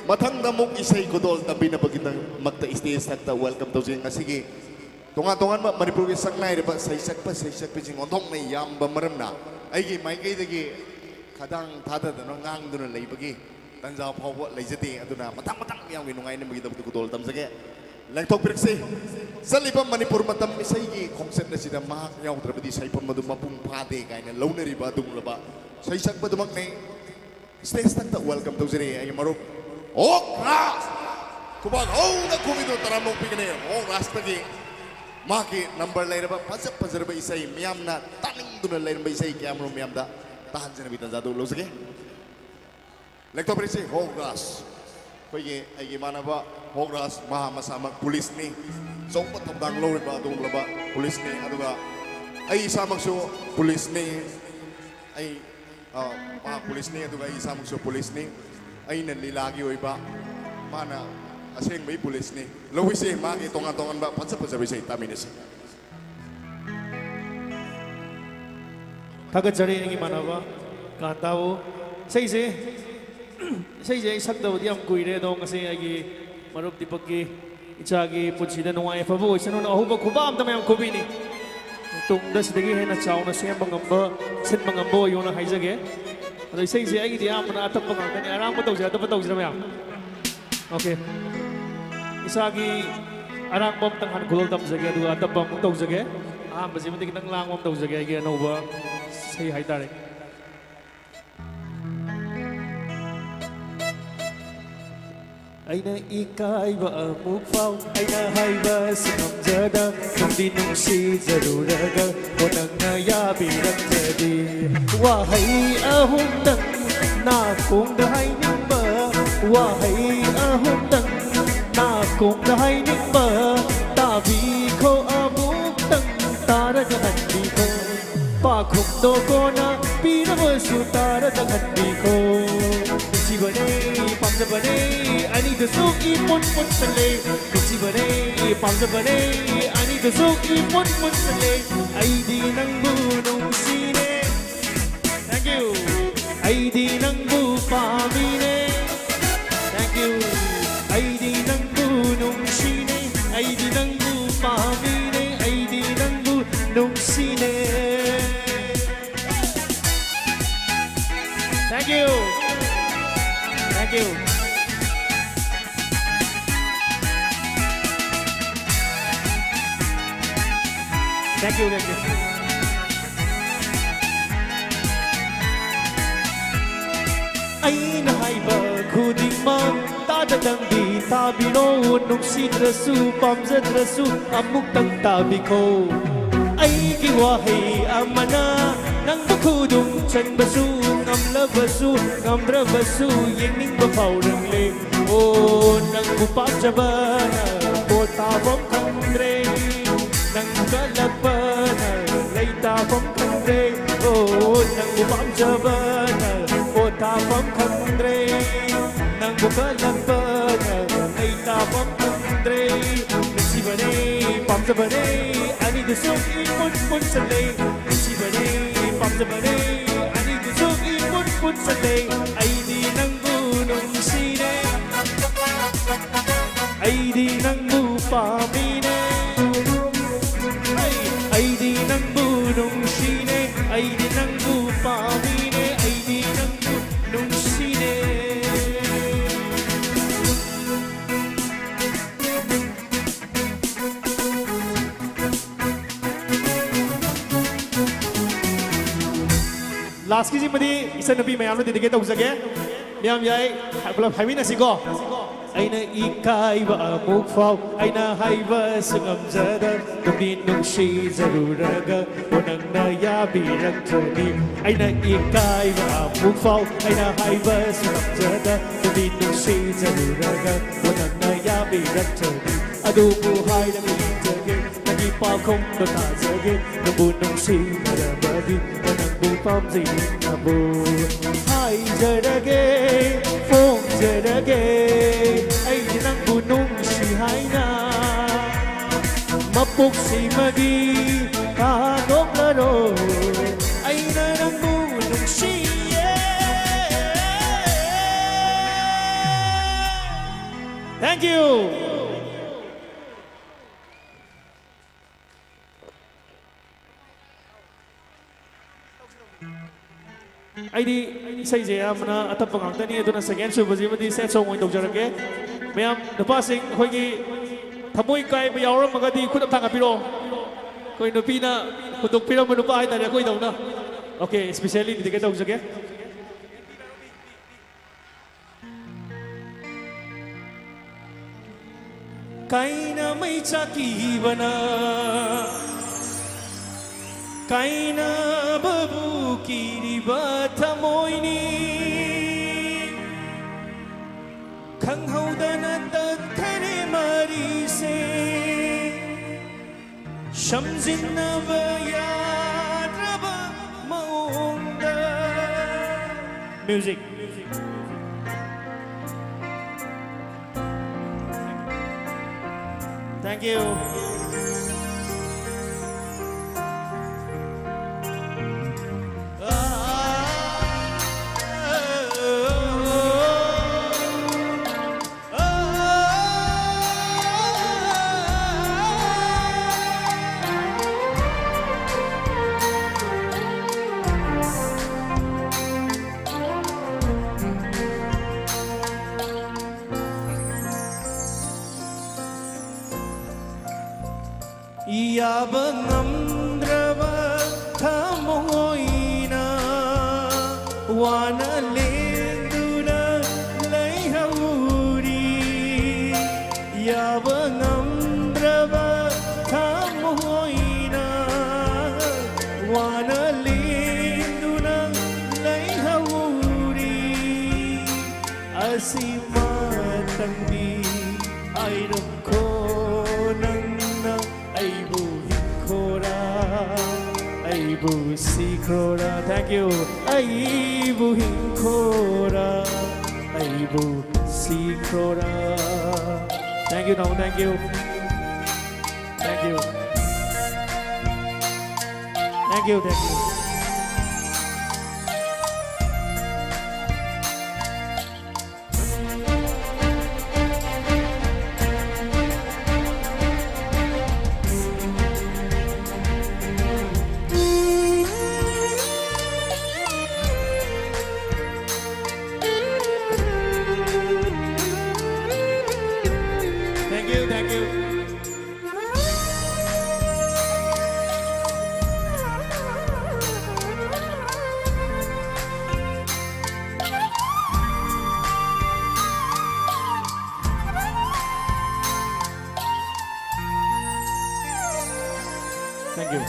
ꯃꯊꯪꯗ ꯑꯃꯨꯛ ꯏꯁꯩ ꯈꯨꯗꯣꯜ ꯇꯝꯕꯤꯅꯕꯒꯤꯗꯃꯛꯇ stage ꯊꯛꯇ welcome ꯇꯧꯖꯩ꯫ ꯉꯁꯤꯒꯤ ꯇꯣꯉꯥꯟ ꯇꯣꯉꯥꯟꯕ ꯃꯅꯤꯄꯨꯔꯒꯤ ꯁꯛꯅꯥꯏꯔꯕ ꯁꯩꯁꯛꯄ ꯁꯩꯁꯛꯄꯤꯁꯤꯡ ꯑꯣꯟꯊꯣꯛꯅ ꯌꯥꯝꯕ ꯃꯔꯝꯅ ꯑꯩꯒꯤ ꯃꯥꯏꯀꯩꯗꯒꯤ ꯈꯗꯥꯡ ꯊꯥꯗꯗꯨꯅ ꯉꯥꯡꯗꯨꯅ ꯂꯩꯕꯒꯤ ꯇꯟꯖꯥ ꯐꯥꯎꯕ ꯂꯩꯖꯗꯦ꯫ ꯑꯗꯨꯅ ꯃꯊꯪ ꯃꯊꯪ ꯃꯤꯌꯥꯝꯒꯤ ꯅꯨꯡꯉꯥꯏꯅꯕꯒꯤꯗꯃꯛꯇ ꯈꯨꯗꯣꯜ ꯇꯝꯖꯒꯦ꯫ ꯂꯦꯡꯊꯣꯛꯄꯤꯔꯛꯁꯤ꯫ ꯆꯠꯂꯤꯕ ꯃꯅꯤꯄꯨꯔ ꯃꯇꯝ ꯏꯁꯩꯒꯤ ꯈꯣꯡꯆꯠ ꯑꯁꯤꯗ ꯃꯍꯥꯛ ꯌꯥꯎꯗ꯭ꯔꯕꯗꯤ ꯁꯩꯐꯝ ꯑꯗꯨ ꯃꯄꯨꯡ ꯐꯥꯗꯦ ꯀꯥꯏꯅ ꯂꯧꯅꯔꯤꯕ ꯑꯗꯨꯒꯨꯝꯂꯕ ꯁꯩꯁꯛꯄꯗꯨꯃꯛꯅꯤ꯫ Stage ꯊꯛꯇ welcome ꯇꯧꯖꯔꯤ ꯑꯩꯒꯤ ꯃꯔꯨꯞ ꯑꯣꯛ ꯔꯥꯖ꯫ ꯈꯨꯕꯥꯛ ꯍꯧꯅ ꯈꯨꯕꯤꯗꯨ ꯇꯔꯥꯝꯅ ꯑꯣꯛꯄꯤꯒꯅꯤ꯫ ꯑꯣꯛ ꯔꯥꯖꯇꯒꯤ ꯃꯍꯥꯛꯀꯤ number ꯂꯩꯔꯕ ꯐꯖ ꯐꯖꯔꯕ ꯏꯁꯩ, ꯃꯤꯌꯥꯝꯅ ꯇꯥꯅꯤꯡꯗꯨꯅ ꯂꯩꯔꯝꯕ ꯏꯁꯩ ꯀꯌꯥꯃꯔꯨꯝ ꯃꯌꯥꯝꯗ ꯇꯥꯍꯟꯖꯅꯕꯒꯤ ꯇꯥꯟꯖꯥꯗꯨ ꯂꯧꯖꯒꯦ꯫ ꯂꯦꯡꯊꯣꯛꯄꯤꯔꯤꯁꯤ ꯍꯣꯛ ꯔꯥꯖ꯫ ꯑꯩꯈꯣꯏꯒꯤ, ꯑꯩꯒꯤ ꯏꯃꯥꯟꯅꯕ ꯍꯣꯛ ꯔꯥꯖ, ꯃꯍꯥꯛ ꯃꯁꯥꯃꯛ ꯄꯨꯂꯤꯁꯅꯤ꯫ ꯑꯆꯧꯕ ꯊꯧꯗꯥꯡ ꯂꯧꯔꯤꯕ ꯑꯗꯨꯒꯨꯝꯂꯕ ꯄꯨꯂꯤꯁꯅꯤ꯫ ꯑꯗꯨꯒ ꯑꯩ ꯏꯁꯥꯃꯛꯁꯨ ꯄꯨꯂꯤꯁꯅꯤ꯫ ꯑꯩ, ꯑ, ꯃꯍꯥꯛ ꯄꯨꯂꯤꯁꯅꯤ, ꯑꯗꯨꯒ ꯑꯩ ꯏꯁꯥꯃꯛꯁꯨ ꯄꯨꯂꯤꯁꯅꯤ꯫ ꯑꯩꯅ ꯂꯤꯂꯥꯒꯤ ꯑꯣꯏꯕ, ꯃꯥꯅ ꯑꯁꯦꯡꯕꯒꯤ ꯄꯨꯂꯤꯁꯅꯤ꯫ ꯂꯧꯕꯤꯁꯤ, ꯃꯥꯒꯤ ꯇꯣꯉꯥꯟ ꯇꯣꯉꯥꯟꯕ ꯐꯖ ꯐꯖꯕ ꯏꯁꯩ ꯇꯥꯃꯤꯟꯅꯁꯤ꯫ ꯊꯥꯒꯠꯆꯔꯤ ꯑꯩꯒꯤ ꯏꯃꯥꯟꯅꯕ ꯀꯥꯟꯇꯥꯕꯨ꯫ ꯏꯁꯩꯁꯦ, ꯏꯁꯩꯁꯦ ꯑꯩ ꯁꯛꯇꯕꯗꯤ ꯌꯥꯝ ꯀꯨꯏꯔꯦ, ꯑꯗꯣ ꯉꯁꯤ ꯑꯩꯒꯤ ꯃꯔꯨꯞ ꯗꯤꯄꯛꯀꯤ ꯏꯆꯥꯒꯤ ꯄꯨꯟꯁꯤꯗ ꯅꯨꯡꯉꯥꯏ ꯌꯥꯏꯐꯕ ꯑꯣꯏꯁꯅꯨꯅ ꯑꯍꯧꯕ ꯈꯨꯕꯥꯛ ꯑꯝꯇ ꯃꯌꯥꯝ ꯈꯨꯕꯤꯅꯤ꯫ ꯇꯨꯡꯗ ꯁꯤꯗꯒꯤ ꯍꯦꯟꯅ ꯆꯥꯎꯅ ꯁꯦꯝꯕ ꯉꯝꯕ, ꯁꯤꯟꯕ ꯉꯝꯕ ꯑꯣꯏꯌꯣꯅ ꯍꯥꯏꯖꯒꯦ꯫ ꯑꯗꯣ ꯏꯁꯩꯁꯦ ꯑꯩꯒꯤꯗꯤ ꯑꯌꯥꯝꯕꯅ ꯑꯇꯞꯄ ꯉꯥꯛꯇꯅꯤ꯫ ꯑꯔꯥꯡꯕ ꯇꯧꯁꯤꯔꯥ, ꯑꯇꯞꯄ ꯇꯧꯁꯤꯔꯥ ꯃꯌꯥꯝ? ꯑꯣꯀꯦ꯫ ꯏꯁꯥꯒꯤ ꯑꯔꯥꯡꯕ ꯑꯝꯇꯪ ꯍꯥꯟꯅ ꯈꯨꯗꯣꯜ ꯇꯝꯖꯒꯦ, ꯑꯗꯨꯒ ꯑꯇꯞꯄ ꯑꯃꯨꯛ ꯇꯧꯖꯒꯦ꯫ ꯑꯍꯥꯟꯕꯁꯤꯃꯗꯤ ꯈꯤꯇꯪ ꯂꯥꯡꯕ ꯑꯃ ꯇꯧꯖꯒꯦ, ꯑꯩꯒꯤ ꯑꯅꯧꯕ ꯏꯁꯩ ꯍꯥꯏꯇꯥꯔꯦ꯫ ꯑꯩꯅ ꯏꯀꯥꯏꯕ ꯑꯃꯨꯛ ꯐꯥꯎ, ꯑꯩꯅ ꯍꯥꯏꯕꯁꯨ ꯉꯝꯖꯗ, ꯅꯨꯡꯗꯤ ꯅꯨꯡꯁꯤꯖꯔꯨꯔꯒ, ꯍꯣ ꯅꯪꯅ ꯌꯥꯕꯤꯔꯝꯗ꯭ꯔꯗꯤ꯫ ꯋꯥꯍꯩ ꯑꯍꯨꯝꯇꯪ ꯅꯥꯀꯣꯡꯗ ꯍꯥꯏꯅꯤꯡꯕ, ꯋꯥꯍꯩ ꯑꯍꯨꯝꯇꯪ ꯅꯥꯀꯣꯡꯗ ꯍꯥꯏꯅꯤꯡꯕ, ꯇꯥꯕꯤꯈꯣ ꯑꯃꯨꯛꯇꯪ ꯇꯥꯔꯒ ꯍꯟꯕꯤꯈꯣ꯫ ꯄꯥꯈꯨꯝꯗꯣ ꯀꯣꯟꯅ ꯄꯤꯔꯕꯁꯨ ꯇꯥꯔꯗ ꯈꯟꯕꯤꯈꯣ꯫ ꯅꯨꯡꯁꯤꯕꯅꯦ, ꯄꯥꯝꯖꯕꯅꯦ, ꯑꯅꯤꯗꯨꯁꯨ ꯏꯄꯨꯟ ꯄꯨꯟꯁꯜꯂꯦ꯫ ꯅꯨꯡꯁꯤꯕꯅꯦ, ꯄꯥꯝꯖꯕꯅꯦ, ꯑꯅꯤꯗꯨꯁꯨ ꯏꯄꯨꯟ ꯄꯨꯟꯁꯜꯂꯦ꯫ ꯑꯩꯗꯤ ꯅꯪꯕꯨ ꯅꯨꯡꯁꯤꯅꯦ꯫ Thank you. ꯑꯩꯗꯤ ꯅꯪꯕꯨ ꯄꯥꯝꯃꯤꯅꯦ꯫ Thank you. ꯑꯩꯗꯤ ꯅꯪꯕꯨ ꯅꯨꯡꯁꯤꯅꯦ꯫ ꯑꯩꯗꯤ ꯅꯪꯕꯨ ꯄꯥꯝꯃꯤꯅꯦ꯫ ꯑꯩꯗꯤ ꯅꯪꯕꯨ ꯅꯨꯡꯁꯤꯅꯦ꯫ Thank you. Thank you. Thank you, thank you. ꯑꯩꯅ ꯍꯥꯏꯕ ꯈꯨꯗꯤꯡꯃꯛ ꯇꯥꯗꯗꯪꯗꯤ ꯇꯥꯕꯤꯔꯣ꯫ ꯅꯨꯡꯁꯤꯗ꯭ꯔꯁꯨ ꯄꯥꯝꯖꯗ꯭ꯔꯁꯨ ꯑꯃꯨꯛꯇꯪ ꯇꯥꯕꯤꯈꯣ꯫ ꯑꯩꯒꯤ ꯋꯥꯍꯩ ꯑꯃꯅ ꯅꯪꯕꯨ ꯈꯨꯗꯨꯝ ꯆꯟꯕꯁꯨ ꯉꯝꯂꯕꯁꯨ ꯉꯝꯗ꯭ꯔꯕꯁꯨ ꯌꯦꯡꯅꯤꯡꯕ ꯐꯥꯎꯔꯛꯂꯦ꯫ ꯑꯣ ꯅꯪꯕꯨ ꯄꯥꯝꯖꯕꯅ ꯄꯣꯊꯥꯐꯝ ꯈꯪꯗ꯭ꯔꯦ꯫ ꯅꯪꯕꯨ ꯀꯜꯂꯛꯄꯅ ꯂꯩꯇꯥꯐꯝ ꯈꯪꯗ꯭ꯔꯦ꯫ ꯑꯣ ꯅꯪꯕꯨ ꯄꯥꯝꯖꯕꯅ ꯄꯣꯊꯥꯐꯝ ꯈꯪꯗ꯭ꯔꯦ꯫ ꯅꯪꯕꯨ ꯀꯜꯂꯛꯄꯅ ꯂꯩꯇꯥꯐꯝ ꯈꯪꯗ꯭ꯔꯦ꯫ ꯅꯨꯡꯁꯤꯕꯅꯦ, ꯄꯥꯝꯖꯕꯅꯦ, ꯑꯅꯤꯗꯨꯁꯨ ꯏꯄꯨꯟ ꯄꯨꯟꯁꯜꯂꯦ꯫ ꯅꯨꯡꯁꯤꯕꯅꯦ, ꯄꯥꯝꯖꯕꯅꯦ, ꯑꯅꯤꯗꯨꯁꯨ ꯏꯄꯨꯟ ꯄꯨꯟꯁꯜꯂꯦ꯫ ꯑꯩꯗꯤ ꯅꯪꯕꯨ ꯅꯨꯡꯁꯤꯔꯦ꯫ ꯑꯩꯗꯤ ꯅꯪꯕꯨ ꯄꯥꯝꯃꯤꯅꯦ꯫ ꯍꯩ! ꯑꯩꯗꯤ ꯅꯪꯕꯨ ꯅꯨꯡꯁꯤꯅꯦ꯫ ꯑꯩꯗꯤ ꯅꯪꯕꯨ ꯄꯥꯝꯃꯤꯅꯦ꯫ ꯑꯩꯗꯤ ꯅꯪꯕꯨ ꯅꯨꯡꯁꯤꯅꯦ꯫ ꯂꯥꯁꯀꯤꯁꯤꯃꯗꯤ ꯏꯆꯟꯅꯨꯄꯤ ꯃꯌꯥꯝꯗ dedicate ꯇꯧꯖꯒꯦ꯫ ꯃꯌꯥꯝ ꯌꯥꯏ, ꯄꯨꯂꯞ ꯍꯥꯏꯃꯤꯟꯅꯁꯤꯀꯣ꯫ ꯑꯩꯅ ꯏꯀꯥꯏꯕ ꯑꯃꯨꯛ ꯐꯥꯎ, ꯑꯩꯅ ꯍꯥꯏꯕꯁꯨ ꯉꯝꯖꯗ, ꯅꯨꯡꯗꯤ ꯅꯨꯡꯁꯤꯖꯔꯨꯔꯒ, ꯑꯣ ꯅꯪꯅ ꯌꯥꯕꯤꯔꯛꯇ꯭ꯔꯗꯤ꯫ ꯑꯩꯅ ꯏꯀꯥꯏꯕ ꯑꯃꯨꯛ ꯐꯥꯎ, ꯑꯩꯅ ꯍꯥꯏꯕꯁꯨ ꯉꯝꯖꯗ, ꯅꯨꯡꯗꯤ ꯅꯨꯡꯁꯤꯖꯔꯨꯔꯒ, ꯑꯣ ꯅꯪꯅ ꯌꯥꯕꯤꯔꯛꯇ꯭ꯔꯗꯤ꯫ ꯑꯗꯨꯕꯨ ꯍꯥꯏꯔꯒ ꯌꯦꯡꯖꯒꯦ, ꯅꯪꯒꯤ ꯄꯥꯎꯈꯨꯝꯗꯣ ꯊꯥꯖꯒꯦ, ꯅꯪꯕꯨ ꯅꯨꯡꯁꯤꯅꯔꯕꯗꯤ, ꯅꯪꯕꯨ ꯄꯥꯝꯖꯩ ꯅꯪꯅꯕꯨ ꯍꯥꯏꯖꯔꯒꯦ, ꯐꯣꯡꯖꯔꯒꯦ꯫ ꯑꯩꯗꯤ ꯅꯪꯕꯨ ꯅꯨꯡꯁꯤ ꯍꯥꯏꯅ ꯃꯄꯣꯛꯁꯤꯃꯒꯤ ꯊꯥꯗꯣꯛꯂꯔꯣꯏ꯫ ꯑꯩꯅ ꯅꯪꯕꯨ ꯅꯨꯡꯁꯤꯌꯦ꯫ Thank you. ꯑꯩꯗꯤ ꯏꯁꯩꯁꯦ ꯑꯌꯥꯝꯕꯅ ꯑꯇꯞꯄ ꯉꯥꯛꯇꯅꯤ, ꯑꯗꯨꯅ second ꯁꯨꯕꯁꯤꯃꯗꯤ sad song ꯑꯣꯏꯅ ꯇꯧꯖꯔꯒꯦ꯫ ꯃꯌꯥꯝ ꯅꯨꯄꯥꯁꯤꯡ ꯑꯩꯈꯣꯏꯒꯤ ꯊꯃꯣꯏ ꯀꯥꯏꯕ ꯌꯥꯎꯔꯝꯃꯒꯗꯤ ꯈꯨꯠ ꯑꯝ ꯊꯥꯡꯒꯠꯄꯤꯔꯣ꯫ ꯑꯩꯈꯣꯏ ꯅꯨꯄꯤꯅ ꯍꯨꯟꯗꯣꯛꯄꯤꯔꯝꯕ ꯅꯨꯄꯥ ꯍꯥꯏꯇꯥꯔꯦ ꯑꯩꯈꯣꯏꯗꯧꯅ꯫ Okay, specially dedicate ꯇꯧꯖꯒꯦ꯫ ꯀꯥꯏꯅ ꯃꯩ ꯆꯥꯛꯈꯤꯕꯅ ꯀꯥꯏꯅꯕꯕꯨ ꯀꯤꯔꯤꯕ ꯊꯃꯣꯏꯅꯤ꯫ ꯈꯪꯍꯧꯗꯅ ꯇꯠꯈꯔꯦ ꯃꯔꯤꯁꯦ꯫ ꯁꯝꯖꯤꯟꯅꯕ ꯌꯥꯗ꯭ꯔꯕ ꯃꯑꯣꯡꯗ꯫ Music. Thank you. ꯌꯥꯕ ꯉꯝꯗ꯭ꯔꯕ ꯊꯃꯣꯏꯅ ꯋꯥꯅ ꯂꯦꯡꯗꯨꯅ ꯂꯩꯍꯧꯔꯤ꯫ ꯁꯤꯃꯇꯪꯗꯤ ꯍꯥꯏꯔꯝꯈꯣ ꯅꯪꯅ ꯑꯩꯕꯨ ꯍꯤꯡꯈꯣꯔꯥ, ꯑꯩꯕꯨ ꯁꯤꯈ꯭ꯔꯣꯔꯥ꯫ Thank you. ꯑꯩꯕꯨ ꯍꯤꯡꯈꯣꯔꯥ, ꯑꯩꯕꯨ ꯁꯤꯈ꯭ꯔꯣꯔꯥ꯫ Thank you, ꯇꯥꯃꯣ, thank you. Thank you. Thank you, thank you. Thank you, thank you. Thank you.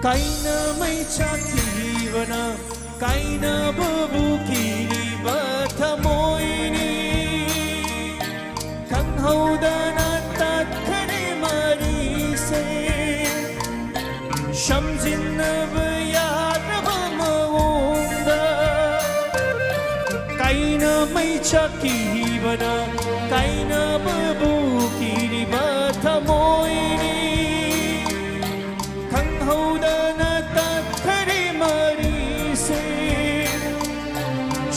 ꯀꯥꯏꯅ ꯃꯩꯆꯥꯛ ꯊꯤꯕꯅ ꯀꯥꯏꯅꯕꯕꯨ ꯀꯤꯔꯤꯕ ꯊꯃꯣꯏꯅꯤ꯫ ꯈꯪꯍꯧꯗꯅ ꯇꯠꯈꯔꯦ ꯃꯔꯤꯁꯦ, ꯁꯝꯖꯤꯟꯅꯕ ꯌꯥꯗ꯭ꯔꯕ ꯃꯑꯣꯡꯗ꯫ ꯀꯥꯏꯅ ꯃꯩꯆꯥꯛ ꯊꯤꯕꯅ ꯀꯥꯏꯅꯕꯕꯨ ꯀꯤꯔꯤꯕ ꯊꯃꯣꯏꯅꯤ꯫ ꯈꯪꯍꯧꯗꯅ ꯇꯠꯈꯔꯦ ꯃꯔꯤꯁꯦ,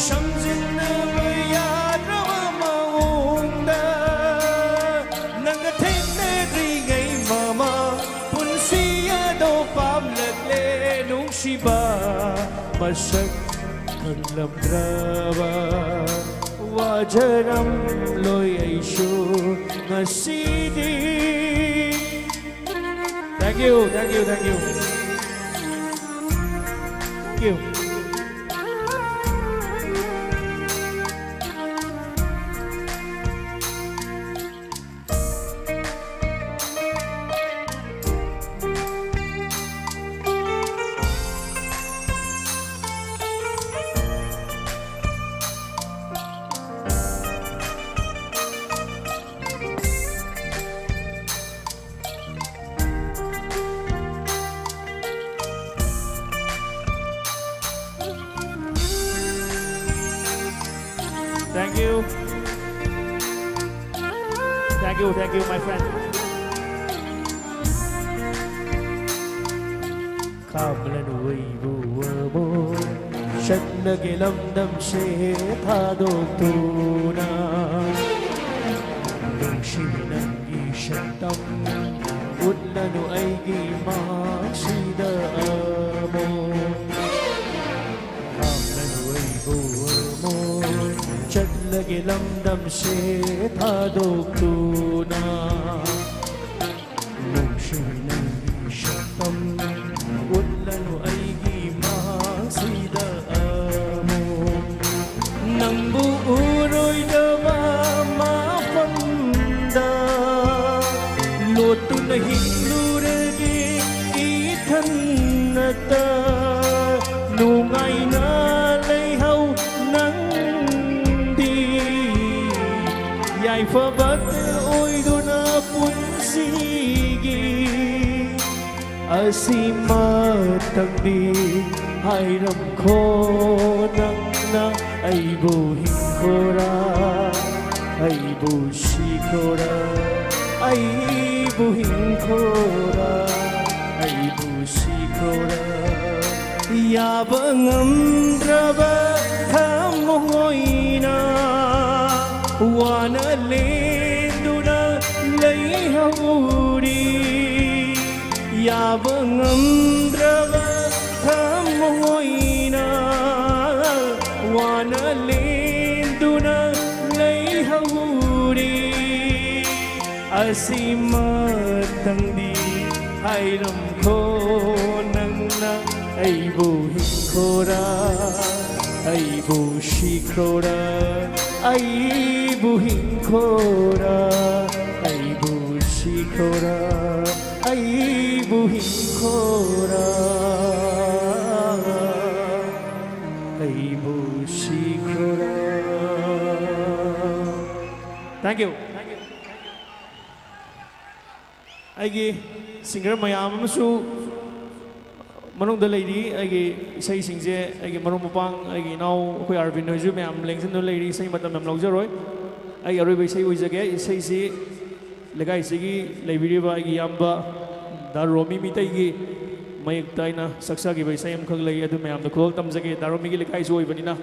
ꯁꯝꯖꯤꯟꯅꯕ ꯌꯥꯗ꯭ꯔꯕ ꯃꯑꯣꯡꯗ꯫ ꯅꯪꯒ ꯊꯦꯡꯅꯗ꯭ꯔꯤꯉꯩ ꯃꯃꯥꯡ ꯄꯨꯟꯁꯤ ꯑꯗꯣ ꯄꯥꯝꯂꯛꯂꯦ ꯅꯨꯡꯁꯤꯕ꯫ ꯃꯁꯛ ꯈꯪꯂꯝꯗ꯭ꯔꯕ ꯋꯥꯖꯔꯝꯂꯣꯏ ꯑꯩꯁꯨ ꯉꯁꯤꯗꯤ꯫ Thank you, thank you, thank you. Thank you. Thank you, thank you, my friend. ꯈꯥꯝꯂꯅꯨ ꯑꯩꯕꯨ ꯑꯃꯨꯛ ꯆꯠꯂꯒꯦ ꯂꯝꯗꯝꯁꯦ ꯊꯥꯗꯣꯛꯇꯨꯅ꯫ ꯅꯨꯡꯁꯤꯕꯤ ꯅꯪꯒꯤ ꯁꯛꯇꯝ ꯎꯠꯂꯅꯨ ꯑꯩꯒꯤ ꯃꯥꯡꯁꯤꯗ ꯑꯃꯨꯛ꯫ ꯈꯥꯝꯂꯅꯨ ꯑꯩꯕꯨ ꯑꯃꯨꯛ ꯆꯠꯂꯒꯦ ꯂꯝꯗꯝꯁꯦ ꯊꯥꯗꯣꯛꯇꯨꯅ꯫ ꯅꯨꯡꯁꯤꯕꯤ ꯅꯪꯒꯤ ꯁꯛꯇꯝ ꯎꯠꯂꯅꯨ ꯑꯩꯒꯤ ꯃꯥꯡꯁꯤꯗ ꯑꯃꯨꯛ꯫ ꯅꯪꯕꯨ ꯎꯔꯣꯏꯗꯕ ꯃꯐꯝꯗ ꯂꯣꯠꯇꯨꯅ ꯍꯤꯡꯂꯨꯔꯒꯦ ꯏꯊꯟꯅꯇ꯫ ꯅꯨꯡꯉꯥꯏꯅ ꯂꯩꯍꯧ ꯅꯪꯗꯤ꯫ ꯌꯥꯏꯐꯕ ꯑꯣꯏꯗꯨꯅ ꯄꯨꯟꯁꯤꯒꯤ ꯑꯁꯤꯃꯇꯪꯗꯤ ꯍꯥꯏꯔꯝꯈꯣ ꯅꯪꯅ꯫ ꯑꯩꯕꯨ ꯍꯤꯡꯈꯣꯔꯥ, ꯑꯩꯕꯨ ꯁꯤꯈꯣꯔꯥ, ꯑꯩꯕꯨ ꯍꯤꯡꯈꯣꯔꯥ, ꯑꯩꯕꯨ ꯁꯤꯈꯣꯔꯥ꯫ ꯌꯥꯕ ꯉꯝꯗ꯭ꯔꯕ ꯊꯃꯣꯏꯅ ꯋꯥꯅ ꯂꯦꯟꯗꯨꯅ ꯂꯩꯍꯧꯔꯤ꯫ ꯌꯥꯕ ꯉꯝꯗ꯭ꯔꯕ ꯊꯃꯣꯏꯅ ꯋꯥꯅ ꯂꯦꯟꯗꯨꯅ ꯂꯩꯍꯧꯔꯤ꯫ ꯑꯁꯤꯃꯇꯪꯗꯤ ꯍꯥꯏꯔꯝꯈꯣ ꯅꯪꯅ꯫ ꯑꯩꯕꯨ ꯍꯤꯡꯈꯣꯔꯥ, ꯑꯩꯕꯨ ꯁꯤꯈ꯭ꯔꯣꯔꯥ, ꯑꯩꯕꯨ ꯍꯤꯡꯈꯣꯔꯥ, ꯑꯩꯕꯨ ꯁꯤꯈ꯭ꯔꯣꯔꯥ, ꯑꯩꯕꯨ ꯍꯤꯡꯈꯣꯔꯥ, ꯑꯩꯕꯨ ꯁꯤꯈ꯭ꯔꯣꯔꯥ꯫ Thank you. ꯑꯩꯒꯤ singer ꯃꯌꯥꯝ ꯑꯃꯁꯨ ꯃꯅꯨꯡꯗ ꯂꯩꯔꯤ꯫ ꯑꯩꯒꯤ ꯏꯁꯩꯁꯤꯡꯁꯦ ꯑꯩꯒꯤ ꯃꯔꯨꯞ ꯃꯄꯥꯡ, ꯑꯩꯒꯤ ꯏꯅꯥꯎ, ꯑꯩꯈꯣꯏ ꯑꯥꯔꯕꯤꯟ ꯍꯣꯏꯁꯨ ꯃꯌꯥꯝ ꯂꯦꯡꯁꯤꯟꯗꯨꯅ ꯂꯩꯔꯤ꯫ ꯏꯁꯩ ꯃꯇꯝ ꯌꯥꯝ ꯂꯧꯖꯔꯣꯏ꯫ ꯑꯩꯒꯤ ꯑꯔꯣꯏꯕ ꯏꯁꯩ ꯑꯣꯏꯖꯒꯦ꯫ ꯏꯁꯩꯁꯤ ꯂꯩꯀꯥꯏꯁꯤꯒꯤ ꯂꯩꯕꯤꯔꯤꯕ ꯑꯩꯒꯤ ꯏꯌꯥꯝꯕ ꯗꯥ ꯔꯣꯃꯤ ꯃꯤꯇꯩꯒꯤ ꯃꯌꯦꯛꯇ ꯑꯩꯅ ꯁꯛꯆꯈꯤꯕ ꯏꯁꯩ ꯑꯃꯈꯛ ꯂꯩ, ꯑꯗꯨ ꯃꯌꯥꯝꯗ ꯈꯨꯗꯣꯜ ꯇꯝꯖꯒꯦ꯫ ꯗꯥ ꯔꯣꯃꯤꯒꯤ ꯂꯩꯀꯥꯏꯁꯨ ꯑꯣꯏꯕꯅꯤꯅ,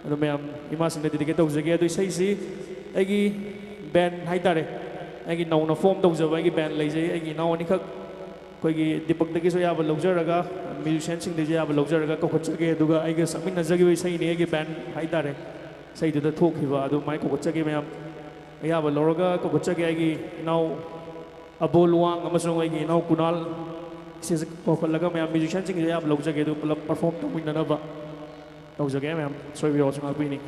ꯑꯗꯨ ꯃꯌꯥꯝ ꯏꯃꯥꯁꯤꯡꯗ ꯗꯦꯗꯤꯀꯦꯠ ꯇꯧꯖꯒꯦ꯫ ꯑꯗꯨ ꯏꯁꯩꯁꯤ ꯑꯩꯒꯤ ꯕꯦꯟ ꯍꯥꯏꯇꯥꯔꯦ, ꯑꯩꯒꯤ ꯅꯧꯅ ꯐꯣꯝ ꯇꯧꯖꯕ ꯑꯩꯒꯤ ꯕꯦꯟ ꯂꯩꯖꯩ, ꯑꯩꯒꯤ ꯏꯅꯥꯎ ꯑꯅꯤꯈꯛ꯫ ꯑꯩꯈꯣꯏꯒꯤ ꯗꯤꯄꯛꯇꯒꯤꯁꯨ ꯑꯌꯥꯕ ꯂꯧꯖꯔꯒ, ꯃ꯭ꯌꯨꯖꯤꯁꯤꯌꯥꯟꯁꯤꯡꯗꯒꯤꯁꯨ ꯑꯌꯥꯕ ꯂꯧꯖꯔꯒ ꯀꯧꯈꯠꯆꯒꯦ꯫ ꯑꯗꯨꯒ ꯑꯩꯒ ꯁꯛꯃꯤꯟꯅꯖꯈꯤꯕ ꯏꯁꯩꯅꯤ, ꯑꯩꯒꯤ ꯕꯦꯟ ꯍꯥꯏꯇꯥꯔꯦ, ꯏꯁꯩꯗꯨꯗ ꯊꯣꯛꯈꯤꯕ ꯑꯗꯨꯃꯥꯏꯅ ꯀꯧꯈꯠꯆꯒꯦ ꯃꯌꯥꯝ꯫ ꯑꯌꯥꯕ ꯂꯧꯔꯒ ꯀꯧꯈꯠꯆꯒꯦ ꯑꯩꯒꯤ ꯏꯅꯥꯎ ꯑꯕꯣ ꯂꯨꯋꯥꯡ ꯑꯃꯁꯨꯡ ꯑꯩꯒꯤ ꯏꯅꯥꯎ ꯀꯨꯅꯥꯜ꯫ ꯁꯤꯁꯦ ꯀꯧꯈꯠꯂꯒ ꯃꯌꯥꯝ ꯃ꯭ꯌꯨꯖꯤꯁꯤꯌꯥꯟꯁꯤꯡꯒꯤ ꯑꯌꯥꯕ ꯂꯧꯖꯒꯦ, ꯑꯗꯨ ꯄꯨꯂꯞ ꯄꯔꯐꯣꯔꯝ ꯇꯧꯃꯤꯟꯅꯅꯕ ꯇꯧꯖꯒꯦ ꯃꯌꯥꯝ꯫ ꯁꯣꯏꯕꯤꯔꯣꯁꯨ ꯉꯥꯛꯄꯤꯅꯤ꯫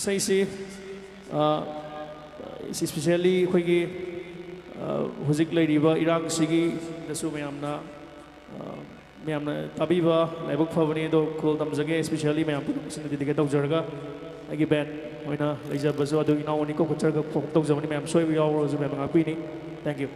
ꯏꯁꯩꯁꯤ, ꯑ, ꯏꯁꯄꯤꯁꯦꯜꯂꯤ ꯑꯩꯈꯣꯏꯒꯤ, ꯑ, ꯍꯧꯖꯤꯛ ꯂꯩꯔꯤꯕ ꯏꯔꯥꯡꯁꯤꯒꯤꯗꯁꯨ ꯃꯌꯥꯝꯅ, ꯑ, ꯃꯌꯥꯝꯅ ꯇꯥꯕꯤꯕ ꯂꯥꯏꯕꯛ ꯐꯕꯅꯤ꯫ ꯑꯗꯣ ꯈꯨꯗꯣꯜ ꯇꯝꯖꯒꯦ, ꯏꯁꯄꯤꯁꯦꯜꯂꯤ ꯃꯌꯥꯝ ꯄꯨꯝꯅꯃꯛꯁꯤꯡꯗ ꯗꯦꯗꯤꯀꯦꯠ ꯇꯧꯖꯔꯒ, ꯑꯩꯒꯤ ꯕꯦꯟ ꯑꯣꯏꯅ ꯂꯩꯖꯕꯁꯨ ꯑꯗꯨ ꯏꯅꯥꯎ ꯑꯅꯤ ꯀꯧꯈꯠꯆꯔꯒ ꯄꯔꯐꯣꯔꯝ ꯇꯧꯖꯕꯅꯤ꯫ ꯃꯌꯥꯝ ꯁꯣꯏꯕ ꯌꯥꯎꯔꯁꯨ ꯃꯌꯥꯝ ꯉꯥꯛꯄꯤꯅꯤ꯫ Thank you꯫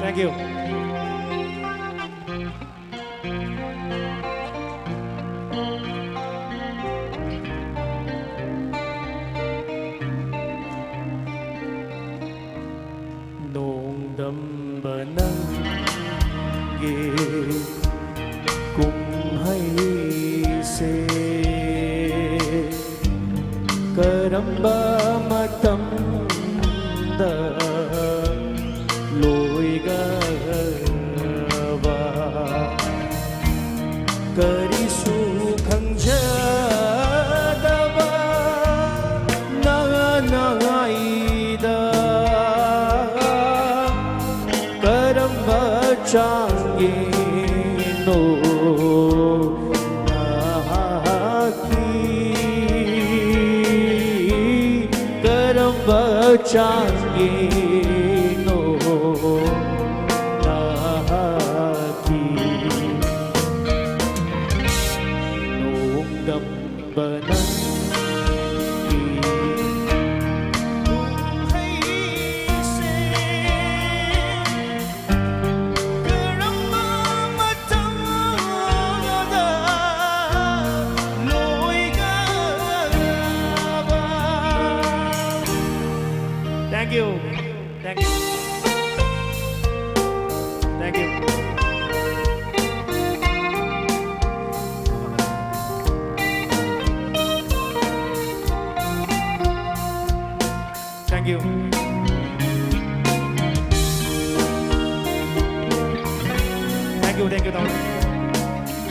Thank you. ꯅꯣꯡꯗꯝꯕ ꯅꯪꯒꯤ ꯀꯨꯝꯍꯩꯁꯦ ꯀꯔꯝꯕ ꯃꯇꯝꯗ ꯂꯣꯏꯒꯗꯕ? ꯀꯔꯤꯁꯨ ꯆꯥꯡ ꯌꯦꯡꯉꯣ ꯅꯍꯥꯛꯀꯤ ꯅꯣꯡꯗꯝꯕ ꯅꯪꯒꯤ ꯀꯨꯝꯍꯩꯁꯦ꯫ ꯀꯔꯝꯕ ꯃꯇꯝꯗ ꯂꯣꯏꯒꯗꯕ? Thank you. Thank you. Thank you. Thank you. Thank you, thank you, thank you.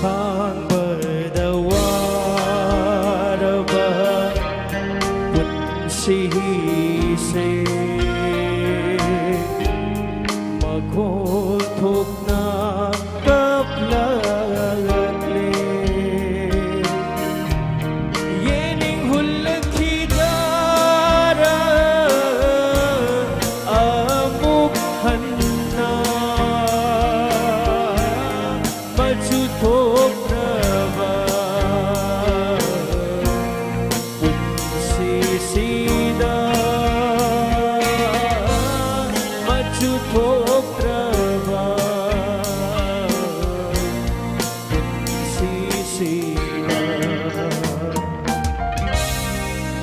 ꯈꯥꯡꯕꯗ ꯋꯥꯔꯕ ꯄꯨꯟꯁꯤꯁꯦ ꯃꯈꯣꯜ ꯊꯣꯛꯅ ꯀꯞꯂꯛꯂꯦ꯫ ꯌꯦꯡꯅꯤꯡ ꯍꯨꯜꯂꯛꯈꯤꯗ꯭ꯔꯥ ꯑꯃꯨꯛ ꯍꯟꯅ ꯃꯆꯨ ꯊꯣꯛꯇ꯭ꯔꯕ ꯄꯨꯟꯁꯤꯁꯤꯗ ꯃꯆꯨ ꯊꯣꯛꯇ꯭ꯔꯕ ꯄꯨꯟꯁꯤꯁꯤꯗ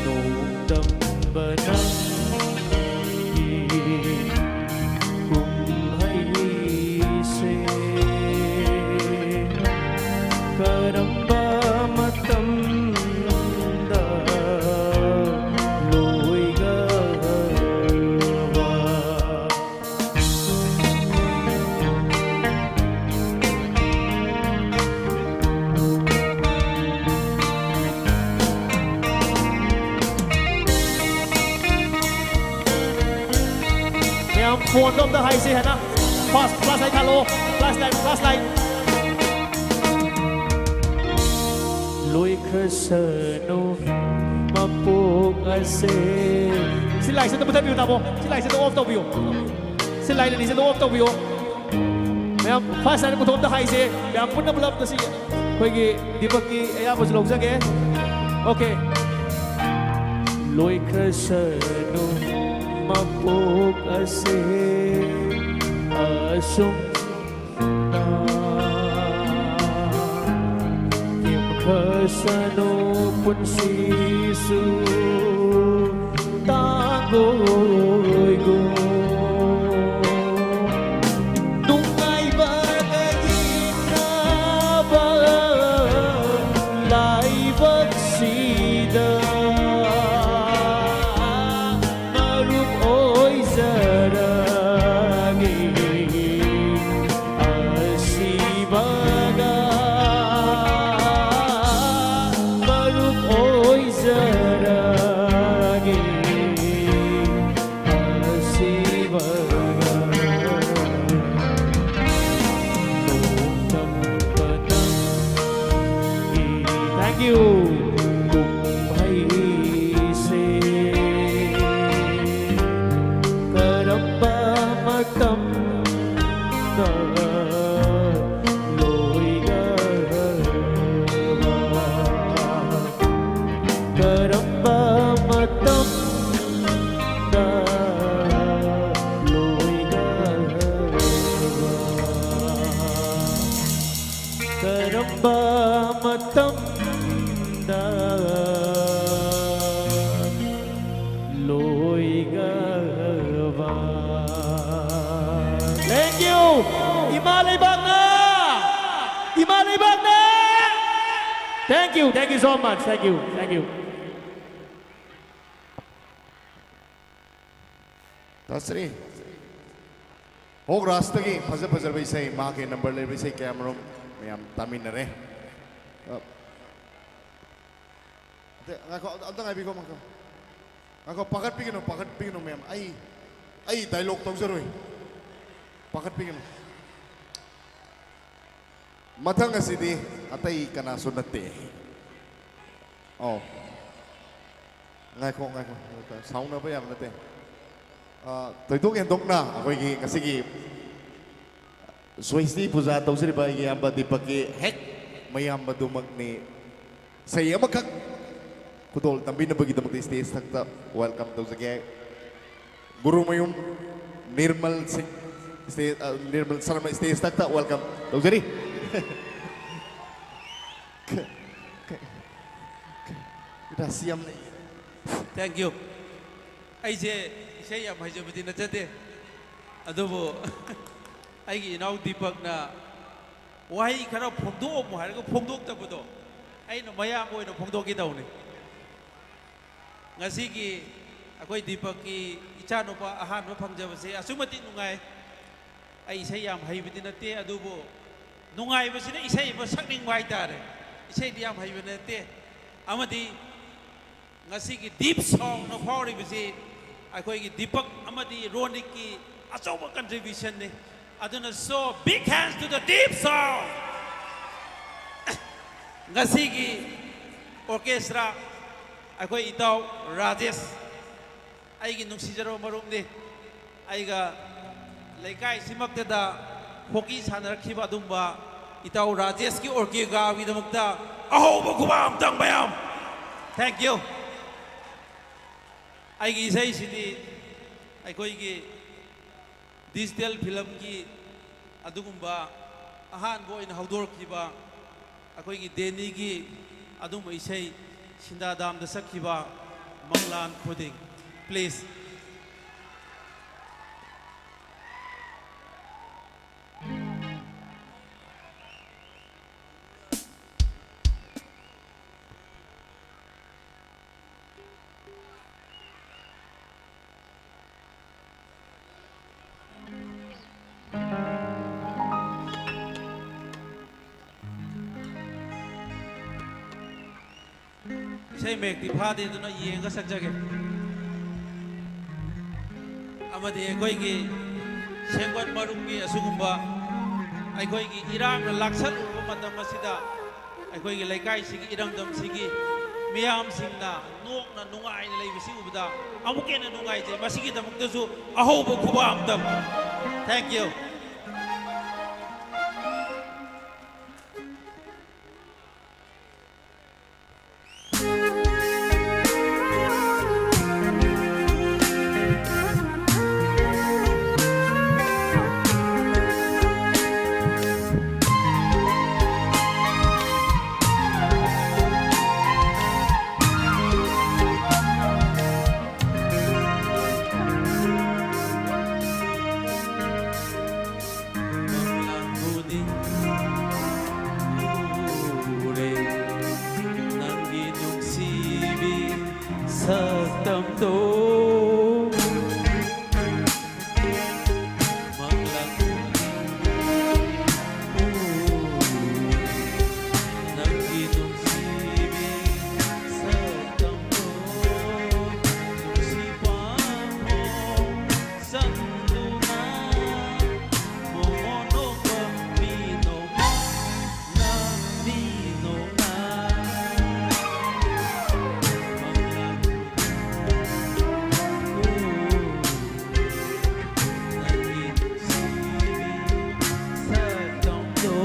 ꯅꯣꯡꯗꯝꯕ ꯅꯪꯒꯤ ꯀꯨꯝꯍꯩꯁꯦ ꯀꯔꯝꯕ ꯃꯇꯝꯗ ꯂꯣꯏꯒꯗꯕ? ꯃꯌꯥꯝ ꯐꯣꯟꯗꯣ ꯑꯝꯇ ꯍꯥꯏꯁꯤ ꯍꯥꯏꯅ꯫ Flash, flashlight ꯊꯥꯜꯂꯣ꯫ Flashlight, flashlight꯫ ꯂꯣꯏꯈ꯭ꯔ ꯁꯅꯨ ꯃꯄꯣꯛ ꯑꯁꯦ꯫ ꯁꯤ ꯂꯥꯏꯠꯁꯦ ꯑꯝꯇ ꯃꯨꯊꯠꯄꯤꯌꯨ, ꯇꯥꯃꯣ꯫ ꯁꯤ ꯂꯥꯏꯠꯁꯦ ꯑꯝꯇ ꯑꯣꯐ ꯇꯧꯕꯤꯌꯨ꯫ ꯁꯤ ꯂꯥꯏꯠ ꯑꯅꯤꯁꯦ ꯑꯝꯇ ꯑꯣꯐ ꯇꯧꯕꯤꯌꯨ꯫ ꯃꯌꯥꯝ, ꯐꯥꯔꯁ ꯇꯥꯏꯝ ꯄꯨꯊꯣꯛ ꯑꯝꯇ ꯍꯥꯏꯁꯦ꯫ ꯃꯌꯥꯝ ꯄꯨꯟꯅ ꯄꯨꯂꯞ ꯉꯁꯤ ꯑꯩꯈꯣꯏꯒꯤ ꯗꯤꯄꯛꯀꯤ ꯑꯌꯥꯕꯁꯨ ꯂꯧꯖꯒꯦ꯫ ꯑꯣꯀꯦ꯫ ꯂꯣꯏꯈ꯭ꯔꯁꯅꯨ ꯃꯄꯣꯛ ꯑꯁꯦ ꯑꯁꯨꯝ ꯈꯁꯅꯨ ꯄꯨꯟꯁꯤꯁꯨ ꯇꯥꯡꯒꯣꯏꯒꯣ꯫ ꯅꯨꯡꯉꯥꯏꯕꯒ ꯏꯪꯅꯕ ꯂꯥꯏꯕꯛꯁꯤꯗ ꯃꯔꯨꯞ ꯑꯣꯏꯖꯔꯒꯦ꯫ ꯑꯁꯤꯕꯒ ꯃꯔꯨꯞ ꯑꯣꯏꯖꯔꯒꯦ꯫ ꯑꯁꯤꯕꯒ ꯅꯣꯡꯗꯝꯕ ꯅꯪꯒꯤ Thank you. ꯀꯨꯝꯍꯩꯁꯦ ꯀꯔꯝꯕ ꯃꯇꯝꯗ ꯂꯣꯏꯒꯗꯕ? ꯀꯔꯝꯕ ꯃꯇꯝꯗ ꯂꯣꯏꯒꯗꯕ? ꯀꯔꯝꯕ ꯃꯇꯝꯗ ꯂꯣꯏꯒꯗꯕ? Thank you. ꯏꯃꯥ ꯂꯩꯕꯥꯛꯅ! ꯏꯃꯥ ꯂꯩꯕꯥꯛꯅ! Thank you, thank you so much. Thank you, thank you. ꯇꯥꯁ꯭ꯔꯤ꯫ ꯍꯣꯛ ꯔꯥꯖꯇꯒꯤ ꯐꯖ ꯐꯖꯔꯕ ꯏꯁꯩ, ꯃꯍꯥꯛꯀꯤ ꯅꯝꯕꯔ ꯂꯩꯔꯕ ꯏꯁꯩ ꯀꯌꯥꯃꯔꯨꯝ ꯃꯌꯥꯝ ꯇꯥꯃꯤꯟꯅꯔꯦ꯫ ꯑ, ꯑꯇꯩ, ꯉꯥꯏꯈꯣ, ꯑꯝꯇ ꯉꯥꯏꯕꯤꯈꯣ, ꯉꯥꯏꯈꯣ꯫ ꯉꯥꯏꯈꯣ, ꯄꯥꯈꯠꯄꯤꯒꯅꯨ, ꯄꯥꯈꯠꯄꯤꯒꯅꯨ ꯃꯌꯥꯝ꯫ ꯑꯩ, ꯑꯩ ꯗꯥꯏꯂꯣꯒ ꯇꯧꯖꯔꯣꯏ꯫ ꯄꯥꯈꯠꯄꯤꯒꯅꯨ꯫ ꯃꯊꯪ ꯑꯁꯤꯗꯤ ꯑꯇꯩ ꯀꯅꯥꯁꯨ ꯅꯠꯇꯦ꯫ ꯑꯧ꯫ ꯉꯥꯏꯈꯣ, ꯉꯥꯏꯈꯣ, ꯉꯥꯏꯈꯣ꯫ ꯁꯥꯎꯅꯕ ꯌꯥꯕ ꯅꯠꯇꯦ꯫ ꯑ, ꯊꯣꯏꯗꯣꯛ ꯍꯦꯟꯗꯣꯛꯅ ꯑꯩꯈꯣꯏꯒꯤ ꯉꯁꯤꯒꯤ ꯁ꯭ꯋꯥꯁꯇꯤ ꯄꯨꯖꯥ ꯇꯧꯖꯔꯤꯕ ꯑꯩꯒꯤ ꯏꯌꯥꯝꯕ ꯗꯤꯄꯛꯀꯤ ꯍꯦꯛ ꯃꯌꯥꯝꯕꯗꯨꯃꯛꯅꯤ꯫ ꯏꯁꯩ ꯑꯃꯈꯛ ꯈꯨꯗꯣꯜ ꯇꯝꯕꯤꯅꯕꯒꯤꯗꯃꯛꯇ stage ꯊꯛꯇ welcome ꯇꯧꯖꯒꯦ꯫ ꯒꯨꯔꯨꯃꯌꯨꯝ ꯅꯤꯔꯃꯜ ꯁꯤꯡ stage, ꯑ, ꯅꯤꯔꯃꯜ ꯁꯔꯃ stage ꯊꯛꯇ welcome ꯇꯧꯖꯔꯤ꯫ ꯔꯥꯁꯤ ꯌꯥꯝ ꯂꯩ꯫ Thank you꯫ ꯑꯩꯁꯦ ꯏꯁꯩ ꯌꯥꯝ ꯍꯩꯖꯕꯗꯤ ꯅꯠꯆꯗꯦ, ꯑꯗꯨꯕꯨ ꯑꯩꯒꯤ ꯏꯅꯥꯎ ꯗꯤꯄꯛꯅ ꯋꯥꯍꯩ ꯈꯔ ꯐꯣꯡꯗꯣꯛꯑꯝꯃꯨ ꯍꯥꯏꯔꯒ ꯐꯣꯡꯗꯣꯛꯇꯕꯗꯣ ꯑꯩꯅ ꯃꯌꯥꯝ ꯑꯣꯏꯅ ꯐꯣꯡꯗꯣꯛꯀꯦ ꯇꯧꯅꯤ꯫ ꯉꯁꯤꯒꯤ ꯑꯩꯈꯣꯏ ꯗꯤꯄꯛꯀꯤ ꯏꯆꯥꯅꯨꯄꯥ ꯑꯍꯥꯟꯕ ꯐꯪꯖꯕꯁꯦ ꯑꯁꯨꯛ ꯃꯇꯤꯛ ꯅꯨꯡꯉꯥꯏ꯫ ꯑꯩ ꯏꯁꯩ ꯌꯥꯝ ꯍꯩꯕꯗꯤ ꯅꯠꯇꯦ, ꯑꯗꯨꯕꯨ ꯅꯨꯡꯉꯥꯏꯕꯁꯤꯅ ꯏꯁꯩ ꯑꯃ ꯁꯛꯅꯤꯡꯕ ꯍꯥꯏꯇꯥꯔꯦ꯫ ꯏꯁꯩꯗꯤ ꯌꯥꯝ ꯍꯩꯕ ꯅꯠꯇꯦ꯫ ꯑꯃꯗꯤ ꯉꯁꯤꯒꯤ ꯗꯤꯞ ꯁꯥꯎꯟꯅ ꯐꯥꯎꯔꯤꯕꯁꯤ ꯑꯩꯈꯣꯏꯒꯤ ꯗꯤꯄꯛ ꯑꯃꯗꯤ ꯔꯣꯅꯤꯛꯀꯤ ꯑꯆꯧꯕ contributionꯅꯤ꯫ ꯑꯗꯨꯅ, so big hands to the deep sound꯫ ꯉꯁꯤꯒꯤ orchestra ꯑꯩꯈꯣꯏ ꯏꯇꯥꯎ ꯔꯥꯖꯦꯁ, ꯑꯩꯒꯤ ꯅꯨꯡꯁꯤꯖꯔꯕ ꯃꯔꯨꯞꯅꯤ꯫ ꯑꯩꯒ ꯂꯩꯀꯥꯏꯁꯤꯃꯛꯇꯗ ꯍꯣꯀꯤ ꯁꯥꯟꯅꯔꯛꯈꯤꯕ ꯑꯗꯨꯝꯕ ꯏꯇꯥꯎ ꯔꯥꯖꯦꯁꯀꯤ orchestraꯒꯤꯗꯃꯛꯇ ꯑꯍꯧꯕ ꯈꯨꯕꯥꯛ ꯑꯝꯇꯪ ꯃꯌꯥꯝ꯫ Thank you꯫ ꯑꯩꯒꯤ ꯏꯁꯩꯁꯤꯗꯤ ꯑꯩꯈꯣꯏꯒꯤ digital filmꯒꯤ ꯑꯗꯨꯒꯨꯝꯕ ꯑꯍꯥꯟꯕ ꯑꯣꯏꯅ ꯍꯧꯗꯣꯔꯛꯈꯤꯕ ꯑꯩꯈꯣꯏꯒꯤ ꯗꯦꯅꯤꯒꯤ ꯑꯗꯨꯝꯕ ꯏꯁꯩ ꯁꯤꯟꯗꯥꯗꯥꯝꯗ ꯁꯛꯈꯤꯕ ꯃꯪꯂꯥꯟ ꯈꯨꯗꯤꯡ꯫ Please꯫ ꯏꯁꯩ ꯃꯌꯦꯛꯇꯤ ꯐꯥꯗꯦ, ꯑꯗꯨꯅ ꯌꯦꯡꯉꯒ ꯁꯛꯆꯒꯦ꯫ ꯑꯃꯗꯤ ꯑꯩꯈꯣꯏꯒꯤ ꯁꯦꯝꯒꯠ ꯃꯔꯨꯞꯀꯤ ꯑꯁꯤꯒꯨꯝꯕ ꯑꯩꯈꯣꯏꯒꯤ ꯏꯔꯥꯡꯅ ꯂꯥꯛꯁꯜꯂꯨꯕ ꯃꯇꯝ ꯑꯁꯤꯗ ꯑꯩꯈꯣꯏꯒꯤ ꯂꯩꯀꯥꯏꯁꯤꯒꯤ, ꯏꯔꯝꯗꯝꯁꯤꯒꯤ ꯃꯤꯌꯥꯝꯁꯤꯡꯅ ꯅꯣꯛꯅ ꯅꯨꯡꯉꯥꯏꯅ ꯂꯩꯕꯁꯤ ꯎꯕꯗ ꯑꯃꯨꯛꯀ ꯍꯦꯟꯅ ꯅꯨꯡꯉꯥꯏꯖꯩ꯫ ꯃꯁꯤꯒꯤꯗꯃꯛꯇꯁꯨ ꯑꯍꯧꯕ ꯈꯨꯕꯥꯛ ꯑꯝꯇꯪ꯫ Thank you꯫ ꯎꯔꯦ ꯅꯪꯒꯤ ꯅꯨꯡꯁꯤꯕꯤ ꯁꯛꯇꯝꯗꯣ꯫ ꯃꯪꯂꯥꯟ ꯎꯔꯦ ꯅꯪꯒꯤ ꯅꯨꯡꯁꯤꯕꯤ ꯁꯛꯇꯝꯗꯣ꯫ ꯅꯨꯡꯁꯤ ꯄꯥꯝꯃꯣ ꯆꯪꯗꯨꯅ ꯃꯣꯃꯣꯟ ꯅꯣꯛꯄ ꯃꯤ ꯅꯣꯛꯅ, ꯃꯤ ꯅꯣꯛꯅ꯫ ꯃꯪꯂꯥꯟ ꯎ, ꯅꯪꯒꯤ ꯅꯨꯡꯁꯤꯕꯤ ꯁꯛꯇꯝꯗꯣ꯫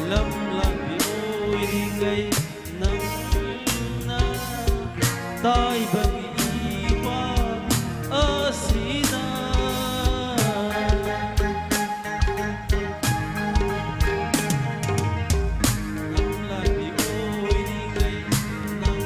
ꯂꯝꯂꯥꯟꯕꯤ ꯑꯣꯏꯔꯤꯉꯩ ꯅꯪꯅ ꯇꯥꯏꯕꯪ ꯏꯄꯥ ꯑꯁꯤꯅ꯫ ꯂꯝꯂꯥꯟꯕꯤ ꯑꯣꯏꯔꯤꯉꯩ ꯅꯪ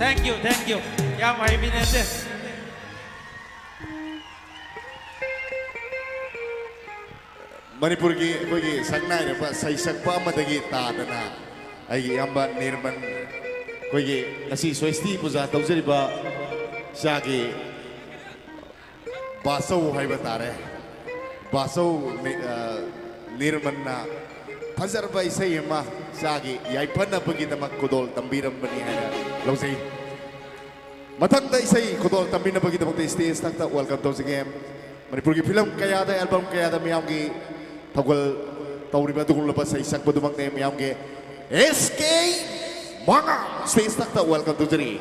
Thank you, thank you. ꯌꯥꯝ ꯍꯩꯕꯤꯅꯦ ꯁꯦ꯫ ꯃꯅꯤꯄꯨꯔꯒꯤ ꯑꯩꯈꯣꯏꯒꯤ ꯁꯛꯅꯥꯏꯔꯕ ꯁꯩꯁꯛꯄ ꯑꯃꯗꯒꯤ ꯇꯥꯗꯅ ꯑꯩꯒꯤ ꯏꯌꯥꯝꯕ ꯅꯤꯔꯃꯟ, ꯑꯩꯈꯣꯏꯒꯤ ꯉꯁꯤ ꯁ꯭ꯋꯦꯁꯇꯤ ꯄꯨꯖꯥ ꯇꯧꯖꯔꯤꯕ ꯏꯆꯥꯒꯤ ꯕꯥꯆꯧ ꯍꯥꯏꯕ ꯇꯥꯔꯦ, ꯕꯥꯆꯧ ꯅꯤ-, ꯑ, ꯅꯤꯔꯃꯟꯅ ꯐꯖꯔꯕ ꯏꯁꯩ ꯑꯃ ꯏꯆꯥꯒꯤ ꯌꯥꯏꯐꯅꯕꯒꯤꯗꯃꯛ ꯈꯨꯗꯣꯜ ꯇꯝꯕꯤꯔꯝꯕꯅꯤ ꯍꯥꯏꯅ ꯂꯧꯖꯩ꯫ ꯃꯊꯪꯗ ꯏꯁꯩ ꯈꯨꯗꯣꯜ ꯇꯝꯕꯤꯅꯕꯒꯤꯗꯃꯛꯇ ꯁ꯭ꯇꯦꯖ ꯊꯛꯇ ꯋꯦꯜꯀꯝ ꯇꯧꯖꯒꯦ꯫ ꯃꯅꯤꯄꯨꯔꯒꯤ ꯐꯤꯂꯝ ꯀꯌꯥꯗ, ꯑꯦꯜꯕꯝ ꯀꯌꯥꯗ ꯃꯤꯌꯥꯝꯒꯤ ꯊꯧꯒꯜ ꯇꯧꯔꯤꯕ ꯑꯗꯨꯒꯨꯝꯂꯕ ꯁꯩꯁꯛꯄꯗꯨꯃꯛꯅꯦ, ꯃꯤꯌꯥꯝꯒꯤ ꯑꯦꯁ ꯀꯦ ꯃꯉꯥꯡ ꯁ꯭ꯇꯦꯖ ꯊꯛꯇ ꯋꯦꯜꯀꯝ ꯇꯧꯖꯔꯤ꯫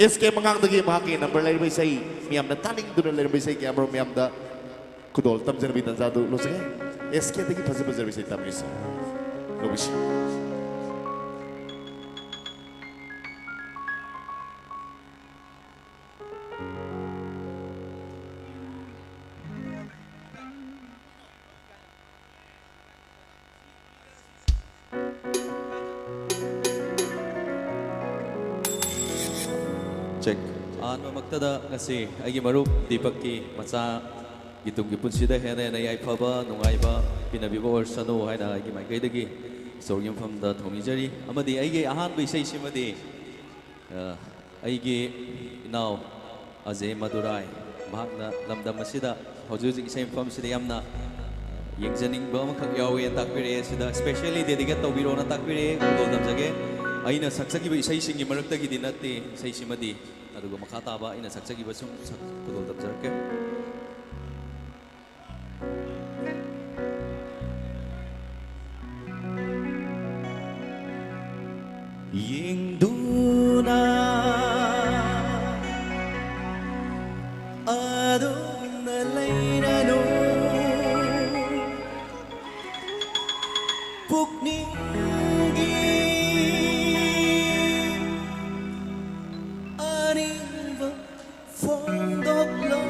ꯑꯦꯁ ꯀꯦ ꯃꯉꯥꯡꯗꯒꯤ ꯃꯍꯥꯛꯀꯤ ꯅꯝꯕꯔ ꯂꯩꯔꯤꯕ ꯏꯁꯩ, ꯃꯤꯌꯥꯝꯅ ꯇꯥꯅꯤꯡꯗꯨꯅ ꯂꯩꯔꯝꯕ ꯏꯁꯩ ꯀꯌꯥꯃꯔꯨꯝ ꯃꯤꯌꯥꯝꯗ ꯈꯨꯗꯣꯜ ꯇꯝꯖꯅꯕꯒꯤ ꯇꯥꯟꯖꯥꯗꯨ ꯂꯧꯖꯒꯦ꯫ ꯑꯦꯁ ꯀꯦꯗꯒꯤ ꯐꯖ ꯐꯖꯔꯕ ꯏꯁꯩ ꯇꯝꯕꯤꯁꯤ꯫ ꯂꯧꯕꯤꯁꯤ꯫ ꯆꯦꯛ꯫ ꯑꯍꯥꯟꯕꯃꯛꯇꯗ ꯉꯁꯤ ꯑꯩꯒꯤ ꯃꯔꯨꯞ ꯗꯤꯄꯛꯀꯤ ꯃꯆꯥꯒꯤ ꯇꯨꯡꯒꯤ ꯄꯨꯟꯁꯤꯗ ꯍꯦꯟꯅ ꯍꯦꯟꯅ ꯌꯥꯏꯐꯕ, ꯅꯨꯡꯉꯥꯏꯕ ꯄꯤꯅꯕꯤꯕ ꯑꯣꯏꯔꯁꯅꯨ ꯍꯥꯏꯅ ꯑꯩꯒꯤ ꯃꯥꯏꯀꯩꯗꯒꯤ ꯏꯁꯣꯔꯒꯤ ꯃꯐꯝꯗ ꯊꯧꯅꯤꯖꯔꯤ꯫ ꯑꯃꯗꯤ ꯑꯩꯒꯤ ꯑꯍꯥꯟꯕ ꯏꯁꯩꯁꯤꯃꯗꯤ, ꯑ, ꯑꯩꯒꯤ ꯏꯅꯥꯎ ꯑꯖꯦ ꯃꯗꯨꯔꯥꯏ, ꯃꯍꯥꯛꯅ ꯂꯝꯗꯝ ꯑꯁꯤꯗ ꯍꯧꯖꯤꯛ ꯍꯧꯖꯤꯛ ꯏꯁꯩ ꯃꯐꯝꯁꯤꯗ ꯌꯥꯝꯅ ꯌꯦꯡꯖꯅꯤꯡꯕ ꯑꯃꯈꯛ ꯌꯥꯎꯋꯦꯅ ꯇꯥꯛꯄꯤꯔꯛꯑꯦ꯫ ꯁꯤꯗ specially dedicate ꯇꯧꯕꯤꯔꯣꯅ ꯇꯥꯛꯄꯤꯔꯛꯑꯦ꯫ ꯈꯨꯗꯣꯜ ꯇꯝꯖꯒꯦ꯫ ꯑꯩꯅ ꯁꯛꯆꯈꯤꯕ ꯏꯁꯩꯁꯤꯡꯒꯤ ꯃꯔꯛꯇꯒꯤꯗꯤ ꯅꯠꯇꯦ ꯏꯁꯩꯁꯤꯃꯗꯤ, ꯑꯗꯨꯒ ꯃꯈꯥ ꯇꯥꯕ ꯑꯩꯅ ꯁꯛꯆꯈꯤꯕ ꯁꯨꯝ ꯁꯛ-, ꯈꯨꯗꯣꯜ ꯇꯝꯖꯔꯛꯀꯦ꯫ ꯌꯦꯡꯗꯨꯅ ꯑꯗꯨꯝꯅ ꯂꯩꯔꯅꯨ꯫ ꯄꯨꯛꯅꯤꯡꯒꯤ ꯑꯅꯤꯡꯕ ꯐꯣꯡꯗꯣꯛꯂꯣ꯫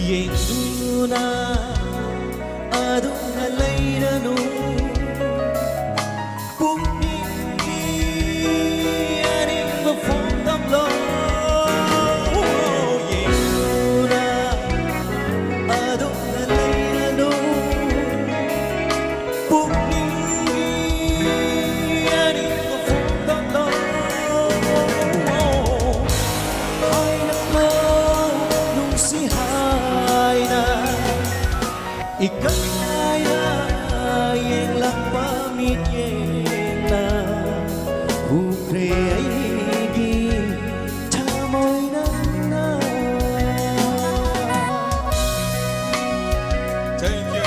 ꯌꯦꯡꯗꯨꯅ ꯑꯗꯨꯝꯅ ꯂꯩꯔꯅꯨ꯫ ꯄꯨꯛꯅꯤꯡꯒꯤ ꯑꯅꯤꯡꯕ ꯐꯣꯡꯗꯣꯛꯂꯣ꯫ ꯌꯦꯡꯗꯨꯅ ꯑꯗꯨꯝꯅ ꯂꯩꯔꯅꯨ꯫ ꯄꯨꯛꯅꯤꯡꯒꯤ ꯑꯅꯤꯡꯕ ꯐꯣꯡꯗꯣꯛꯂꯣ꯫ ꯍꯥꯏꯔꯛꯂꯣ ꯅꯨꯡꯁꯤ ꯍꯥꯏꯅ꯫ ꯏꯀꯥꯏꯅ ꯌꯦꯡꯂꯛꯄ ꯃꯤꯠꯌꯦꯡꯅ ꯍꯨꯈ꯭ꯔꯦ ꯑꯩꯒꯤ ꯊꯃꯣꯏ ꯅꯪꯅ꯫ Thank you.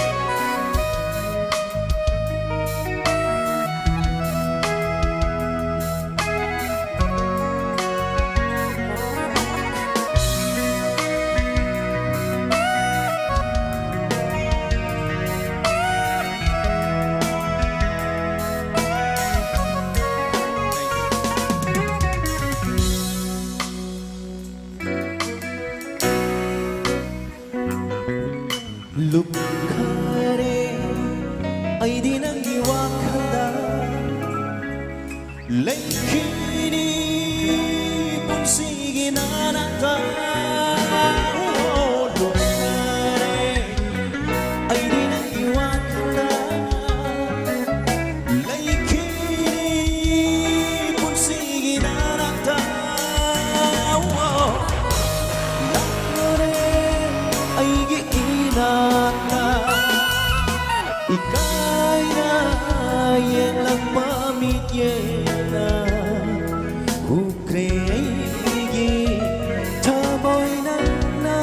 ꯂꯨꯞꯈꯔꯦ ꯑꯩꯗꯤ ꯅꯪꯒꯤ ꯋꯥꯈꯜꯗ꯫ ꯂꯩꯈꯤꯅꯤ ꯄꯨꯟꯁꯤꯒꯤ ꯅꯅꯥꯛꯇ꯫ ꯂꯨꯞꯈꯔꯦ ꯑꯩꯗꯤ ꯅꯪꯒꯤ ꯋꯥꯈꯜꯗ꯫ ꯂꯩꯈꯤꯅꯤ ꯄꯨꯟꯁꯤꯒꯤ ꯅꯅꯥꯛꯇ꯫ ꯂꯥꯛꯂꯔꯦ ꯑꯩꯒꯤ ꯏꯅꯥꯛꯇ꯫ ꯏꯀꯥꯏꯅ ꯌꯦꯡꯂꯛꯄ ꯃꯤꯠꯌꯦꯡꯅ ꯍꯨꯈ꯭ꯔꯦ ꯑꯩꯒꯤ ꯊꯃꯣꯏ ꯅꯪꯅ꯫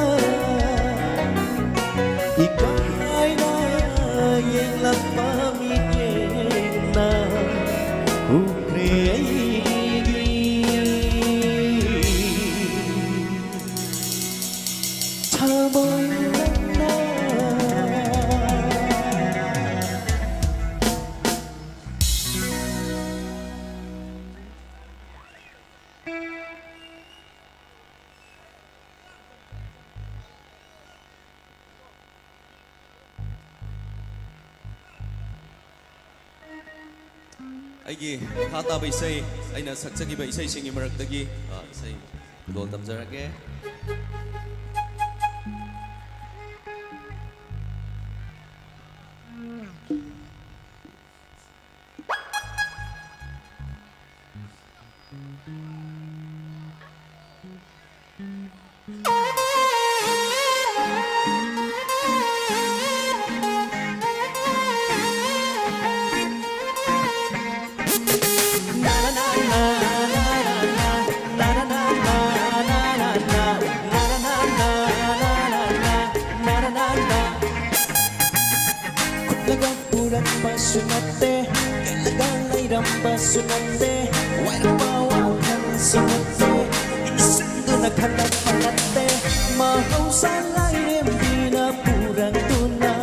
ꯏꯀꯥꯏꯅ ꯌꯦꯡꯂꯛꯄ ꯃꯤꯠꯌꯦꯡꯅ ꯍꯨꯈ꯭ꯔꯦ ꯑꯩꯒꯤ ꯊꯃꯣꯏ ꯅꯪꯅ꯫ ꯑꯩꯒꯤ ꯃꯈꯥ ꯇꯥꯕ ꯏꯁꯩ, ꯑꯩꯅ ꯁꯛꯆꯈꯤꯕ ꯏꯁꯩꯁꯤꯡꯒꯤ ꯃꯔꯛꯇꯒꯤ, ꯑ, ꯏꯁꯩ ꯈꯨꯗꯣꯜ ꯇꯝꯖꯔꯛꯀꯦ꯫ ꯈꯨꯠꯂꯒ ꯄꯨꯔꯛꯄꯁꯨ ꯅꯠꯇꯦ, ꯀꯦꯜꯂꯒ ꯂꯩꯔꯝꯕꯁꯨ ꯅꯠꯇꯦ, ꯋꯥꯏꯔꯛꯄ ꯋꯥꯈꯜꯁꯨ ꯅꯠꯇꯦ, ꯏꯁꯤꯡꯗꯨꯅ ꯈꯜꯂꯛꯄ ꯅꯠꯇꯦ, ꯃꯍꯧꯁꯥ ꯂꯥꯏꯔꯦꯝꯕꯤꯅ ꯄꯨꯔꯛꯇꯨꯅ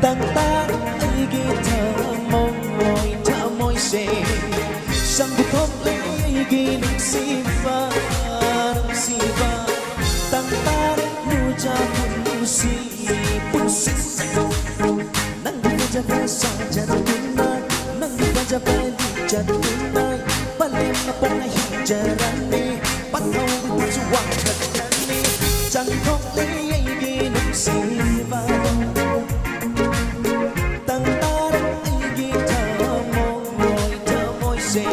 ꯇꯪꯇꯥꯔ ꯑꯩꯒꯤ ꯊꯃꯣꯏ, ꯊꯃꯣꯏꯁꯦ ꯁꯪꯒꯨ ꯊꯣꯛꯂꯦ ꯑꯩꯒꯤ ꯅꯨꯡꯁꯤꯕ, ꯅꯨꯡꯁꯤꯕ ꯇꯪꯇꯥꯔ ꯅꯨꯖꯥ ꯄꯨꯟꯁꯤ, ꯄꯨꯟꯁꯤ꯫ ꯅꯪꯒꯤ ꯐꯖꯕ ꯁꯥꯖꯠꯇꯨꯅ, ꯅꯪꯒꯤ ꯐꯖꯕ ꯂꯤꯆꯠꯇꯨꯅ ꯄꯂꯦꯝꯅ ꯄꯣꯛꯅ ꯍꯤꯡꯖꯔꯝꯃꯤ, ꯄꯟꯊꯧꯗꯁꯨ ꯋꯥꯡꯈꯠꯂꯝꯃꯤ꯫ ꯆꯪꯊꯣꯛꯂꯦ ꯑꯩꯒꯤ ꯅꯨꯡꯁꯤꯕ, ꯇꯪꯇꯥꯔ ꯑꯩꯒꯤ ꯊꯃꯣꯏ, ꯊꯃꯣꯏꯁꯦ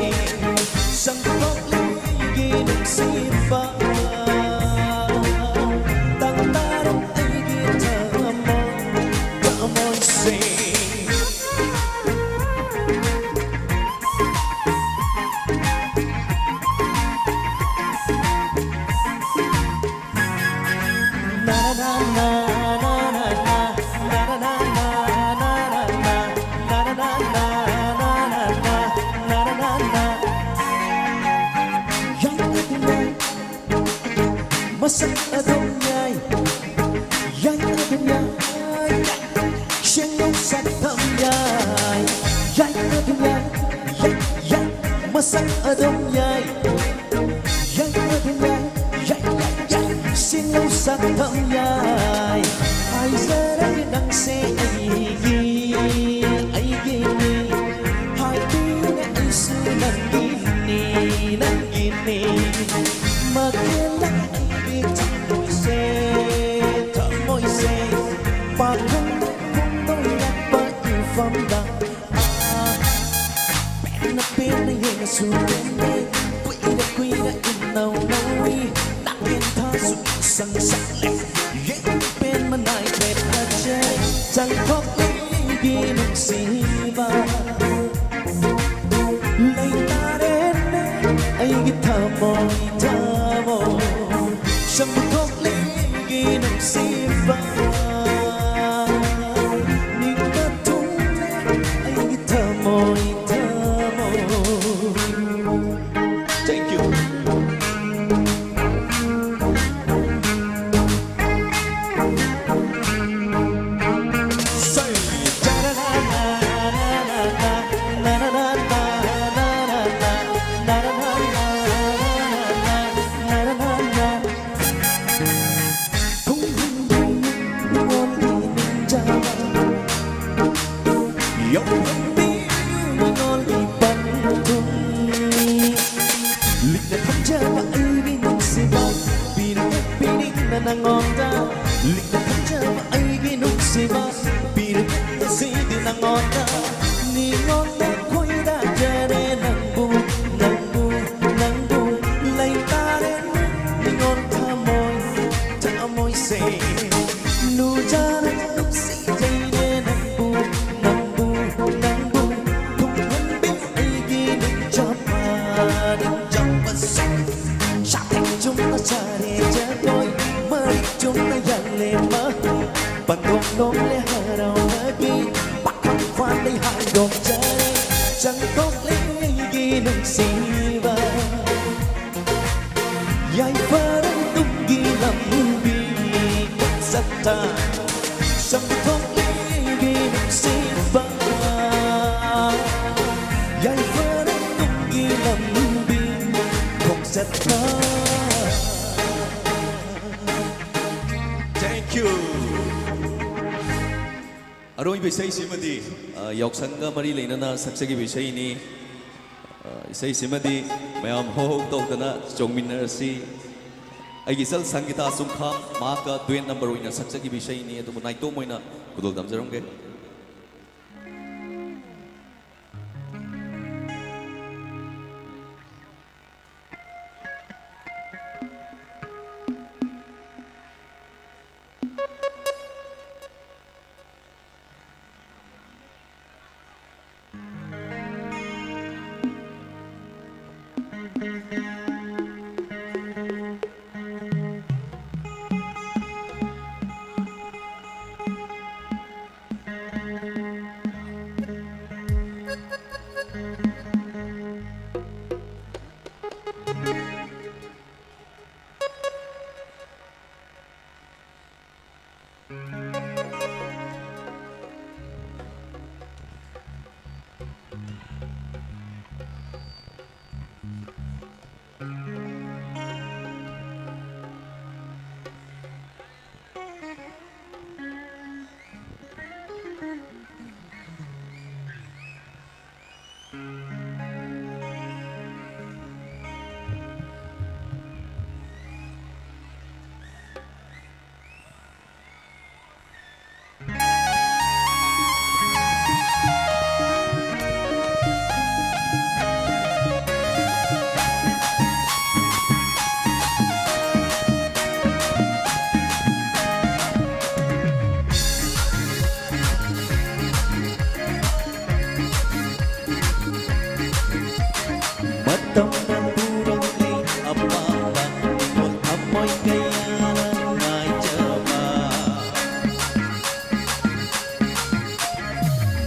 ꯆꯪꯊꯣꯛꯂꯦ ꯑꯩꯒꯤ ꯅꯨꯡꯁꯤꯕ, ꯇꯪꯇꯥꯔ ꯑꯩꯒꯤ ꯊꯃꯣꯏ, ꯊꯃꯣꯏꯁꯦ꯫ ꯌꯥꯏ ꯑꯗꯨꯝ ꯌꯥꯏ, ꯃꯁꯛ ꯑꯗꯨꯝ ꯌꯥꯏ, ꯌꯥꯏ ꯑꯗꯨꯝ ꯌꯥꯏ, ꯌꯥꯏ꯫ ꯁꯦꯡꯅꯧ ꯁꯛꯇꯝ ꯌꯥꯏ, ꯌꯥꯏ ꯑꯗꯨꯝ ꯌꯥꯏ, ꯌꯥꯏ, ꯌꯥꯏ꯫ ꯃꯁꯛ ꯑꯗꯨꯝ ꯌꯥꯏ, ꯌꯥꯏ ꯑꯗꯨꯝ ꯌꯥꯏ, ꯌꯥꯏ, ꯌꯥꯏ, ꯌꯥꯏ꯫ ꯁꯦꯡꯅꯧ ꯁꯛꯇꯝ ꯌꯥꯏ꯫ ꯍꯥꯏꯖꯔꯒꯦ ꯅꯪꯁꯦ ꯑꯩꯒꯤ, ꯑꯩꯒꯤꯅꯤ꯫ ꯃꯈꯦꯜ ꯑꯩꯒꯤ ꯊꯃꯣꯏꯁꯦ, ꯊꯃꯣꯏꯁꯦ ꯄꯥꯈꯪ ꯐꯣꯡꯗꯣꯛꯂꯛꯄ ꯏꯐꯝꯗ꯫ ꯑꯥ, ꯄꯦꯟꯅ ꯄꯦꯟꯅ ꯌꯦꯡꯉꯁꯨ ꯄꯦꯟꯗꯦ꯫ ꯀꯨꯏꯅ ꯀꯨꯏꯅ ꯏꯟꯅꯧ ꯅꯧꯏ꯫ ꯅꯥꯀꯦꯟ ꯊꯥꯁꯨ ꯁꯪ ꯁꯪꯂꯦ꯫ ꯌꯦꯡꯕ ꯄꯦꯟꯕ ꯅꯥꯏꯗ꯭ꯔꯦ ꯐꯖꯔꯦ꯫ ꯆꯪꯊꯣꯛꯂꯦ ꯑꯩꯒꯤ ꯅꯨꯡꯁꯤꯕ꯫ ꯂꯩꯇꯥꯔꯦꯅꯦ ꯑꯩꯒꯤ ꯊꯃꯣꯏ, ꯊꯃꯣꯏ꯫ ꯆꯪꯊꯣꯛꯂꯦ ꯑꯩꯒꯤ ꯅꯨꯡꯁꯤꯕ꯫ ꯅꯤꯡꯕ ꯊꯨꯡꯂꯦ ꯑꯩꯒꯤ ꯊꯃꯣꯏ, ꯊꯃꯣꯏ꯫ Thank you. ꯌꯥꯎꯍꯟꯕꯤꯌꯨ ꯅꯉꯣꯜꯒꯤ ꯄꯟꯊꯨꯡ꯫ ꯂꯤꯛꯅ ꯊꯝꯖꯕ ꯑꯩꯒꯤ ꯅꯨꯡꯁꯤꯕ, ꯄꯤꯔꯤꯕ ꯄꯤꯔꯤꯅ ꯅꯉꯣꯟꯗ꯫ ꯂꯤꯛꯅ ꯊꯝꯖꯕ ꯑꯩꯒꯤ ꯅꯨꯡꯁꯤꯕ, ꯄꯤꯔꯤꯕ ꯉꯁꯤꯗꯤ ꯅꯉꯣꯟꯗ꯫ ꯅꯤꯉꯣꯜꯅ ꯈꯣꯏꯗꯥꯖꯔꯦ ꯅꯪꯕꯨ, ꯅꯪꯕꯨ, ꯅꯪꯕꯨ꯫ ꯂꯩꯇꯥꯔꯦ ꯅꯤꯉꯣꯜ ꯊꯃꯣꯏ, ꯊꯃꯣꯏꯁꯦ꯫ ꯅꯨꯖꯔ ꯅꯨꯡꯁꯤꯖꯩꯅꯦ ꯅꯪꯕꯨ, ꯅꯪꯕꯨ, ꯅꯪꯕꯨ꯫ ꯊꯨꯡꯍꯟꯕꯤꯌꯨ ꯑꯩꯒꯤ ꯅꯤꯡꯖꯥꯄ, ꯅꯤꯡꯖꯥꯄꯁꯦ꯫ ꯁꯥꯊꯦꯡ ꯆꯨꯝꯅ ꯁꯥꯔꯦ ꯖꯒꯣꯏ, ꯃꯔꯤꯛ ꯆꯨꯝꯅ ꯌꯥꯜꯂꯦ ꯃꯍꯩ꯫ ꯄꯟꯊꯨꯡ ꯂꯣꯜꯂꯦ ꯍꯔꯥꯎꯕꯒꯤ, ꯄꯥꯈꯪ ꯐꯥꯟꯗꯩ ꯍꯥꯏꯗꯣꯛꯆꯔꯦ꯫ ꯆꯪꯊꯣꯛꯂꯦ ꯑꯩꯒꯤ ꯅꯨꯡꯁꯤꯕ꯫ ꯌꯥꯏꯐꯔꯦ ꯇꯨꯡꯒꯤ ꯂꯝꯕꯤ ꯈꯣꯡꯆꯠꯇ ꯆꯪꯊꯣꯛꯂꯤꯒꯤ ꯅꯨꯡꯁꯤꯕ꯫ ꯌꯥꯏꯐꯔꯦ ꯇꯨꯡꯒꯤ ꯂꯝꯕꯤ ꯈꯣꯡꯆꯠꯇ꯫ Thank you. ꯑꯔꯣꯏꯕ ꯏꯁꯩꯁꯤꯃꯗꯤ, ꯑ, ꯌꯥꯎꯁꯪꯒ ꯃꯔꯤ ꯂꯩꯅꯅ ꯁꯛꯆꯈꯤꯕ ꯏꯁꯩꯅꯤ꯫ ꯏꯁꯩꯁꯤꯃꯗꯤ ꯃꯌꯥꯝ ꯍꯧ ꯍꯧ ꯇꯧꯗꯅ ꯆꯣꯡꯃꯤꯟꯅꯔꯁꯤ꯫ ꯑꯩꯒꯤ ꯏꯆꯜ ꯁꯪꯒꯤꯇꯥ ꯆꯨꯡꯈꯥꯝ, ꯃꯍꯥꯛꯀ duet number ꯑꯣꯏꯅ ꯁꯛꯆꯈꯤꯕ ꯏꯁꯩꯅꯤ, ꯑꯗꯨꯕꯨ ꯅꯥꯏꯇꯣꯝ ꯑꯣꯏꯅ ꯈꯨꯗꯣꯜ ꯇꯝꯖꯔꯝꯒꯦ꯫ ꯃꯇꯝꯅ ꯄꯨꯔꯛꯂꯤ ꯑꯄꯥꯝꯕ, ꯃꯤꯔꯣꯜ ꯊꯃꯣꯏ ꯀꯌꯥꯅ ꯅꯨꯡꯉꯥꯏꯖꯕ꯫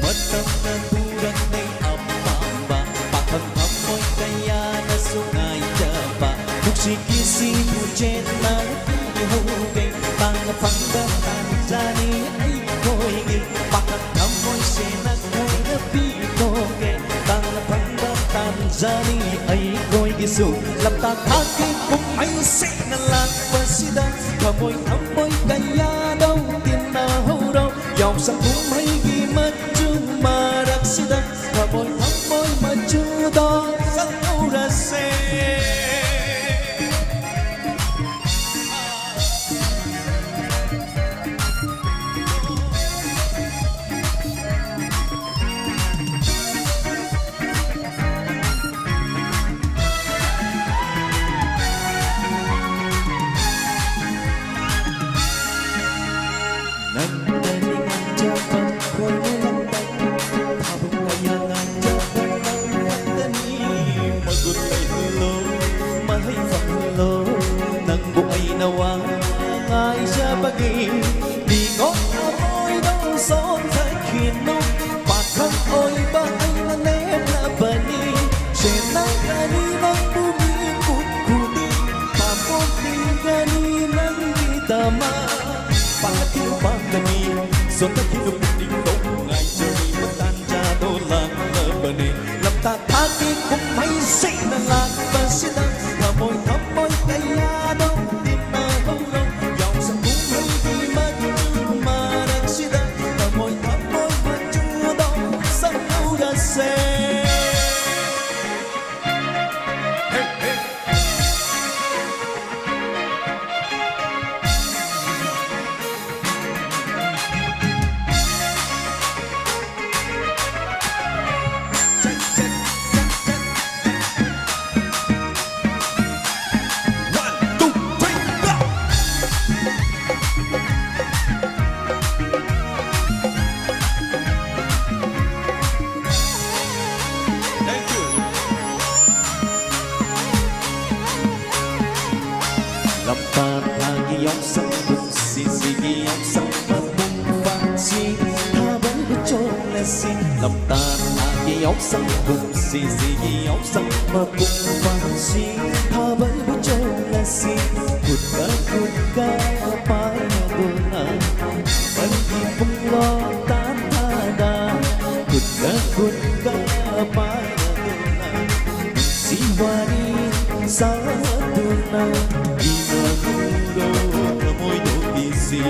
ꯃꯇꯝꯅ ꯄꯨꯔꯛꯂꯤ ꯑꯄꯥꯝꯕ, ꯄꯥꯈꯪ ꯊꯃꯣꯏ ꯀꯌꯥꯅꯁꯨ ꯉꯥꯏꯖꯕ꯫ ꯅꯨꯡꯁꯤꯒꯤ ꯁꯤꯕꯨ ꯆꯦꯠꯅ ꯄꯤꯍꯧꯒꯦ, ꯇꯥꯡꯅ ꯐꯪꯕ ꯇꯥꯟꯖꯥꯅꯤ ꯑꯩꯈꯣꯏꯒꯤ꯫ ꯄꯥꯈꯪ ꯊꯃꯣꯏꯁꯦ ꯅꯈꯣꯏꯅ ꯄꯤꯊꯣꯛꯀꯦ, ꯇꯥꯡꯅ ꯐꯪꯕ ꯇꯥꯟꯖꯥꯅꯤ ꯑꯩꯈꯣꯏꯒꯤꯁꯨ꯫ ꯂꯝꯇꯥ ꯊꯥꯛꯀꯤ ꯀꯨꯝꯍꯩꯁꯤꯅ ꯂꯥꯛꯄꯁꯤꯗ ꯊꯃꯣꯏ ꯊꯃꯣꯏ ꯀꯌꯥꯗꯧ ꯇꯤꯟꯅꯍꯧꯔꯣ꯫ ꯌꯥꯎꯁꯪ ꯀꯨꯝꯍꯩꯒꯤ ꯃꯆꯨ ꯃꯔꯛꯁꯤꯗ ꯊꯃꯣꯏ ꯊꯃꯣꯏ ꯃꯆꯨꯗꯣ ꯅꯪꯕꯨ ꯑꯩꯅ ꯋꯥ ꯉꯥꯏꯖꯕꯒꯤ ꯃꯤꯀꯣꯛ ꯑꯃꯣꯏꯗꯣ ꯁꯣꯟꯊꯈꯤꯅꯨ꯫ ꯄꯥꯈꯪ ꯑꯣꯏꯕ ꯑꯩꯅ ꯂꯦꯞꯂꯕꯅꯤ꯫ ꯁꯦꯟꯅꯒꯅꯤ ꯅꯪꯕꯨ ꯃꯤꯀꯨꯞ ꯈꯨꯗꯤꯡ꯫ ꯄꯥꯡꯊꯣꯛꯄꯤꯒꯅꯤ ꯅꯪꯒꯤꯗꯃꯛ꯫ ꯄꯥꯡꯒꯅꯤ ꯄꯥꯡꯒꯅꯤ ꯁꯣꯟꯊꯈꯤꯅꯨ ꯄꯨꯛꯅꯤꯡꯗꯣ ꯉꯥꯏꯖꯔꯤ꯫ ꯃꯇꯥꯡ ꯆꯥꯗꯣ ꯂꯥꯛꯂꯕꯅꯤ꯫ ꯂꯝꯇꯥ ꯊꯥꯒꯤ ꯀꯨꯝꯍꯩꯁꯤꯡꯅ ꯂꯥꯛꯄꯁꯤꯗ ꯊꯃꯣꯏ ꯊꯃꯣꯏ ꯀꯌꯥꯗꯣ ꯇꯤꯟꯅꯍꯧꯔꯣ꯫ ꯌꯥꯎꯁꯪ ꯀꯨꯝꯍꯩꯒꯤ ꯃꯆꯨ ꯃꯔꯛꯁꯤꯗ ꯊꯃꯣꯏ ꯊꯃꯣꯏ ꯃꯆꯨꯗꯣ ꯁꯪꯍꯧꯔꯁꯦ꯫ Hey, hey. One, two, three, go! Thank you. ꯂꯝꯇꯥ ꯊꯥꯒꯤ ꯌꯥꯎꯁꯪ ꯀꯨꯝꯁꯤꯁꯤꯒꯤ ꯌꯥꯎꯁꯪ ꯃꯄꯨꯡ ꯐꯥꯁꯤ ꯊꯥꯕꯜꯕꯨ ꯆꯣꯡꯂꯁꯤ꯫ ꯂꯝꯇꯥ ꯊꯥꯒꯤ ꯌꯥꯎꯁꯪ ꯀꯨꯝꯁꯤꯁꯤꯒꯤ ꯌꯥꯎꯁꯪ ꯃꯄꯨꯡ ꯐꯥꯁꯤ ꯊꯥꯕꯜꯕꯨ ꯆꯣꯡꯂꯁꯤ꯫ ꯈꯨꯠꯀ ꯈꯨꯠꯀ ꯄꯥꯏꯅꯗꯨꯅ ꯊꯥꯕꯜꯒꯤ ꯄꯨꯡꯂꯣ ꯇꯥꯟꯊꯥꯗ ꯈꯨꯠꯀ ꯈꯨꯠꯀ ꯄꯥꯏꯅꯗꯨꯅ ꯅꯨꯡꯁꯤ ꯋꯥꯔꯤ ꯁꯥꯗꯨꯅ ꯏꯅ ꯍꯧꯔꯣ ꯊꯃꯣꯏꯗꯣ ꯏꯁꯤ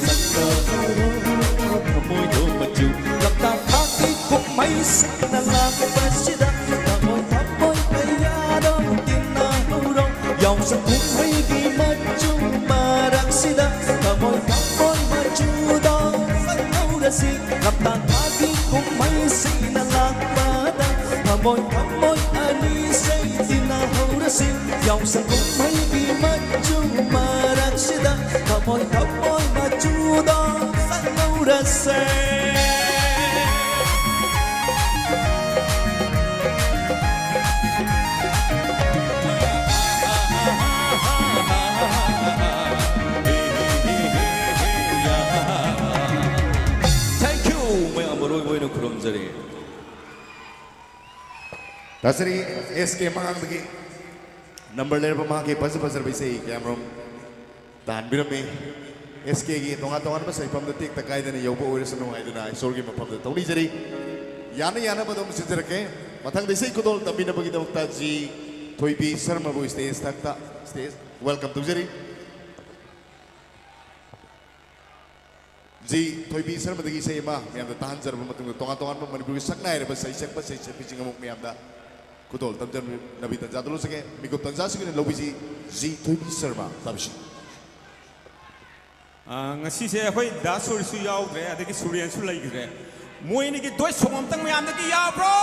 ꯁꯪꯒ ꯍꯧꯔꯣ ꯊꯃꯣꯏꯗꯣ ꯃꯆꯨ꯫ ꯂꯝꯇꯥ ꯊꯥꯒꯤ ꯀꯨꯝꯍꯩꯁꯤꯡꯅ ꯂꯥꯛꯄꯁꯤꯗ ꯊꯃꯣꯏ ꯊꯃꯣꯏ ꯀꯌꯥꯗꯣ ꯇꯤꯟꯅꯍꯧꯔꯣ꯫ ꯌꯥꯎꯁꯪ ꯀꯨꯝꯍꯩꯒꯤ ꯃꯆꯨ ꯃꯔꯛꯁꯤꯗ ꯊꯃꯣꯏ ꯊꯃꯣꯏ ꯃꯆꯨꯗꯣ ꯁꯪꯍꯧꯔꯁꯤ꯫ ꯂꯝꯇꯥ ꯊꯥꯒꯤ ꯀꯨꯝꯍꯩꯁꯤꯡꯅ ꯂꯥꯛꯄꯗ ꯊꯃꯣꯏ ꯊꯃꯣꯏ ꯑꯅꯤꯁꯦ ꯇꯤꯟꯅꯍꯧꯔꯁꯤ꯫ ꯌꯥꯎꯁꯪ ꯀꯨꯝꯍꯩꯒꯤ ꯃꯆꯨ ꯃꯔꯛꯁꯤꯗ ꯊꯃꯣꯏ ꯊꯃꯣꯏ ꯃꯆꯨꯗꯣ ꯁꯪꯍꯧꯔꯁꯦ꯫ ꯇꯥꯖꯔꯤ ꯑꯦꯁ ꯀꯦ ꯃꯉꯥꯡꯗꯒꯤ ꯅꯝꯕꯔ ꯂꯩꯔꯕ ꯃꯍꯥꯛꯀꯤ ꯐꯖ ꯐꯖꯔꯕ ꯏꯁꯩ ꯀꯌꯥꯃꯔꯨꯝ ꯇꯥꯍꯟꯕꯤꯔꯝꯃꯤ꯫ ꯑꯦꯁ ꯀꯦꯒꯤ ꯇꯣꯉꯥꯟ ꯇꯣꯉꯥꯟꯕ ꯁꯩꯐꯝꯗ ꯇꯦꯛꯇ ꯀꯥꯏꯗꯅ ꯌꯧꯕ ꯑꯣꯏꯔꯁꯅꯨ ꯍꯥꯏꯗꯨꯅ ꯏꯁꯣꯔꯒꯤ ꯃꯐꯝꯗ ꯊꯧꯅꯤꯖꯔꯤ꯫ ꯌꯥꯅ ꯌꯥꯅꯕ ꯑꯗꯨꯝ ꯁꯤꯟꯖꯔꯛꯀꯦ꯫ ꯃꯊꯪꯗ ꯏꯁꯩ ꯈꯨꯗꯣꯜ ꯇꯝꯕꯤꯅꯕꯒꯤꯗꯃꯛꯇ ꯖꯤ ꯊꯣꯏꯕꯤ ꯁꯔꯃꯕꯨ ꯁ꯭ꯇꯦꯖ ꯊꯛꯇ ꯁ꯭ꯇꯦꯖ ꯋꯦꯜꯀꯝ ꯇꯧꯖꯔꯤ꯫ ꯖꯤ ꯊꯣꯏꯕꯤ ꯁꯔꯃꯗꯒꯤ ꯏꯁꯩ ꯑꯃ ꯃꯌꯥꯝꯗ ꯇꯥꯍꯟꯖꯔꯕ ꯃꯇꯨꯡꯗ ꯇꯣꯉꯥꯟ ꯇꯣꯉꯥꯟꯕ ꯃꯅꯤꯄꯨꯔꯒꯤ ꯁꯛꯅꯥꯏꯔꯕ ꯁꯩꯁꯛꯄ ꯁꯩꯁꯛꯄꯤꯁꯤꯡ ꯑꯃꯨꯛ ꯃꯌꯥꯝꯗ ꯈꯨꯗꯣꯜ ꯇꯝꯖꯅꯕꯤ ꯇꯟꯖꯥꯗ ꯂꯧꯖꯒꯦ꯫ ꯃꯤꯀꯨꯞ ꯇꯟꯖꯥꯁꯤꯒꯤ ꯑꯣꯏꯅ ꯂꯧꯕꯤꯁꯤ ꯖꯤ ꯊꯣꯏꯕꯤ ꯁꯔꯃ꯫ ꯇꯥꯕꯤꯁꯤ꯫ ꯑ, ꯉꯁꯤꯁꯦ ꯑꯩꯈꯣꯏ ꯗꯥ ꯁꯨꯔꯁꯨ ꯌꯥꯎꯗ꯭ꯔꯦ, ꯑꯗꯒꯤ ꯁꯨꯔꯦꯟꯁꯨ ꯂꯩꯈ꯭ꯔꯦ꯫ ꯃꯣꯏ ꯑꯅꯤꯒꯤ ꯗꯣꯏ ꯁꯣꯡ ꯑꯝꯇꯪ ꯃꯌꯥꯝꯗꯒꯤ ꯌꯥꯕ꯭ꯔꯣ?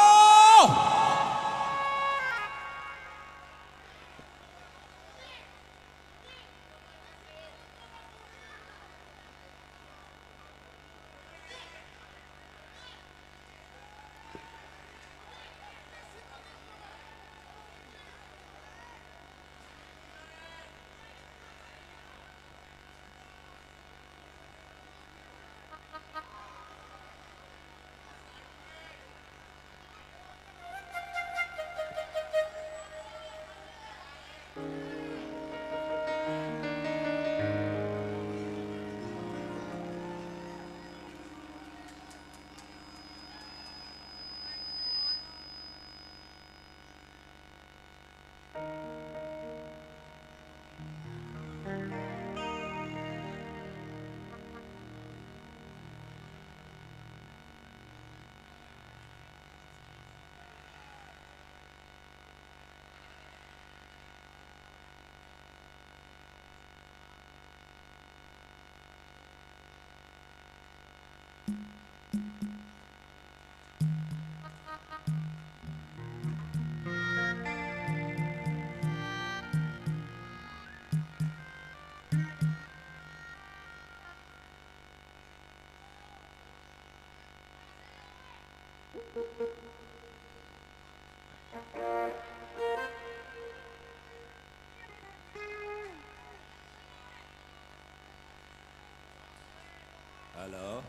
Hello.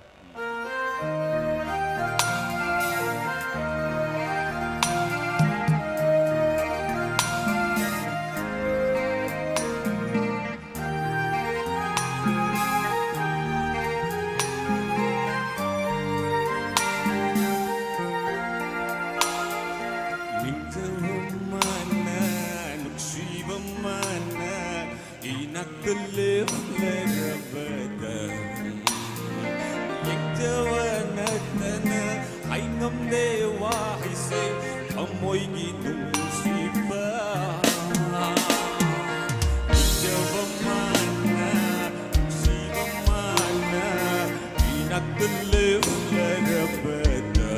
ꯉꯥꯛꯇ ꯂꯦꯞꯂꯔꯕꯗ ꯌꯦꯡꯖꯕ ꯅꯠꯇꯅ ꯍꯥꯏꯉꯝꯗꯦ ꯋꯥꯍꯩꯁꯦ ꯊꯃꯣꯏꯒꯤ ꯅꯨꯡꯁꯤꯕ꯫ ꯌꯦꯡꯖꯕ ꯃꯥꯅ, ꯅꯨꯡꯁꯤꯕ ꯃꯥꯅ ꯏꯅꯥꯛꯇ ꯂꯦꯞꯂꯔꯕꯗ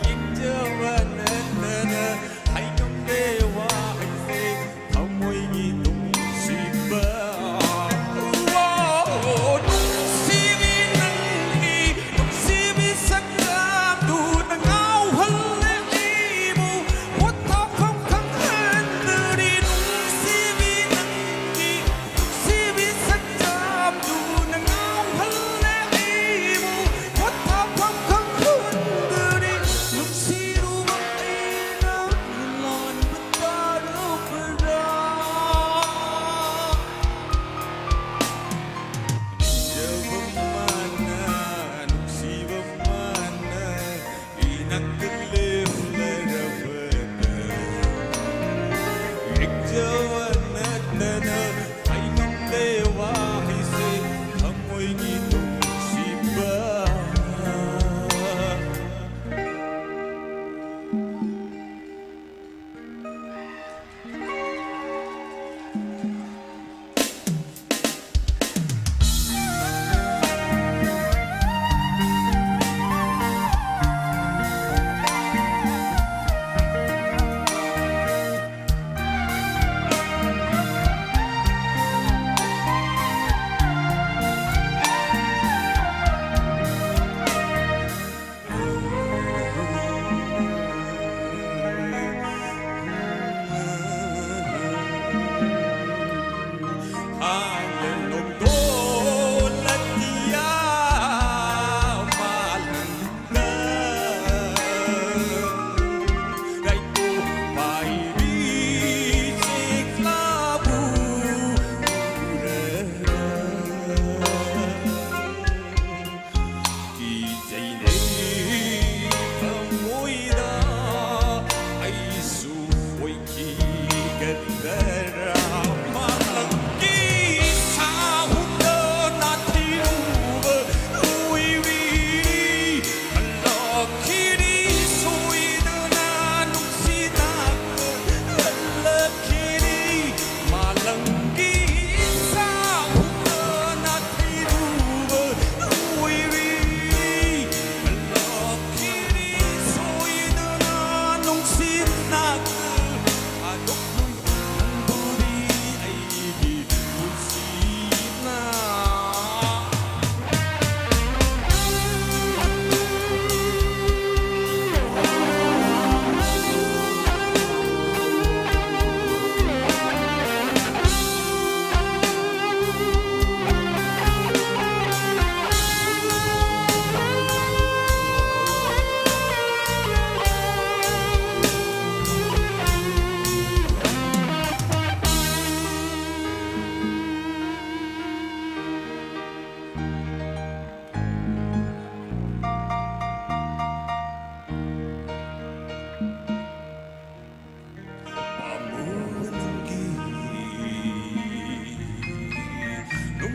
ꯌꯦꯡꯖꯕ ꯅꯠꯇꯅ ꯍꯥꯏꯉꯝꯗꯦ ꯋꯥꯍꯩꯁꯦ ꯊꯃꯣꯏꯒꯤ ꯅꯨꯡꯁꯤꯕ꯫ ꯋꯥ, ꯅꯨꯡꯁꯤꯕꯤ ꯅꯪꯒꯤ ꯅꯨꯡꯁꯤꯕꯤ ꯁꯛꯇꯝꯗꯨꯅ ꯉꯥꯎꯍꯜꯂꯦ ꯑꯩꯕꯨ꯫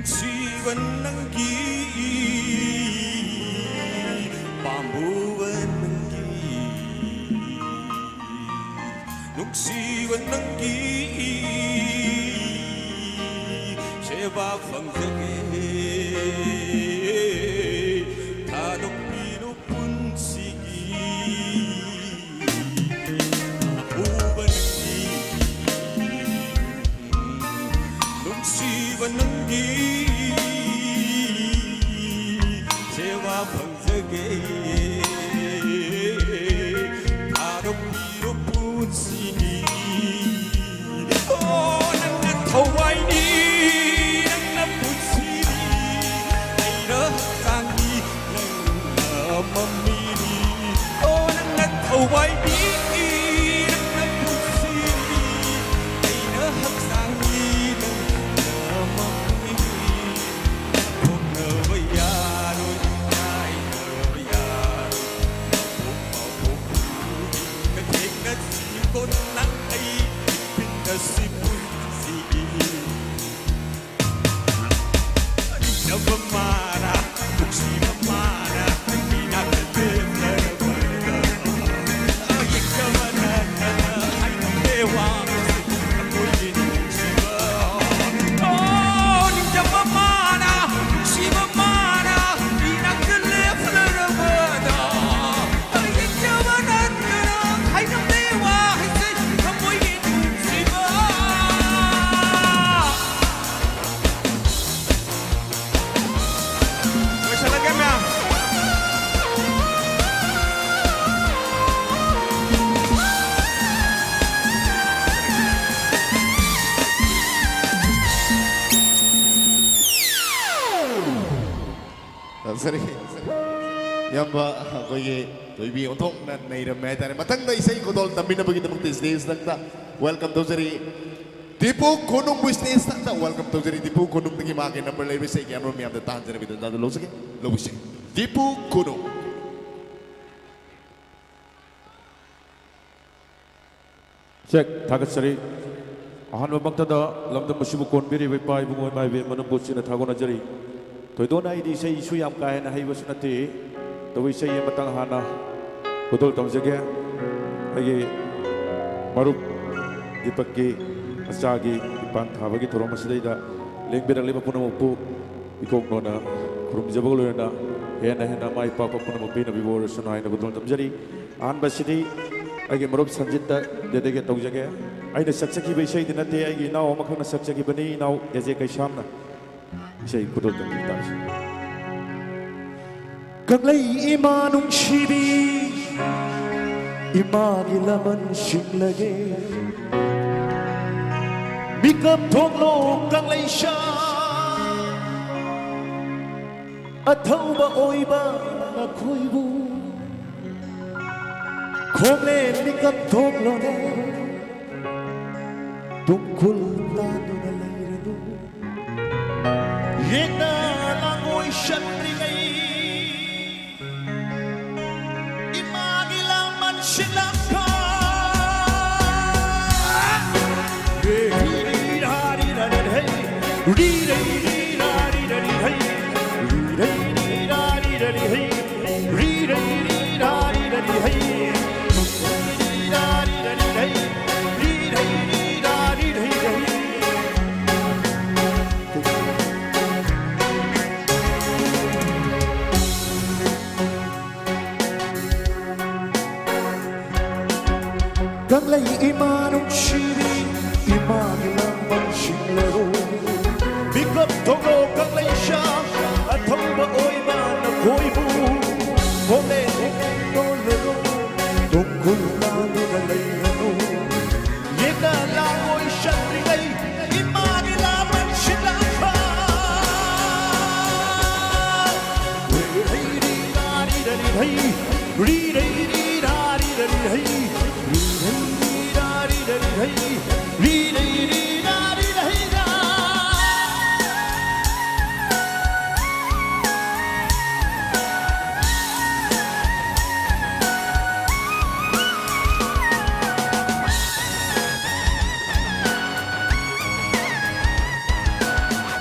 ꯅꯨꯡꯁꯤꯕ ꯅꯪꯒꯤ, ꯄꯥꯝꯃꯨꯕ ꯅꯪꯒꯤ, ꯅꯨꯡꯁꯤꯕ ꯅꯪꯒꯤ ꯁꯦꯕꯥ ꯐꯪꯖꯒꯦ꯫ ꯊꯥꯗꯣꯛꯄꯤꯔꯣ ꯄꯨꯟꯁꯤꯒꯤ ꯎꯕ ꯅꯪꯒꯤ, ꯅꯨꯡꯁꯤꯕ ꯅꯪꯒꯤ ꯁꯦꯕꯥ ꯐꯪꯖꯒꯦ꯫ ꯊꯥꯗꯣꯛꯄꯤꯔꯣ ꯄꯨꯟꯁꯤꯒꯤ꯫ ꯑꯣ, ꯅꯪꯅ ꯊꯋꯥꯏꯅꯤ, ꯅꯪꯅ ꯄꯨꯟꯁꯤꯅꯤ, ꯑꯩꯅ ꯍꯛꯆꯥꯡꯅꯤ, ꯅꯪꯅ ꯃꯃꯤꯅꯤ꯫ ꯑꯣ, ꯅꯪꯅ ꯊꯋꯥꯏꯅꯤ, ꯅꯪꯅ ꯄꯨꯟꯁꯤꯅꯤ, ꯑꯩꯅ ꯍꯛꯆꯥꯡꯅꯤ, ꯅꯪꯅ ꯃꯃꯤꯅꯤ꯫ ꯊꯣꯛꯅꯕ ꯌꯥꯔꯣꯏ, ꯀꯥꯏꯅꯕ ꯌꯥꯔꯣꯏ꯫ ꯃꯄꯣꯛ ꯃꯄꯣꯛ ꯈꯨꯗꯤꯡ ꯀꯊꯦꯡꯅꯁꯤꯀꯣ ꯅꯪ ꯑꯩ ꯄꯤꯟꯗꯁꯤ ꯄꯨꯟꯁꯤꯒꯤ꯫ ꯅꯤꯡꯖꯕ ꯃꯥꯅ, ꯅꯨꯡꯁꯤꯕ ꯃꯥꯅ, ꯏꯅꯥꯛꯇ ꯂꯦꯞꯂꯔꯕ ꯌꯦꯡꯖꯕ ꯅꯪꯅ ꯍꯥꯏꯅꯕ ꯋꯥ ꯊꯃꯣꯏꯒꯤ ꯅꯨꯡꯁꯤꯕ꯫ ꯑꯣ, ꯅꯤꯡꯖꯕ ꯃꯥꯅ, ꯅꯨꯡꯁꯤꯕ ꯃꯥꯅ, ꯏꯅꯥꯛꯇ ꯂꯦꯞꯂꯔꯕꯗ ꯌꯦꯡꯖꯕ ꯅꯪꯅ ꯍꯥꯏꯅꯕ ꯋꯥ ꯍꯥꯏꯁꯦ ꯊꯃꯣꯏꯒꯤ ꯅꯨꯡꯁꯤꯕ꯫ ꯂꯣꯏꯁꯤꯜꯂꯒꯦ, ꯃꯌꯥꯝ꯫ ꯐꯖꯔꯦ꯫ ꯏꯌꯥꯝꯕ ꯑꯩꯈꯣꯏꯒꯤ ꯊꯣꯏꯕꯤ ꯑꯣꯟꯊꯣꯛꯅ ꯅꯩꯔꯝꯃꯦ ꯍꯥꯏꯇꯥꯔꯦ꯫ ꯃꯊꯪꯗ ꯏꯁꯩ ꯈꯨꯗꯣꯜ ꯇꯝꯕꯤꯅꯕꯒꯤꯗꯃꯛꯇ stage ꯇ welcome ꯇꯧꯖꯔꯤ꯫ ꯗꯤꯄꯨ ꯈꯨꯅꯨꯡꯕꯨ stage ꯇ welcome ꯇꯧꯖꯔꯤ꯫ ꯗꯤꯄꯨ ꯈꯨꯅꯨꯡꯗꯒꯤ ꯃꯥꯒꯤ number ꯂꯩꯔꯤꯕ ꯏꯁꯩꯒꯤ ꯑꯃ ꯃꯌꯥꯝꯗ ꯇꯥꯍꯟꯖꯔꯕꯤꯗ ꯇꯥꯗ ꯂꯧꯖꯒꯦ, ꯂꯧꯕꯤꯁꯦ꯫ ꯗꯤꯄꯨ ꯈꯨꯅꯨꯡ꯫ ꯆꯦꯛ ꯊꯥꯒꯠꯆꯔꯤ꯫ ꯑꯍꯥꯟꯕꯃꯛꯇꯗ ꯂꯝꯗꯝ ꯑꯁꯤꯕꯨ ꯀꯣꯟꯕꯤꯔꯤꯕ ꯏꯄꯥ ꯏꯕꯨꯡꯉꯣ ꯏꯃꯥ ꯏꯕꯦꯟ ꯃꯅꯝꯕꯨ ꯆꯤꯟꯅ ꯊꯥꯒꯣꯟꯅꯖꯔꯤ꯫ ꯊꯣꯏꯗꯣꯛꯅ ꯑꯩꯗꯤ ꯏꯁꯩꯁꯨ ꯌꯥꯝ ꯀꯥ ꯍꯦꯟꯅ ꯍꯩꯕꯁꯨ ꯅꯠꯇꯦ꯫ ꯇꯧꯕ ꯏꯁꯩ ꯑꯃꯇꯪ ꯍꯥꯟꯅ ꯈꯨꯗꯣꯜ ꯇꯝꯖꯒꯦ꯫ ꯑꯩꯒꯤ ꯃꯔꯨꯞ ꯗꯤꯄꯛꯀꯤ ꯃꯆꯥꯒꯤ ꯏꯄꯥꯟ ꯊꯥꯕꯒꯤ ꯊꯧꯔꯝ ꯑꯁꯤꯗꯩꯗ ꯂꯦꯡꯕꯤꯔꯛꯂꯤꯕ ꯄꯨꯝꯅꯃꯛꯄꯨ ꯏꯀꯣꯛꯅꯣꯅ ꯈꯨꯔꯨꯝꯖꯕꯒ ꯂꯣꯏꯅꯅ ꯍꯦꯟꯅ ꯍꯦꯟꯅ ꯃꯥꯏ ꯄꯥꯛꯄ ꯄꯨꯝꯅꯃꯛ ꯄꯤꯅꯕꯤꯕ ꯑꯣꯏꯔꯁꯅꯨ ꯍꯥꯏꯅ ꯈꯨꯗꯣꯜ ꯇꯝꯖꯔꯤ꯫ ꯑꯍꯥꯟꯕꯁꯤꯗꯤ ꯑꯩꯒꯤ ꯃꯔꯨꯞ ꯁꯟꯖꯤꯠꯇ dedicate ꯇꯧꯖꯒꯦ꯫ ꯑꯩꯅ ꯁꯛꯆꯈꯤꯕ ꯏꯁꯩꯗꯤ ꯅꯠꯇꯦ, ꯑꯩꯒꯤ ꯏꯅꯥꯎ ꯑꯃꯈꯛꯅ ꯁꯛꯆꯈꯤꯕꯅꯤ, ꯏꯅꯥꯎ ꯑꯦꯖꯦ ꯀꯩꯁꯥꯝꯅ꯫ ꯏꯁꯩ ꯈꯨꯗꯣꯜ ꯇꯝꯕꯤꯕ ꯇꯥꯔꯁꯤ꯫ ꯀꯪꯂꯩ ꯏꯃꯥ ꯅꯨꯡꯁꯤꯕꯤ, ꯏꯃꯥꯒꯤ ꯂꯃꯟ ꯁꯤꯡꯂꯒꯦ꯫ ꯃꯤꯀꯞ ꯊꯣꯛꯂꯣ ꯀꯪꯂꯩꯁꯥ, ꯑꯊꯧꯕ ꯑꯣꯏꯕ ꯅꯈꯣꯏꯕꯨ꯫ ꯈꯣꯡꯂꯦꯟ ꯃꯤꯀꯞ ꯊꯣꯛꯂꯣꯅꯦ, ꯇꯨꯡꯈꯨꯜ ꯇꯥꯗꯨꯅ ꯂꯩꯔꯅꯨ꯫ ꯌꯦꯛꯅ ꯂꯥꯡꯒꯣꯏ ꯆꯟꯗ꯭ꯔꯤꯉꯩ ꯏꯃꯥꯒꯤ ꯂꯃꯟ ꯁꯤꯠꯂꯛꯄ꯫ ꯀꯪꯂꯩ ꯏꯃꯥ ꯅꯨꯡꯁꯤꯕꯤ, ꯏꯃꯥꯒꯤ ꯂꯃꯟ ꯁꯤꯡꯂꯔꯣ꯫ ꯃꯤꯀꯞ ꯊꯣꯛꯂꯣ ꯀꯪꯂꯩꯁꯥ, ꯑꯊꯧꯕ ꯑꯣꯏꯕ ꯅꯈꯣꯏꯕꯨ꯫ ꯍꯣꯂꯦ ꯍꯣꯂꯦ ꯇꯣꯜꯂꯔꯣ, ꯇꯨꯡꯈꯨꯜ ꯇꯥꯗꯨꯅ ꯂꯩꯔꯅꯨ꯫ ꯌꯦꯛꯅ ꯂꯥꯡꯒꯣꯏ ꯆꯟꯗ꯭ꯔꯤꯉꯩ ꯏꯃꯥꯒꯤ ꯂꯃꯟ ꯁꯤꯠꯂꯛꯄ꯫ ꯔꯤ ꯔꯤ ꯔꯤ ꯔꯥ ꯔꯤ ꯔ ꯔꯤ ꯍꯩ꯫ ꯔꯤ ꯔꯤ ꯔꯤ ꯔꯥ ꯔꯤ ꯔ ꯔꯤ ꯍꯩ꯫ ꯔꯤ ꯔꯤ ꯔꯤ ꯔꯥ ꯔꯤ ꯔ ꯔꯤ ꯍꯩ꯫ ꯔꯤ ꯔꯤ ꯔꯤ ꯔꯥ ꯔꯤ ꯔ ꯍꯩ ꯔꯥ꯫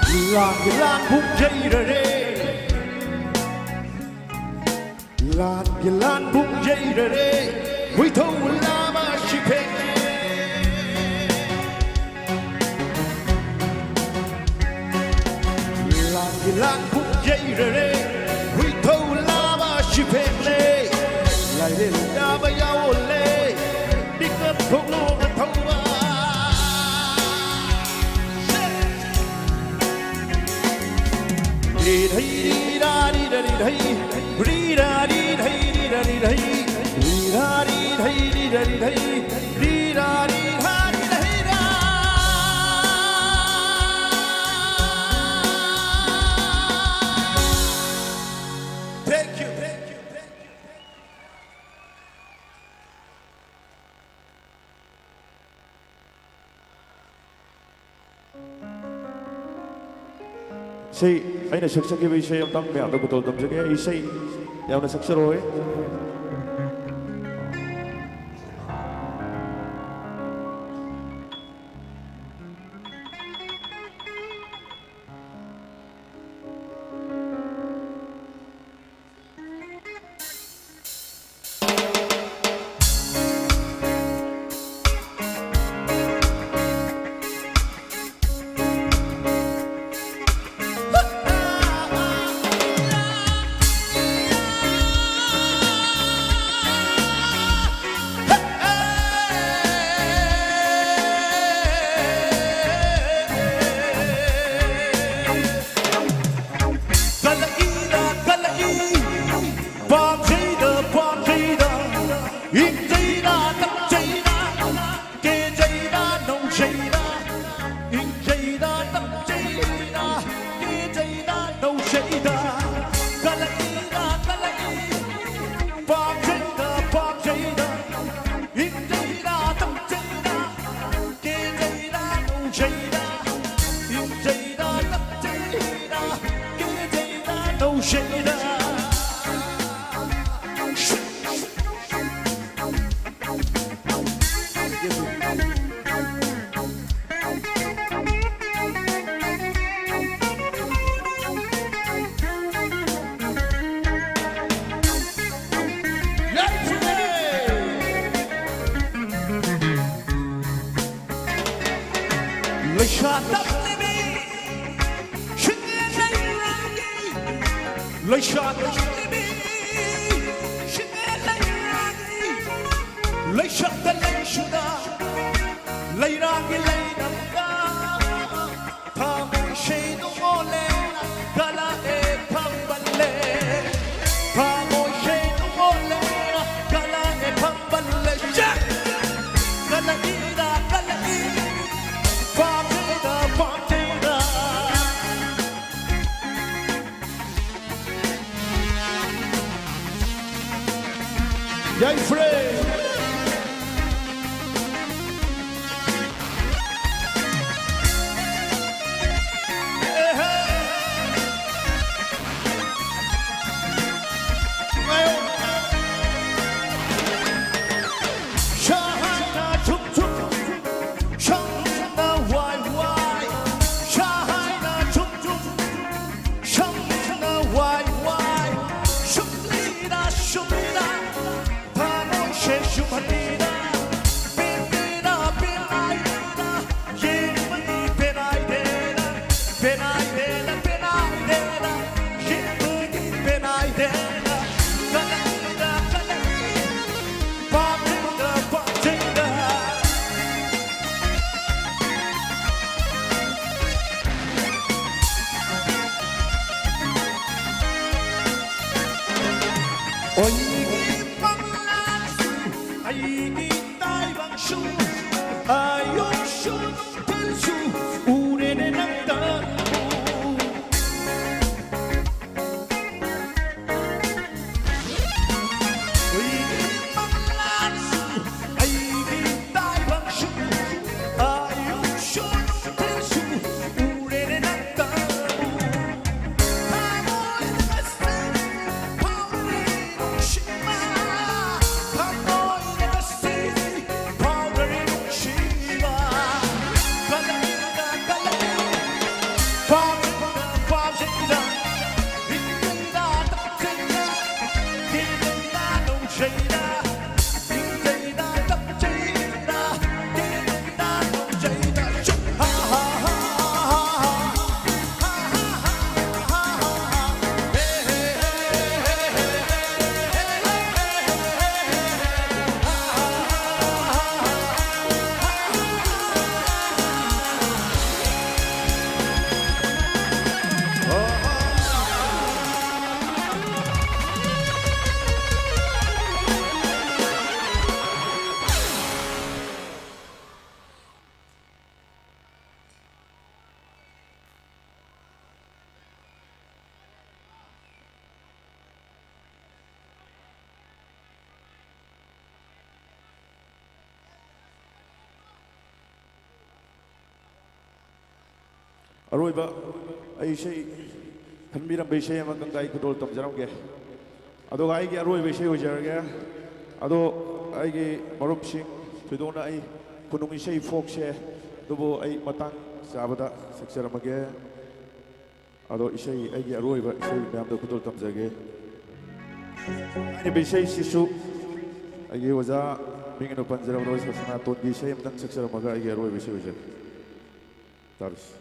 ꯂꯥꯟꯒꯤ ꯂꯥꯟꯕꯨꯡ ꯌꯩꯔꯔꯦ, ꯂꯥꯟꯒꯤ ꯂꯥꯟꯕꯨꯡ ꯌꯩꯔꯔꯦ, ꯍꯨꯏꯊꯧ ꯂꯥꯕ ꯁꯤꯐꯦꯛ꯫ ꯂꯥꯟꯒꯤ ꯂꯥꯟꯕꯨꯡ ꯌꯩꯔꯔꯦ, ꯍꯨꯏꯊꯧ ꯂꯥꯕ ꯁꯤꯐꯦꯛꯅꯦ꯫ ꯂꯥꯏꯔꯦꯜ ꯌꯥꯕ ꯌꯥꯎꯑꯣꯜꯂꯦ, ꯃꯤꯀꯞ ꯊꯣꯛꯂꯣ ꯃꯊꯧꯕ꯫ ꯔꯤ ꯙꯩ ꯔꯤ ꯔꯥ ꯔꯤ ꯔ ꯔꯤ ꯙꯩ, ꯔꯤ ꯔꯥ ꯔꯤ ꯙꯩ ꯔꯤ ꯔ ꯔꯤ ꯙꯩ, ꯔꯤ ꯔꯥ ꯔꯤ ꯙꯩ ꯔꯤ ꯔ ꯔꯤ ꯙꯩ, ꯔꯤ ꯔꯥ ꯔꯤ ꯙꯥ ꯔꯤ ꯙꯩ ꯔꯥ꯫ Thank you, thank you, thank you. ꯏꯁꯩ, ꯑꯩꯅ ꯁꯛꯆꯈꯤꯕ ꯏꯁꯩ ꯑꯃꯇꯪ ꯃꯌꯥꯝꯗ ꯈꯨꯗꯣꯜ ꯇꯝꯖꯒꯦ꯫ ꯏꯁꯩ ꯌꯥꯝꯅ ꯁꯛꯆꯔꯣꯏ꯫ ꯀꯜꯂꯛꯏꯗ, ꯀꯜꯂꯛꯏ, ꯄꯥꯝꯖꯩꯗ, ꯄꯥꯝꯖꯩꯗ, ꯏꯪꯖꯩꯗ, ꯇꯞꯆꯩꯗ, ꯀꯦꯖꯩꯗ, ꯅꯧꯖꯩꯗ, ꯏꯪꯖꯩꯗ, ꯇꯞꯆꯩꯗ, ꯀꯦꯖꯩꯗ, ꯅꯧꯖꯩꯗ, ꯀꯜꯂꯛꯏꯗ, ꯀꯜꯂꯛꯏ, ꯄꯥꯝꯖꯩꯗ, ꯄꯥꯝꯖꯩꯗ, ꯏꯪꯖꯩꯗ, ꯇꯞꯆꯩꯗ, ꯀꯦꯖꯩꯗ, ꯅꯧꯖꯩꯗ, ꯏꯪꯖꯩꯗ, ꯇꯞꯆꯩꯗ, ꯀꯦꯖꯩꯗ, ꯅꯧꯖꯩꯗ꯫ ꯂꯩꯁꯥ ꯇꯝꯂꯤꯕꯤ ꯁꯤꯡꯅ ꯂꯩꯔꯥꯡꯒꯤ, ꯂꯩꯁꯥ ꯇꯝꯂꯤꯕꯤ ꯁꯤꯡꯅ ꯂꯩꯔꯥꯡꯒꯤ, ꯂꯩꯁꯛꯇ ꯂꯩꯁꯨꯗ ꯂꯩꯔꯥꯡꯒꯤ ꯂꯩꯔꯝꯗ ꯊꯃꯣꯏ ꯁꯦꯡꯅ ꯑꯣꯜꯂꯦ ꯀꯂꯛꯑꯦ ꯐꯝꯕꯜꯂꯦ꯫ ꯊꯃꯣꯏ ꯁꯦꯡꯅ ꯑꯣꯜꯂꯦ ꯀꯂꯛꯑꯦ ꯐꯝꯕꯜꯂꯦ꯫ ꯆꯠ! ꯀꯂꯛꯏꯔꯥ ꯀꯂꯛꯏ ꯄꯥꯝꯖꯩꯔꯥ ꯄꯥꯝꯖꯩꯔꯥ꯫ ꯌꯥꯏꯐꯔꯦ꯫ ꯁꯥꯍꯥꯏꯅ ꯊꯨꯝ ꯊꯨꯝ, ꯁꯝꯅ ꯋꯥꯏ ꯋꯥꯏ꯫ ꯁꯥꯍꯥꯏꯅ ꯊꯨꯝ ꯊꯨꯝ, ꯁꯝꯅ ꯋꯥꯏ ꯋꯥꯏ꯫ ꯁꯨꯝꯂꯤꯔꯥ ꯁꯨꯝꯂꯤꯔꯥ, ꯊꯃꯣꯏ ꯑꯔꯣꯏꯕ ꯑꯩ ꯏꯁꯩ ꯈꯟꯕꯤꯔꯝꯕ ꯏꯁꯩ ꯑꯃꯇꯪꯒ ꯑꯩ ꯈꯨꯗꯣꯜ ꯇꯝꯖꯔꯝꯒꯦ꯫ ꯑꯗꯨꯒ ꯑꯩꯒꯤ ꯑꯔꯣꯏꯕ ꯏꯁꯩ ꯑꯣꯏꯖꯔꯒꯦ꯫ ꯑꯗꯣ ꯑꯩꯒꯤ ꯃꯔꯨꯞꯁꯤꯡ, ꯊꯣꯏꯗꯣꯛꯅ ꯑꯩ ꯈꯨꯅꯨꯡ ꯏꯁꯩ ꯐꯣꯛꯁꯦ, ꯑꯗꯨꯕꯨ ꯑꯩ ꯃꯇꯥꯡ ꯆꯥꯕꯗ ꯁꯛꯆꯔꯝꯃꯒꯦ꯫ ꯑꯗꯣ ꯏꯁꯩ, ꯑꯩꯒꯤ ꯑꯔꯣꯏꯕ ꯏꯁꯩ ꯃꯌꯥꯝꯗ ꯈꯨꯗꯣꯜ ꯇꯝꯖꯒꯦ꯫ ꯍꯥꯏꯔꯤꯕ ꯏꯁꯩꯁꯤꯁꯨ ꯑꯩꯒꯤ ꯑꯣꯖꯥ ꯃꯤꯡ ꯑꯣꯏꯅ ꯄꯟꯖꯔꯕꯗ ꯑꯣꯖꯥ ꯁꯅꯥꯇꯣꯟꯒꯤ ꯏꯁꯩ ꯑꯃꯇꯪ ꯁꯛꯆꯔꯝꯃꯒ ꯑꯩꯒꯤ ꯑꯔꯣꯏꯕ ꯏꯁꯩ ꯑꯣꯏꯖꯒꯦ꯫ ꯇꯥꯕꯤꯁꯤ꯫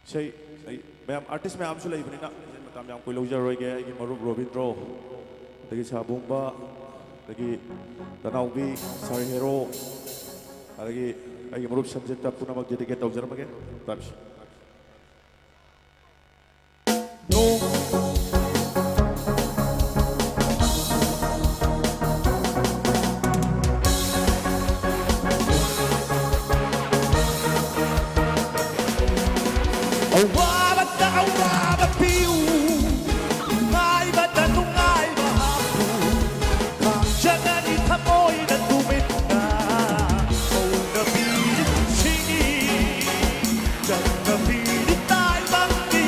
ꯏꯁꯩ, ꯑꯩ ꯃꯌꯥꯝ, ꯑꯥꯔꯇꯤꯁ ꯃꯌꯥꯝꯁꯨ ꯂꯩꯕꯅꯤꯅ ꯏꯁꯩ ꯃꯇꯝ ꯌꯥꯝ ꯀꯨꯏ ꯂꯧꯖꯔꯣꯏꯒꯦ꯫ ꯑꯩꯒꯤ ꯃꯔꯨꯞ ꯔꯣꯕꯤꯟꯗ꯭ꯔꯣ, ꯑꯗꯒꯤ ꯁꯥꯕꯨꯡꯕ, ꯑꯗꯒꯤ ꯇꯅꯥꯎꯕꯤ, ꯁꯥꯔ ꯍꯦꯔꯣ, ꯑꯗꯒꯤ ꯑꯩꯒꯤ ꯃꯔꯨꯞ ꯁꯟꯖꯤꯠꯇ ꯄꯨꯝꯅꯃꯛ dedicate ꯇꯧꯖꯔꯝꯃꯒꯦ꯫ ꯇꯥꯕꯤꯁꯤ꯫ ꯑꯋꯥꯕꯗ ꯑꯋꯥꯕ ꯄꯤꯌꯨ, ꯅꯨꯡꯉꯥꯏꯕꯗ ꯅꯨꯡꯉꯥꯏꯕ ꯍꯥꯞꯄꯨ, ꯈꯥꯡꯖꯒꯅꯤ ꯊꯃꯣꯏꯅ ꯇꯨꯃꯤꯟꯅ꯫ ꯍꯧꯅꯕꯤ ꯄꯨꯟꯁꯤꯒꯤ ꯆꯠꯅꯕꯤꯅꯤ ꯇꯥꯏꯕꯪꯒꯤ,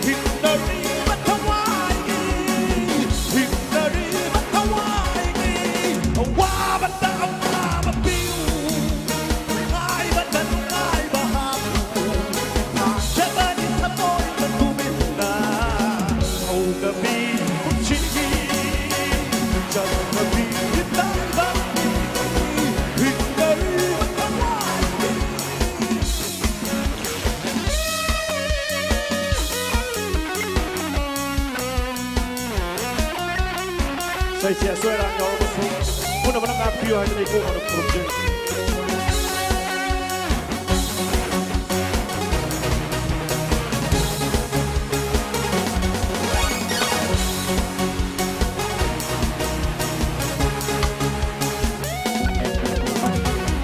ꯍꯤꯡꯅꯔꯤꯕ ꯊꯋꯥꯏꯒꯤ, ꯍꯤꯡꯅꯔꯤꯕ ꯊꯋꯥꯏꯒꯤ ꯑꯋꯥꯕꯗ ꯑꯋꯥꯕ ꯄꯤꯌꯨ, ꯅꯨꯡꯉꯥꯏꯕꯗ ꯅꯨꯡꯉꯥꯏꯕ ꯍꯥꯞꯄꯨ, ꯊꯥꯖꯕꯅꯤ ꯊꯃꯣꯏꯗ ꯇꯨꯃꯤꯟꯅ꯫ ꯍꯧꯅꯕꯤ ꯄꯨꯟꯁꯤꯒꯤ ꯆꯠꯅꯕꯤ ꯇꯥꯏꯕꯪꯒꯤ, ꯍꯤꯡꯅꯔꯤꯕ ꯊꯋꯥꯏꯒꯤ꯫ ꯏꯁꯩꯁꯤ ꯑꯁꯣꯏ ꯑꯔꯥꯛ ꯌꯥꯎꯔꯕꯁꯨ ꯄꯨꯝꯅꯃꯛꯅ ꯉꯥꯛꯄꯤꯌꯨ ꯍꯥꯏꯗꯨꯅ ꯏꯀꯣꯛ ꯃꯅꯨꯡ ꯈꯨꯔꯨꯝꯖꯔꯤ꯫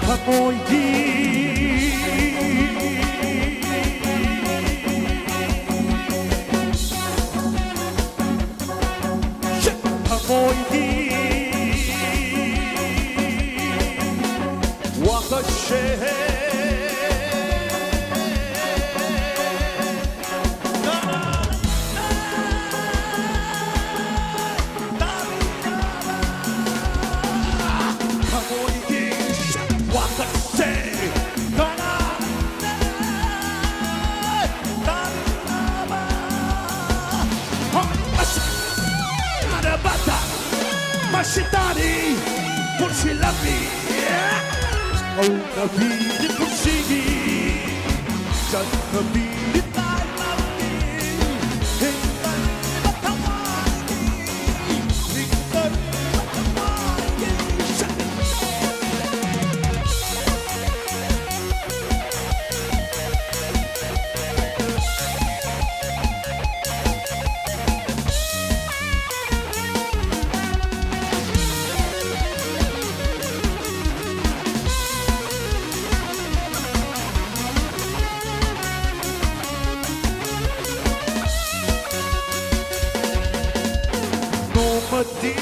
ꯊꯃꯣꯏꯒꯤ ꯊꯃꯣꯏꯒꯤ ꯃꯁꯤꯇꯥꯅꯤ ꯄꯨꯟꯁꯤ ꯂꯝꯕꯤ꯫ ꯍꯧꯅꯕꯤꯅꯤ ꯄꯨꯟꯁꯤꯒꯤ ꯆꯠꯅꯕꯤꯅꯤ ꯇꯥꯏꯕꯪꯒꯤ ꯍꯤꯡꯅꯔꯤꯕ ꯊꯋꯥꯏꯒꯤ ꯍꯤꯡꯅꯔꯤꯕ ꯊꯋꯥꯏꯒꯤ ꯆꯠꯅꯕꯤ꯫ ꯅꯣꯡꯃꯗꯤ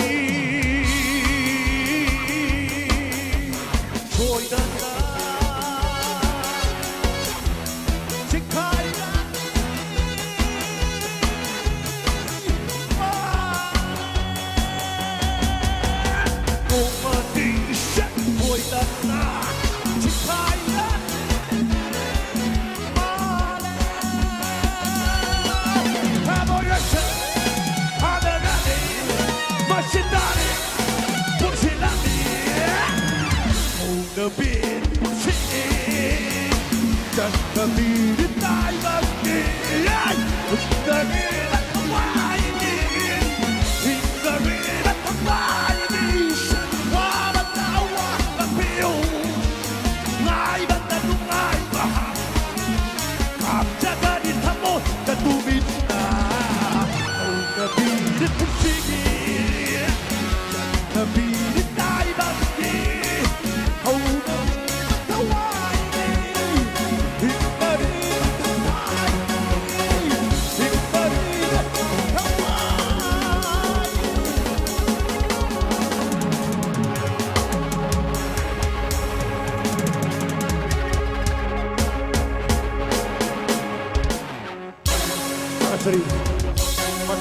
ꯁꯣꯏꯗꯅ ꯆꯤꯡꯈꯥꯏꯔꯛꯀꯅꯤ꯫ ꯅꯣꯡꯃꯗꯤ ꯁꯣꯏꯗꯅ ꯆꯤꯡꯈꯥꯏꯔꯛꯀꯅꯤ꯫ ꯉꯥꯏꯕꯗ ꯅꯨꯡꯉꯥꯏꯕ ꯀꯥꯞꯆꯒꯅꯤ ꯊꯃꯣꯏꯗ ꯇꯨꯃꯤꯟꯅ꯫ ꯍꯧꯅꯕꯤꯔꯤ ꯄꯨꯟꯁꯤꯒꯤ ꯆꯠꯅꯕꯤꯔꯤ ꯇꯥꯏꯕꯪꯒꯤ ꯍꯧꯅꯕꯤꯔꯤ ꯊꯋꯥꯏꯒꯤ ꯍꯤꯡꯅꯔꯤꯕ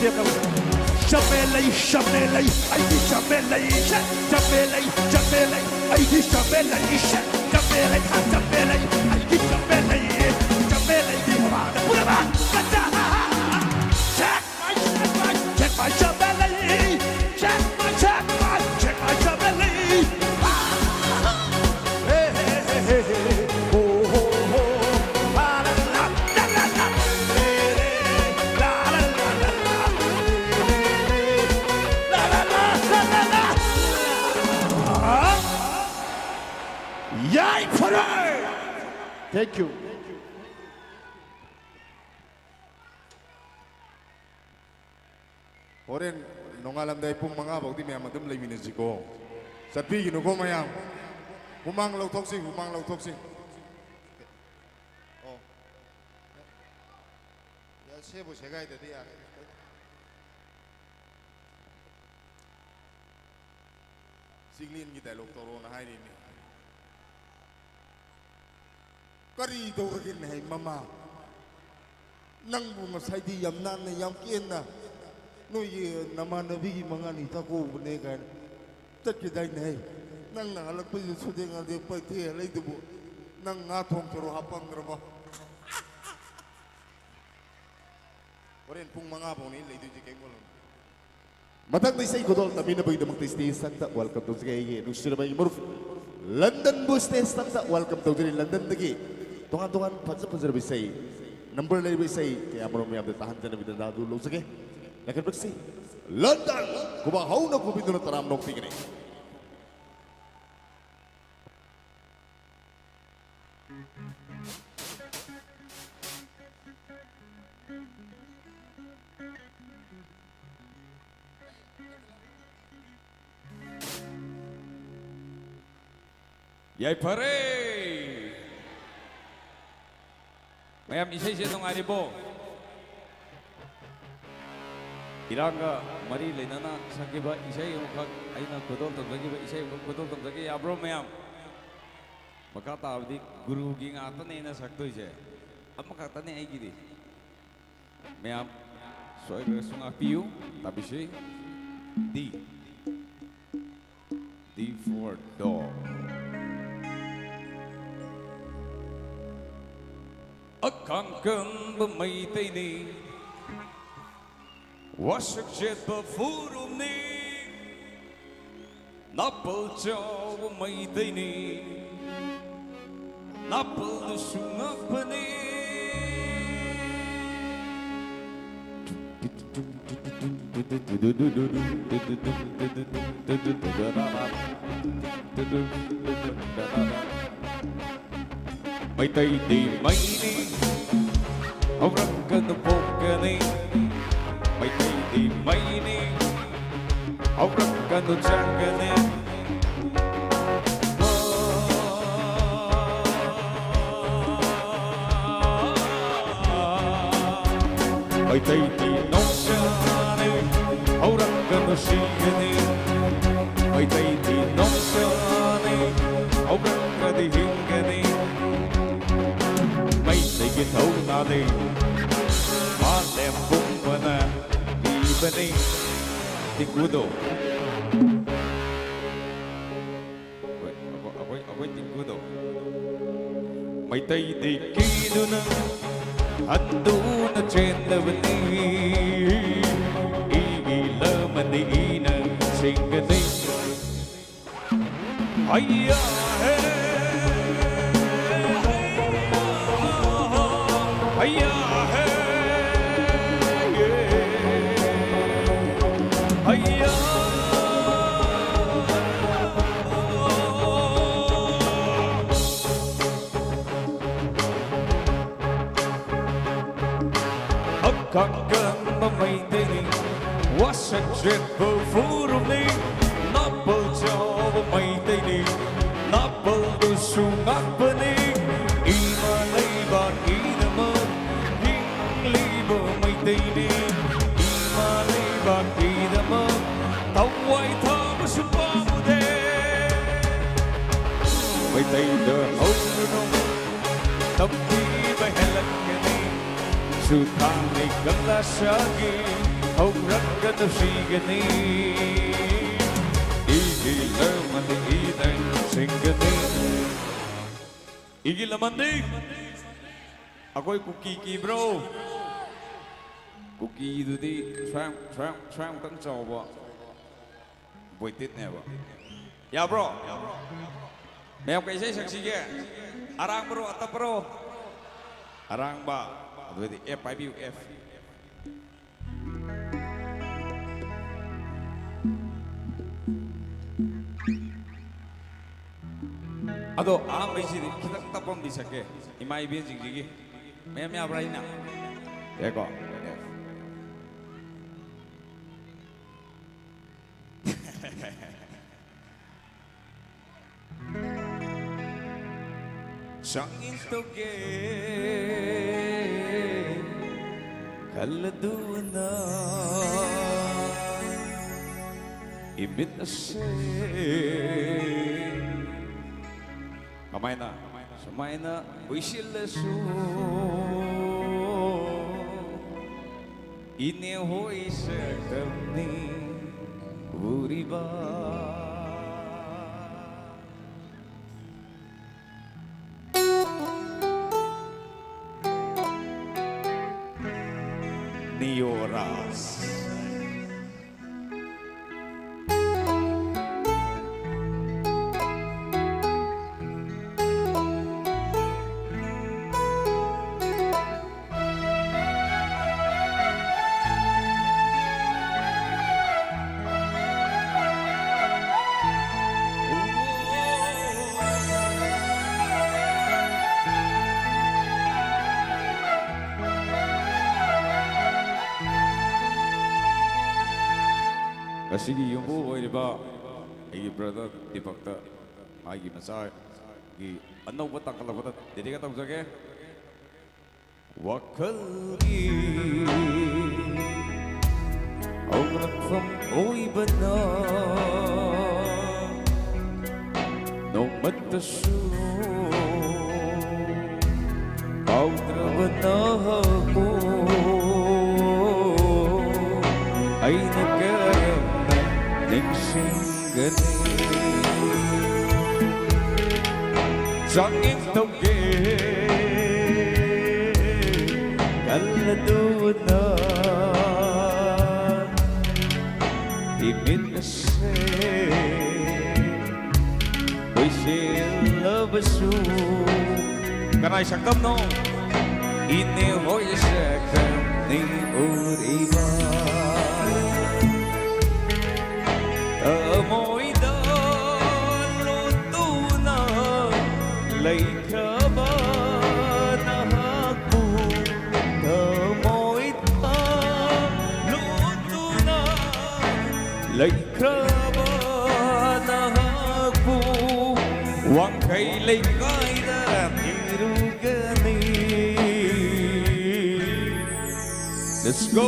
ꯆꯃꯦ ꯂꯩ, ꯆꯃꯦ ꯂꯩ, ꯑꯩꯒꯤ ꯆꯃꯦ ꯂꯩ, ꯆꯃꯦ ꯂꯩ, ꯆꯃꯦ ꯂꯩ, ꯑꯩꯒꯤ ꯆꯃꯦ ꯂꯩ, ꯆꯃꯦ ꯂꯩ, ꯆꯃꯦ ꯂꯩ, ꯑꯩꯒꯤ ꯆꯃꯦ ꯂꯩ, ꯆꯃꯦ ꯂꯩꯒꯤ ꯃꯃꯥꯡꯗ ꯄꯨꯔꯕ ꯃꯆꯥ꯫ Check my, check my, check my ꯆꯃꯦ ꯂꯩ, check my, check my, check my ꯆꯃꯦ ꯂꯩ꯫ ꯌꯥꯏꯐꯔꯦ! Thank you. ꯍꯣꯔꯦꯟ ꯅꯣꯡꯉꯥꯜꯂꯝꯗꯥꯏ ꯄꯨꯡ ꯃꯉꯥ ꯐꯥꯎꯗꯤ ꯃꯌꯥꯝ ꯑꯗꯨꯝ ꯂꯩꯃꯤꯟꯅꯁꯤꯀꯣ꯫ ꯆꯠꯄꯤꯒꯅꯨꯀꯣ ꯃꯌꯥꯝ꯫ ꯍꯨꯃꯥꯡ ꯂꯧꯊꯣꯛꯁꯤ, ꯍꯨꯃꯥꯡ ꯂꯧꯊꯣꯛꯁꯤ꯫ ꯑꯣ꯫ ꯌꯥ, ꯁꯦꯕꯨ ꯁꯦꯒꯥꯏꯗꯗꯤ ꯌꯥꯔꯦ꯫ ꯆꯤꯡꯂꯦꯟꯒꯤ dialogue ꯇꯧꯔꯣꯅ ꯍꯥꯏꯔꯤꯅꯦ꯫ ꯀꯔꯤ ꯇꯧꯔꯒꯦꯅꯦ ꯍꯩ ꯃꯃꯥ? ꯅꯪꯕꯨ ꯉꯁꯥꯏꯗꯤ ꯌꯥꯝ ꯅꯥꯟꯅ, ꯌꯥꯝ ꯀꯦꯟꯅ, ꯅꯣꯏꯒꯤ ꯅꯃꯥꯟꯅꯕꯤꯒꯤ ꯃꯉꯥꯅꯤ ꯆꯥꯛꯀꯧꯕꯅꯦ ꯀꯥꯏꯅ ꯆꯠꯈꯤꯗꯥꯏꯅꯦ ꯍꯩ? ꯅꯪꯅ ꯍꯜꯂꯛꯄꯁꯤꯗ ꯁꯨꯗꯦ ꯉꯥꯗꯦ ꯄꯩꯊꯦꯛ ꯍꯜꯂꯛꯏꯗꯨꯕꯨ ꯅꯪ ꯉꯥ ꯊꯣꯡ ꯊꯣꯔꯣ ꯍꯥꯞꯄꯝꯗ꯭ꯔꯕ? ꯍꯣꯔꯦꯟ ꯄꯨꯡ ꯃꯉꯥ ꯐꯥꯎꯅꯤ ꯂꯩꯗꯣꯏꯁꯦ, ꯀꯩꯝ ꯈꯜꯂꯨꯅꯨ꯫ ꯃꯊꯪꯗ ꯏꯁꯩ ꯈꯨꯗꯣꯜ ꯇꯝꯕꯤꯅꯕꯒꯤꯗꯃꯛꯇ stage ꯊꯛꯇ welcome ꯇꯧꯖꯒꯦ ꯑꯩꯒꯤ ꯅꯨꯡꯁꯤꯔꯕ ꯑꯩꯒꯤ ꯃꯔꯨꯞ ꯂꯟꯗꯟꯕꯨ stage ꯊꯛꯇ welcome ꯇꯧꯖꯔꯤ꯫ ꯂꯟꯗꯟꯗꯒꯤ ꯇꯣꯉꯥꯟ ꯇꯣꯉꯥꯟ ꯐꯖ ꯐꯖꯔꯕ ꯏꯁꯩ, number ꯂꯩꯔꯤꯕ ꯏꯁꯩ ꯀꯌꯥꯃꯔꯨꯝ ꯃꯌꯥꯝꯗ ꯇꯥꯍꯟꯖꯅꯕꯒꯤꯗꯃꯛꯇ ꯑꯗꯨ ꯂꯧꯖꯒꯦ꯫ ꯂꯥꯏꯀꯠꯄꯁꯤ ꯂꯟꯗꯟ ꯈꯨꯕꯥꯛ ꯍꯧꯅ ꯈꯨꯕꯤꯗꯨꯅ ꯇꯔꯥꯝꯅ ꯑꯣꯛꯄꯤꯒꯅꯤ꯫ ꯌꯥꯏꯐꯔꯦ! ꯃꯌꯥꯝ ꯏꯁꯩꯁꯦ ꯅꯨꯡꯉꯥꯏꯔꯤꯕꯣ? ꯏꯔꯥꯡꯒ ꯃꯔꯤ ꯂꯩꯅꯅ ꯁꯛꯈꯤꯕ ꯏꯁꯩ ꯑꯃꯈꯛ, ꯑꯩꯅ ꯈꯨꯗꯣꯜ ꯇꯧꯖꯈꯤꯕ ꯏꯁꯩ ꯑꯃꯈꯛ ꯈꯨꯗꯣꯜ ꯇꯧꯖꯒꯦ ꯌꯥꯕ꯭ꯔꯣ ꯃꯌꯥꯝ? ꯃꯈꯥ ꯇꯥꯕꯗꯤ ꯒꯨꯔꯨꯒꯤ ꯉꯥꯛꯇꯅꯦ ꯑꯩꯅ ꯁꯛꯇꯣꯏꯁꯦ, ꯑꯃꯈꯛꯇꯅꯦ ꯑꯩꯒꯤꯗꯤ꯫ ꯃꯌꯥꯝ ꯁꯣꯏꯈ꯭ꯔꯒꯁꯨ ꯉꯥꯛꯄꯤꯌꯨ꯫ ꯇꯥꯕꯤꯁꯤ꯫ D. D for dog. ꯑꯀꯥꯡ ꯀꯟꯕ ꯃꯩꯇꯩꯅꯤ, ꯋꯥꯁꯛ ꯆꯦꯠꯄ ꯐꯨꯔꯨꯞꯅꯤ, ꯅꯥꯄꯜ ꯆꯥꯎꯕ ꯃꯩꯇꯩꯅꯤ, ꯅꯥꯄꯜꯗꯨꯁꯨ ꯉꯛꯄꯅꯤ꯫ ꯃꯩꯇꯩꯗꯤ ꯃꯩꯅꯤ, ꯍꯧꯔꯛꯀꯅꯨ ꯄꯣꯛꯀꯅꯤ꯫ ꯃꯩꯇꯩꯗꯤ ꯃꯩꯅꯤ, ꯍꯧꯔꯛꯀꯅꯨ ꯆꯥꯛꯀꯅꯤ꯫ ꯃꯩꯇꯩꯗꯤ ꯅꯣꯡꯁꯥꯅꯤ, ꯍꯧꯔꯛꯀꯅꯨ ꯁꯤꯒꯅꯤ꯫ ꯃꯩꯇꯩꯗꯤ ꯅꯣꯡꯁꯥꯅꯤ, ꯍꯧꯔꯛꯀꯗꯤ ꯍꯤꯡꯒꯅꯤ꯫ ꯃꯩꯇꯩꯒꯤ ꯊꯧꯅꯥꯅꯤ, ꯃꯥꯂꯦꯝ ꯄꯨꯝꯕꯅ ꯄꯤꯕꯅꯤ꯫ ꯇꯤꯡꯀꯨꯗꯣ꯫ ꯑꯩꯈꯣꯏ, ꯑꯩꯈꯣꯏ, ꯑꯩꯈꯣꯏ ꯇꯤꯡꯀꯨꯗꯣ꯫ ꯃꯩꯇꯩꯗꯤ ꯀꯤꯗꯨꯅ ꯍꯟꯗꯨꯅ ꯆꯦꯟꯗꯕꯅꯤ꯫ ꯏꯒꯤ ꯂꯃꯟꯗꯤ ꯏꯅ ꯁꯤꯡꯒꯅꯤ꯫ ꯍꯩꯌꯥ ꯍꯦ, ꯍꯩꯌꯥ ꯍꯦ, ꯍꯩꯌꯥ꯫ ꯑꯀꯥꯡ ꯀꯟꯕ ꯃꯩꯇꯩꯅꯤ, ꯋꯥꯁꯛ ꯆꯦꯠꯄ ꯐꯨꯔꯨꯞꯅꯤ, ꯅꯥꯄꯜ ꯆꯥꯎꯕ ꯃꯩꯇꯩꯅꯤ, ꯅꯥꯄꯜꯗꯨꯁꯨ ꯉꯥꯛꯄꯅꯤ꯫ ꯏꯃꯥ ꯂꯩꯕꯥꯛꯀꯤꯗꯃꯛ ꯍꯤꯡꯂꯤꯕ ꯃꯩꯇꯩꯅꯤ, ꯏꯃꯥ ꯂꯩꯕꯥꯛꯀꯤꯗꯃꯛ ꯊꯋꯥꯏ ꯊꯥꯕꯁꯨ ꯄꯥꯝꯃꯨꯗꯦ꯫ ꯃꯩꯇꯩꯗ ꯍꯧꯔꯨꯅꯨ, ꯇꯝꯕꯤꯕ ꯍꯦꯜꯂꯛꯀꯅꯤ꯫ ꯊꯥꯡꯅꯤ ꯀꯂꯥꯁꯥꯒꯤ ꯍꯧꯔꯛꯀꯗꯧꯔꯤꯒꯅꯤ꯫ ꯏꯒꯤ ꯂꯧꯃꯗꯤ ꯏꯗꯪ ꯁꯤꯡꯒꯅꯤ꯫ ꯏꯒꯤ ꯂꯃꯟꯗꯤ ꯑꯩꯈꯣꯏ ꯀꯨꯀꯤ ꯀꯤꯕ꯭ꯔꯣ? ꯀꯨꯀꯤꯗꯨꯗꯤ ꯁ꯭ꯋꯥꯏ, ꯁ꯭ꯋꯥꯏ, ꯁ꯭ꯋꯥꯏꯃꯨꯛꯇꯪ ꯆꯥꯎꯕ ꯕꯣꯏꯇꯤꯠꯅꯦꯕ꯫ ꯌꯥꯕ꯭ꯔꯣ? ꯃꯌꯥꯝ ꯀꯩ ꯏꯁꯩ ꯁꯛꯁꯤꯒꯦ? ꯑꯔꯥꯡꯕꯔꯣ, ꯑꯇꯞꯄꯔꯣ? ꯑꯔꯥꯡꯕ꯫ ꯑꯗꯨꯗꯤ F ꯄꯥꯏꯕꯤꯌꯨ, F꯫ ꯑꯗꯣ ꯑꯍꯥꯟꯕꯩꯁꯤꯗꯤ ꯈꯤꯇꯪ ꯇꯞꯄ ꯑꯃꯗꯤ ꯁꯛꯀꯦ, ꯏꯃꯥ ꯏꯕꯦꯟꯁꯤꯡꯁꯤꯒꯤ꯫ ꯃꯌꯥꯝ ꯌꯥꯕ꯭ꯔꯥ ꯑꯩꯅ? ꯌꯥꯏꯀꯣ? ꯆꯥꯡꯌꯦꯡ ꯇꯧꯒꯦ ꯈꯜꯂꯗꯨꯅ ꯏꯃꯤꯠ ꯑꯁꯦ ꯀꯃꯥꯏꯅ? ꯁꯨꯃꯥꯏꯅ ꯎꯏꯁꯤꯜꯂꯁꯨ ꯏꯅꯦ ꯍꯣꯏ ꯁꯛꯇꯝꯅꯤ ꯎꯔꯤꯕ꯫ ꯅꯤꯌꯣ ꯔꯥꯖ꯫ ꯉꯁꯤꯒꯤ ꯌꯨꯝꯕꯨ ꯑꯣꯏꯔꯤꯕ ꯑꯩꯒꯤ brother ꯗꯤꯄꯛꯇ ꯃꯥꯒꯤ ꯃꯆꯥꯒꯤ ꯑꯅꯧꯕ ꯇꯥꯡꯈꯠꯂꯛꯄꯗ dedicate ꯇꯧꯖꯒꯦ꯫ ꯋꯥꯈꯜꯒꯤ ꯍꯧꯔꯛꯐꯝ ꯑꯣꯏꯕꯅ ꯅꯣꯡꯃꯇꯁꯨ ꯀꯥꯎꯗ꯭ꯔꯕ ꯅꯍꯥꯛꯄꯨ ꯆꯥꯡꯌꯦꯡ ꯇꯧꯒꯦ ꯈꯜꯂꯗꯨꯅ ꯏꯃꯤꯠ ꯑꯁꯦ ꯎꯏꯁꯤꯜꯂꯕꯁꯨ꯫ ꯀꯅꯥꯏ ꯁꯛꯇꯝꯅꯣ? ꯏꯅꯦ ꯍꯣꯏ ꯁꯛꯇꯝꯅꯤ ꯎꯔꯤꯕ꯫ ꯊꯃꯣꯏꯗ ꯂꯣꯠꯇꯨꯅ ꯂꯩꯈ꯭ꯔꯕ ꯅꯍꯥꯛꯄꯨ ꯊꯃꯣꯏꯗ ꯂꯣꯠꯇꯨꯅ ꯂꯩꯈ꯭ꯔꯕ ꯅꯍꯥꯛꯄꯨ ꯋꯥꯡꯈꯩ ꯂꯩꯀꯥꯏꯗ ꯊꯤꯔꯨꯒꯅꯤ꯫ Let's go!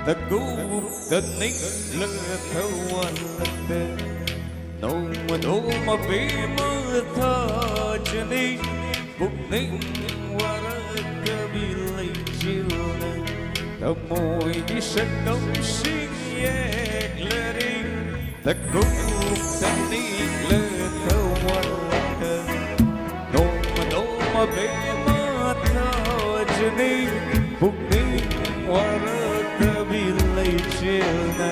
ꯇꯒꯨꯞꯇ ꯅꯤꯛꯂ ꯊꯧꯋꯥꯜꯂꯛꯇ ꯅꯣꯡꯃ ꯅꯣꯡꯃ ꯄꯦꯟꯕ ꯊꯥꯖꯅꯤ꯫ ꯄꯨꯛꯅꯤꯡ ꯋꯥꯔꯛꯇꯕꯤ ꯂꯩꯆꯤꯜꯅ ꯊꯃꯣꯏꯒꯤ ꯁꯛꯇꯝꯁꯤꯡ ꯌꯦꯛꯂꯔꯤ꯫ ꯇꯒꯨꯞꯇ ꯅꯤꯛꯂ ꯊꯧꯋꯥꯜꯂꯛꯇ ꯅꯣꯡꯃ ꯅꯣꯡꯃ ꯄꯦꯟꯕ ꯊꯥꯖꯅꯤ꯫ ꯄꯨꯛꯅꯤꯡ ꯋꯥꯔꯛꯇꯕꯤ ꯂꯩꯆꯤꯜꯅ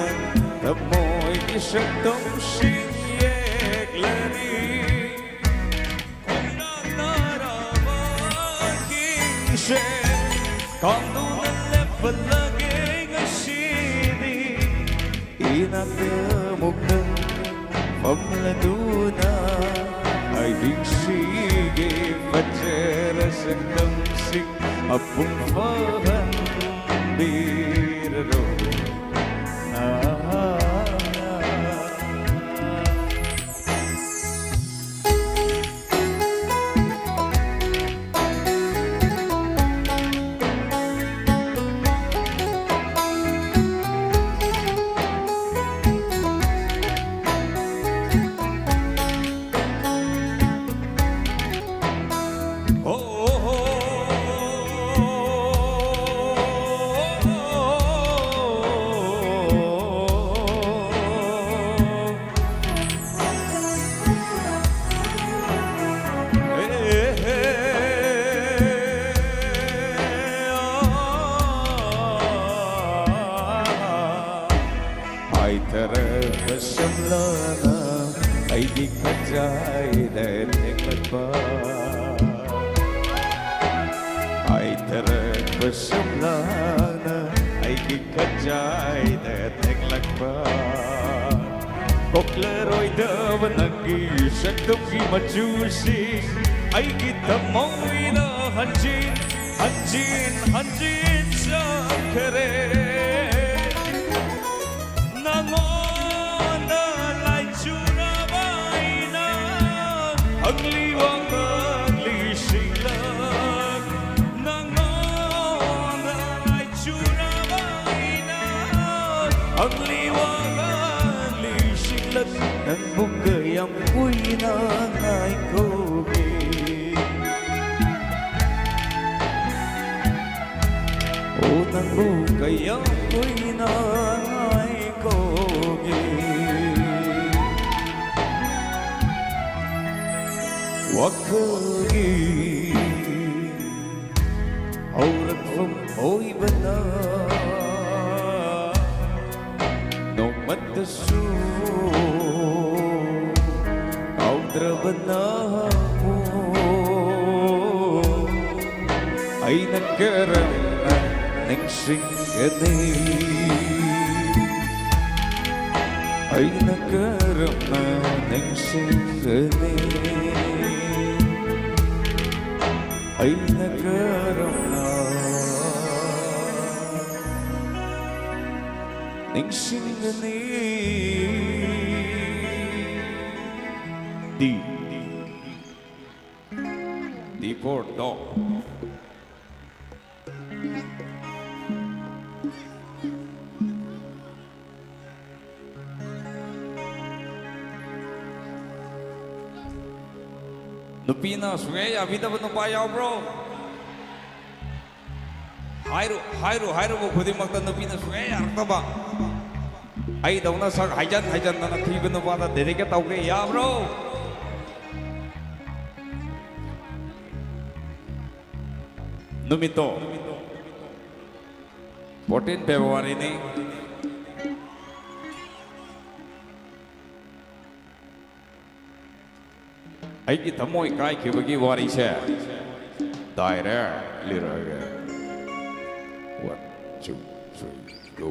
ꯊꯃꯣꯏꯒꯤ ꯁꯛꯇꯝꯁꯤꯡ ꯌꯦꯛꯂꯔꯤ꯫ ꯈꯣꯡꯗꯥꯅꯔꯕ ꯑꯍꯤꯡꯁꯦ ꯈꯥꯡꯗꯨꯅ ꯂꯦꯞꯍꯜꯂꯒꯦ ꯉꯁꯤꯗꯤ꯫ ꯏꯅꯥꯛꯇ ꯑꯃꯨꯛꯇꯪ ꯐꯝꯂꯗꯨꯅ ꯑꯍꯤꯡꯁꯤꯒꯤ ꯐꯖꯔ ꯁꯛꯇꯝꯁꯤꯡ ꯃꯄꯨꯡ ꯐꯥꯍꯟꯕꯤꯔꯔꯣ꯫ ꯍꯥꯏꯊꯔꯛꯄ ꯁꯝꯂꯥꯅ ꯑꯩꯒꯤ ꯈꯟꯖꯥꯏꯗ ꯊꯦꯡꯂꯛꯄ꯫ ꯍꯥꯏꯊꯔꯛꯄ ꯁꯝꯂꯥꯅ ꯑꯩꯒꯤ ꯈꯟꯖꯥꯏꯗ ꯊꯦꯡꯂꯛꯄ꯫ ꯀꯣꯛꯂꯔꯣꯏꯗꯕ ꯅꯪꯒꯤ ꯁꯛꯇꯝꯒꯤ ꯃꯆꯨꯁꯤ ꯑꯩꯒꯤ ꯊꯃꯣꯏꯗ ꯍꯟꯖꯤꯟ ꯍꯟꯖꯤꯟ ꯍꯟꯖꯤꯟ ꯆꯪꯈꯔꯦ꯫ ꯅꯉꯣꯟꯗ ꯂꯥꯏꯆꯨꯔꯕ ꯑꯩꯅ ꯑꯪꯂꯤ ꯋꯥꯉꯥꯡꯂꯤ ꯁꯤꯡꯂꯛ꯫ ꯅꯉꯣꯟꯗ ꯂꯥꯏꯆꯨꯔꯕ ꯑꯩꯅ ꯑꯪꯂꯤ ꯋꯥꯉꯥꯡꯂꯤ ꯁꯤꯡꯂꯛ꯫ ꯅꯪꯕꯨ ꯀꯌꯥꯝ ꯀꯨꯏꯅ ꯉꯥꯏꯈꯣꯒꯦ? ꯑꯣ, ꯅꯪꯕꯨ ꯀꯌꯥꯝ ꯀꯨꯏꯅ ꯉꯥꯏꯈꯣꯒꯦ? ꯋꯥꯈꯜꯒꯤ ꯍꯧꯔꯛꯐꯝ ꯑꯣꯏꯕꯅ ꯅꯣꯡꯃꯇꯁꯨ ꯀꯥꯎꯗ꯭ꯔꯕ ꯅꯪꯕꯨ ꯑꯩꯅ ꯀꯔꯝꯅ ꯅꯤꯡꯁꯤꯡꯒꯅꯤ? ꯑꯩꯅ ꯀꯔꯝꯅ ꯅꯤꯡꯁꯤꯡꯒꯅꯤ? ꯑꯩꯅ ꯀꯔꯝꯅ ꯅꯤꯡꯁꯤꯡꯒꯅꯤ? D, D for dog. ꯅꯨꯄꯤꯅ ꯁꯨꯡꯌꯥ ꯌꯥꯕꯤꯗꯕ ꯅꯨꯄꯥ ꯌꯥꯎꯕ꯭ꯔꯣ? ꯍꯥꯏꯔꯨ, ꯍꯥꯏꯔꯨ, ꯍꯥꯏꯔꯨꯕ ꯈꯨꯗꯤꯡꯃꯛꯇ ꯅꯨꯄꯤꯅ ꯁꯨꯡꯌꯥ ꯌꯥꯔꯛꯇꯕ꯫ ꯑꯩꯗꯧꯅ ꯁꯛ ꯍꯥꯏꯖꯟ ꯍꯥꯏꯖꯟꯗꯅ ꯊꯤꯕ ꯅꯨꯄꯥꯗ dedicate ꯇꯧꯒꯦ ꯌꯥꯕ꯭ꯔꯣ? ꯅꯨꯃꯤꯠꯇꯣ fourteen February ꯅꯤ꯫ ꯑꯩꯒꯤ ꯊꯃꯣꯏ ꯀꯥꯏꯈꯤꯕꯒꯤ ꯋꯥꯔꯤꯁꯦ ꯗꯥꯏꯔꯦꯛ ꯂꯤꯔꯛꯑꯒꯦ꯫ One, two, three, go.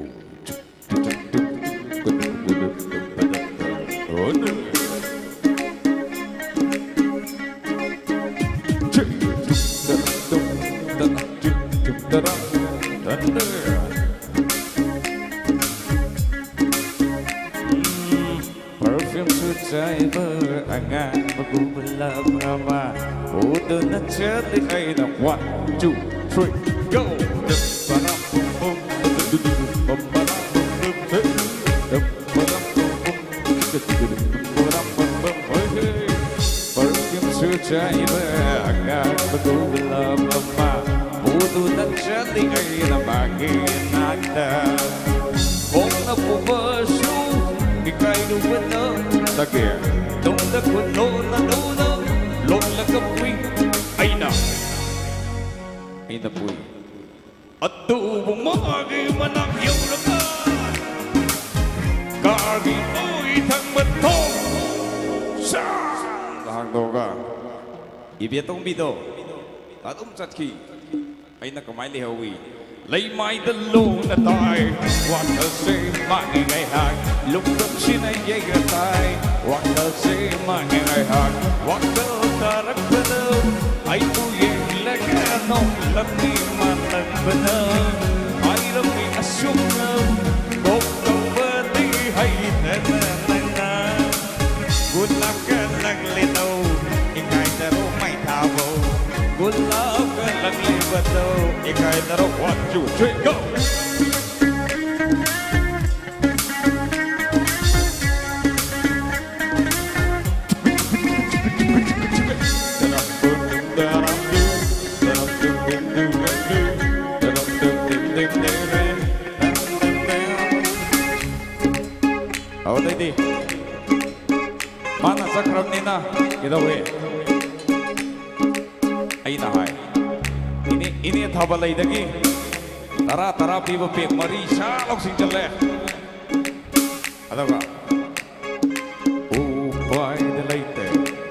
Perfumeꯁꯨ ꯆꯥꯏꯕ ꯑꯉꯥꯡꯕ ꯒꯨꯂꯥꯞ ꯑꯃ ꯄꯨꯗꯨꯅ ꯆꯠꯂꯤ ꯑꯩꯅ꯫ One, two, three, go! Perfumeꯁꯨ ꯆꯥꯏꯕ ꯑꯉꯥꯡꯕ ꯒꯨꯂꯥꯞ ꯑꯃ ꯄꯨꯗꯨꯅ ꯆꯠꯂꯤ ꯑꯩꯅ ꯃꯥꯒꯤ ꯅꯥꯛꯇ꯫ ꯈꯣꯡꯅ ꯄꯨꯕꯁꯨ ꯏꯀꯥꯏꯔꯨꯕꯅ ꯇꯒꯦ ꯇꯨꯡꯗ ꯈꯨꯠꯂꯣꯟꯅ ꯂꯨꯅ ꯂꯣꯠꯂꯒ ꯄꯨꯏ ꯑꯩꯅ꯫ ꯑꯩꯅ ꯄꯨꯏ꯫ ꯑꯗꯨꯕꯨ ꯃꯥꯒꯤ ꯃꯅꯥꯛ ꯌꯧꯔꯒ ꯀꯥꯔꯒꯤ ꯑꯣꯏ ꯊꯪꯕ ꯊꯣꯡ ꯁꯥ ꯍꯥꯡꯗꯣꯛꯑꯒ ꯏꯕꯦꯇꯣꯝꯕꯤꯗꯣ ꯑꯗꯨꯝ ꯆꯠꯈꯤ꯫ ꯑꯩꯅ ꯀꯃꯥꯏꯅ ꯂꯩꯍꯧꯏ? ꯂꯩꯃꯥꯏꯗ ꯂꯨꯅ ꯇꯥꯏ ꯋꯥꯈꯜꯁꯦ ꯃꯥꯒꯤ ꯉꯥꯏꯍꯥꯛ ꯂꯨꯞꯇꯝꯁꯤꯅ ꯌꯩꯔ ꯇꯥꯏ ꯋꯥꯈꯜꯁꯦ ꯃꯥꯒꯤ ꯉꯥꯏꯍꯥꯛ ꯋꯥꯈꯜ ꯇꯥꯔꯛꯄꯗ ꯑꯩꯕꯨ ꯌꯦꯡꯂꯦ꯫ ꯂꯝꯕꯤ ꯃꯥꯜꯂꯛꯄꯅ ꯍꯥꯏꯔꯝꯃꯤ ꯑꯁꯨꯝꯅ ꯀꯣꯛ ꯇꯧꯕꯗꯤ ꯍꯩꯇꯅ ꯅꯪꯅ ꯒꯨꯂꯥꯞꯀ ꯂꯛꯂꯤꯗꯧ ꯏꯀꯥꯏꯗꯔꯣ ꯃꯩ ꯊꯥꯕꯧ ꯒꯨꯂꯥꯞꯀ ꯂꯛꯂꯤꯕꯗꯧ ꯏꯀꯥꯏꯗꯔꯣ one two three go ꯑꯗꯩꯗꯤ ꯃꯥꯅ ꯆꯠꯈ꯭ꯔꯕꯅꯤꯅ ꯀꯩꯗꯧꯋꯦ? ꯑꯩꯅ ꯍꯥꯏ, ꯏꯅꯦ, ꯏꯅꯦ ꯊꯥꯕꯂꯩꯗꯒꯤ ꯇꯔꯥ ꯇꯔꯥ ꯄꯤꯕ ꯄꯦꯛ ꯃꯔꯤ ꯁꯥ ꯂꯧꯁꯤꯟꯖꯜꯂꯦ꯫ ꯑꯗꯨꯒ ꯎꯄꯥꯏꯗꯤ ꯂꯩꯇꯦ,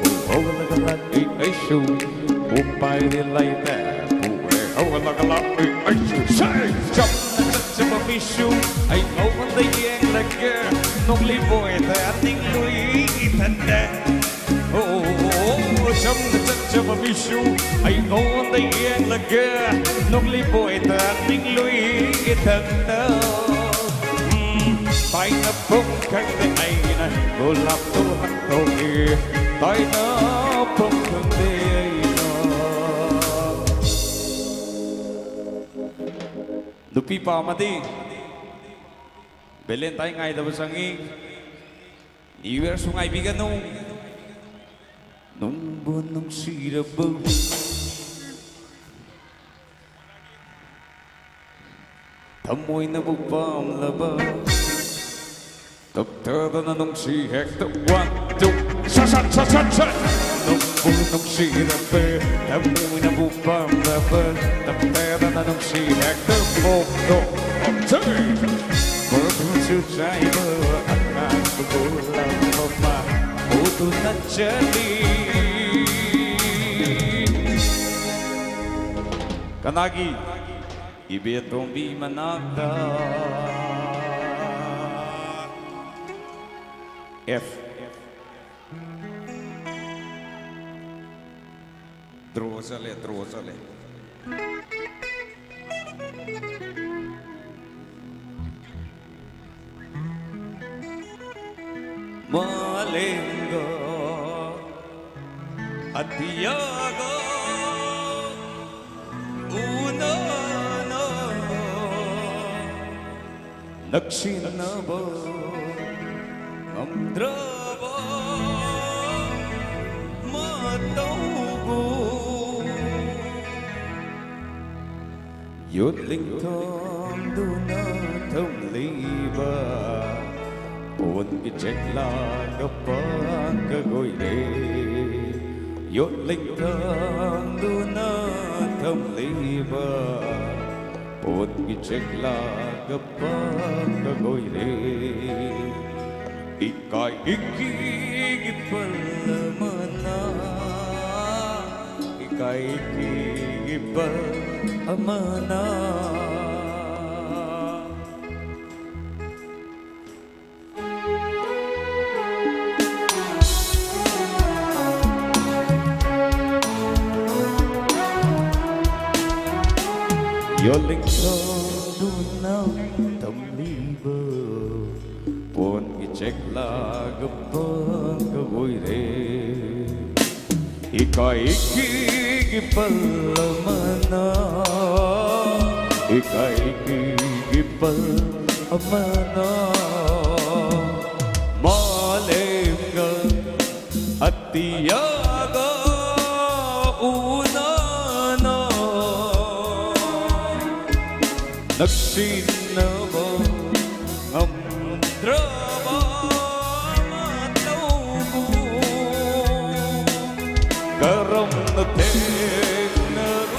ꯎꯍꯧꯂꯒ ꯂꯥꯛꯏ ꯑꯩꯁꯨ꯫ ꯎꯄꯥꯏꯗꯤ ꯂꯩꯇꯦ, ꯎꯍꯦꯛ ꯍꯧꯒꯠꯂꯒ ꯂꯥꯛꯏ ꯑꯩꯁꯨ꯫ ꯁꯦ! ꯆꯝꯅ ꯆꯠꯆꯕ ꯃꯤꯁꯨ ꯑꯩ ꯃꯉꯣꯟꯗ ꯌꯦꯡꯂꯒꯦ꯫ ꯅꯣꯡꯂꯤꯕꯣꯏꯗ ꯅꯤꯡꯂꯨꯏ ꯏꯊꯟꯗ꯫ ꯑꯣ, ꯆꯝꯅ ꯆꯠꯆꯕ ꯃꯤꯁꯨ ꯑꯩꯉꯣꯟꯗ ꯌꯦꯡꯂꯒꯦ꯫ ꯅꯣꯡꯂꯤꯕꯣꯏꯗ ꯅꯤꯡꯂꯨꯏ ꯏꯊꯟꯗ꯫ ꯎꯝ, ꯄꯥꯏꯅꯐꯝ ꯈꯪꯗꯦ ꯑꯩꯅ ꯒꯨꯂꯥꯞꯇꯣ ꯂꯪꯊꯣꯛꯏ꯫ ꯄꯥꯏꯅꯐꯝ ꯈꯪꯗꯦ ꯑꯩꯅ꯫ ꯅꯨꯄꯤ ꯄꯥꯝꯃꯗꯤ ꯚꯦꯂꯦꯟꯇꯥꯏꯟ ꯉꯥꯏꯗꯕ ꯆꯪꯉꯤ꯫ ꯅ꯭ꯌꯨ ꯌꯔꯁꯨ ꯉꯥꯏꯕꯤꯒꯅꯨ꯫ ꯅꯨꯡꯕꯨ ꯅꯨꯡꯁꯤꯔꯕ ꯊꯃꯣꯏꯅꯕꯨ ꯄꯥꯝꯂꯕ ꯇꯞꯊꯗꯅ ꯅꯨꯡꯁꯤ ꯍꯦꯛꯇ one two ꯁꯠ ꯁꯠ ꯁꯠ ꯁꯠ ꯁꯠ ꯅꯨꯡꯕꯨ ꯅꯨꯡꯁꯤꯔꯕ ꯊꯃꯣꯏꯅꯕꯨ ꯄꯥꯝꯂꯕ ꯇꯞꯊꯗꯅ ꯅꯨꯡꯁꯤ ꯍꯦꯛꯇ ꯐꯣꯡꯗꯣꯛ ꯃꯔꯨꯞꯁꯨ ꯆꯥꯏꯕ ꯑꯉꯥꯡꯕ ꯒꯨꯂꯥꯞ ꯑꯃ ꯎꯗꯨꯅ ꯆꯠꯂꯤ꯫ ꯀꯅꯥꯒꯤ? ꯏꯕꯦꯇꯣꯝꯕꯤ ꯃꯅꯥꯛꯇ꯫ F꯫ ꯗ꯭ꯔꯣ ꯆꯠꯂꯦ, ꯗ꯭ꯔꯣ ꯆꯠꯂꯦ꯫ ꯃꯥꯂꯦꯝꯒ ꯑꯇꯤꯌꯥꯒ ꯎꯅꯅ ꯅꯛꯁꯤꯟꯅꯕ ꯉꯝꯗ꯭ꯔꯕ ꯃꯇꯧꯕꯨ ꯌꯣꯠꯂꯤꯡ ꯊꯣꯡꯗꯨꯅ ꯊꯝꯂꯤꯕ ꯄꯣꯟꯒꯤ ꯆꯦꯛꯂꯥꯒ ꯄꯥꯡꯒ ꯑꯣꯏꯔꯦ꯫ ꯌꯣꯠꯂꯤꯡ ꯊꯣꯡꯗꯨꯅ ꯊꯝꯂꯤꯕ ꯄꯣꯟꯒꯤ ꯆꯦꯛꯂꯥꯒ ꯄꯥꯡꯒ ꯑꯣꯏꯔꯦ꯫ ꯏꯀꯥꯏ ꯏꯀꯤꯒꯤ ꯄꯜ ꯑꯃꯅ, ꯏꯀꯥꯏ ꯏꯀꯤꯒꯤ ꯄꯜ ꯑꯃꯅ꯫ ꯌꯣꯜꯂꯤꯡꯊꯧꯗꯨꯅ ꯊꯝꯂꯤꯕ ꯄꯣꯟꯒꯤ ꯆꯦꯛꯂꯥꯒ ꯄꯥꯡꯒ ꯑꯣꯏꯔꯦ꯫ ꯏꯀꯥꯏ ꯏꯀꯤꯒꯤ ꯄꯜ ꯑꯃꯅ, ꯏꯀꯥꯏ ꯏꯀꯤꯒꯤ ꯄꯜ ꯑꯃꯅ ꯃꯥꯂꯦꯝꯒ ꯑꯇꯤꯌꯥꯒ ꯎꯅꯅ ꯅꯛꯁꯤꯟꯅꯕ ꯉꯝꯗ꯭ꯔꯕ ꯃꯇꯧꯕꯨ ꯀꯔꯝꯅ ꯊꯦꯡꯅꯔꯨꯔꯤꯕ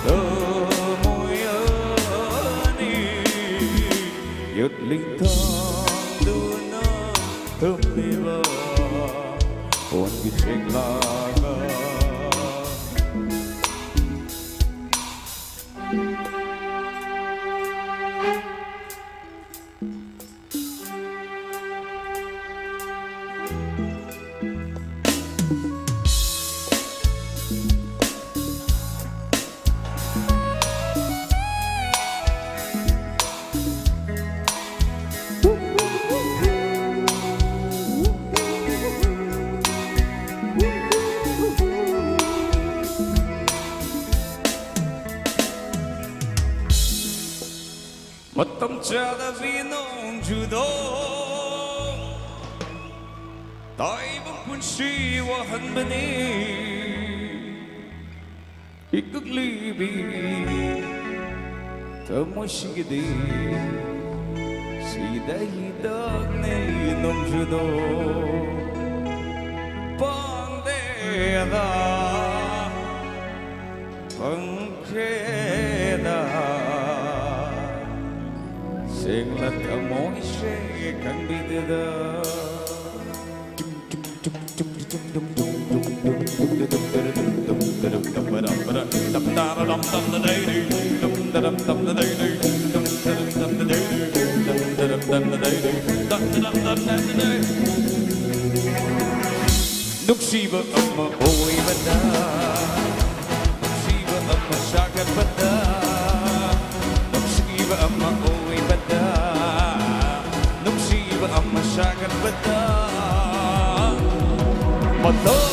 ꯊꯃꯣꯏ ꯑꯅꯤ? ꯌꯣꯠꯂꯤꯡ ꯊꯥꯡꯗꯨꯅ ꯊꯝꯂꯤꯕ ꯄꯣꯟꯒꯤ ꯆꯦꯛꯂꯥꯒ꯫ ꯃꯇꯝ ꯆꯥꯗꯕꯤ ꯅꯣꯡꯖꯨꯗꯣ ꯇꯥꯏꯕꯪ ꯄꯨꯟꯁꯤ ꯋꯥꯍꯟꯕꯅꯤ꯫ ꯄꯤꯛꯂꯤꯕꯤ ꯊꯃꯣꯏꯁꯤꯒꯤꯗꯤ ꯁꯤꯗ ꯍꯤꯗꯥꯛꯅꯤ ꯅꯣꯡꯖꯨꯗꯣ ꯄꯥꯡꯗꯦꯗ ꯐꯪꯈ꯭ꯔꯦꯗ ꯁꯦꯡꯂ ꯊꯃꯣꯏꯁꯦ ꯈꯪꯕꯤꯗꯦꯗ꯫ ꯅꯨꯡꯁꯤꯕ ꯑꯃ ꯑꯣꯏꯕꯗ, ꯅꯨꯡꯁꯤꯕ ꯑꯃ ꯁꯥꯒꯠꯄꯗ, ꯅꯨꯡꯁꯤꯕ ꯑꯃ ꯑꯣꯏꯕꯗ, ꯅꯨꯡꯁꯤꯕ ꯑꯃ ꯁꯥꯒꯠꯄꯗ ꯃꯇꯝ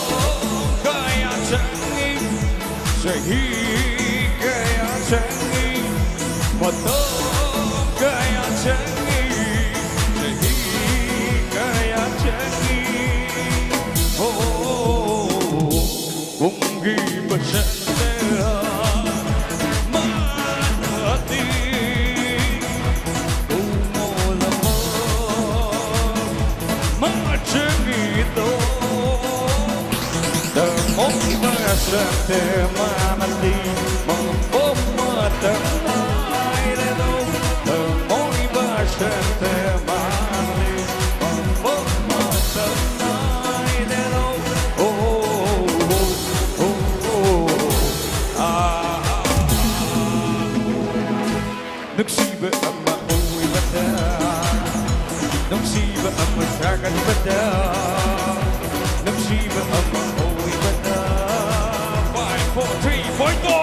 ꯀꯌꯥ ꯆꯪꯏ, ꯆꯍꯤ ꯀꯌꯥ ꯆꯪꯏ, ꯃꯇꯝ ꯀꯌꯥ ꯆꯪꯏ, ꯆꯍꯤ ꯀꯌꯥ ꯆꯪꯏ꯫ ꯍꯣ, ꯄꯨꯡꯒꯤ ꯄꯁꯟꯗ ꯃꯥꯅꯗꯤ ꯎꯃꯣꯂꯃꯣ ꯃꯆꯪꯏꯗꯣ ꯗꯃꯣ ꯃꯁꯟꯗ ꯃꯥꯅꯗꯤ ꯃꯄꯣ ꯃꯇꯝ ꯅꯥꯏꯔꯗꯣ ꯗꯃꯣ ꯃꯁꯟꯗ ꯃꯥꯅꯗꯤ ꯃꯄꯣ ꯃꯇꯝ ꯅꯥꯏꯔꯗꯣ꯫ ꯑꯣ, ꯑꯣ, ꯑꯣ, ꯑꯣ, ꯑꯥ, ꯑꯥ, ꯑꯥ꯫ ꯅꯨꯡꯁꯤꯕ ꯑꯃ ꯑꯣꯏꯕꯗ, ꯅꯨꯡꯁꯤꯕ ꯑꯃ ꯁꯥꯒꯠꯄꯗ, ꯅꯨꯡꯁꯤꯕ ꯑꯃ ꯑꯣꯏꯕꯗ꯫ Five, four, three, four, go!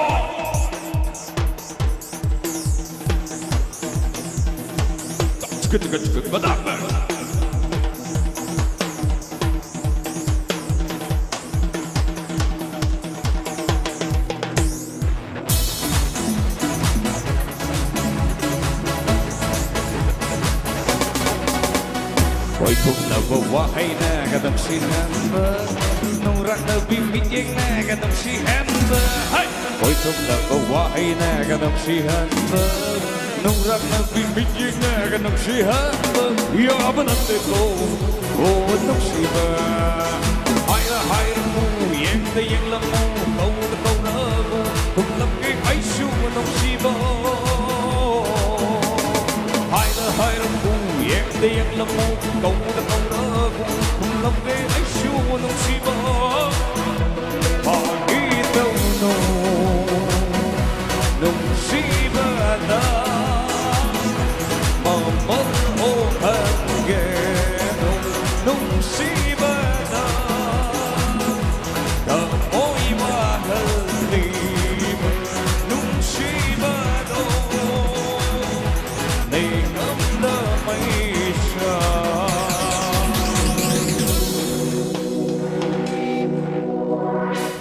ꯑꯣꯏꯊꯣꯛꯂꯕ ꯋꯥꯍꯩꯅꯒ ꯅꯨꯡꯁꯤꯍꯟꯕ, ꯅꯨꯡꯔꯥꯛꯅꯕꯤ ꯃꯤꯠꯌꯦꯡꯅꯒ ꯅꯨꯡꯁꯤꯍꯟꯕ, ꯍꯩ! ꯑꯣꯏꯊꯣꯛꯂꯕ ꯋꯥꯍꯩꯅꯒ ꯅꯨꯡꯁꯤꯍꯟꯕ, ꯅꯨꯡꯔꯥꯛꯅꯕꯤ ꯃꯤꯠꯌꯦꯡꯅꯒ ꯅꯨꯡꯁꯤꯍꯟꯕ ꯌꯥꯕ ꯅꯠꯇꯦꯀꯣ, ꯑꯣ ꯅꯨꯡꯁꯤꯕ꯫ ꯍꯥꯏꯔ ꯍꯥꯏꯔꯃꯨ, ꯌꯦꯡꯗ ꯌꯦꯡꯂꯝꯃꯨ, ꯀꯧꯗ ꯀꯧꯔꯃꯨ, ꯈꯨꯝꯂꯛꯀꯦ ꯑꯩꯁꯨ ꯅꯨꯡꯁꯤꯕ꯫ ꯍꯥꯏꯔ ꯍꯥꯏꯔꯃꯨ, ꯌꯦꯡꯗ ꯌꯦꯡꯂꯝꯃꯨ, ꯀꯧꯗ ꯀꯧꯔꯃꯨ, ꯈꯨꯝꯂꯛꯀꯦ ꯑꯩꯁꯨ ꯅꯨꯡꯁꯤꯕ꯫ ꯐꯥꯒꯤ ꯇꯧꯅꯨ, ꯅꯨꯡꯁꯤꯕꯅ ꯃꯃꯜ ꯍꯣꯡꯍꯟꯒꯦ, ꯅꯨꯡꯁꯤꯕꯅ ꯊꯃꯣꯏ ꯋꯥꯍꯜꯂꯤꯕ ꯅꯨꯡꯁꯤꯕꯗꯣ ꯅꯤꯡꯉꯝꯗ ꯃꯩꯁꯥ꯫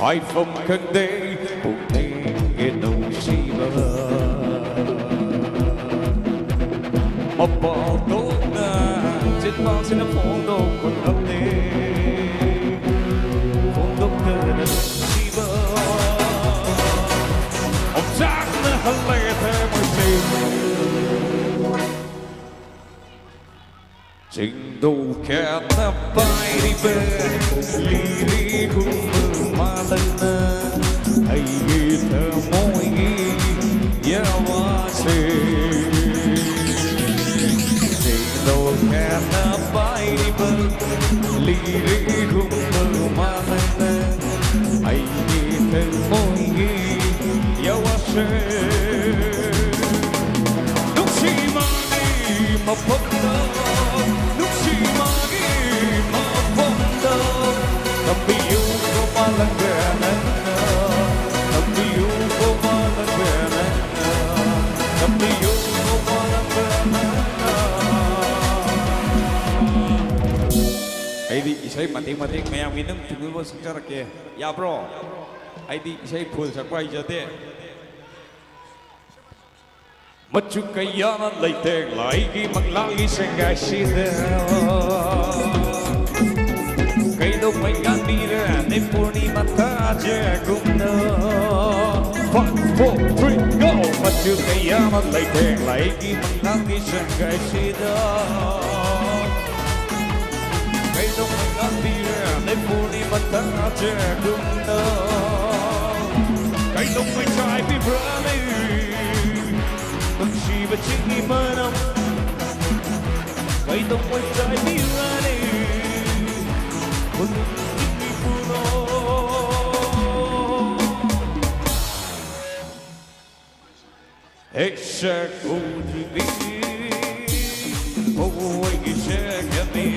ꯍꯥꯏꯐꯝ ꯈꯪꯗꯦ ꯄꯨꯛꯅꯤꯡꯒꯤ ꯅꯨꯡꯁꯤꯕ꯫ ꯃꯄꯥꯜ ꯊꯣꯛꯅ ꯆꯤꯟꯕꯥꯡꯁꯤꯅ ꯐꯣꯡꯗꯣꯛꯄ ꯉꯝꯗꯦ꯫ ꯐꯣꯡꯗꯣꯛꯇꯅ ꯅꯨꯡꯁꯤꯕ꯫ ꯑꯣꯝꯆꯥꯛꯅ ꯍꯜꯂꯦ ꯊꯃꯣꯏꯁꯦ꯫ ꯆꯤꯡꯗꯣ ꯈꯦꯠꯅ ꯄꯥꯏꯔꯤꯕ ꯂꯤꯔꯤ ꯍꯨꯝꯕ ꯃꯥꯂꯪꯅ ꯑꯩꯒꯤ ꯊꯃꯣꯏꯒꯤ ꯌꯥꯋꯥꯁꯦ꯫ ꯆꯤꯡꯗꯣ ꯈꯦꯠꯅ ꯄꯥꯏꯔꯤꯕ ꯂꯤꯔꯤ ꯍꯨꯝꯕ ꯃꯥꯂꯪꯅ ꯑꯩꯒꯤ ꯊꯃꯣꯏꯒꯤ ꯌꯥꯋꯥꯁꯦ꯫ ꯅꯨꯡꯁꯤ ꯃꯥꯒꯤ ꯃꯐꯝꯗ, ꯅꯨꯡꯁꯤ ꯃꯥꯒꯤ ꯃꯐꯝꯗ ꯇꯝꯕꯤꯌꯨ ꯀꯣ ꯃꯥꯂꯪꯒ ꯅꯪꯅ, ꯇꯝꯕꯤꯌꯨ ꯀꯣ ꯃꯥꯂꯪꯒ ꯅꯪꯅ, ꯇꯝꯕꯤꯌꯨ ꯀꯣ ꯃꯥꯂꯪꯒ ꯅꯪꯅ꯫ ꯑꯩꯗꯤ ꯏꯁꯩ ꯃꯇꯦꯛ ꯃꯇꯦꯛ ꯃꯌꯥꯝꯒꯤ ꯑꯗꯨꯝ ꯊꯨꯡꯅꯕ ꯁꯛꯆꯔꯛꯀꯦ꯫ ꯌꯥꯕ꯭ꯔꯣ? ꯑꯩꯗꯤ ꯏꯁꯩ ꯐꯨꯜ ꯁꯛꯄ ꯍꯩꯖꯗꯦ꯫ ꯃꯆꯨ ꯀꯌꯥꯅ ꯂꯩꯇꯦꯡꯂ ꯑꯩꯒꯤ ꯃꯪꯂꯥꯟꯒꯤ ꯁꯦꯡꯒꯥꯏꯁꯤꯗ꯫ ꯃꯩꯉꯥꯟꯕꯤꯔꯅꯤ ꯄꯨꯔꯅꯤꯃꯥ ꯊꯥꯖꯒꯨꯝꯅ꯫ Five, four, three, go! ꯃꯆꯨ ꯀꯌꯥ ꯑꯃ ꯂꯩꯇꯦꯡꯂꯩꯒꯤ ꯃꯉꯥꯜꯒꯤ ꯁꯪꯒꯩꯁꯤꯗ꯫ ꯀꯩꯗꯧꯉꯩ ꯉꯥꯟꯕꯤꯔꯅꯤ ꯄꯨꯔꯅꯤꯃꯥ ꯊꯥꯖꯒꯨꯝꯅ꯫ ꯀꯩꯗꯧꯉꯩ ꯆꯥꯏꯕꯤꯕ꯭ꯔꯅꯤ ꯅꯨꯡꯁꯤꯕ ꯆꯤꯡꯒꯤ ꯃꯅꯝ꯫ ꯀꯩꯗꯧꯉꯩ ꯆꯥꯏꯕꯤꯔꯅꯤ ꯈꯨꯅꯨꯡ ꯆꯤꯡꯒꯤ ꯄꯨꯅꯣ꯫ ꯍꯦꯛ ꯁꯛ ꯎꯗ꯭ꯔꯤꯕꯤ ꯍꯣꯏꯒꯤ ꯁꯛ ꯑꯃꯤ꯫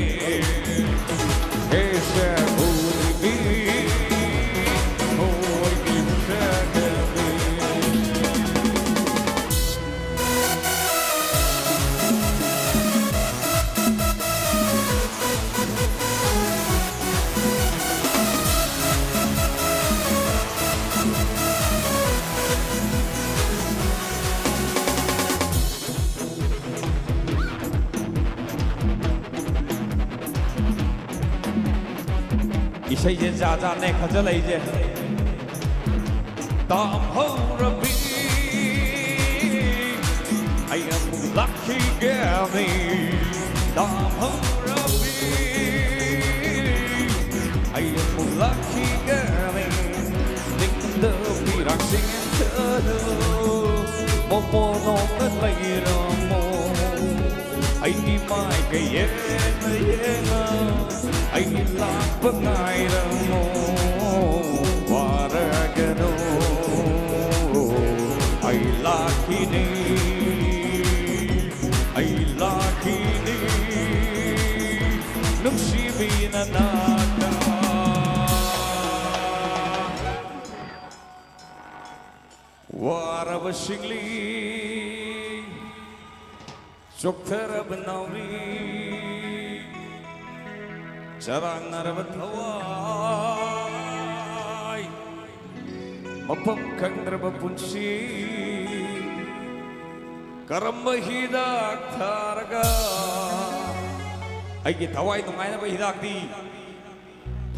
ꯍꯦꯛ ꯁꯛ ꯎꯗ꯭ꯔꯤꯕꯤ ꯍꯣꯏꯒꯤ ꯁꯛ ꯑꯃꯤ꯫ ꯏꯁꯩꯁꯦ ꯖꯥꯠ ꯖꯥꯠꯅꯦ ꯈꯟꯖꯜꯂꯛꯏꯁꯦ꯫ ꯇꯥꯝꯍꯧꯔꯕꯤ ꯑꯩ ꯑꯃꯨꯛ ꯂꯥꯛꯈꯤꯒꯅꯤ꯫ ꯇꯥꯝꯍꯧꯔꯕꯤ ꯑꯩ ꯑꯃꯨꯛ ꯂꯥꯛꯈꯤꯒꯅꯤ꯫ ꯅꯤꯡꯗ ꯄꯤꯔꯥꯡꯁꯤꯡ ꯊꯥꯗꯨ ꯃꯣꯃꯣ ꯅꯣꯡꯅ ꯂꯩꯔꯝꯃꯣ꯫ ꯑꯩꯒꯤ ꯃꯥꯏꯀꯩ ꯌꯦꯡꯅ ꯌꯦꯡꯅ ꯑꯩꯒꯤ ꯂꯥꯛꯄ ꯉꯥꯏꯔꯝꯃꯣ꯫ ꯋꯥꯔꯒꯅꯨ ꯑꯩ ꯂꯥꯛꯈꯤꯅꯤ꯫ ꯑꯩ ꯂꯥꯛꯈꯤꯅꯤ ꯅꯨꯡꯁꯤꯕꯤ ꯅꯅꯥꯛꯇ꯫ ꯋꯥꯔꯕ ꯁꯤꯡꯂꯤ ꯆꯣꯛꯊꯔꯕ ꯅꯥꯎꯔꯤ ꯆꯔꯥꯡꯅꯔꯕ ꯊꯋꯥꯏ ꯃꯐꯝ ꯈꯪꯗ꯭ꯔꯕ ꯄꯨꯟꯁꯤ꯫ ꯀꯔꯝꯕ ꯍꯤꯗꯥꯛ ꯊꯥꯔꯒ ꯑꯩꯒꯤ ꯊꯋꯥꯏ ꯅꯨꯡꯉꯥꯏꯅꯕ ꯍꯤꯗꯥꯛꯇꯤ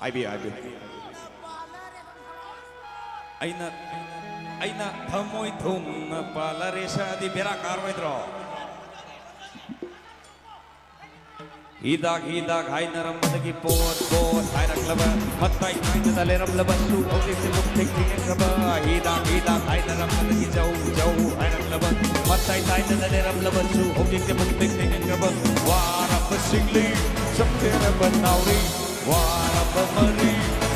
ꯍꯥꯏꯕꯤꯌꯨ, ꯍꯥꯏꯕꯤꯌꯨ꯫ ꯑꯩꯅ, ꯑꯩꯅ ꯊꯃꯣꯏ ꯊꯨꯝꯅ ꯄꯥꯜꯂꯔꯦ ꯁꯛꯑꯗꯤ ꯕꯦꯔꯥ ꯀꯥꯔꯣꯏꯗ꯭ꯔꯣ? ꯍꯤꯗꯥꯛ ꯍꯤꯗꯥꯛ ꯍꯥꯏꯅꯔꯝꯕꯗꯒꯤ ꯄꯣꯠ ꯄꯣꯠ ꯍꯥꯏꯔꯛꯂꯕ, ꯃꯇꯥꯏ ꯊꯥꯏꯅꯗ ꯂꯩꯔꯝꯂꯕꯁꯨ ꯍꯧꯖꯤꯛꯇꯤ ꯃꯨꯛ ꯊꯦꯡ ꯊꯦꯡꯅꯈ꯭ꯔꯕ꯫ ꯍꯤꯗꯥꯛ ꯍꯤꯗꯥꯛ ꯍꯥꯏꯅꯔꯝꯕꯗꯒꯤ ꯖꯧ ꯖꯧ ꯍꯥꯏꯔꯛꯂꯕ, ꯃꯇꯥꯏ ꯊꯥꯏꯅꯗ ꯂꯩꯔꯝꯂꯕꯁꯨ ꯍꯧꯖꯤꯛꯇꯤ ꯃꯨꯛ ꯊꯦꯡ ꯊꯦꯡꯅꯈ꯭ꯔꯕ꯫ ꯋꯥꯔꯕ ꯁꯤꯡꯂꯤ, ꯆꯝꯊꯦꯔꯕ ꯅꯥꯎꯔꯤ, ꯋꯥꯔꯕ ꯃꯔꯤ,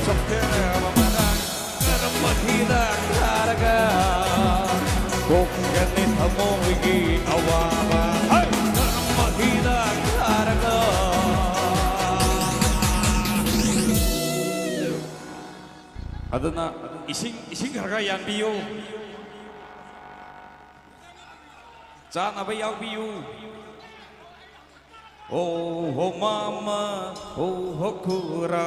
ꯆꯝꯊꯦꯔꯕ ꯃꯔꯥꯡ꯫ ꯀꯔꯝꯕ ꯍꯤꯗꯥꯛ ꯊꯥꯔꯒ ꯀꯣꯛꯀꯅꯤ ꯊꯃꯣꯏꯒꯤ ꯑꯋꯥꯕ? ꯍꯩ! ꯀꯔꯝꯕ ꯍꯤꯗꯥꯛ ꯊꯥꯔꯒ? ꯑꯗꯨꯅ ꯏꯁꯤꯡ, ꯏꯁꯤꯡ ꯈꯔ ꯈꯔ ꯌꯥꯟꯕꯤꯌꯨ꯫ ꯆꯥꯅꯕ ꯌꯥꯎꯕꯤꯌꯨ꯫ ꯍꯣ ꯍꯣ ꯃꯥꯃ, ꯍꯣ ꯍꯣ ꯈꯨꯔꯥ꯫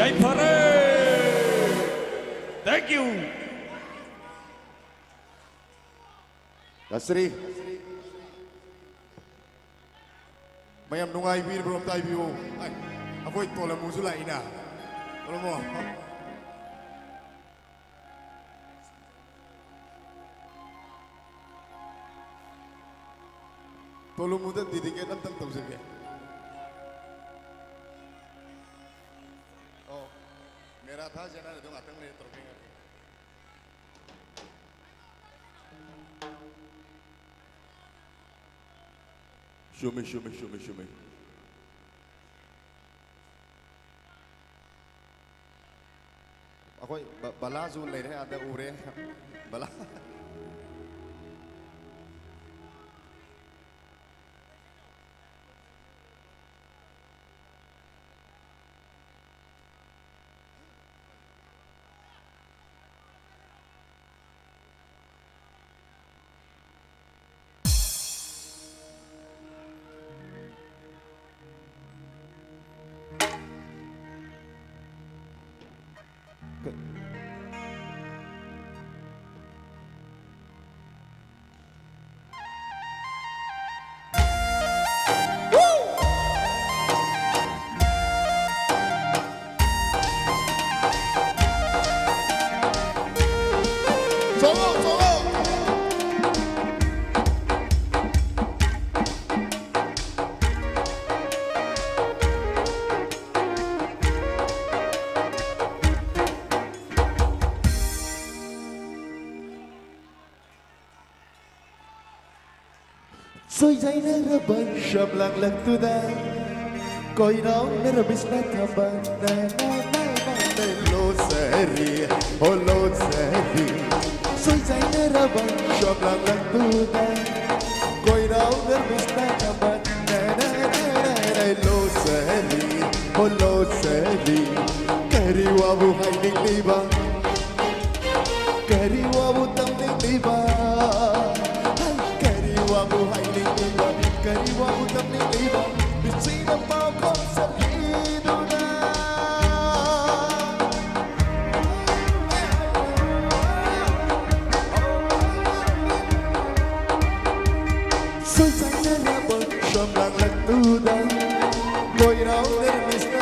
ꯌꯥꯏꯐꯔꯦ꯫ Thank you꯫ ꯌꯥꯁ꯭ꯔꯤ꯫ ꯃꯌꯥꯝ ꯅꯨꯡꯉꯥꯏꯕꯤꯔꯤꯕ꯭ꯔꯣ? ꯑꯝꯇ ꯍꯥꯏꯕꯤꯌꯨ꯫ ꯑꯥꯏ꯫ ꯑꯩꯈꯣꯏ ꯇꯣꯂꯃꯨꯁꯨ ꯂꯥꯛꯏꯅ꯫ ꯇꯣꯂꯃꯨ꯫ ꯇꯣꯂꯃꯨꯗ dedicate ꯑꯝꯇꯪ ꯇꯧꯖꯒꯦ꯫ ꯑꯣ, ꯃꯦꯔꯥ ꯊꯥꯁꯦꯅ ꯑꯗꯨꯝ ꯉꯥꯛꯇꯪ ꯂꯩꯔ ꯇꯧꯔꯛꯀꯦ꯫ ꯆꯨꯝꯃꯤ, ꯆꯨꯝꯃꯤ, ꯆꯨꯝꯃꯤ, ꯆꯨꯝꯃꯤ꯫ ꯑꯩꯈꯣꯏ ꯕ-, ꯕꯂꯥꯁꯨ ꯂꯩꯔꯦ, ꯑꯥꯗ ꯎꯔꯦ꯫ ꯕꯂꯥ꯫ ꯁꯣꯏꯖꯥꯏꯅꯔꯕ ꯁꯝꯂꯥꯡꯂꯛꯇꯨꯗ ꯀꯣꯏꯔꯥꯎꯅꯔꯕ ꯏꯁꯅꯥ ꯊꯝꯕꯥꯜꯅ ꯂꯣ ꯁꯍꯔꯤ, ꯍꯣ ꯂꯣ ꯁꯍꯔꯤ꯫ ꯁꯣꯏꯖꯥꯏꯅꯔꯕ ꯁꯝꯂꯥꯡꯂꯛꯇꯨꯗ ꯀꯣꯏꯔꯥꯎꯅꯔꯕ ꯏꯁꯅꯥ ꯊꯝꯕꯥꯜꯅ ꯂꯣ ꯁꯍꯔꯤ, ꯍꯣ ꯂꯣ ꯁꯍꯔꯤ꯫ ꯀꯔꯤ ꯋꯥꯕꯨ ꯍꯥꯏꯅꯤꯡꯂꯤꯕ? ꯀꯔꯤ ꯋꯥꯕꯨ ꯇꯝꯅꯤꯡꯂꯤꯕ? ꯍꯩ, ꯀꯔꯤ ꯋꯥꯕꯨ ꯍꯥꯏꯅꯤꯡꯂꯤꯕ? ꯀꯔꯤ ꯋꯥꯕꯨ ꯇꯝꯅꯤꯡꯂꯤꯕ? ꯃꯤꯠꯁꯤꯅ ꯄꯥꯎꯈꯣꯡ ꯆꯠꯂꯤꯗꯨꯅ꯫ ꯁꯣꯏꯖꯥꯏꯅꯔꯕ ꯁꯝꯂꯥꯡꯂꯛꯇꯨꯗ ꯀꯣꯏꯔꯥꯎꯅꯔꯕ ꯏꯁꯅꯥ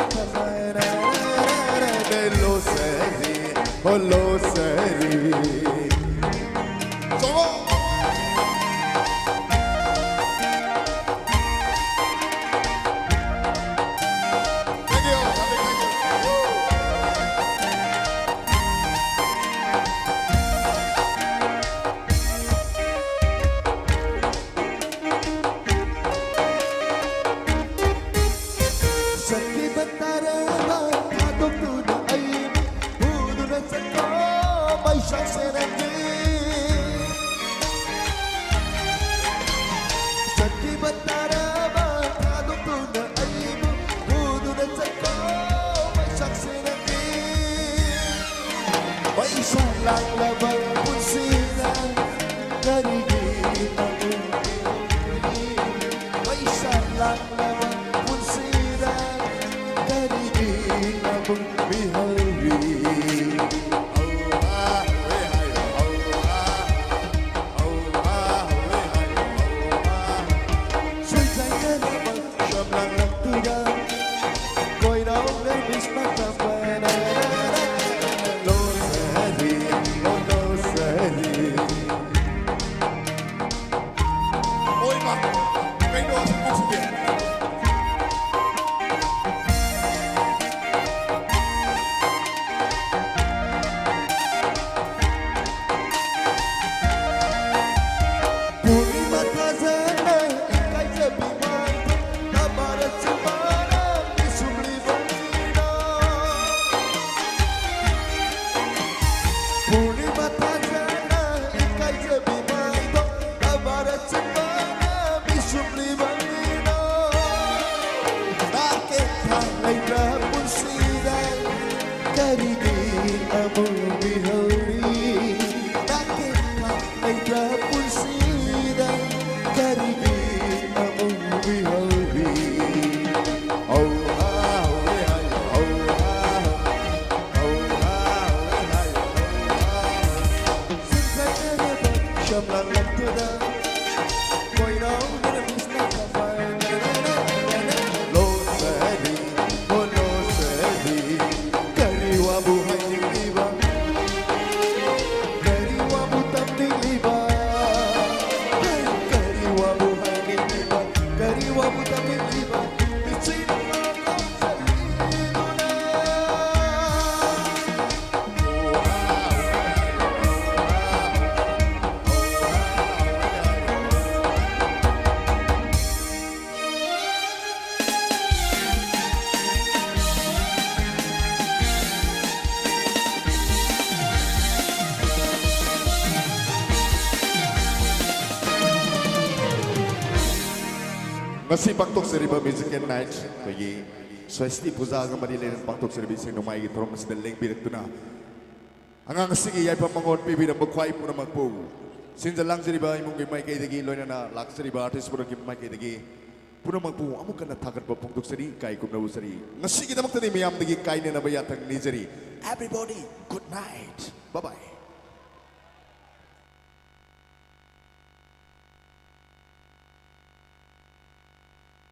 ꯆꯠꯈꯤꯕ ꯇꯥꯔꯕ ꯊꯥꯗꯣꯛꯇꯨꯅ ꯑꯩꯕꯨ ꯄꯨꯗꯨꯅ ꯆꯠꯈꯣ ꯃꯩꯁꯥꯛꯁꯦ ꯅꯪꯗꯤ꯫ ꯃꯩꯁꯥ ꯂꯥꯡꯂꯕ ꯄꯨꯟꯁꯤꯗ ꯀꯔꯤꯒꯤ ꯑꯃꯨꯛ ꯃꯤꯍꯧꯔꯤ? ꯃꯩꯁꯥ ꯂꯥꯡꯂꯕ ꯄꯨꯟꯁꯤꯗ ꯀꯔꯤꯒꯤ ꯑꯃꯨꯛ ꯃꯤꯍꯧꯔꯤ? ꯀꯔꯤꯒꯤ ꯑꯃꯨꯛ ꯃꯤꯍꯧꯔꯤ? ꯅꯥꯀꯦꯟ ꯊꯥ ꯂꯩꯇ꯭ꯔ ꯄꯨꯟꯁꯤꯗ ꯀꯔꯤꯒꯤ ꯑꯃꯨꯛ ꯃꯤꯍꯧꯔꯤ? ꯍꯧ ꯍꯥ ꯍꯧ ꯍꯦ ꯍꯥꯏ ꯍꯧ ꯍꯥ ꯍꯧ ꯍꯥ ꯍꯧ ꯍꯦ ꯍꯥꯏ ꯍꯧ ꯍꯥ ꯍꯧ ꯁꯨꯝ ꯆꯠꯅꯔꯕ ꯁꯝꯂꯥꯡꯂꯛꯇꯨꯗ ꯀꯣꯏꯔꯥꯎꯗꯅ ꯃꯤꯁꯅ ꯀꯃꯥꯏꯅ ꯂꯣꯟꯅꯔꯤ? ꯀꯔꯤ ꯋꯥꯕꯨ ꯍꯥꯏꯅꯤꯡꯂꯤꯕ? ꯀꯔꯤ ꯋꯥꯕꯨ ꯇꯝꯅꯤꯡꯂꯤꯕ? ꯀꯔꯤ ꯋꯥꯕꯨ ꯍꯥꯏꯅꯤꯡꯂꯤꯕ? ꯀꯔꯤ ꯋꯥꯕꯨ ꯇꯝꯅꯤꯡꯂꯤꯕ? ꯃꯤꯆꯤꯟ ꯉꯁꯤ ꯄꯥꯡꯊꯣꯛꯆꯔꯤꯕ Musical Night, ꯑꯩꯈꯣꯏꯒꯤ ꯁ꯭ꯋꯥꯁꯇꯤ ꯄꯨꯖꯥꯒ ꯃꯔꯤ ꯂꯩꯅꯅ ꯄꯥꯡꯊꯣꯛꯆꯔꯤꯕ ꯏꯁꯩ ꯅꯣꯡꯃꯥꯏꯒꯤ ꯊꯧꯔꯝ ꯑꯁꯤꯗ ꯂꯦꯡꯕꯤꯔꯛꯇꯨꯅ ꯑꯉꯥꯡ ꯑꯁꯤꯒꯤ ꯌꯥꯏꯐ ꯃꯉꯣꯟ ꯄꯤꯕꯤꯔꯝꯕ ꯈ꯭ꯋꯥꯏ ꯄꯨꯝꯅꯃꯛꯄꯨ, ꯁꯤꯟꯖ ꯂꯥꯡꯖꯔꯤꯕ ꯏꯃꯨꯡꯒꯤ ꯃꯥꯏꯀꯩꯗꯒꯤ, ꯂꯣꯏꯅꯅ ꯂꯥꯛꯆꯔꯤꯕ artist ꯄꯨꯝꯅꯃꯛꯀꯤ ꯃꯥꯏꯀꯩꯗꯒꯤ ꯄꯨꯝꯅꯃꯛꯄꯨ ꯑꯃꯨꯛ ꯍꯟꯅ ꯊꯥꯒꯠꯄ ꯐꯣꯡꯗꯣꯛꯆꯔꯤ, ꯏꯀꯥꯏ ꯈꯨꯝꯅꯕ ꯎꯠꯆꯔꯤ꯫ ꯉꯁꯤꯒꯤꯗꯃꯛꯇꯗꯤ ꯃꯤꯌꯥꯝꯗꯒꯤ ꯀꯥꯏꯅꯅꯕ ꯌꯥꯊꯪ ꯅꯤꯖꯔꯤ꯫ Everybody, good night. Bye bye.